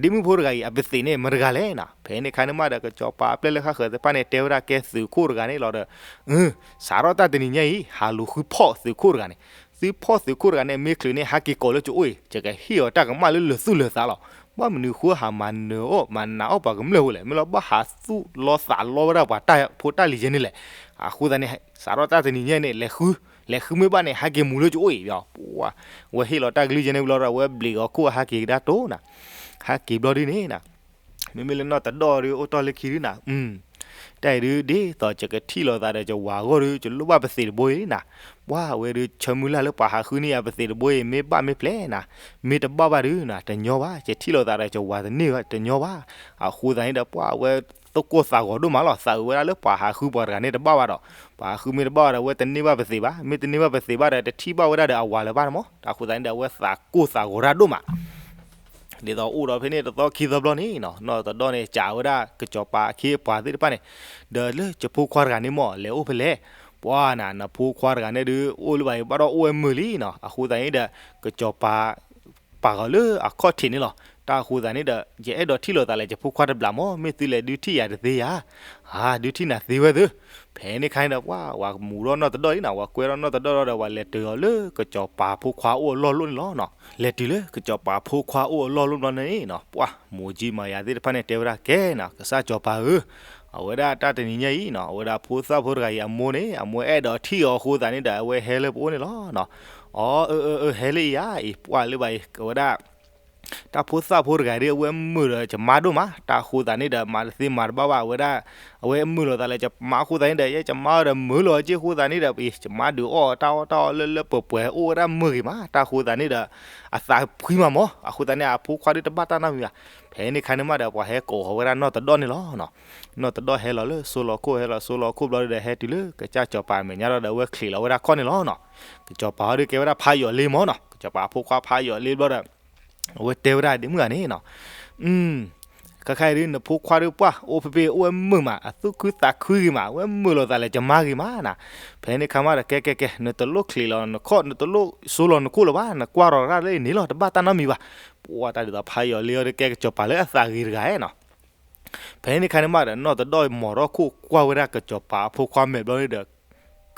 ဒ့မုၣ်ဖိတဂၤအံၤ အပသံးန့ၣ် မတဂၤလဲၣ်နီၤ. ဖဲန့ၣ်ခါန့ၣ်မးဒီး ကစၢ်စီၤပၤအပျဲၢ်လၢဃၣ်ဃၢၤသ့ၣ်တဖၣ်န့ၣ် တဲဝဲဒၣ် ကဲသုးခိၣ်တဂၤန့ၣ်လီၤဒီး အၢ စးထီၣ်တၢ်တနံၤညါအံၤ ဟးလူၤဃုဖီၣ်သုးခိၣ်တဂၤန့ၣ်, သုဖီၣ်သုးခိၣ်တဂၤန့ၣ် မ့ၢ်ချုးန့ၣ် ဟးက့ၤကိးလၢယအိၣ်အံၤ ယကဟ့ၣ်အီၤတၢ်ကမၣ်လၢလၢာ်သူၣ်လၢာ်သးလီၤ. ဘၣ်မနုၤဃိဟးမၤနၢၤအီၣ် မၤနးအီၣ်ပှၤကမျၢၢ်ဖိလဲၣ်, မ့ၢ်လီၤဘၣ်ဟးသူၣ်လီသးလီဝဲဒၣ်ပှၤတၢ်ဖိတၢ်လံၤယဲန့ၣ်လဲၣ်. အဃိသတးန့ၣ် စးထီၣ်တၢ်တနံၤညါန့ၣ် လဲၤဃု လဲၤဃုမ့ၢ်ဘၣ်န့ၣ် ဟဲက့ၤမူၤလၢယအိၣ်အံၤ, အဝဲဟ့ၣ်လီၤတၢ်ကလုၢ်ယဲန့ၣ်ဘျီဒီး အဝဲဘျံးဂီၤခိၣ်ဟးက့ၤကဒါတိၢ်နီၤ. ဟဲက့ၤဘျီဒုန့ၣ် မ့မ့ၢ်လၢနီၢ်တဒီၣ်ဒုအိၣ်တ့ၢ်လၢခံဒုနီၤ, တၢ်အံၤဒုဒ်သိးယကထံၣ်လိာ်သးဒီးယဝၤအဂီၢ်ဒု ယလိၣ်ဘၣ်ပသံးတဘိအံၤနီၤ. ပှၤဝဲဒု ဆၢမုၢ်လၢ်လၢပှၤဟးဃုန့ၢ်ယၤပသံးတဘိအံၤ မ့ၢ်ဘၣ်မ့ၢ်ပျဲနီၤ, မ့ၢ်တဘၣ်ဘၣ်ဒုနီၤ တညီဘၣ်, ယထံၣ်လိာ်သးဒီးယဝၤတန့ၢ်ဘၣ် တညီဘၣ်. အဃိသတးန့ၣ်ဒီး ပှၤဝဲသကိးသးဂီၤဒိၣ်မးလီၤ. သးအုးဝဲဒၣ်လၢပှၤဟးဃုပှၤတဂၤန့ၣ်တဘၣ်ဘၣ်ဒီး ပှၤဟးဃုမ့ၢ်တဘၣ်ဘၣ်ဒီး အဝဲတန့ၢ်ဘၣ်ပသံးဘၣ်, မ့ၢ်တန့ၢ်ဘၣ်ပသံးဘၣ်ဒီး တထံၣ်ဘၣ်ဝဲဒၣ်ဒီးအဝၤလၢၤဘၣ်န့ၣ်မး. တၢ်အဃိသတးန့ၣ်ဒီး အဝဲသးကိၢ်သးဂီၤတၢ်ဒိၣ်မး ဒ်သိးအိၣ်ဒီးဖဲန့ၣ်တသီခံသီဘျီန့ၣ်နီၤ, နီၢ်တဒီၣ်န့ၣ် စံးဝဲဒၣ်ကစၢ်စီၤပၤအခ့အပှၤသ့ၣ်တဖၣ်န့ၣ်, ဒီးလၢယဖိခွါတဂၤန့ၣ်မး လဲၤအိၣ်ဖဲလဲၣ်. ပှၤနၤ နဖိခွါတဂၤန့ၣ်ဒု အိၣ်လၢၤဘၣ်အံၤ ဘၣ်ဒီးအိၣ်ဝဲမုာ်လံနီၤ. အဃိသတးန့ၣ်ဒီး ကစၢ်စီၤပၤ ပာ်ဃီၤလၢအခီၣ်ထံးန့ၣ်လီၤ. တၢ်အဃိသတးန့ၣ်ဒီး ယအဲၣ်ဒိးထံၣ်လိာ်သးလၢယဖိခွါတဘျီမး, မ့ၢ်သုလဲၤဒုးထံၣ်ယၤတသ့ဧါ. ဧါ ဒုးထံၣ်နၤသ့ဝဲသ့. ဖဲန့ၣ်ခါန့ၣ်ဒီး ပှၤ ဝၤမူၤဒီးနီၢ်တဒီၣ်လံနီၤ, ဝၤကွဲဒီးနီၢ်တဒီၣ်ဒီး ဝၤလဲၤတုၤအီၤလၢကစၢ်စီၤပၤဖိခွါအိၣ်အလီၢ်လိၣ်န့ၣ်လီၤနီၤ. လဲၤတုၤလၢကစၢ်စီၤပၤဖိခွါအိၣ်အလီၢ်လိၣ်ဘျီန့ၣ်နီၤ, ပှၤ မိၢ်ကၠံမၤယၤသ့ၣ်တဖၣ်န့ၣ် တဲဝဲဒၣ် ကဲနီၤ ကစၢ်စီၤပၤဧၢ, အဝဲဒၣ်တၢ်တနံၤညါအံၤနီၤ အဝဲဒၣ်ဖိသၣ်ဖိတဂၤအံၤအမိၢ်န့ၣ် အမိၢ်အဲၣ်ဒိးထံၣ်အီၤအဃိသတးန့ၣ်ဒီး အဝဲဟဲလၢပအိၣ်န့ၣ်လီၤနီၤ. အီ အၢ အၢ အၢ ဟဲလၢအံၤဧါအံၤ ပှၤလၢၤဘၣ်အံၤ အဝဲဒၣ် တၢ်ဖိသၣ်ဖိတဂၤဒု အဝဲမုာ်ဒီးယမါဒိၣ်မး, တၢ်အဃိသတးန့ၣ်ဒီး မၤတသ့မၤတဘၣ်ဘၣ် အဝဲဒၣ် အဝဲမုာ်လိာ်သးလၢယမါအဃိသတးန့ၣ်ဒီး ယဲယမါဒီးမုာ်လီၤက့ၢ်အဃိသတးန့ၣ်ဒီး ယမါဒုးအီၣ်တၢ်အီၣ်တၢ်အီလၢလၢပှဲၤပှဲၤ အိၣ်ဝဲဒၣ်မုာ်ဂ့ၤမး, တၢ်အဃိသတးန့ၣ်ဒီး အသးဖှံမးမး, အဃိသတးန့ၣ် အဖိခွါဒုတဘၣ်တၢ်နီတမံၤဘၣ်. ဖဲန့ၣ်ခါန့ၣ်မးဒီး ပှၤဟဲကိးဃီၤဝဲဒၣ်နီၢ်တဒီၣ်န့ၣ်လီၤနီၤ. နီၢ်တဒီၣ်ဟဲလီၤလၢစိလီၤခိၣ် ဟဲလီၤစိလီၤခိၣ်ဘျီဒုဒီး ဟဲတုၤလၢကစၢ်စီၤပၤအမဲာ်ညါဒီး အဝဲချံးလီၤဝဲဒၣ်ခီၣ်န့ၣ်လီၤနီၤ. ကစၢ်စီၤပၤဟီဒုကဲဝဲဒၣ်ဖးယီၤလ့မးနီၤ, ကစၢ်စီၤပၤအဖိခွါဖးယီၤလ့ဘျီဒီး အဝဲတဲဝဲဒၣ်ဒ့မုၣ်ဂၤန့ၣ်နီၤ, ခဲခါအံၤဒု နဖိခွါဒုပှၢ် အိၣ်ဖဲဖဲအိၣ်ဝဲမုာ်မး အသူၣ်ခုသးခုဂ့ၤမး အဝဲမုာ်လိာ်သးလၢယမါဂ့ၤမးနီၤ. ဖဲန့ၣ်ခါမးဒီး ကဲကဲကဲ နတလိၣ်ချံးလီၤနခီၣ် နတလိၣ်စိလီၤနခိၣ်လၢၤဘၣ် နကွၢ်ရီၤရၣ်လၢအံၤန့ၣ်လီၤ တဘၣ်တၢ်နီတမံၤဘၣ်. ပှၤတၢ်ဒ်သိးဖးယီၤလ့အီၤဒုကဲကစၢ်စီၤပၤလၢအသးဂ့ၤတဂၤနီၤ. ဖဲန့ၣ်ခါန့ၣ်မးဒီး နီၢ်တဒီၣ်မီၤထီၣ်ခိၣ်ကွၢ်ဝဲဒၣ်ကစၢ်စီၤပၤအဖိခွါ မဲာ်ဘျီန့ၣ်ဒီး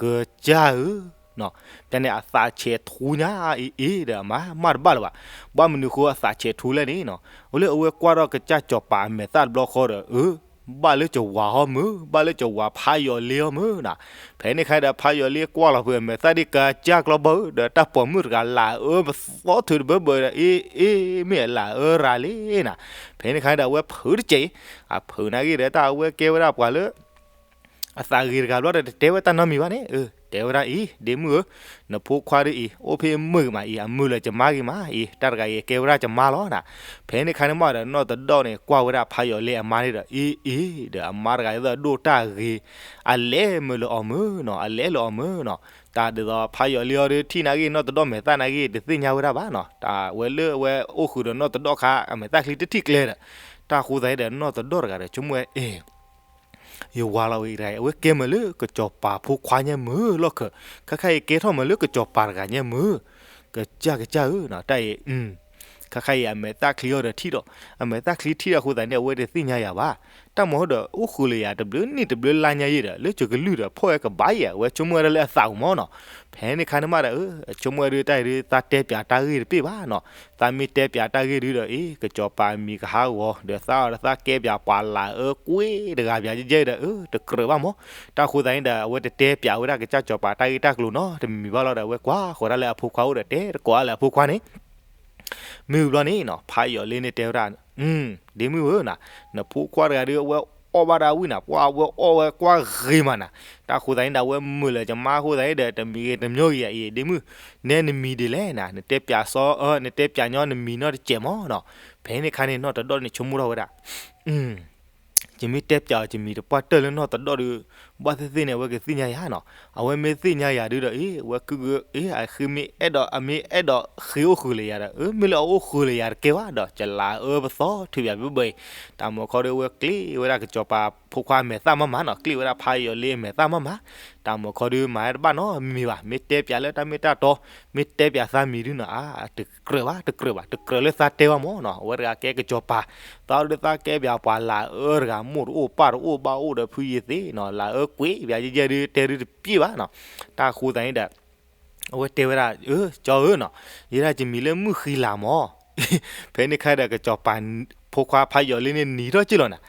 ကစၢ်ဧၢ, ဖဲန့ၣ်အသးဆဲးထူညါအံၤအံၤဒီး အမၤမၢ်တဘၣ်လၢၤဘၣ်. ဘၣ်မနုၤဃိအသးဆဲးထူလဲၣ်န့ၣ်နီၤ, အိၣ်လၢအဝဲကွၢ်ထီၣ်ကစၢ်စီၤပၤအမဲာ်သၣ်တဘျီဃီဒီး အၢ ဘၣ်လၢယဝၤဟီမုၢ် ဘၣ်လၢယဝၤဖးယီၤလ့ဟီမုၢ်နီၤ. ဖဲန့ၣ်ခါဒီး ဖးယီၤလ့ကွၢ်လီၤဖဲအမဲာ်သၣ်ဒ်ကစၢ်ကျီဘၢဒီး တၢ်ပိာ်မုၣ်တဂၤလၤအၢပသီထုးတဘၢဘၢဒီး အ့ အ့ မ့ၢ်အလၤအၢရၤလံနီၤ. ဖဲန့ၣ်ခါဒီး အဝဲဖုးတစဲးအံၤ အဖုးနာ်က့ဒီး တၢ်အဝဲကဲဝဲဒၣ်ပှၤလၢ အသးဂ့ၤတဂၤဘျီဒီး တတဲဝဲတၢ်နီတမံၤဘၣ်န့ၣ်, အၢ တဲဝဲဒၣ်အံၤ ဒ့မုၣ်ဧၢ, နဖိခွါဒ်အံၤ အိၣ်ဖဲအမုာ်ဂ့ၤမးအံၤ အမုာ်လၢကမါဂ့ၤမးအံၤ တၢ်တဂၤအံၤကဲဝဲဒၣ်ကမါလီၤနၤ. ဖဲန့ၣ်ခါန့ၣ်မးဒီး နီၢ်တဒီၣ်န့ၣ် ကွၢ်ဝဲဒၣ်ဖးယိးလ့အမါန့ၣ်ဒီး အံၤအံၤဒီး အမါတဂၤအံၤဒိၣ်တၢ်ဂ့ၤ အလဲၤမုာ်လၢအီၤမုာ်နီၤ, အလဲၤလၢအီၤမုာ်နီၤ. တၢ်ဒ်သိးဖးယိးလ့အီၤဒီး ထံၣ်နာ်က့ နီၢ်တဒီၣ်မဲာ်သၣ်နာ်က့ တသ့ၣ်ညါဝဲဒၣ်ဘၣ်နီၤ. တၢ်ဝဲလၢအဝဲအိၣ်ဃုာ်ဒီးနီၢ်တဒီၣ်ခါ အမဲာ်သၣ်ချံတထံၣ်ကျဲဒီး တၢ်ဃိသတးဒီး နီၢ်တဒီၣ်တဂၤဒီး ဆိကမိၣ်ဝဲ အဲ ယဝၤလီၤဝဲအံၤတဂၤအံၤ အဝဲကဲမုာ်လၢကစီၤပၤဖိခွါညါမုာ်လီၢ်ခၢၣ်, ခါခါအံၤကဲထီၣ်မုာ်လၢကစီၤပၤတဂၤညါမုာ်, ကစၢ်ကစၢ်ဧၢနီၤ, တၢ်အံၤ ခါခါအံၤအမဲာ်သၣ်ချံအီၤဒီးထံၣ်ဒီး အမဲာ်သၣ်ချံထံၣ်ဒီးအဃိသတးန့ၣ် အဝဲတသ့ၣ်ညါယၤဘၣ်. တၢ်မၤဟီဒီး အိၣ်ဃုာ်လၢယၤတဘျုးနံၣ်တဘျုးလါညါယံၤဒီး လၢကကလုၢ်ဒီးဖီၣ်ဝဲကဘၣ်ယဲ အဝဲဆိကမိၣ်ဝဲဒၣ်လၢအသးပူၤမၢ်နီၤ. ဖဲန့ၣ်ခါန့ၣ်မးဒီး အဆိကမိၣ်ဝဲဒၣ်တၢ်အံၤဒုး သးတဲပၠးတၢ်ဂ့ၢ်တပ့ၢ်ဘၣ်နီၤ. သးမ့ၢ်တဲပၠးတၢ်ဂ့ၢ်ဒုးဒီး အ့ ကစီၤပၤမံၤကဟးဂီၤ ဒီးသးအီၤဒီးသးကဲပၠးပှၤလၢအအၢကွ့တဂၤပၠးကဲကဲဒီး အၢ တကြၢးဘၣ်မၢ်. တၢ်ဃိသတးန့ၣ်ဒီး အဝဲတတဲပၠးဝဲဒၣ်ကစၢ်စီၤပၤတၢ်ဂ့ၢ်တၢ်ကျိၤနီတမံၤဘၣ်လီၤဒီး အဝဲကွၢ်ဃီၤဒၣ်လၢအဖိခွါအိၣ်ဒီးတဲတကိးဒၣ်လၢအဖိခွါန့ၣ် မ့ၢ်ဝံၤဘျီန့ၣ်နီၤ ဖးယိးလ့န့ၣ်တဲဝဲဒၣ်, ဒ့မုၣ်ဧၢနီၤ, နဖိခွါတဂၤဒီး အဝဲအီၣ်ဘၣ်ဒၣ်ဝံၣ်နၤ, ပှၤအဝဲအီၣ်ဝဲကွၢ်ဂ့ၤမးနၤ. တၢ်ဃိသတးန့ၣ်ဒီး အဝဲမုာ်လၢကမါအဃိသတးန့ၣ်ဒီး တမံၤဂ့ၤတမံၤဂ့ၤယၤအံၤ ဒ့မုၣ်, နဲနမံၤဒ်လဲၣ်နၤ, နတဲပၠးစီ နတဲပၠးညီနမံၤနီတစဲးမၢ်နီၤ. ဖဲန့ၣ်ခါန့ၣ် နီၢ်တဒီၣ်န့ၣ်ဆိကမိၣ်ထီၣ်ဝဲဒၣ် ယမ့ၢ်တဲပၠးအီၤ ယမံၤတပှၢ်တၢၢ်လၢနီၢ်တဒီၣ်ဒီး ဘၣ်သ့ၣ်သ့ၣ်န့ၣ် အဝဲကသ့ၣ်ညါယၤနီၤ. အဝဲမ့ၢ်သ့ၣ်ညါယၤဒုးဒီး အ့ အဝဲကုၢ်ကုၢ် အ့ အဃ့မ့ၢ်အဲၣ်ဒိး အမ့ၢ်အဲၣ်ဒိးဃ့အိၣ်ဃုာ်လၢယၤဒီး အၢ မ့ၢ်လၢအအိၣ်ဃုာ်လၢယၤတကဲဘၣ်ဒီး ကလၤအၢပသီထုးပၠးဘၣ်ဘၣ်အံၤ. တၢ်မၤခီဒီး အဝဲကျ့ဝဲဒၣ်ကစီၤပၤဖိခွါအမဲာ်သၣ်မးမးနီၤ, ကျ့ဝဲဒၣ်ဖးယိးလ့အမဲာ်သၣ်မးမး. တၢ်မၤခီဒီး မၤတဘၣ်နီတမံၤဘၣ်, မ့ၢ်တဲပၠးလၢတၢ်မ့ၢ်တၢ်တီ, မ့ၢ်တဲပၠးသးမံၤဒုးနီၤ အါ တကြၢးဘၣ် တကြၢးဘၣ် တကြၢးလၢသးတဲဘၣ်မၢ်နီၤ. အဝဲတဂၤကဲကစီၤပၤ, သးဒီးသးကဲပၠးပှၤလၢအအၢတဂၤ မိၢ်တအိၣ်ပၢ်တအိၣ် ဘၣ်အိၣ်ဒီးဖုယသ့နီၤ, လၢအအၢကွ့ပၠးယဲယဲဒုး တဲဒုးတပျ့ၢ်ဘၣ်နီၤ. တၢ်ဃိသတးန့ၣ်ဒီး အဝဲတဲဝဲဒၣ် အၢ ကၠီဧၢနီၤ, ယဲဒၣ်ယမံၤလၢမုၢ်ဃံလၤမၢ်. ဖဲန့ၣ်ခါဒီး ကစီၤပၤဖိခွါဖးယိးလ့န့ၣ်နံၤထီၣ်က့ၢ်လီၤနၤ.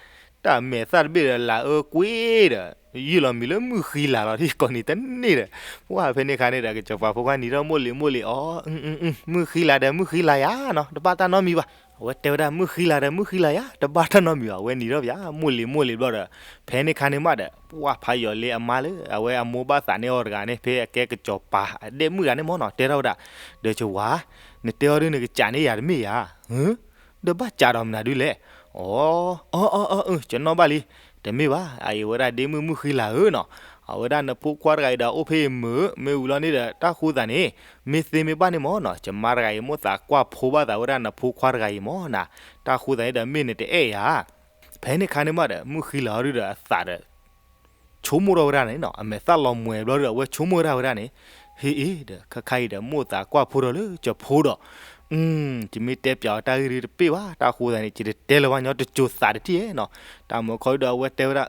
တၢ်မဲာ်သၣ်တဘ့ၣ်ဒီးလၢအအၢကွ့ဒီး ယုၢ်လီၤမံၤလၢမုၢ်ဃံလၤလီၤ ဒ်ကိးနံၤတန့ၢ်ဒီး ပှၢ်ဖဲန့ၣ်ခါန့ၣ်ဒီး ကစီၤပၤဖိခွါနံၤထီၣ်မိၢ်လံၤမိၢ်လံၤ အီ မုၢ်ဃံလၤဒီး မုၢ်ဃံလၤယၤနီၤ, တဘၣ်တၢ်နီတမံၤဘၣ်. အဝဲတဲဝဲဒၣ် မုၢ်ဃံလၤဒီး မုၢ်ဃံလၤယၤ တဘၣ်တၢ်နီတမံၤဘၣ်. အဝဲနံၤထီၣ်ပၠး မိၢ်လံၤမိၢ်လံၤဘျီဒီး ဖဲန့ၣ်ခါန့ၣ်မးဒီး ပှၢ်ဖးယိးလ့အမါလၢ အဝဲအမိၢ်ဘၣ်သးန့ၢ်အီၤတဂၤန့ၣ် ဖဲအကဲကစီၤပၤအဒဲၣ်မုၣ်တဂၤန့ၣ်မၢ်နီၤ တဲထီၣ်ဝဲဒၣ်, ဒီးကဝၤ နတဲအီၤဒုး နကစးန့ၢ်ယၤတမ့ၢ်ဧါ. ဒီးဘၣ်စးဒီးမနုၤဒုးလဲၣ်. အီ အီ အီ အၢ ကနီၣ်ဘၣ်လံ. တမ့ၢ်ဘၣ် အအံၤဝဲဒၣ်ဒ့မုၣ်မုၢ်ဃံလၤဧၢနီၤ, အဝဲဒၣ်နဖိခွါတဂၤအံၤဒီးအိၣ်ဖဲအံၤမုာ် မ့ၢ်ဝံၤလီၤန့ၣ်ဒီး တၢ်ဃိသးန့ၣ် မ့ၢ်သ့မ့ၢ်ဘၣ်န့ၣ်မၢ်နီၤ ယမါတဂၤအံၤမိၣ်သးကွၢ်ဖိဘၣ်သးဝဲဒၣ်နဖိခွါတဂၤအံၤမၢ်နီၤ, တၢ်ဃိသးန့ၣ်ဒီးမ့ၢ်နတအဲၣ်ယၤ. ဖဲန့ၣ်ခါန့ၣ်မးဒီး မုၢ်ဃံလၤအီၤဒုးဒီးအသးဒီး ဆိကမိၣ်ထီၣ်ဝဲဒၣ်န့ၣ်နီၤ အမဲာ်သၣ်လီၤမှဲၤဘျီဒုးဒီး အဝဲဆိကမိၣ်ဝဲဒၣ်ဝဲဒၣ်န့ၣ်, ဟ့အ့ဒီး ခါခါအံၤဒီး မိၣ်သးကွၢ်ဖိဒီးလၢကၠီဖိဒီး ယမ့ၢ်တဲပၠးအီၤတၢ်ဂ့ၢ်ဒုးတပ့ၢ်ဘၣ် တၢ်ဃိသးန့ၣ် ယတတဲလၢၤဘၣ်ညီ တစိၤသးတထံၣ်နီၤ. တၢ်မၤခီဒုးဒီး အဝဲတဲဝဲဒၣ်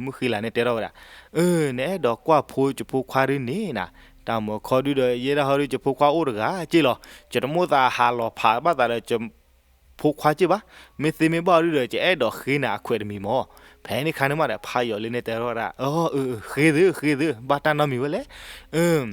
မုၢ်ဃံလၤန့ၣ်တဲထီၣ်ဝဲဒၣ်, အၢ နအဲၣ်ဒိးကွၢ်ဖိယဖိခွါဒုးန့ၣ်နၤ, တၢ်မၤခီဒုးဒီး ယဲဒၣ်ဟီဒုး ယဖိခွါအိၣ်တဂၤက့ၢ်လီၤ, ယတမိၣ်သးဟးလီၤဖးဘၣ်သးဒီးယ ဖိခွါက့ၢ်ဘၣ်, မ့ၢ်သ့မ့ၢ်ဘၣ်အီၤဒုးဒီး ယအဲၣ်ဒိးဃ့နၤအခွဲးတမံၤမၢ်. ဖဲန့ၣ်ခါန့ၣ်မးဒီး ဖးယိးလ့န့ၣ်တဲထီၣ်ဝဲဒၣ်, အၢ အၢ ဃ့သု ဃ့သု ဘၣ်တၢ်နီတမံၤဝဲလဲၣ်.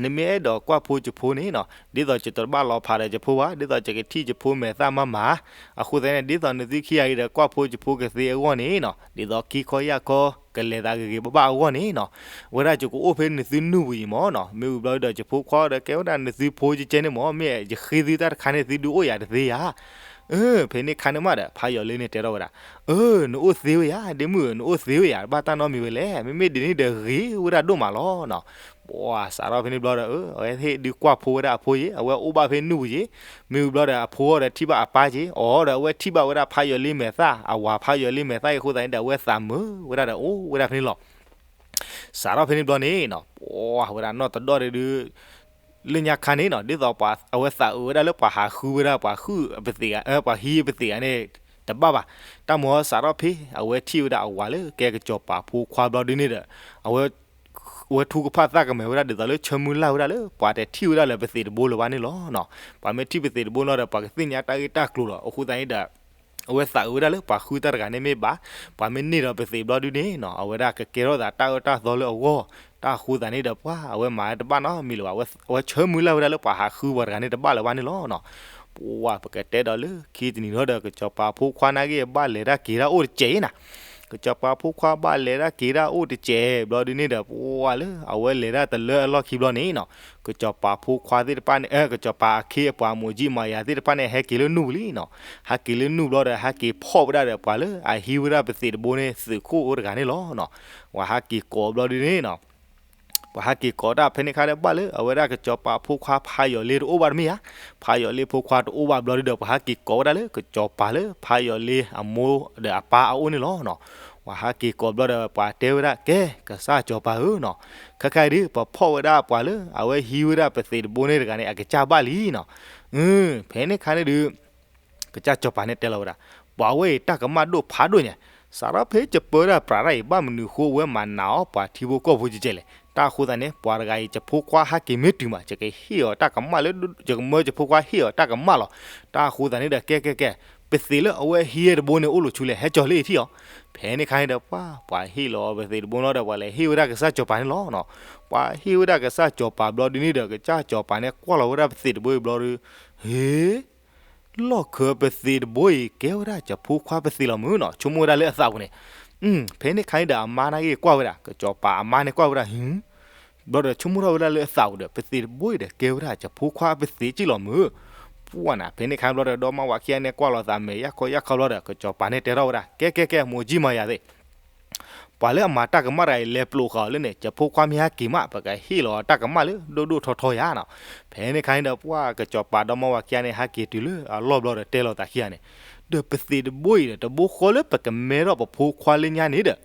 နမ့ၢ်အဲၣ်ဒိးကွၢ်ဖိယဖိန့ၣ်နီၤ ဒ်သိးယတဘၣ်လီၤဖးဒီးယဖိဘၣ်, ဒ်သိးယကထံၣ်ယဖိမဲာ်သၣ်မးမး, အဃိသတးန့ၣ် ဒ်သိးနသုခံဂၤအံၤဒီးကွၢ်ဖိယဖိကသ့အဂီၢ်န့ၣ်နီၤ, ဒ်သိးခံခီယၢ်ခီ ကလဲၤသးဂ့ၤဂ့ၤဘၣ်ဘၣ်အဂီၢ်န့ၣ်နီၤ, ဝဲဒၣ်ယကအိၣ်ဖဲနသုနုၢ်ပူၤအံၤမၢ်နီၤ, မ့ၢ်ဝံၤဘျီဒီး ယဖိခွါဒီးကဲဝဲဒၣ်နသုဖိကဲကဲန့ၣ်မၢ်, မ့ၢ်ယဃ့သုတၢ်တခါန့ၣ် သုဒုးအိၣ်ယၤတသ့ယၤ ဖဲန့ၣ်ခါန့ၣ်မးဒီး ဖးယိးလ့န့ၣ်တဲထီၣ်ဝဲဒၣ်, အၢ နအိၣ်သ့ဝဲယၤ ဒ့မုၣ်ဧၢ နအိၣ်သ့ဝဲယၤ ဘၣ်တၢ်နီတမံၤဝဲလဲၣ်, မ့မ့ၢ်ဒ်န့ၣ်ဒီးဂ့ၤဝဲဒၣ်ဒိၣ်မးလီၤနီၤ. ပှၤစးထီၣ်ဖဲန့ၣ်ဘျီဒီး အဝဲဟ့ၣ်ဒုးကွၢ်ဖိဝဲဒၣ်အဖိယ့ၣ်, အဝဲအိၣ်ဘၣ်ဖဲနုၢ်ပူၤယ့ၣ်, မ့ၢ်ဝံၤဘျီဒီး အဖိအီၤဒီးထံၣ်ဘၣ်အပၢ်က့ၢ်, အီၤဒီးအဝဲထံၣ်ဘၣ်ဝဲဒၣ်ဖးယိးလ့မဲာ်သၣ်, အဝၤဖးယိးလ့မဲာ်သၣ်အံၤအဃိသတးန့ၣ်ဒီး အဝဲသးမုာ်ဝဲဒၣ်ဒီးအိၣ်ဝဲဒၣ်ဖဲန့ၣ်လီၤ. စးထီၣ်ဖဲန့ၣ်ဘျီန့ၣ်နီၤ ပှၤဝဲဒၣ်နီၢ်တဒီၣ်ဒုး လၢညါခါန့ၣ်နီၤ ဒ်သိးပှၤ အဝဲသးအုးဝဲဒၣ်လၢပှၤဟးဃုဝဲဒၣ်ပှၤဃုပသ့ၣ်ဂၤ ပှၤဟံးပသ့ၣ်ဂၤန့ၣ် တဘၣ်ဘၣ်. တၢ်မၤစးထီၣ်ဖဲ အဝဲထံၣ်ဝဲဒၣ်အဝၤလၢကဲကစီၤပၤဖိခွါဘျီဒုန့ၣ်ဒီး အဝဲ အဝဲထူကဖၣ်သၣ်ကမဲာ်ဝဲဒၣ်ဒ်သိးလၢဆၢမုၢ်လၢ်ဝဲဒၣ်လၢ ပှၤတထံၣ်ဝဲဒၣ်လၢပသ့ၣ်တဘိလၢၤဘၣ်န့ၣ်လီၤနီၤ. ပှၤမ့ၢ်ထံၣ်ပသ့ၣ်တဘိလီၤဒီး ပှၤကသ့ၣ်ညါတၢ်ဂ့ၢ်တၢ်ကျိၤလီၤ. အဃိသတးန့ၣ်ဒီး အဝဲသးအုးဝဲဒၣ်လၢပှၤဃုတၢ်တဂၤန့ၣ်မ့ၢ်ဘၣ်, ပှၤမ့ၢ်န့ၢ်ဒီးပသ့ၣ်ဘျီဒုန့ၣ်နီၤ အဝဲဒၣ်ကကဲထီၣ်သးတၢ်အၢတၢ်သီလၢအဂီၢ်, တၢ်အဃိသတးန့ၣ်ဒီးပှၤ အဝဲမၤတဘၣ်နီတမံၤလၢၤဘၣ်, အဝဲဆၢမုၢ်လၢ်ဝဲဒၣ်လၢပှၤဟးဃုပှၤတဂၤန့ၣ်တဘၣ်လၢၤဘၣ်န့ၣ်လီၤနီၤ. ပှၤပကတဲဒီးလၢခံတနံၤဒီး ကစီၤပၤဖိခွါနာ်က့ ဘၣ်လဲၤတၢ်က့ၤတၢ်အိၣ်တစဲးအံၤနၤ, ကစီၤပၤဖိခွါဘၣ်လဲၤဒၣ်က့ၤဒၣ်အိၣ်တစဲးဘျီဒုန့ၣ်ဒီး ပှၤလၢအဝဲလဲၤဒၣ်တလၢအလီၢ်ခံဘျီန့ၣ်နီၤ, ကစီၤပၤဖိခွါသ့ၣ်တဖၣ်န့ၣ် ကစီၤပၤအခ့အပှၤမိၢ်ကၠံမၤယၤသ့ၣ်တဖၣ်န့ၣ် ဟဲက့ၤလၢနူၢ်ပူၤလံနီၤ. ဟဲက့ၤလၢနူၢ်ဘျီဒီး ဟဲက့ၤဖီၣ်ဝဲဒၣ်ဒီး ပှၤလၢအဟံးဝဲဒၣ်ပသံးတဘိန့ၣ် သုးခိၣ်အိၣ်တဂၤန့ၣ်လီၤနီၤ. ပှၤဟဲက့ၤကိးဘျီဒုန့ၣ်နီၤ ပှၤဟဲက့ၤကိးတၢ်ဖဲန့ၣ်ခါဒီး ဘၣ်လၢအဝဲဒၣ်ကစီၤပၤဖိခွါဖးယီၤလ့တအိၣ်ဘၣ်တမ့ၢ်ဧါ. ဖးယီၤလ့ဖိခွါတအိၣ်ဘၣ်ဘျီဒုဒီး ပှၤဟဲက့ၤကိးဝဲဒၣ်လၢကစီၤပၤလၢဖးယီၤလ့အမိၢ်ဒီးအပၢ်အအိၣ်န့ၣ်လီၤနီၤ. ပှၤဟဲက့ၤကိးဘျီဒီး ပှၤတဲဝဲဒၣ် ကဲ ကစၢ်စီၤပၤဧၢနီၤ, ခဲခါအံၤဒု ပဖီၣ်ဝဲဒၣ်ပှၤလၢအဝဲဟံးဝဲဒၣ်ပသံးတဘိန့ၣ်တဂၤန့ၣ် အကစၢ်ဘၣ်လံနီၤ. ဖဲန့ၣ်ခါန့ၣ်ဒု ကစၢ်စီၤပၤန့ၣ်တဲလီၤဝဲဒၣ်, ပှၤဝဲအံၤတၢ်ကမၣ်ဒိၣ်ဖးဒိၣ်ညါ, စးထီၣ်ဖဲယပၢတၢ်ပြးတၢ်အံၤ ဘၣ်မနုၤဃိဝဲမၤနာ်အီၤပှၤထံဖိကီၢ်ဖိကဲကဲလဲၣ်. တၢ်ဃိသတးန့ၣ် ပှၤတဂၤအံၤ ယဖိခွါဟဲက့ၤမ့ၢ်တုၤမး ယကဟ့ၣ်အီၤတၢ်ကမၣ်လၢ ယကမၢယဖိခွါဟ့ၣ်အီၤတၢ်ကမၣ်လီၤ. တၢ်ဃိသတးန့ၣ်ဒီး ကဲကဲကဲ, ပသံးလၢအဝဲဟံးတဘိန့ၣ်အိၣ်လီၤဆူလဲၣ်, ဟဲကၠီၤလၢအထံၣ်အီၤ. ဖဲန့ၣ်ခါန့ၣ်ဒီး ပှၤ ပှၤဟ့ၣ်လီၤပသံးတဘိလီၤဒီး ပှၤလဲၤဟ့ၣ်ဝဲဒၣ်ကစၢ်စီၤပၤန့ၣ်လီၤ. ပှၤဟ့ၣ်ဝဲဒၣ်ကစၢ်စီၤပၤဘျီဒုန့ၣ်ဒီး ကစၢ်စီၤပၤန့ၣ်ကွၢ်လီၤဝဲဒၣ်ပသံးတဘိအံၤဘျီဒု, ဟ့ လီၢ်ခၢပသံးတဘိအံၤ ကဲဝဲဒၣ်ယဖိခွါပသံးလီၤမုၢ်နီၤ, ဆိကမိၣ်ဝဲဒၣ်လၢအသးပူၤန့ၣ်. ဖဲန့ၣ်ခါန့ၣ်ဒီး အမါနာ်က့ၤကွၢ်ဝဲဒၣ်, ကစီၤပၤအမါန့ၣ်ကွၢ်ဝဲဒၣ်, ဘျီဒီးဆိကမိၣ်ထီၣ်ဝဲဒၣ်လၢအသးပူၤဒီး ပသံးတဘိအံၤဒီး ကဲဝဲဒၣ်ယဖိခွါပသံးက့လီၤမုၢ်. ပှၤနၤ ဖဲန့ၣ်ခါဘျီဒီး ဒီမါဝၤခံဂၤန့ၣ်ကွၢ်လီၤသးမဲာ်ယၢ်ခီယၢ်ခီဘျီဒီး ကစီၤပၤန့ၣ်တဲထီၣ်ဝဲဒၣ်, ကဲကဲကဲ မိၢ်ကၠံမၤယၤသ့ၣ် ပှၤလၢအမၤတၢ်ကမၣ်တဂၤအံၤ လဲၤပျိးဃာ်အီၤလၢန့ၣ် ယဖိခွါမ့ၢ်ဟဲက့ၤမး ပကဟ့ၣ်လီၤတၢ်ကမၣ်လၢဒိၣ်ဒိၣ်ထီထီယၤနီၤ. ဖဲန့ၣ်ခါန့ၣ်ဒီး ပှၤကစီၤပၤဒီမါဝၤခံဂၤန့ၣ် ဟဲက့ၤတုၤလၢအလီၢ်ဘျီဒီး တဲလီၤသးခံဂၤန့ၣ်, ဒီးပသံးတဘိအံၤဒီး တဘိဃီလၢပကမဲထီၣ်ပဖိခွါလၢညါန့ၣ်ဒီး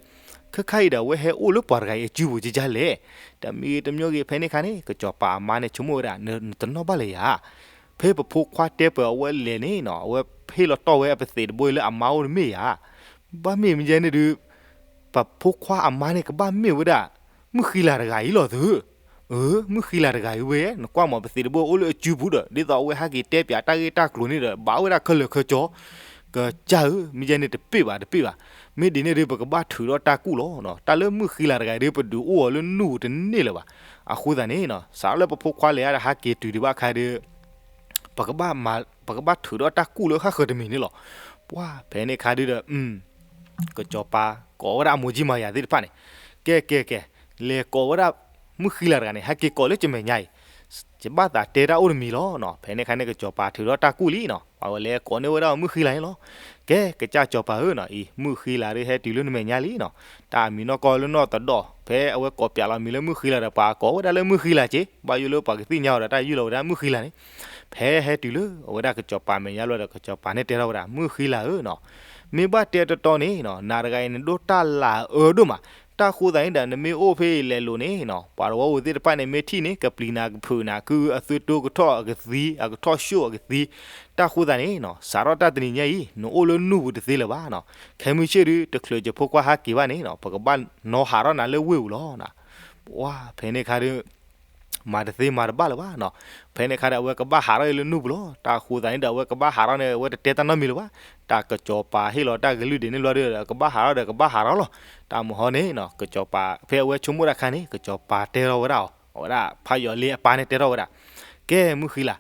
ခဲခါအံၤဒီး အဝဲဟဲအိၣ်လၢပှၤတဂၤအံၤအစုပူၤကကလဲၣ်. တမံၤတမံၤဂ့ၤ ဖဲန့ၣ်ခါန့ၣ် ကစီၤပၤအမါန့ၣ် ဆိကမိၣ်ဝဲဒၣ် နတနီၣ်ဘၣ်လၢၤယၤ ဖဲပဖိခွါတဲပှၤအဝဲလဲၤန့ၣ်နီၤ အဝဲဟ့ၣ်လီၤတီၢ်ဝဲအပသံးတဘိအံၤလၢအမါအိၣ်တမ့ၢ်ယၤ. ဘၣ်မ့ၢ်မ့ၢ်ယဲန့ၣ်ဒုး ပဖိခွါအမါန့ၣ် ကဘၣ်မ့ၢ်ဝဲဒၣ် မုၣ်ဃံလၤတဂၤအံၤလီၤသု. အၢ မုၣ်ဃံလၤတဂၤအံၤဝဲ နကွၢ်မး ပသံးတဘိအိၣ်လၢအစုပူၤဒီး ဒ်သိးအဝဲဟဲက့ၤတဲပၠးတၢ်ဂ့ၢ်တၢ်ကျိၤန့ၣ်ဒီး ဘၣ်ဝဲဒၣ်ခဲလၢာ်ခဲဆ့ ကစၢ်ဧၢ မ့ၢ်ယဲန့ၣ်တပ့ၢ်ဘၣ် တပ့ၢ်ဘၣ်. မ့ၢ်ဒ်န့ၣ်ဒုး ပကဘၣ်ထုးထီၣ်တၢ်ကူၣ်လီၤ. တၢ်လၢမုၣ်ဃံလၤတဂၤအံၤဒုး ပဒုးအိၣ်အီၤလၢနူၢ်တန့ၢ်လၢၤဘၣ်. အဃိသတးန့ၣ် စးထီၣ်လၢပဖိခွါလဲၤဧါဒီး ဟဲက့ၤတုၤဒံးဘၣ်ခါဒီး ပကဘၣ်ထုးထီၣ်တၢ်ကူၣ်လၢဃၣ်ဃၢၤတမံၤန့ၣ်လီၤ. ပှၤဖဲန့ၣ်ခါဒုးဒီး ကစီၤပၤကိးဝဲဒၣ်အမိၢ်ကၠံမၤယၤသ့ၣ်တဖၣ်န့ၣ်, ကဲကဲကဲ, လဲၤကိးဝဲဒၣ်မုၣ်ဃံလၤတဂၤန့ၣ် ဟဲက့ၤကိးလၢယမဲာ်ညါအံၤ, ယဘၣ်သးတဲတၢ်အိၣ်တမံၤလီၤနီၤ. ဖဲန့ၣ်ခါန့ၣ် ကစီၤပၤထုးထီၣ်တၢ်ကူၣ်လံနီၤ. ပှၤဝဲလဲၤကိးန့ၢ်ဝဲဒၣ်မုၣ်ဃံလၤန့ၣ်လီၤ. ကဲ ကစၢ်စီၤပၤဧၢနီၤ, အံၤ မုၣ်ဃံလၤဒုးဟဲတုၤလၢနမဲာ်ညါလံနီၤ. တၢ်အမံၤနီၢ်ကီၢ်လၢနီၢ်တဒီး ဖဲအဝဲကိးပၠးလီၤမံၤလၢမုၣ်ဃံလၤဒီး ပှၤကိးဝဲဒၣ်လၢမုၣ်ဃံလၤက့, ဘၣ်ယိၣ်လၢပှၤကသ့ၣ်ညါအီၤဒီး တၢ်ယုၢ်လီၤဝဲဒၣ်မုၣ်ဃံလၤန့ၣ်. ဖဲဟဲတုၤလၢအဝဲဒၣ်ကစီၤပၤမဲာ်ညါလီၤဒီး ကစီၤပၤန့ၣ်တဲထီၣ်ဝဲဒၣ် မုၣ်ဃံလၤဧၢနီၤ, မ့ၢ်ဘၣ်တဲတတီန့ၣ်နီၤ နၤတဂၤအံၤ နဒိၣ်တၢ်လၤအၢဒိၣ်မး. တၢ်ဃိသတးန့ၣ်ဒီး နမ့ၢ်အိၣ်ဖဲအံၤလဲၤလိၤန့ၣ်နီၤ ပှၤတဝီပူၤသ့ၣ်တဖၣ်န့ၣ် မ့ၢ်ထံၣ်န့ၣ် ကပျံၤနၤကဖုးနၤ ကအသုတိကထီၣ်အကသံ အကထီၣ်ဆိၣ်အကသံ. တၢ်ဃိသတးန့ၣ်နီၤ စးထီၣ်တၢ်တနံၤညါအံၤ နအိၣ်လၢနူၢ်ပူၤတသ့လၢၤဘၣ်နီၤ. ခဲမုၢ်ဆ့ၣ်ဒုး တချုးယဖိခွါဟးက့ၤဘၣ်န့ၣ်နီၤ ပကဘၣ်နီၤဟးထီၣ်နၤလၢဝ့ၢ်ပူၤလီၤ. ပှၤဖဲန့ၣ်ခါဒုး မၤတသ့မၤတဘၣ်လၢၤဘၣ်နီၤ. ဖဲန့ၣ်ခါဒီး အဝဲကဘၣ်ဟးထီၣ်အံၤလၢနူၢ်ပူၤလီၤ. တၢ်ဃိသတးန့ၣ်ဒီး အဝဲကဘၣ်ဟးထီၣ်န့ၣ် အဝဲတတဲတၢ်နီတမံၤလၢၤဘၣ်. တၢ်ကစီၤပၤဟ့ၣ်လီၤတၢ်ကလုၢ်ဒ်န့ၣ်ဘျီဒီး ကဘၣ်ဟးထီၣ်ဒီးကဘၣ်ဟးထီၣ်လီၤ. တၢ်မုၢ်ဟီန့ၣ်နီၤ ကစီၤပၤ ဖဲအဝဲဆိကမိၣ်တၢ်ခါန့ၣ် ကစီၤပၤတဲထီၣ်ဝဲဒၣ်အီၤ အဝဲဒၣ်ဖးယီၤလ့အပၢ်န့ၣ်တဲထီၣ်ဝဲဒၣ်, ကဲမုၣ်ဃံလၤ,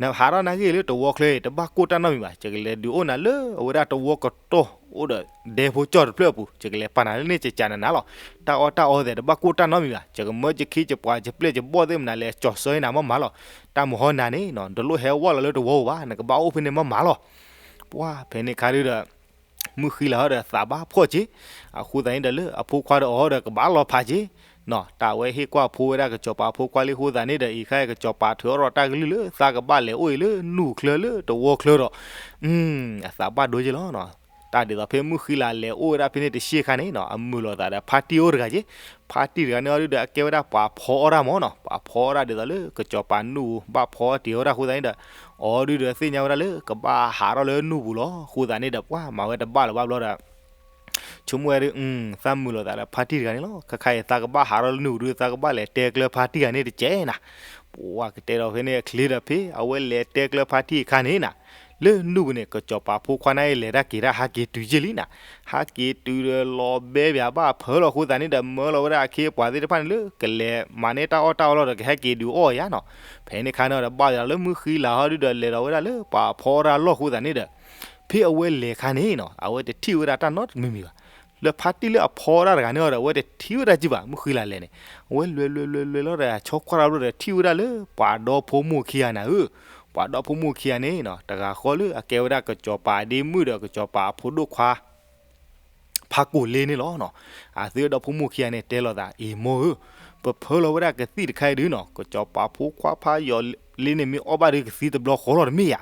နဟးထီၣ်နာ်က့ၤလၢတဝီချၢအံၤ တဘၣ်ကိၢ်တၢ်နီတမံၤဘၣ်. ယကလဲၤဒုးအိၣ်နၤလၢအဝဲဒၣ်တဝီကတီၢ် အိၣ်ဒီးဒဲဖိကၠီၣ်တဖျၢၣ်အပူၤ ယကလဲၤပာ်နၤလၢန့ၣ် ကကးနးနးလီၤ. တၢ်အီၣ်တၢ်အီသ့ၣ် တဘၣ်ကိၢ်တၢ်နီတမံၤဘၣ်. ယကမၢယခံ ယပှၤယပျဲၢ်ယဘီၣ်သ့ၣ်မနုၤလဲၣ် ကၠီၤဆၢနၤမးမးလီၤ. တၢ်မုၢ်ဟီနၤန့ၣ်နီၤ တလိၣ်ဟဲဝဲလီၤလၢတဝီပူၤဘၣ်. နကဘၣ်အိၣ်ဖဲန့ၣ်မးမးလီၤ. ပှၤဖဲန့ၣ်ခါဒုးဒီး မုၣ်ဃံလၤဟီဒီးသးဘၣ်ဖှီၣ်က့, အဃိသတးန့ၣ်ဒီး လၢအဖိခွါဒီးအီၤဒီးကဘၣ်လီၤဖးက့နီၤ. တၢ်ဝဲဟ့ၣ်ကွၢ်ဖိဝဲဒၣ်ကစီၤပၤအဖိခွါလံအဃိသတးန့ၣ်ဒီး အံၤခါအံၤ ကစီၤပၤထုးထီၣ်တၢ်ကလုၢ်လၢသးကဘၣ်လဲၤအိၣ်အံၤလၢနူၢ်ချၢလၢတဝီချၢဒီး အသးဘၣ်ဒိက့လီၤနီၤ. တၢ်ဒ်သိးဖဲမုၣ်ဃံလၤလဲၤအိၣ်ဝဲဒၣ်ဖဲန့ၣ်တဆံခါန့ၣ်နီၤ အမုာ်လိာ်သးဒီးဖါတံၢ်အိၣ်တဂၤက့. ဖါတံၢ်တဂၤန့ၣ်အီၤဒုးဒီး အကဲဝဲဒၣ်ပှၤဖီအီၣ်တၢ်မးနီၤ. ပှၤဖီအီၣ်တၢ်ဒ်သိးလၢကစီၤပၤနူၢ်ပူၤ ဘၣ်ဖီအီၣ်တ့ၤဝဲဒၣ်အဃိသတးန့ၣ်ဒီး အီၤဒုးဒီးသ့ၣ်ညါဝဲဒၣ်လၢကဘၣ်ဟးထီၣ်လၢနူၢ်ပူၤလီၤ. အဃိသတးန့ၣ်ဒီး ပှၤမၤဝဲတဘၣ်လၢၤဘၣ်ဘျီဒီး ဆိကမိၣ်ဝဲဒၣ် သးမုာ်လိာ်သးဒီးဖါတံၢ်တဂၤန့ၣ်လီၤ. ခဲခါအံၤသးကဘၣ်ဟးထီၣ်လၢနူၢ်ပူၤဒုး သးကဘၣ်လဲၤတဲကျၢၤဖါတံၢ်တဂၤန့ၣ်တကဲနၤ. ပှၤကတဲဒီးဖဲန့ၣ်အချ့ဒီး ဖဲအဝဲလဲၤတဲကျၢၤဖါတံၢ်အခါန့ၣ်နၤ လၢနူၢ်ပူၤန့ၣ် ကစီၤပၤဖိခွါန့ၣ်အံၤလဲၤတၢ်က့ၤတၢ်ဟးက့ၤတုၤယ့ၢ်လံနၤ. ဟးက့ၤတုၤဒီးလီၤဘဲဘၣ်ဘၣ်ဖၢလီၤအဃိသတးန့ၣ်ဒီး မၢလီၤဝဲဒၣ်အခ့အပှၤသ့ၣ်တဖၣ်န့ၣ်လၢ ကလဲၤမၤန့ၢ်တၢ်အီၣ်တၢ်အီလီၤဒီး ကဟဲက့ၤဒုးအီၣ်ယၤနီၤ. ဖဲန့ၣ်ခါန့ၣ်ဒီး ဘၣ်ယၤလၢမုၣ်ဃံလၤဟီဒုးဒီး လဲၤဒီးဝဲဒၣ်လၢပှၤဖီအီၣ်တၢ်လီၢ်အဃိသတးန့ၣ်ဒီး ဖဲအဝဲလဲၤခါန့ၣ်နီၤ အဝဲတထံၣ်ဝဲဒၣ်တၢ်နီတမံၤမံၤဘၣ်. လၢဖါတံၢ်လၢအဖီအီၣ်တၢ်တဂၤန့ၣ်ဒီး အဝဲတထံၣ်ဝဲဒၣ်က့ဘၣ် မုၢ်ဃံလၤလဲၤန့ၣ်, အဝဲလဲၤလဲၤလဲၤလဲၤလီၤဒီး ဆီခွါတဘျီဒီး ထံၣ်ဝဲဒၣ်လၢပှၤဒီဖိမိၢ်ခံဂၤန့ၣ်ဧၢ, ပှၤဒီဖိမိၢ်ခံဂၤန့ၣ်နီၤ တဂၤဃီလၢအကဲဝဲဒၣ်ကစီၤပၤဒ့မုၣ်ဒီးကစီၤပၤအဖိဒိၣ်ခွါ ဖါကိၢ်လ့န့ၣ်လီၤနီၤ. အသုဝဲဒီဖိမိၢ်ခံဂၤန့ၣ် တဲလိာ်သး အံၤမိၢ်ဧၢ, ပဖၢလီၤဝဲဒၣ်ကသံၣ်တခါအံၤဒုနီၤ ကစီၤပၤဖိခွါဖါယီၤလ့န့ၣ် မ့ၢ်အီၣ်ဘၣ်ဒုကသံတဘျီဃီလီၤတမ့ၢ်ဧါ,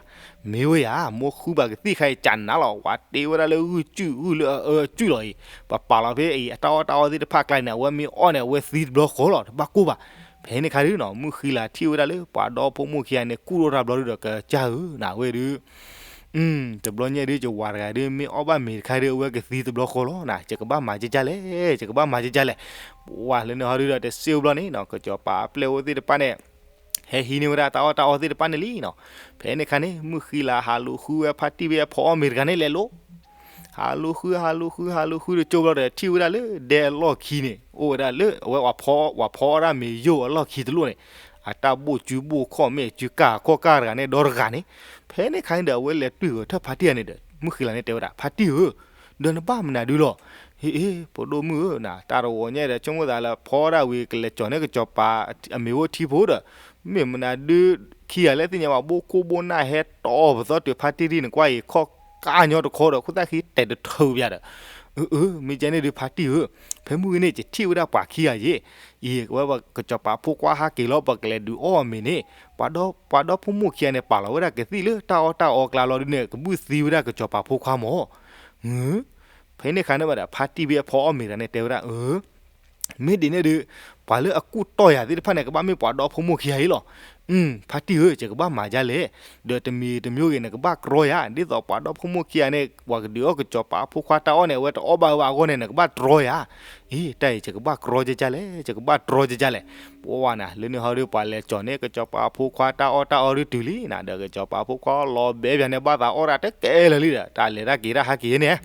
မ့ၢ်ဝဲယၤ မိၢ်ဃုဘၣ်ကသံၣ်ခါအံၤ ကနးလီၤ ဝၤတ့ဝဲဒၣ်လၢဂုၢ်စုၣ်ဂုၢ်လၢအစုၣ်လီၤအံၤ ပပာ်လီၤဖဲအံၤ အတၢ်အီၣ်တၢ်အီသ့ၣ်တဖၣ်ကျါန့ၣ် အဝဲမ့ၢ်အီၣ်န့ၣ် အဝဲသံတဘျီဃီလီၤ တဘၣ်ကိၢ်ဘၣ်. ဖဲန့ၣ်ခါဒုနီၤ မုၢ်ဃံလၤထံၣ်ဝဲဒၣ်လၢပှၤဒီဖိမိၢ်ခံဂၤန့ၣ် ကူၣ်ထီၣ်တၢ်ဘျီဒုဒီး ကစၢ်ဧၢနၤဝဲဒု တဘျီညါဒု ယဝၤတဂၤဒု မ့ၢ်အီၣ်ဘၣ်မ့ၤတခါဒု အဝဲကသံတဘျီဃီလီၤနၤ ယကဘၣ်မၤကကၢ်လဲၣ် ယကဘၣ်မၤကကၢ်လဲၣ်. ပှၤလၢန့ၣ်ဟီဒုဒီး တစ့ၢ်ဘျီန့ၣ်နီၤ ကစီၤပၤအပျဲၢ်ဝဲသ့ၣ်တဖၣ်န့ၣ် ဟဲဟံးန့ၢ်ဝဲဒၣ်တၢ်အီၣ်တၢ်အီသ့ၣ်တဖၣ်န့ၣ်လံနီၤ. ဖဲန့ၣ်ခါန့ၣ် မုၢ်ဃံလၤဟးလူၤဃုဝဲဖါတံၢ်ဖဲအဖီအီၣ်မ့ၤတဂၤန့ၣ်လဲၤလိၤ ဟးလူၤဃု ဟးလူၤဃု ဟးလူၤဃုတကၠိဘျီဒီး ထံၣ်ဝဲဒၣ်လၢဒဲအလီၢ်ခံန့ၣ် အိၣ်ဝဲဒၣ်လၢအဝဲပှၤဖီအီၣ်တၢ်မ့ၤယိၣ်အလီၢ်ခံတလိၣ်န့ၣ် အတၢ်ဘိၣ်စုဘိၣ်ခီၣ်မ့ၢ်စုကၢ်ခီၣ်ကၢ်တဂၤန့ၣ် ဒီတဂၤန့ၣ်. ဖဲန့ၣ်ခါန့ၣ်ဒီး အဝဲလဲၤတွံၢ်ဂဲၤထၢၣ်ဖါတံၢ်ဂၤန့ၣ်ဒီး မုၢ်ဃံလၤန့ၣ်တဲဝဲဒၣ် ဖါတံၢ်ဧၢ, ဒီးနဘၣ်မနုၤဒုလီၤ. ဟ့ၣ် ဖိဒိၣ်မုၣ်ဧၢနၤ တၢ်တဝီၤညါဒီး ဆိကမိၣ်သးလၢဖီဒၣ်ဝံၤ ကလဲၤကၠီၤန့ၢ်ကစီၤပၤအမ့ၤအိၣ်ထံဖိဒီး မ့ၢ်မနုၤဒု ခံဂၤလၢသ့ၣ်ညါဘၣ် ဘိၣ်ခိၣ်ဘိၣ်နၢ်ဟဲတီၢ်ပသီတုၤဖါတံၢ်ဒ်န့ၣ်ကွၢ်အံၤ ခီၣ်ကၢ်ညီတခီဒီး ခိၣ်သၣ်ဃံတဲာ်တထၢပယၤဒီး အၢ အၢ မ့ၢ်ကဲန့ၣ်ဒု ဖါတံၢ်ဧၢ, ဖဲမုၢ်ဂီၤန့ၣ် ယထံၣ်ဝဲဒၣ်ပှၤခံဂၤယ့ၣ်, အံၤဝဲကစီၤပၤဖိခွါဟးက့ၤလီၤ ပကလဲၤဒုးအီၣ်အမ့ၤန့ၣ် ပှၤဒီဖိမိၢ်ခံဂၤန့ၣ် ပာ်လီၤဝဲဒၣ်ကသံၣ်လၢတၢ်အီၣ်တၢ်အီအကျါလီၤဒုန့ၣ် ကဘုၣ်သံဝဲဒၣ်ကစီၤပၤဖိခွါမၢ်. ဖဲန့ၣ်ခါန့ၣ်ဘၣ်ဒီး ဖါတံၢ်ဖဲအဖီအီၣ်မ့ၤတဂၤန့ၣ် တဲဝဲဒၣ် အၢ မ့ၢ်ဒ်န့ၣ်ဒု ပှၤလၢအကူၣ်တီၢ်ယၤသ့ၣ်တဖၣ်န့ၣ် ကဘၣ်မ့ၢ်ပှၤဒီဖိမိၢ်ခံဂၤအံၤလီၤ. အု ဖါတံၢ်ဧၢ ယကဘၣ်မၤဒ်လဲၣ်, ဒီးတမံၤတမံၤဂ့ၤန့ၣ် ကဘၣ်ကြီယၤ ဒ်သိးပှၤဒီဖိမိၢ်ခံဂၤန့ၣ် ပှၤကဒုးအီၣ်ကစီၤပၤဖိခွါတၢ်အီၣ်န့ၣ် အဝဲတအီၣ်ဘၣ်ဝဲအဂီၢ်န့ၣ် နကဘၣ်ကြီယၤ. အံၤ တၢ်အံၤ ယကဘၣ်ကြီကကၢ်လဲၣ် ယကဘၣ်ကြီကကၢ်လဲၣ်. ပှၤနၤ လၢန့ၣ်ဟီဒု ပှၤလဲၤကၠီၤန့ၢ်ကစီၤပၤဖိခွါတၢ်အီၣ်တၢ်အီဒုတုၤလံနၤ ဒီးကစီၤပၤဖိခွါလီၤဘဲပၠးန့ၣ် ဘၣ်သးအီၣ်တၢ်တကဲလၢာ်လံဒီး တၢ်လဲၤတၢ်က့ၤတၢ်ဟးက့ၤန့ၣ်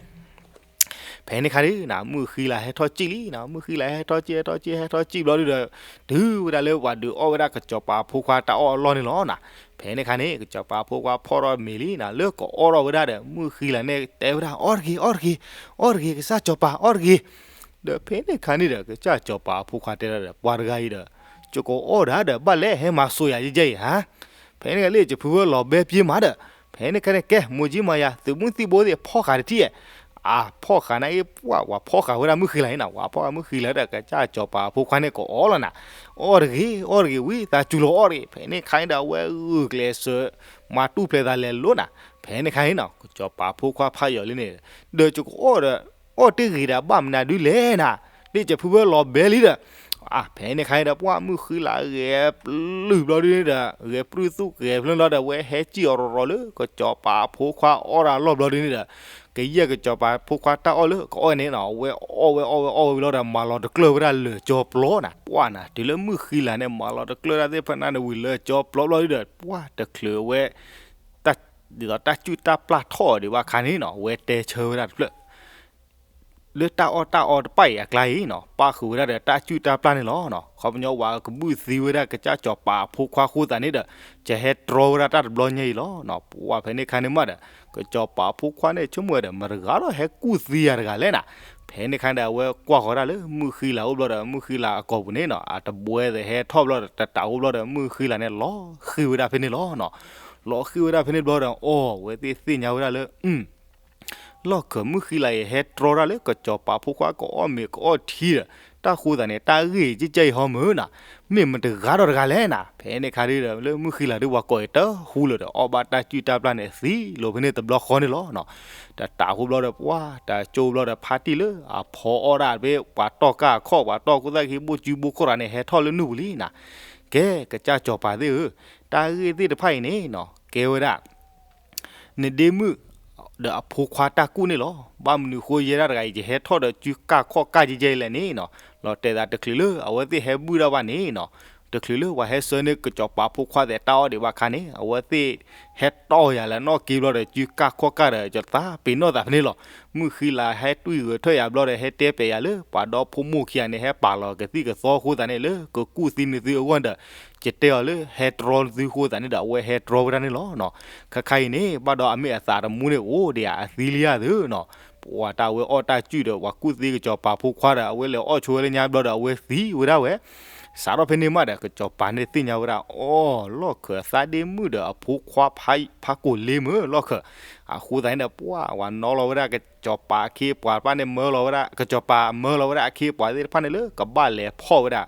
ဖဲန့ၣ်ခါဒုနၤ မုၢ်ဃံလၤဟဲထီၣ်ကံၣ်လံနၤ မုၢ်ဃံလၤဟဲထီၣ်ကံၣ် ဟဲထီၣ်ကံၣ် ဟဲထီၣ်ကံၣ်ဘျီဒုဒီး တုၤဝဲဒၣ်လၢပှၤဒုးအီၣ်ဝဲဒၣ်ကစီၤပၤဖိခွါတၢ်အီၣ်အလီၢ်န့ၣ်လီၤနၤ. ဖဲန့ၣ်ခါန့ၣ် ကစီၤပၤဖိခွါဖီၣ်ထီၣ်မ့ၤလံနၤ လၢကအီၣ်ထီၣ်ဝဲဒၣ်ဒီး မုၢ်ဃံလၤန့ၣ်တဲဝဲဒၣ် အီၣ်တဂ့ၤ အီၣ်တဂ့ၤ အီၣ်တဂ့ၤ ကစၢ်စီၤပၤ အီၣ်တဂ့ၤ. ဒီးဖဲန့ၣ်ခါန့ၣ်ဒီး ကစၢ်စီၤပၤအဖိခွါတဲဒၣ်ဒီး ပှၤတဂၤအံၤဒီး ယကအီၣ်ဒၣ်ဒီး ဘၣ်လဲၣ်ဟဲမၤစိာ်ယၤယဲယဲအံၤဧါ. ဖဲန့ၣ်လၢယဖုဝဲလီၤဘဲပၠးမးဒီး ဖဲန့ၣ်ခါန့ၣ် ကဲ မိၢ်ကၠံမၤယၤ သုးမုၢ်သံၣ်ဘိသ့ၣ် ဖီၣ်ဃာ်တထံၣ်ဧါ. အဖီၣ်ဃာ်န့ၣ်အံၤ ပှၤ ပှၤဖီၣ်ဃာ်ဝဲဒၣ်မုၢ်ဃံလၤအံၤနၤ ပှၤဖီၣ်ဃာ်မုၢ်ဃံလၤဒီး ကစၢ်စီၤပၤအဖိခွါန့ၣ်ကအီၣ်လီၤနၤ. အီၣ်တဂ့ၤ အီၣ်တဂ့ၤ ဝံသးစူၤလီၤအီၣ်တဂ့ၤ. ဖဲန့ၣ်ခါန့ၣ်ဒီး အဝဲဂုာ်ကျဲးစၢး မၤတူၢ်ဖျဲးသးလဲၤလိၤနၤ. ဖဲန့ၣ်ခါန့ၣ်နီၤ ကစီၤပၤဖိခွါဖးယီၤလံန့ၣ် ဒီးယကအီၣ်ဒီး အီၣ်တဂ့ၤဒီး ဘၣ်မနုၤဒုလဲၣ်နၤ, ဒ်ယဖုဝဲလီၤဘဲလံဒီး ဖဲန့ၣ်ခါန့ၣ်ဒီး ပှၤမုၢ်ဃံလၤဂဲၤပျုၢ်ဘျီဒုန့ၣ်ဒီး ဂဲၤပြုၢ်သူၣ်ဂဲၤဖျၢၣ်လီၤဒီး အဝဲဟဲစံၣ်အီၤရီၤရီၤလၢ ကစီၤပၤဖိခွါအီၣ်တၢ်အလီၢ်ဘျီဒုန့ၣ်ဒီး ကယဲၢ်ကစီၤပၤဖိခွါတၢ်အီၣ်လၢကအီၣ်န့ၣ်နီၤ အဝဲအီၣ်ဝဲအီၣ်ဝဲအီၣ်ဝဲဘျီဒီး မၤလီၤတကျၢၢ်ဝဲဒၣ်လၢာ်ကၠီပျီနၤ. ပှၤနၤ တုၤလၢမုၢ်ဃံလၤန့ၣ် မၤလီၤတကျၢၢ်တၢ်သ့ၣ်တဖၣ်န့ၣ်ဝံၤလၢာ်ကၠီပျီဘျီဒုဒီး ပှၤတချုးအဝဲ ဒ်သိးတၢ်စုၣ်တၢ်ပျၢ်ထီၣ်ဒံးဘၣ်ခါန့ၣ်နီၤ အဝဲတဲဆၢဝဲဒၣ်တဖျၢၣ် လၢတၢ်အီၣ်တၢ်အီတဖၣ်အံၤအကျါအံၤနီၤ ပၣ်ဃုာ်ဝဲဒၣ်ဒီးတၢ်စုၣ်တၢ်ပျၢ်န့ၣ်လီၤ. ခီပညီဝဲကဘုၣ်သံဝဲဒၣ်ကစၢ်စီၤပၤအဖိခွါအဃိသတးန့ၣ်ဒီး ကဟဲတြီဝဲဒၣ်တၢ်တဘျီညါအံၤလီၤ. ပှၤဖဲန့ၣ်ခါန့ၣ်မးဒီး ကစီၤပၤအဖိခွါန့ၣ် ဆိကမိၣ်ဝဲဒီး မတၤတဂၤဒီးဟဲကူၣ်သံယၤတဂၤလဲၣ်နၤ. ဖဲန့ၣ်ခါဒီး အဝဲကွၢ်ဃီၤဒၣ်လၢမုၢ်ဃံလၤအိၣ်ဘျီဒီး မုၢ်ဃံလၤအကိာ်ပူၤန့ၣ်နီၤ အတဘှဲသ့ၣ်ဟဲထီၣ်ဘျီဒီး တတးအိၣ်ဘျီဒီး မုၢ်ဃံလၤန့ၣ် လီၤဃံၤဝဲဒၣ်ဖဲန့ၣ်လီၤ. လီၤဃံၤဝဲဒၣ်ဖဲန့ၣ်ဘျီဒီး အီ အဝဲသ့ၣ်သ့ၣ်ညါဝဲဒၣ်လၢ လီၢ်ခၢၣ်မုၢ်ဃံလၤအံၤ ဟဲတြီတၢ်လၢကစီၤပၤဖိခွါကအီၣ်မ့ၤကအီၣ်ထံဒီး တၢ်ဃိသတးန့ၣ် တၢ်ဂ့ၢ်ကဲကဲအံၤဟီမုၢ်နၤ, မ့ၢ်မတၤတဂၤဒီးတဂၤလဲၣ်နၤ. ဖဲန့ၣ်ခါဒုဒီး လၢမုၢ်ဃံလၤဒုပှၤကိးအံၤတဟူလၢၤဒီး အီၣ်ဘၣ်တၢ်စုၣ်တၢ်ပျၢ်န့ၣ်သံလီၤဖဲန့ၣ်တဘျီဃီန့ၣ်လီၤ. တတးဃိဘျီဒီး ပှၤတၢ်ကၠိဘျီဒီး ဖါတံၢ်လၢအဖီအီၣ်ဒၣ်ဖဲပှၤတီၢ်ကၢ်အခီၣ် ပှၤတီၢ်ခိၣ်သၣ်ခံဘိၣ်စုဘိၣ်ခီၣ်တဂၤန့ၣ် ဟဲထီၣ်လၢနုၢ်ပူၤလံနၤ. ကဲ ကစၢ်စီၤပၤသ့ၣ်ဧၢ, တၢ်ဂ့ၢ်သ့ၣ်တဖၣ်အံၤန့ၣ်နီၤ ကဲဝဲဒၣ် နဒ့မုၣ် ဒီးအဖိခွါတၢ်ကူၣ်န့ၣ်လီၤ. ဘၣ်မနုၤဃိယဲဒၣ်တဂၤအံၤ ယဟဲထီၣ်ဒီးစုကၢ်ခီၣ်ကၢ်ယဲယဲအံၤလဲၣ်န့ၣ်နီၤ, လီၤတဲာ်သးတချုးလၢအဝဲသ့ၣ်ဟဲဘုၣ်ဒၣ်ဘၣ်န့ၣ်နီၤ, တချုးလၢပှၤဟဲဆှၢန့ၢ်ကစီၤပၤဖိခွါသဲးတၢ်အီၣ်ဒံးဘၣ်ခါန့ၣ် အဝဲသ့ၣ်ဟဲတီၢ်ယၤလၢအနီၢ်က့ဘျီဒီး စုကၢ်ခီၣ်ကၢ်ဒီး ယသးပ့ၤနီၣ်သးဖဲန့ၣ်လီၤ. မုၢ်ဃံလၤဟဲတွံၢ်ဂဲၤထၢၣ်ယၤဘျီဒီး ဟဲတဲပျဲယၤလၢ ပှၤဒီဖိမိၢ်ခံဂၤန့ၣ် ဟဲပာ်လီၤကသံၣ်ကသီအဃိသတးန့ၣ် လၢကကူၣ်သံနသုအဂီၢ်ဒီး ယတဲအီၤလၢဟဲတြီသုအဃိသတးန့ၣ်ဒီး အဝဲဟဲတြီဝဲဒၣ်န့ၣ်လီၤ. ခါခါအံၤန့ၣ် ဘၣ်ဒီးအမ့ၢ်အသးတမူန့ၣ် အိၣ်ဒံးဧါ အသံလံဧါသုနီၤ. ဝဲတၢ်ဝဲအီၣ်တၢ်စုၣ်ဒီး ပှၤကူၣ်သ့ကစီၤပၤဖိခွါဒီး အဝဲလဲၤအီၣ်ဆိဝဲလၢညါဘျီဒီး အဝဲသံဝဲဒၣ်ဝဲ. စးထီၣ်ဖဲန့ၣ်မးဒီး ကစီၤပၤန့ၣ်သ့ၣ်ညါဝဲဒၣ် အီၣ်လီၢ်ခၢး သးဒ့မုၣ်ဒီးအဖိခွါဖးကိၢ်လ့မုၢ်လီၢ်ခၢး. အဃိသတးန့ၣ်ဒီး ပှၢ်ဝဲနီလီၤဝဲဒၣ် ကစီၤပၤအခ့အပှၤတဖၣ်န့ၣ် မၢလီၤဝဲဒၣ် ကစီၤပၤမၢလီၤဝဲဒၣ်အခ့အပှၤသ့ၣ်တဖၣ်န့ၣ်လၢ ကဘၣ်လဲၤဖီၣ်ဝဲဒၣ်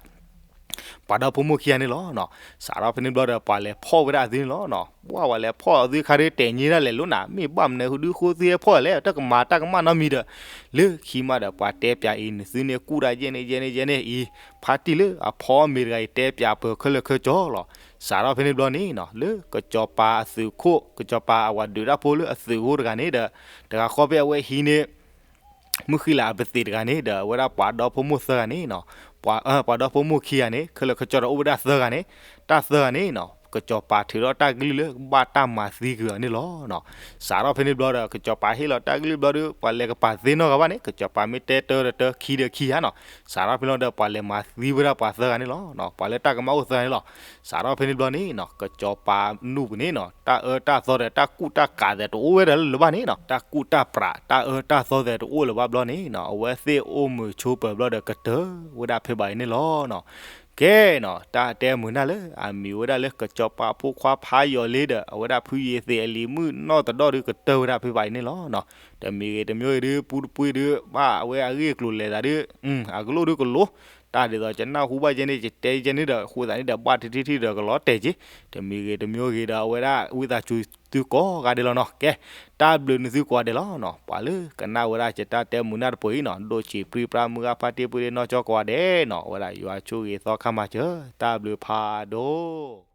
ပှၤဒီဖိမိၢ်ခံဂၤန့ၣ်လီၤ. စးထီၣ်ဖဲန့ၣ်ဘျီဒီး ပှၤလဲၤဖီၣ်ဝဲဒၣ်အသုန့ၣ်လီၤ. ပှၢ်ဝဲလဲၤဖီၣ်အသုခါဒီး တဲာ်ညါဒၣ်လဲာ်လီၤနၤ, မ့ၢ်ဘၣ်မနုၤဃုဒုးဃိသ့ဖီၣ်လဲၣ်, တၢ်ကမၤတၢ်ကမၣ်နီတမံၤဒီး လၢခံမးဒီး ပှၤတဲပၠးအံၤ နသုန့ၣ်ကူၣ်တၢ်ယဲၢ်န့ၣ်ယဲၢ်န့ၣ်ယဲၢ်န့ၣ်အံၤ ဖါတံၢ်လၢအဖီမ့ၤတဂၤအံၤ တဲပၠးပၢၤခဲလၢာ်ခဲဆ့လီၤ. စးထီၣ်ဖဲန့ၣ်ဘျီန့ၣ်နီၤ လၢကစီၤပၤအသုးခိၣ် ကစီၤပၤအဝၤဒုးတၢ်ဖိလၢအသုးခိၣ်တဂၤန့ၣ်ဒီး တဂၤဃီဖဲအဝဲဟံးန့ၢ် မုၢ်ဃံလၤအပသံးတဂၤန့ၣ်ဒီး အဝဲဒၣ်ပှၤဒီဖိမိၢ်သၢဂၤန့ၣ်နီၤ, ပှၤ ပှၤဒီဖိမိၢ်ခံဂၤန့ၣ် ခဲလၢာ်ခဲဆ့ဒီးအိၣ်ဝဲဒၣ်သၢဂၤန့ၣ်, တၢ်သၢဂၤန့ၣ်နီၤ ကစီၤပၤထုးထီၣ်တၢ်ကလုၢ်လၢဘၣ်တၢ်မၤသံကွံာ်အီၤန့ၣ်လီၤ. စးထီၣ်ဖဲန့ၣ်ဘျီဒီး ကစီၤပၤဟ့ၣ်လီၤတၢ်ကလုၢ်ဘျီဒီး ပှၤလဲၤကပၤသ့နီတဂၤဘၣ်န့ၣ် ကစီၤပၤမ့ၢ်တဲတၢတတၢ ခံဒီးခံဧါနီၤ. စးထီၣ်ဖဲန့ၣ်ဒီး ပှၤလဲၤမၤသံဝဲဒၣ်ပှၤသၢဂၤန့ၣ်လီၤ. ပှၤလၢတၢ်ကမၣ်အိၣ်သၢဂၤန့ၣ်လီၤ. စးထီၣ်ဖဲန့ၣ်ဘျီန့ၣ်နီၤ ကစီၤပၤနူၢ်ပူၤန့ၣ်နီၤ တၢ်အၢတၢ်သီဒီး တၢ်ကူၣ်တၢ်ကးသဲးတအိၣ်ဝဲဒၣ်လၢၤဘၣ်န့ၣ်နီၤ, တၢ်ကူၣ်တၢ်ပြး တၢ်အၢတၢ်သီသဲးတအိၣ်လၢၤဘၣ်ဘျီန့ၣ်နီၤ အဝဲသ့ၣ်အိၣ်မုာ်ဆိးပၢၤဘျီဒီးကတၢၢ်ဝဲဒၣ်ဖဲဘၣ်အံၤန့ၣ်လီၤ. ကဲနီၤ တၢ်တဲမုာ်နၢ်လၢအမံၤဝဲဒၣ်လၢ ကစီၤပၤဖိခွါဖးယီၤလ့ဒီး အဝဲဒၣ်ဖုယ့ၤသ့းအလံၤမုၣ်နီၢ်တဒီၣ်ဒီး ကတၢၢ်ဝဲဒၣ်ဖဲဘၣ်အံၤန့ၣ်လီၤ. တမံၤဂ့ၤတမံၤဂ့ၤဒီး ပူတပှ့ၤဒီး ဘၣ်အဝဲအဂ့ၢ်အကျိၤလဲၤသးဒီး အကလိၣ်ဒီးကလိၤ, တၢ်ဒ်သိးကနၢ်ဟူဘၣ်ယဲန့ၣ် ယတဲယဲန့ၣ်ဒီး အဃိသတးန့ၣ်ဒီး ဘၣ်တထံၣ်ထံၣ်ဒီးကလီၤတဲာ်က့ၤ, တမံၤဂ့ၤတမံၤဂ့ၤဒီး အဝဲဒၣ်ဝံသးစူၤသုကိးဂၤဒဲးလီၤနီၤ. ကဲ တၢ်ဘျုးနသုကိးဂၤဒဲးလီၤနီၤ. ပှၤလၢကနၣ်ဝဲဒၣ်ယတၢ်တဲမုာ်နၢ်တပှဲၤအံၤနီၤ ဒိၣ်ဆံးပြံပြါမုၢ်ဂၢ်ဖါတ့ၢ်ပှ့ၤဒဲးနီၢ်ကၠီကိးဂၤဒဲးနီၤ အဝဲဒၣ်ယွၤဆိၣ်ဂ့ၤသီခါမၤစၢၤ တၢ်ဘျုးဖးဒိၣ်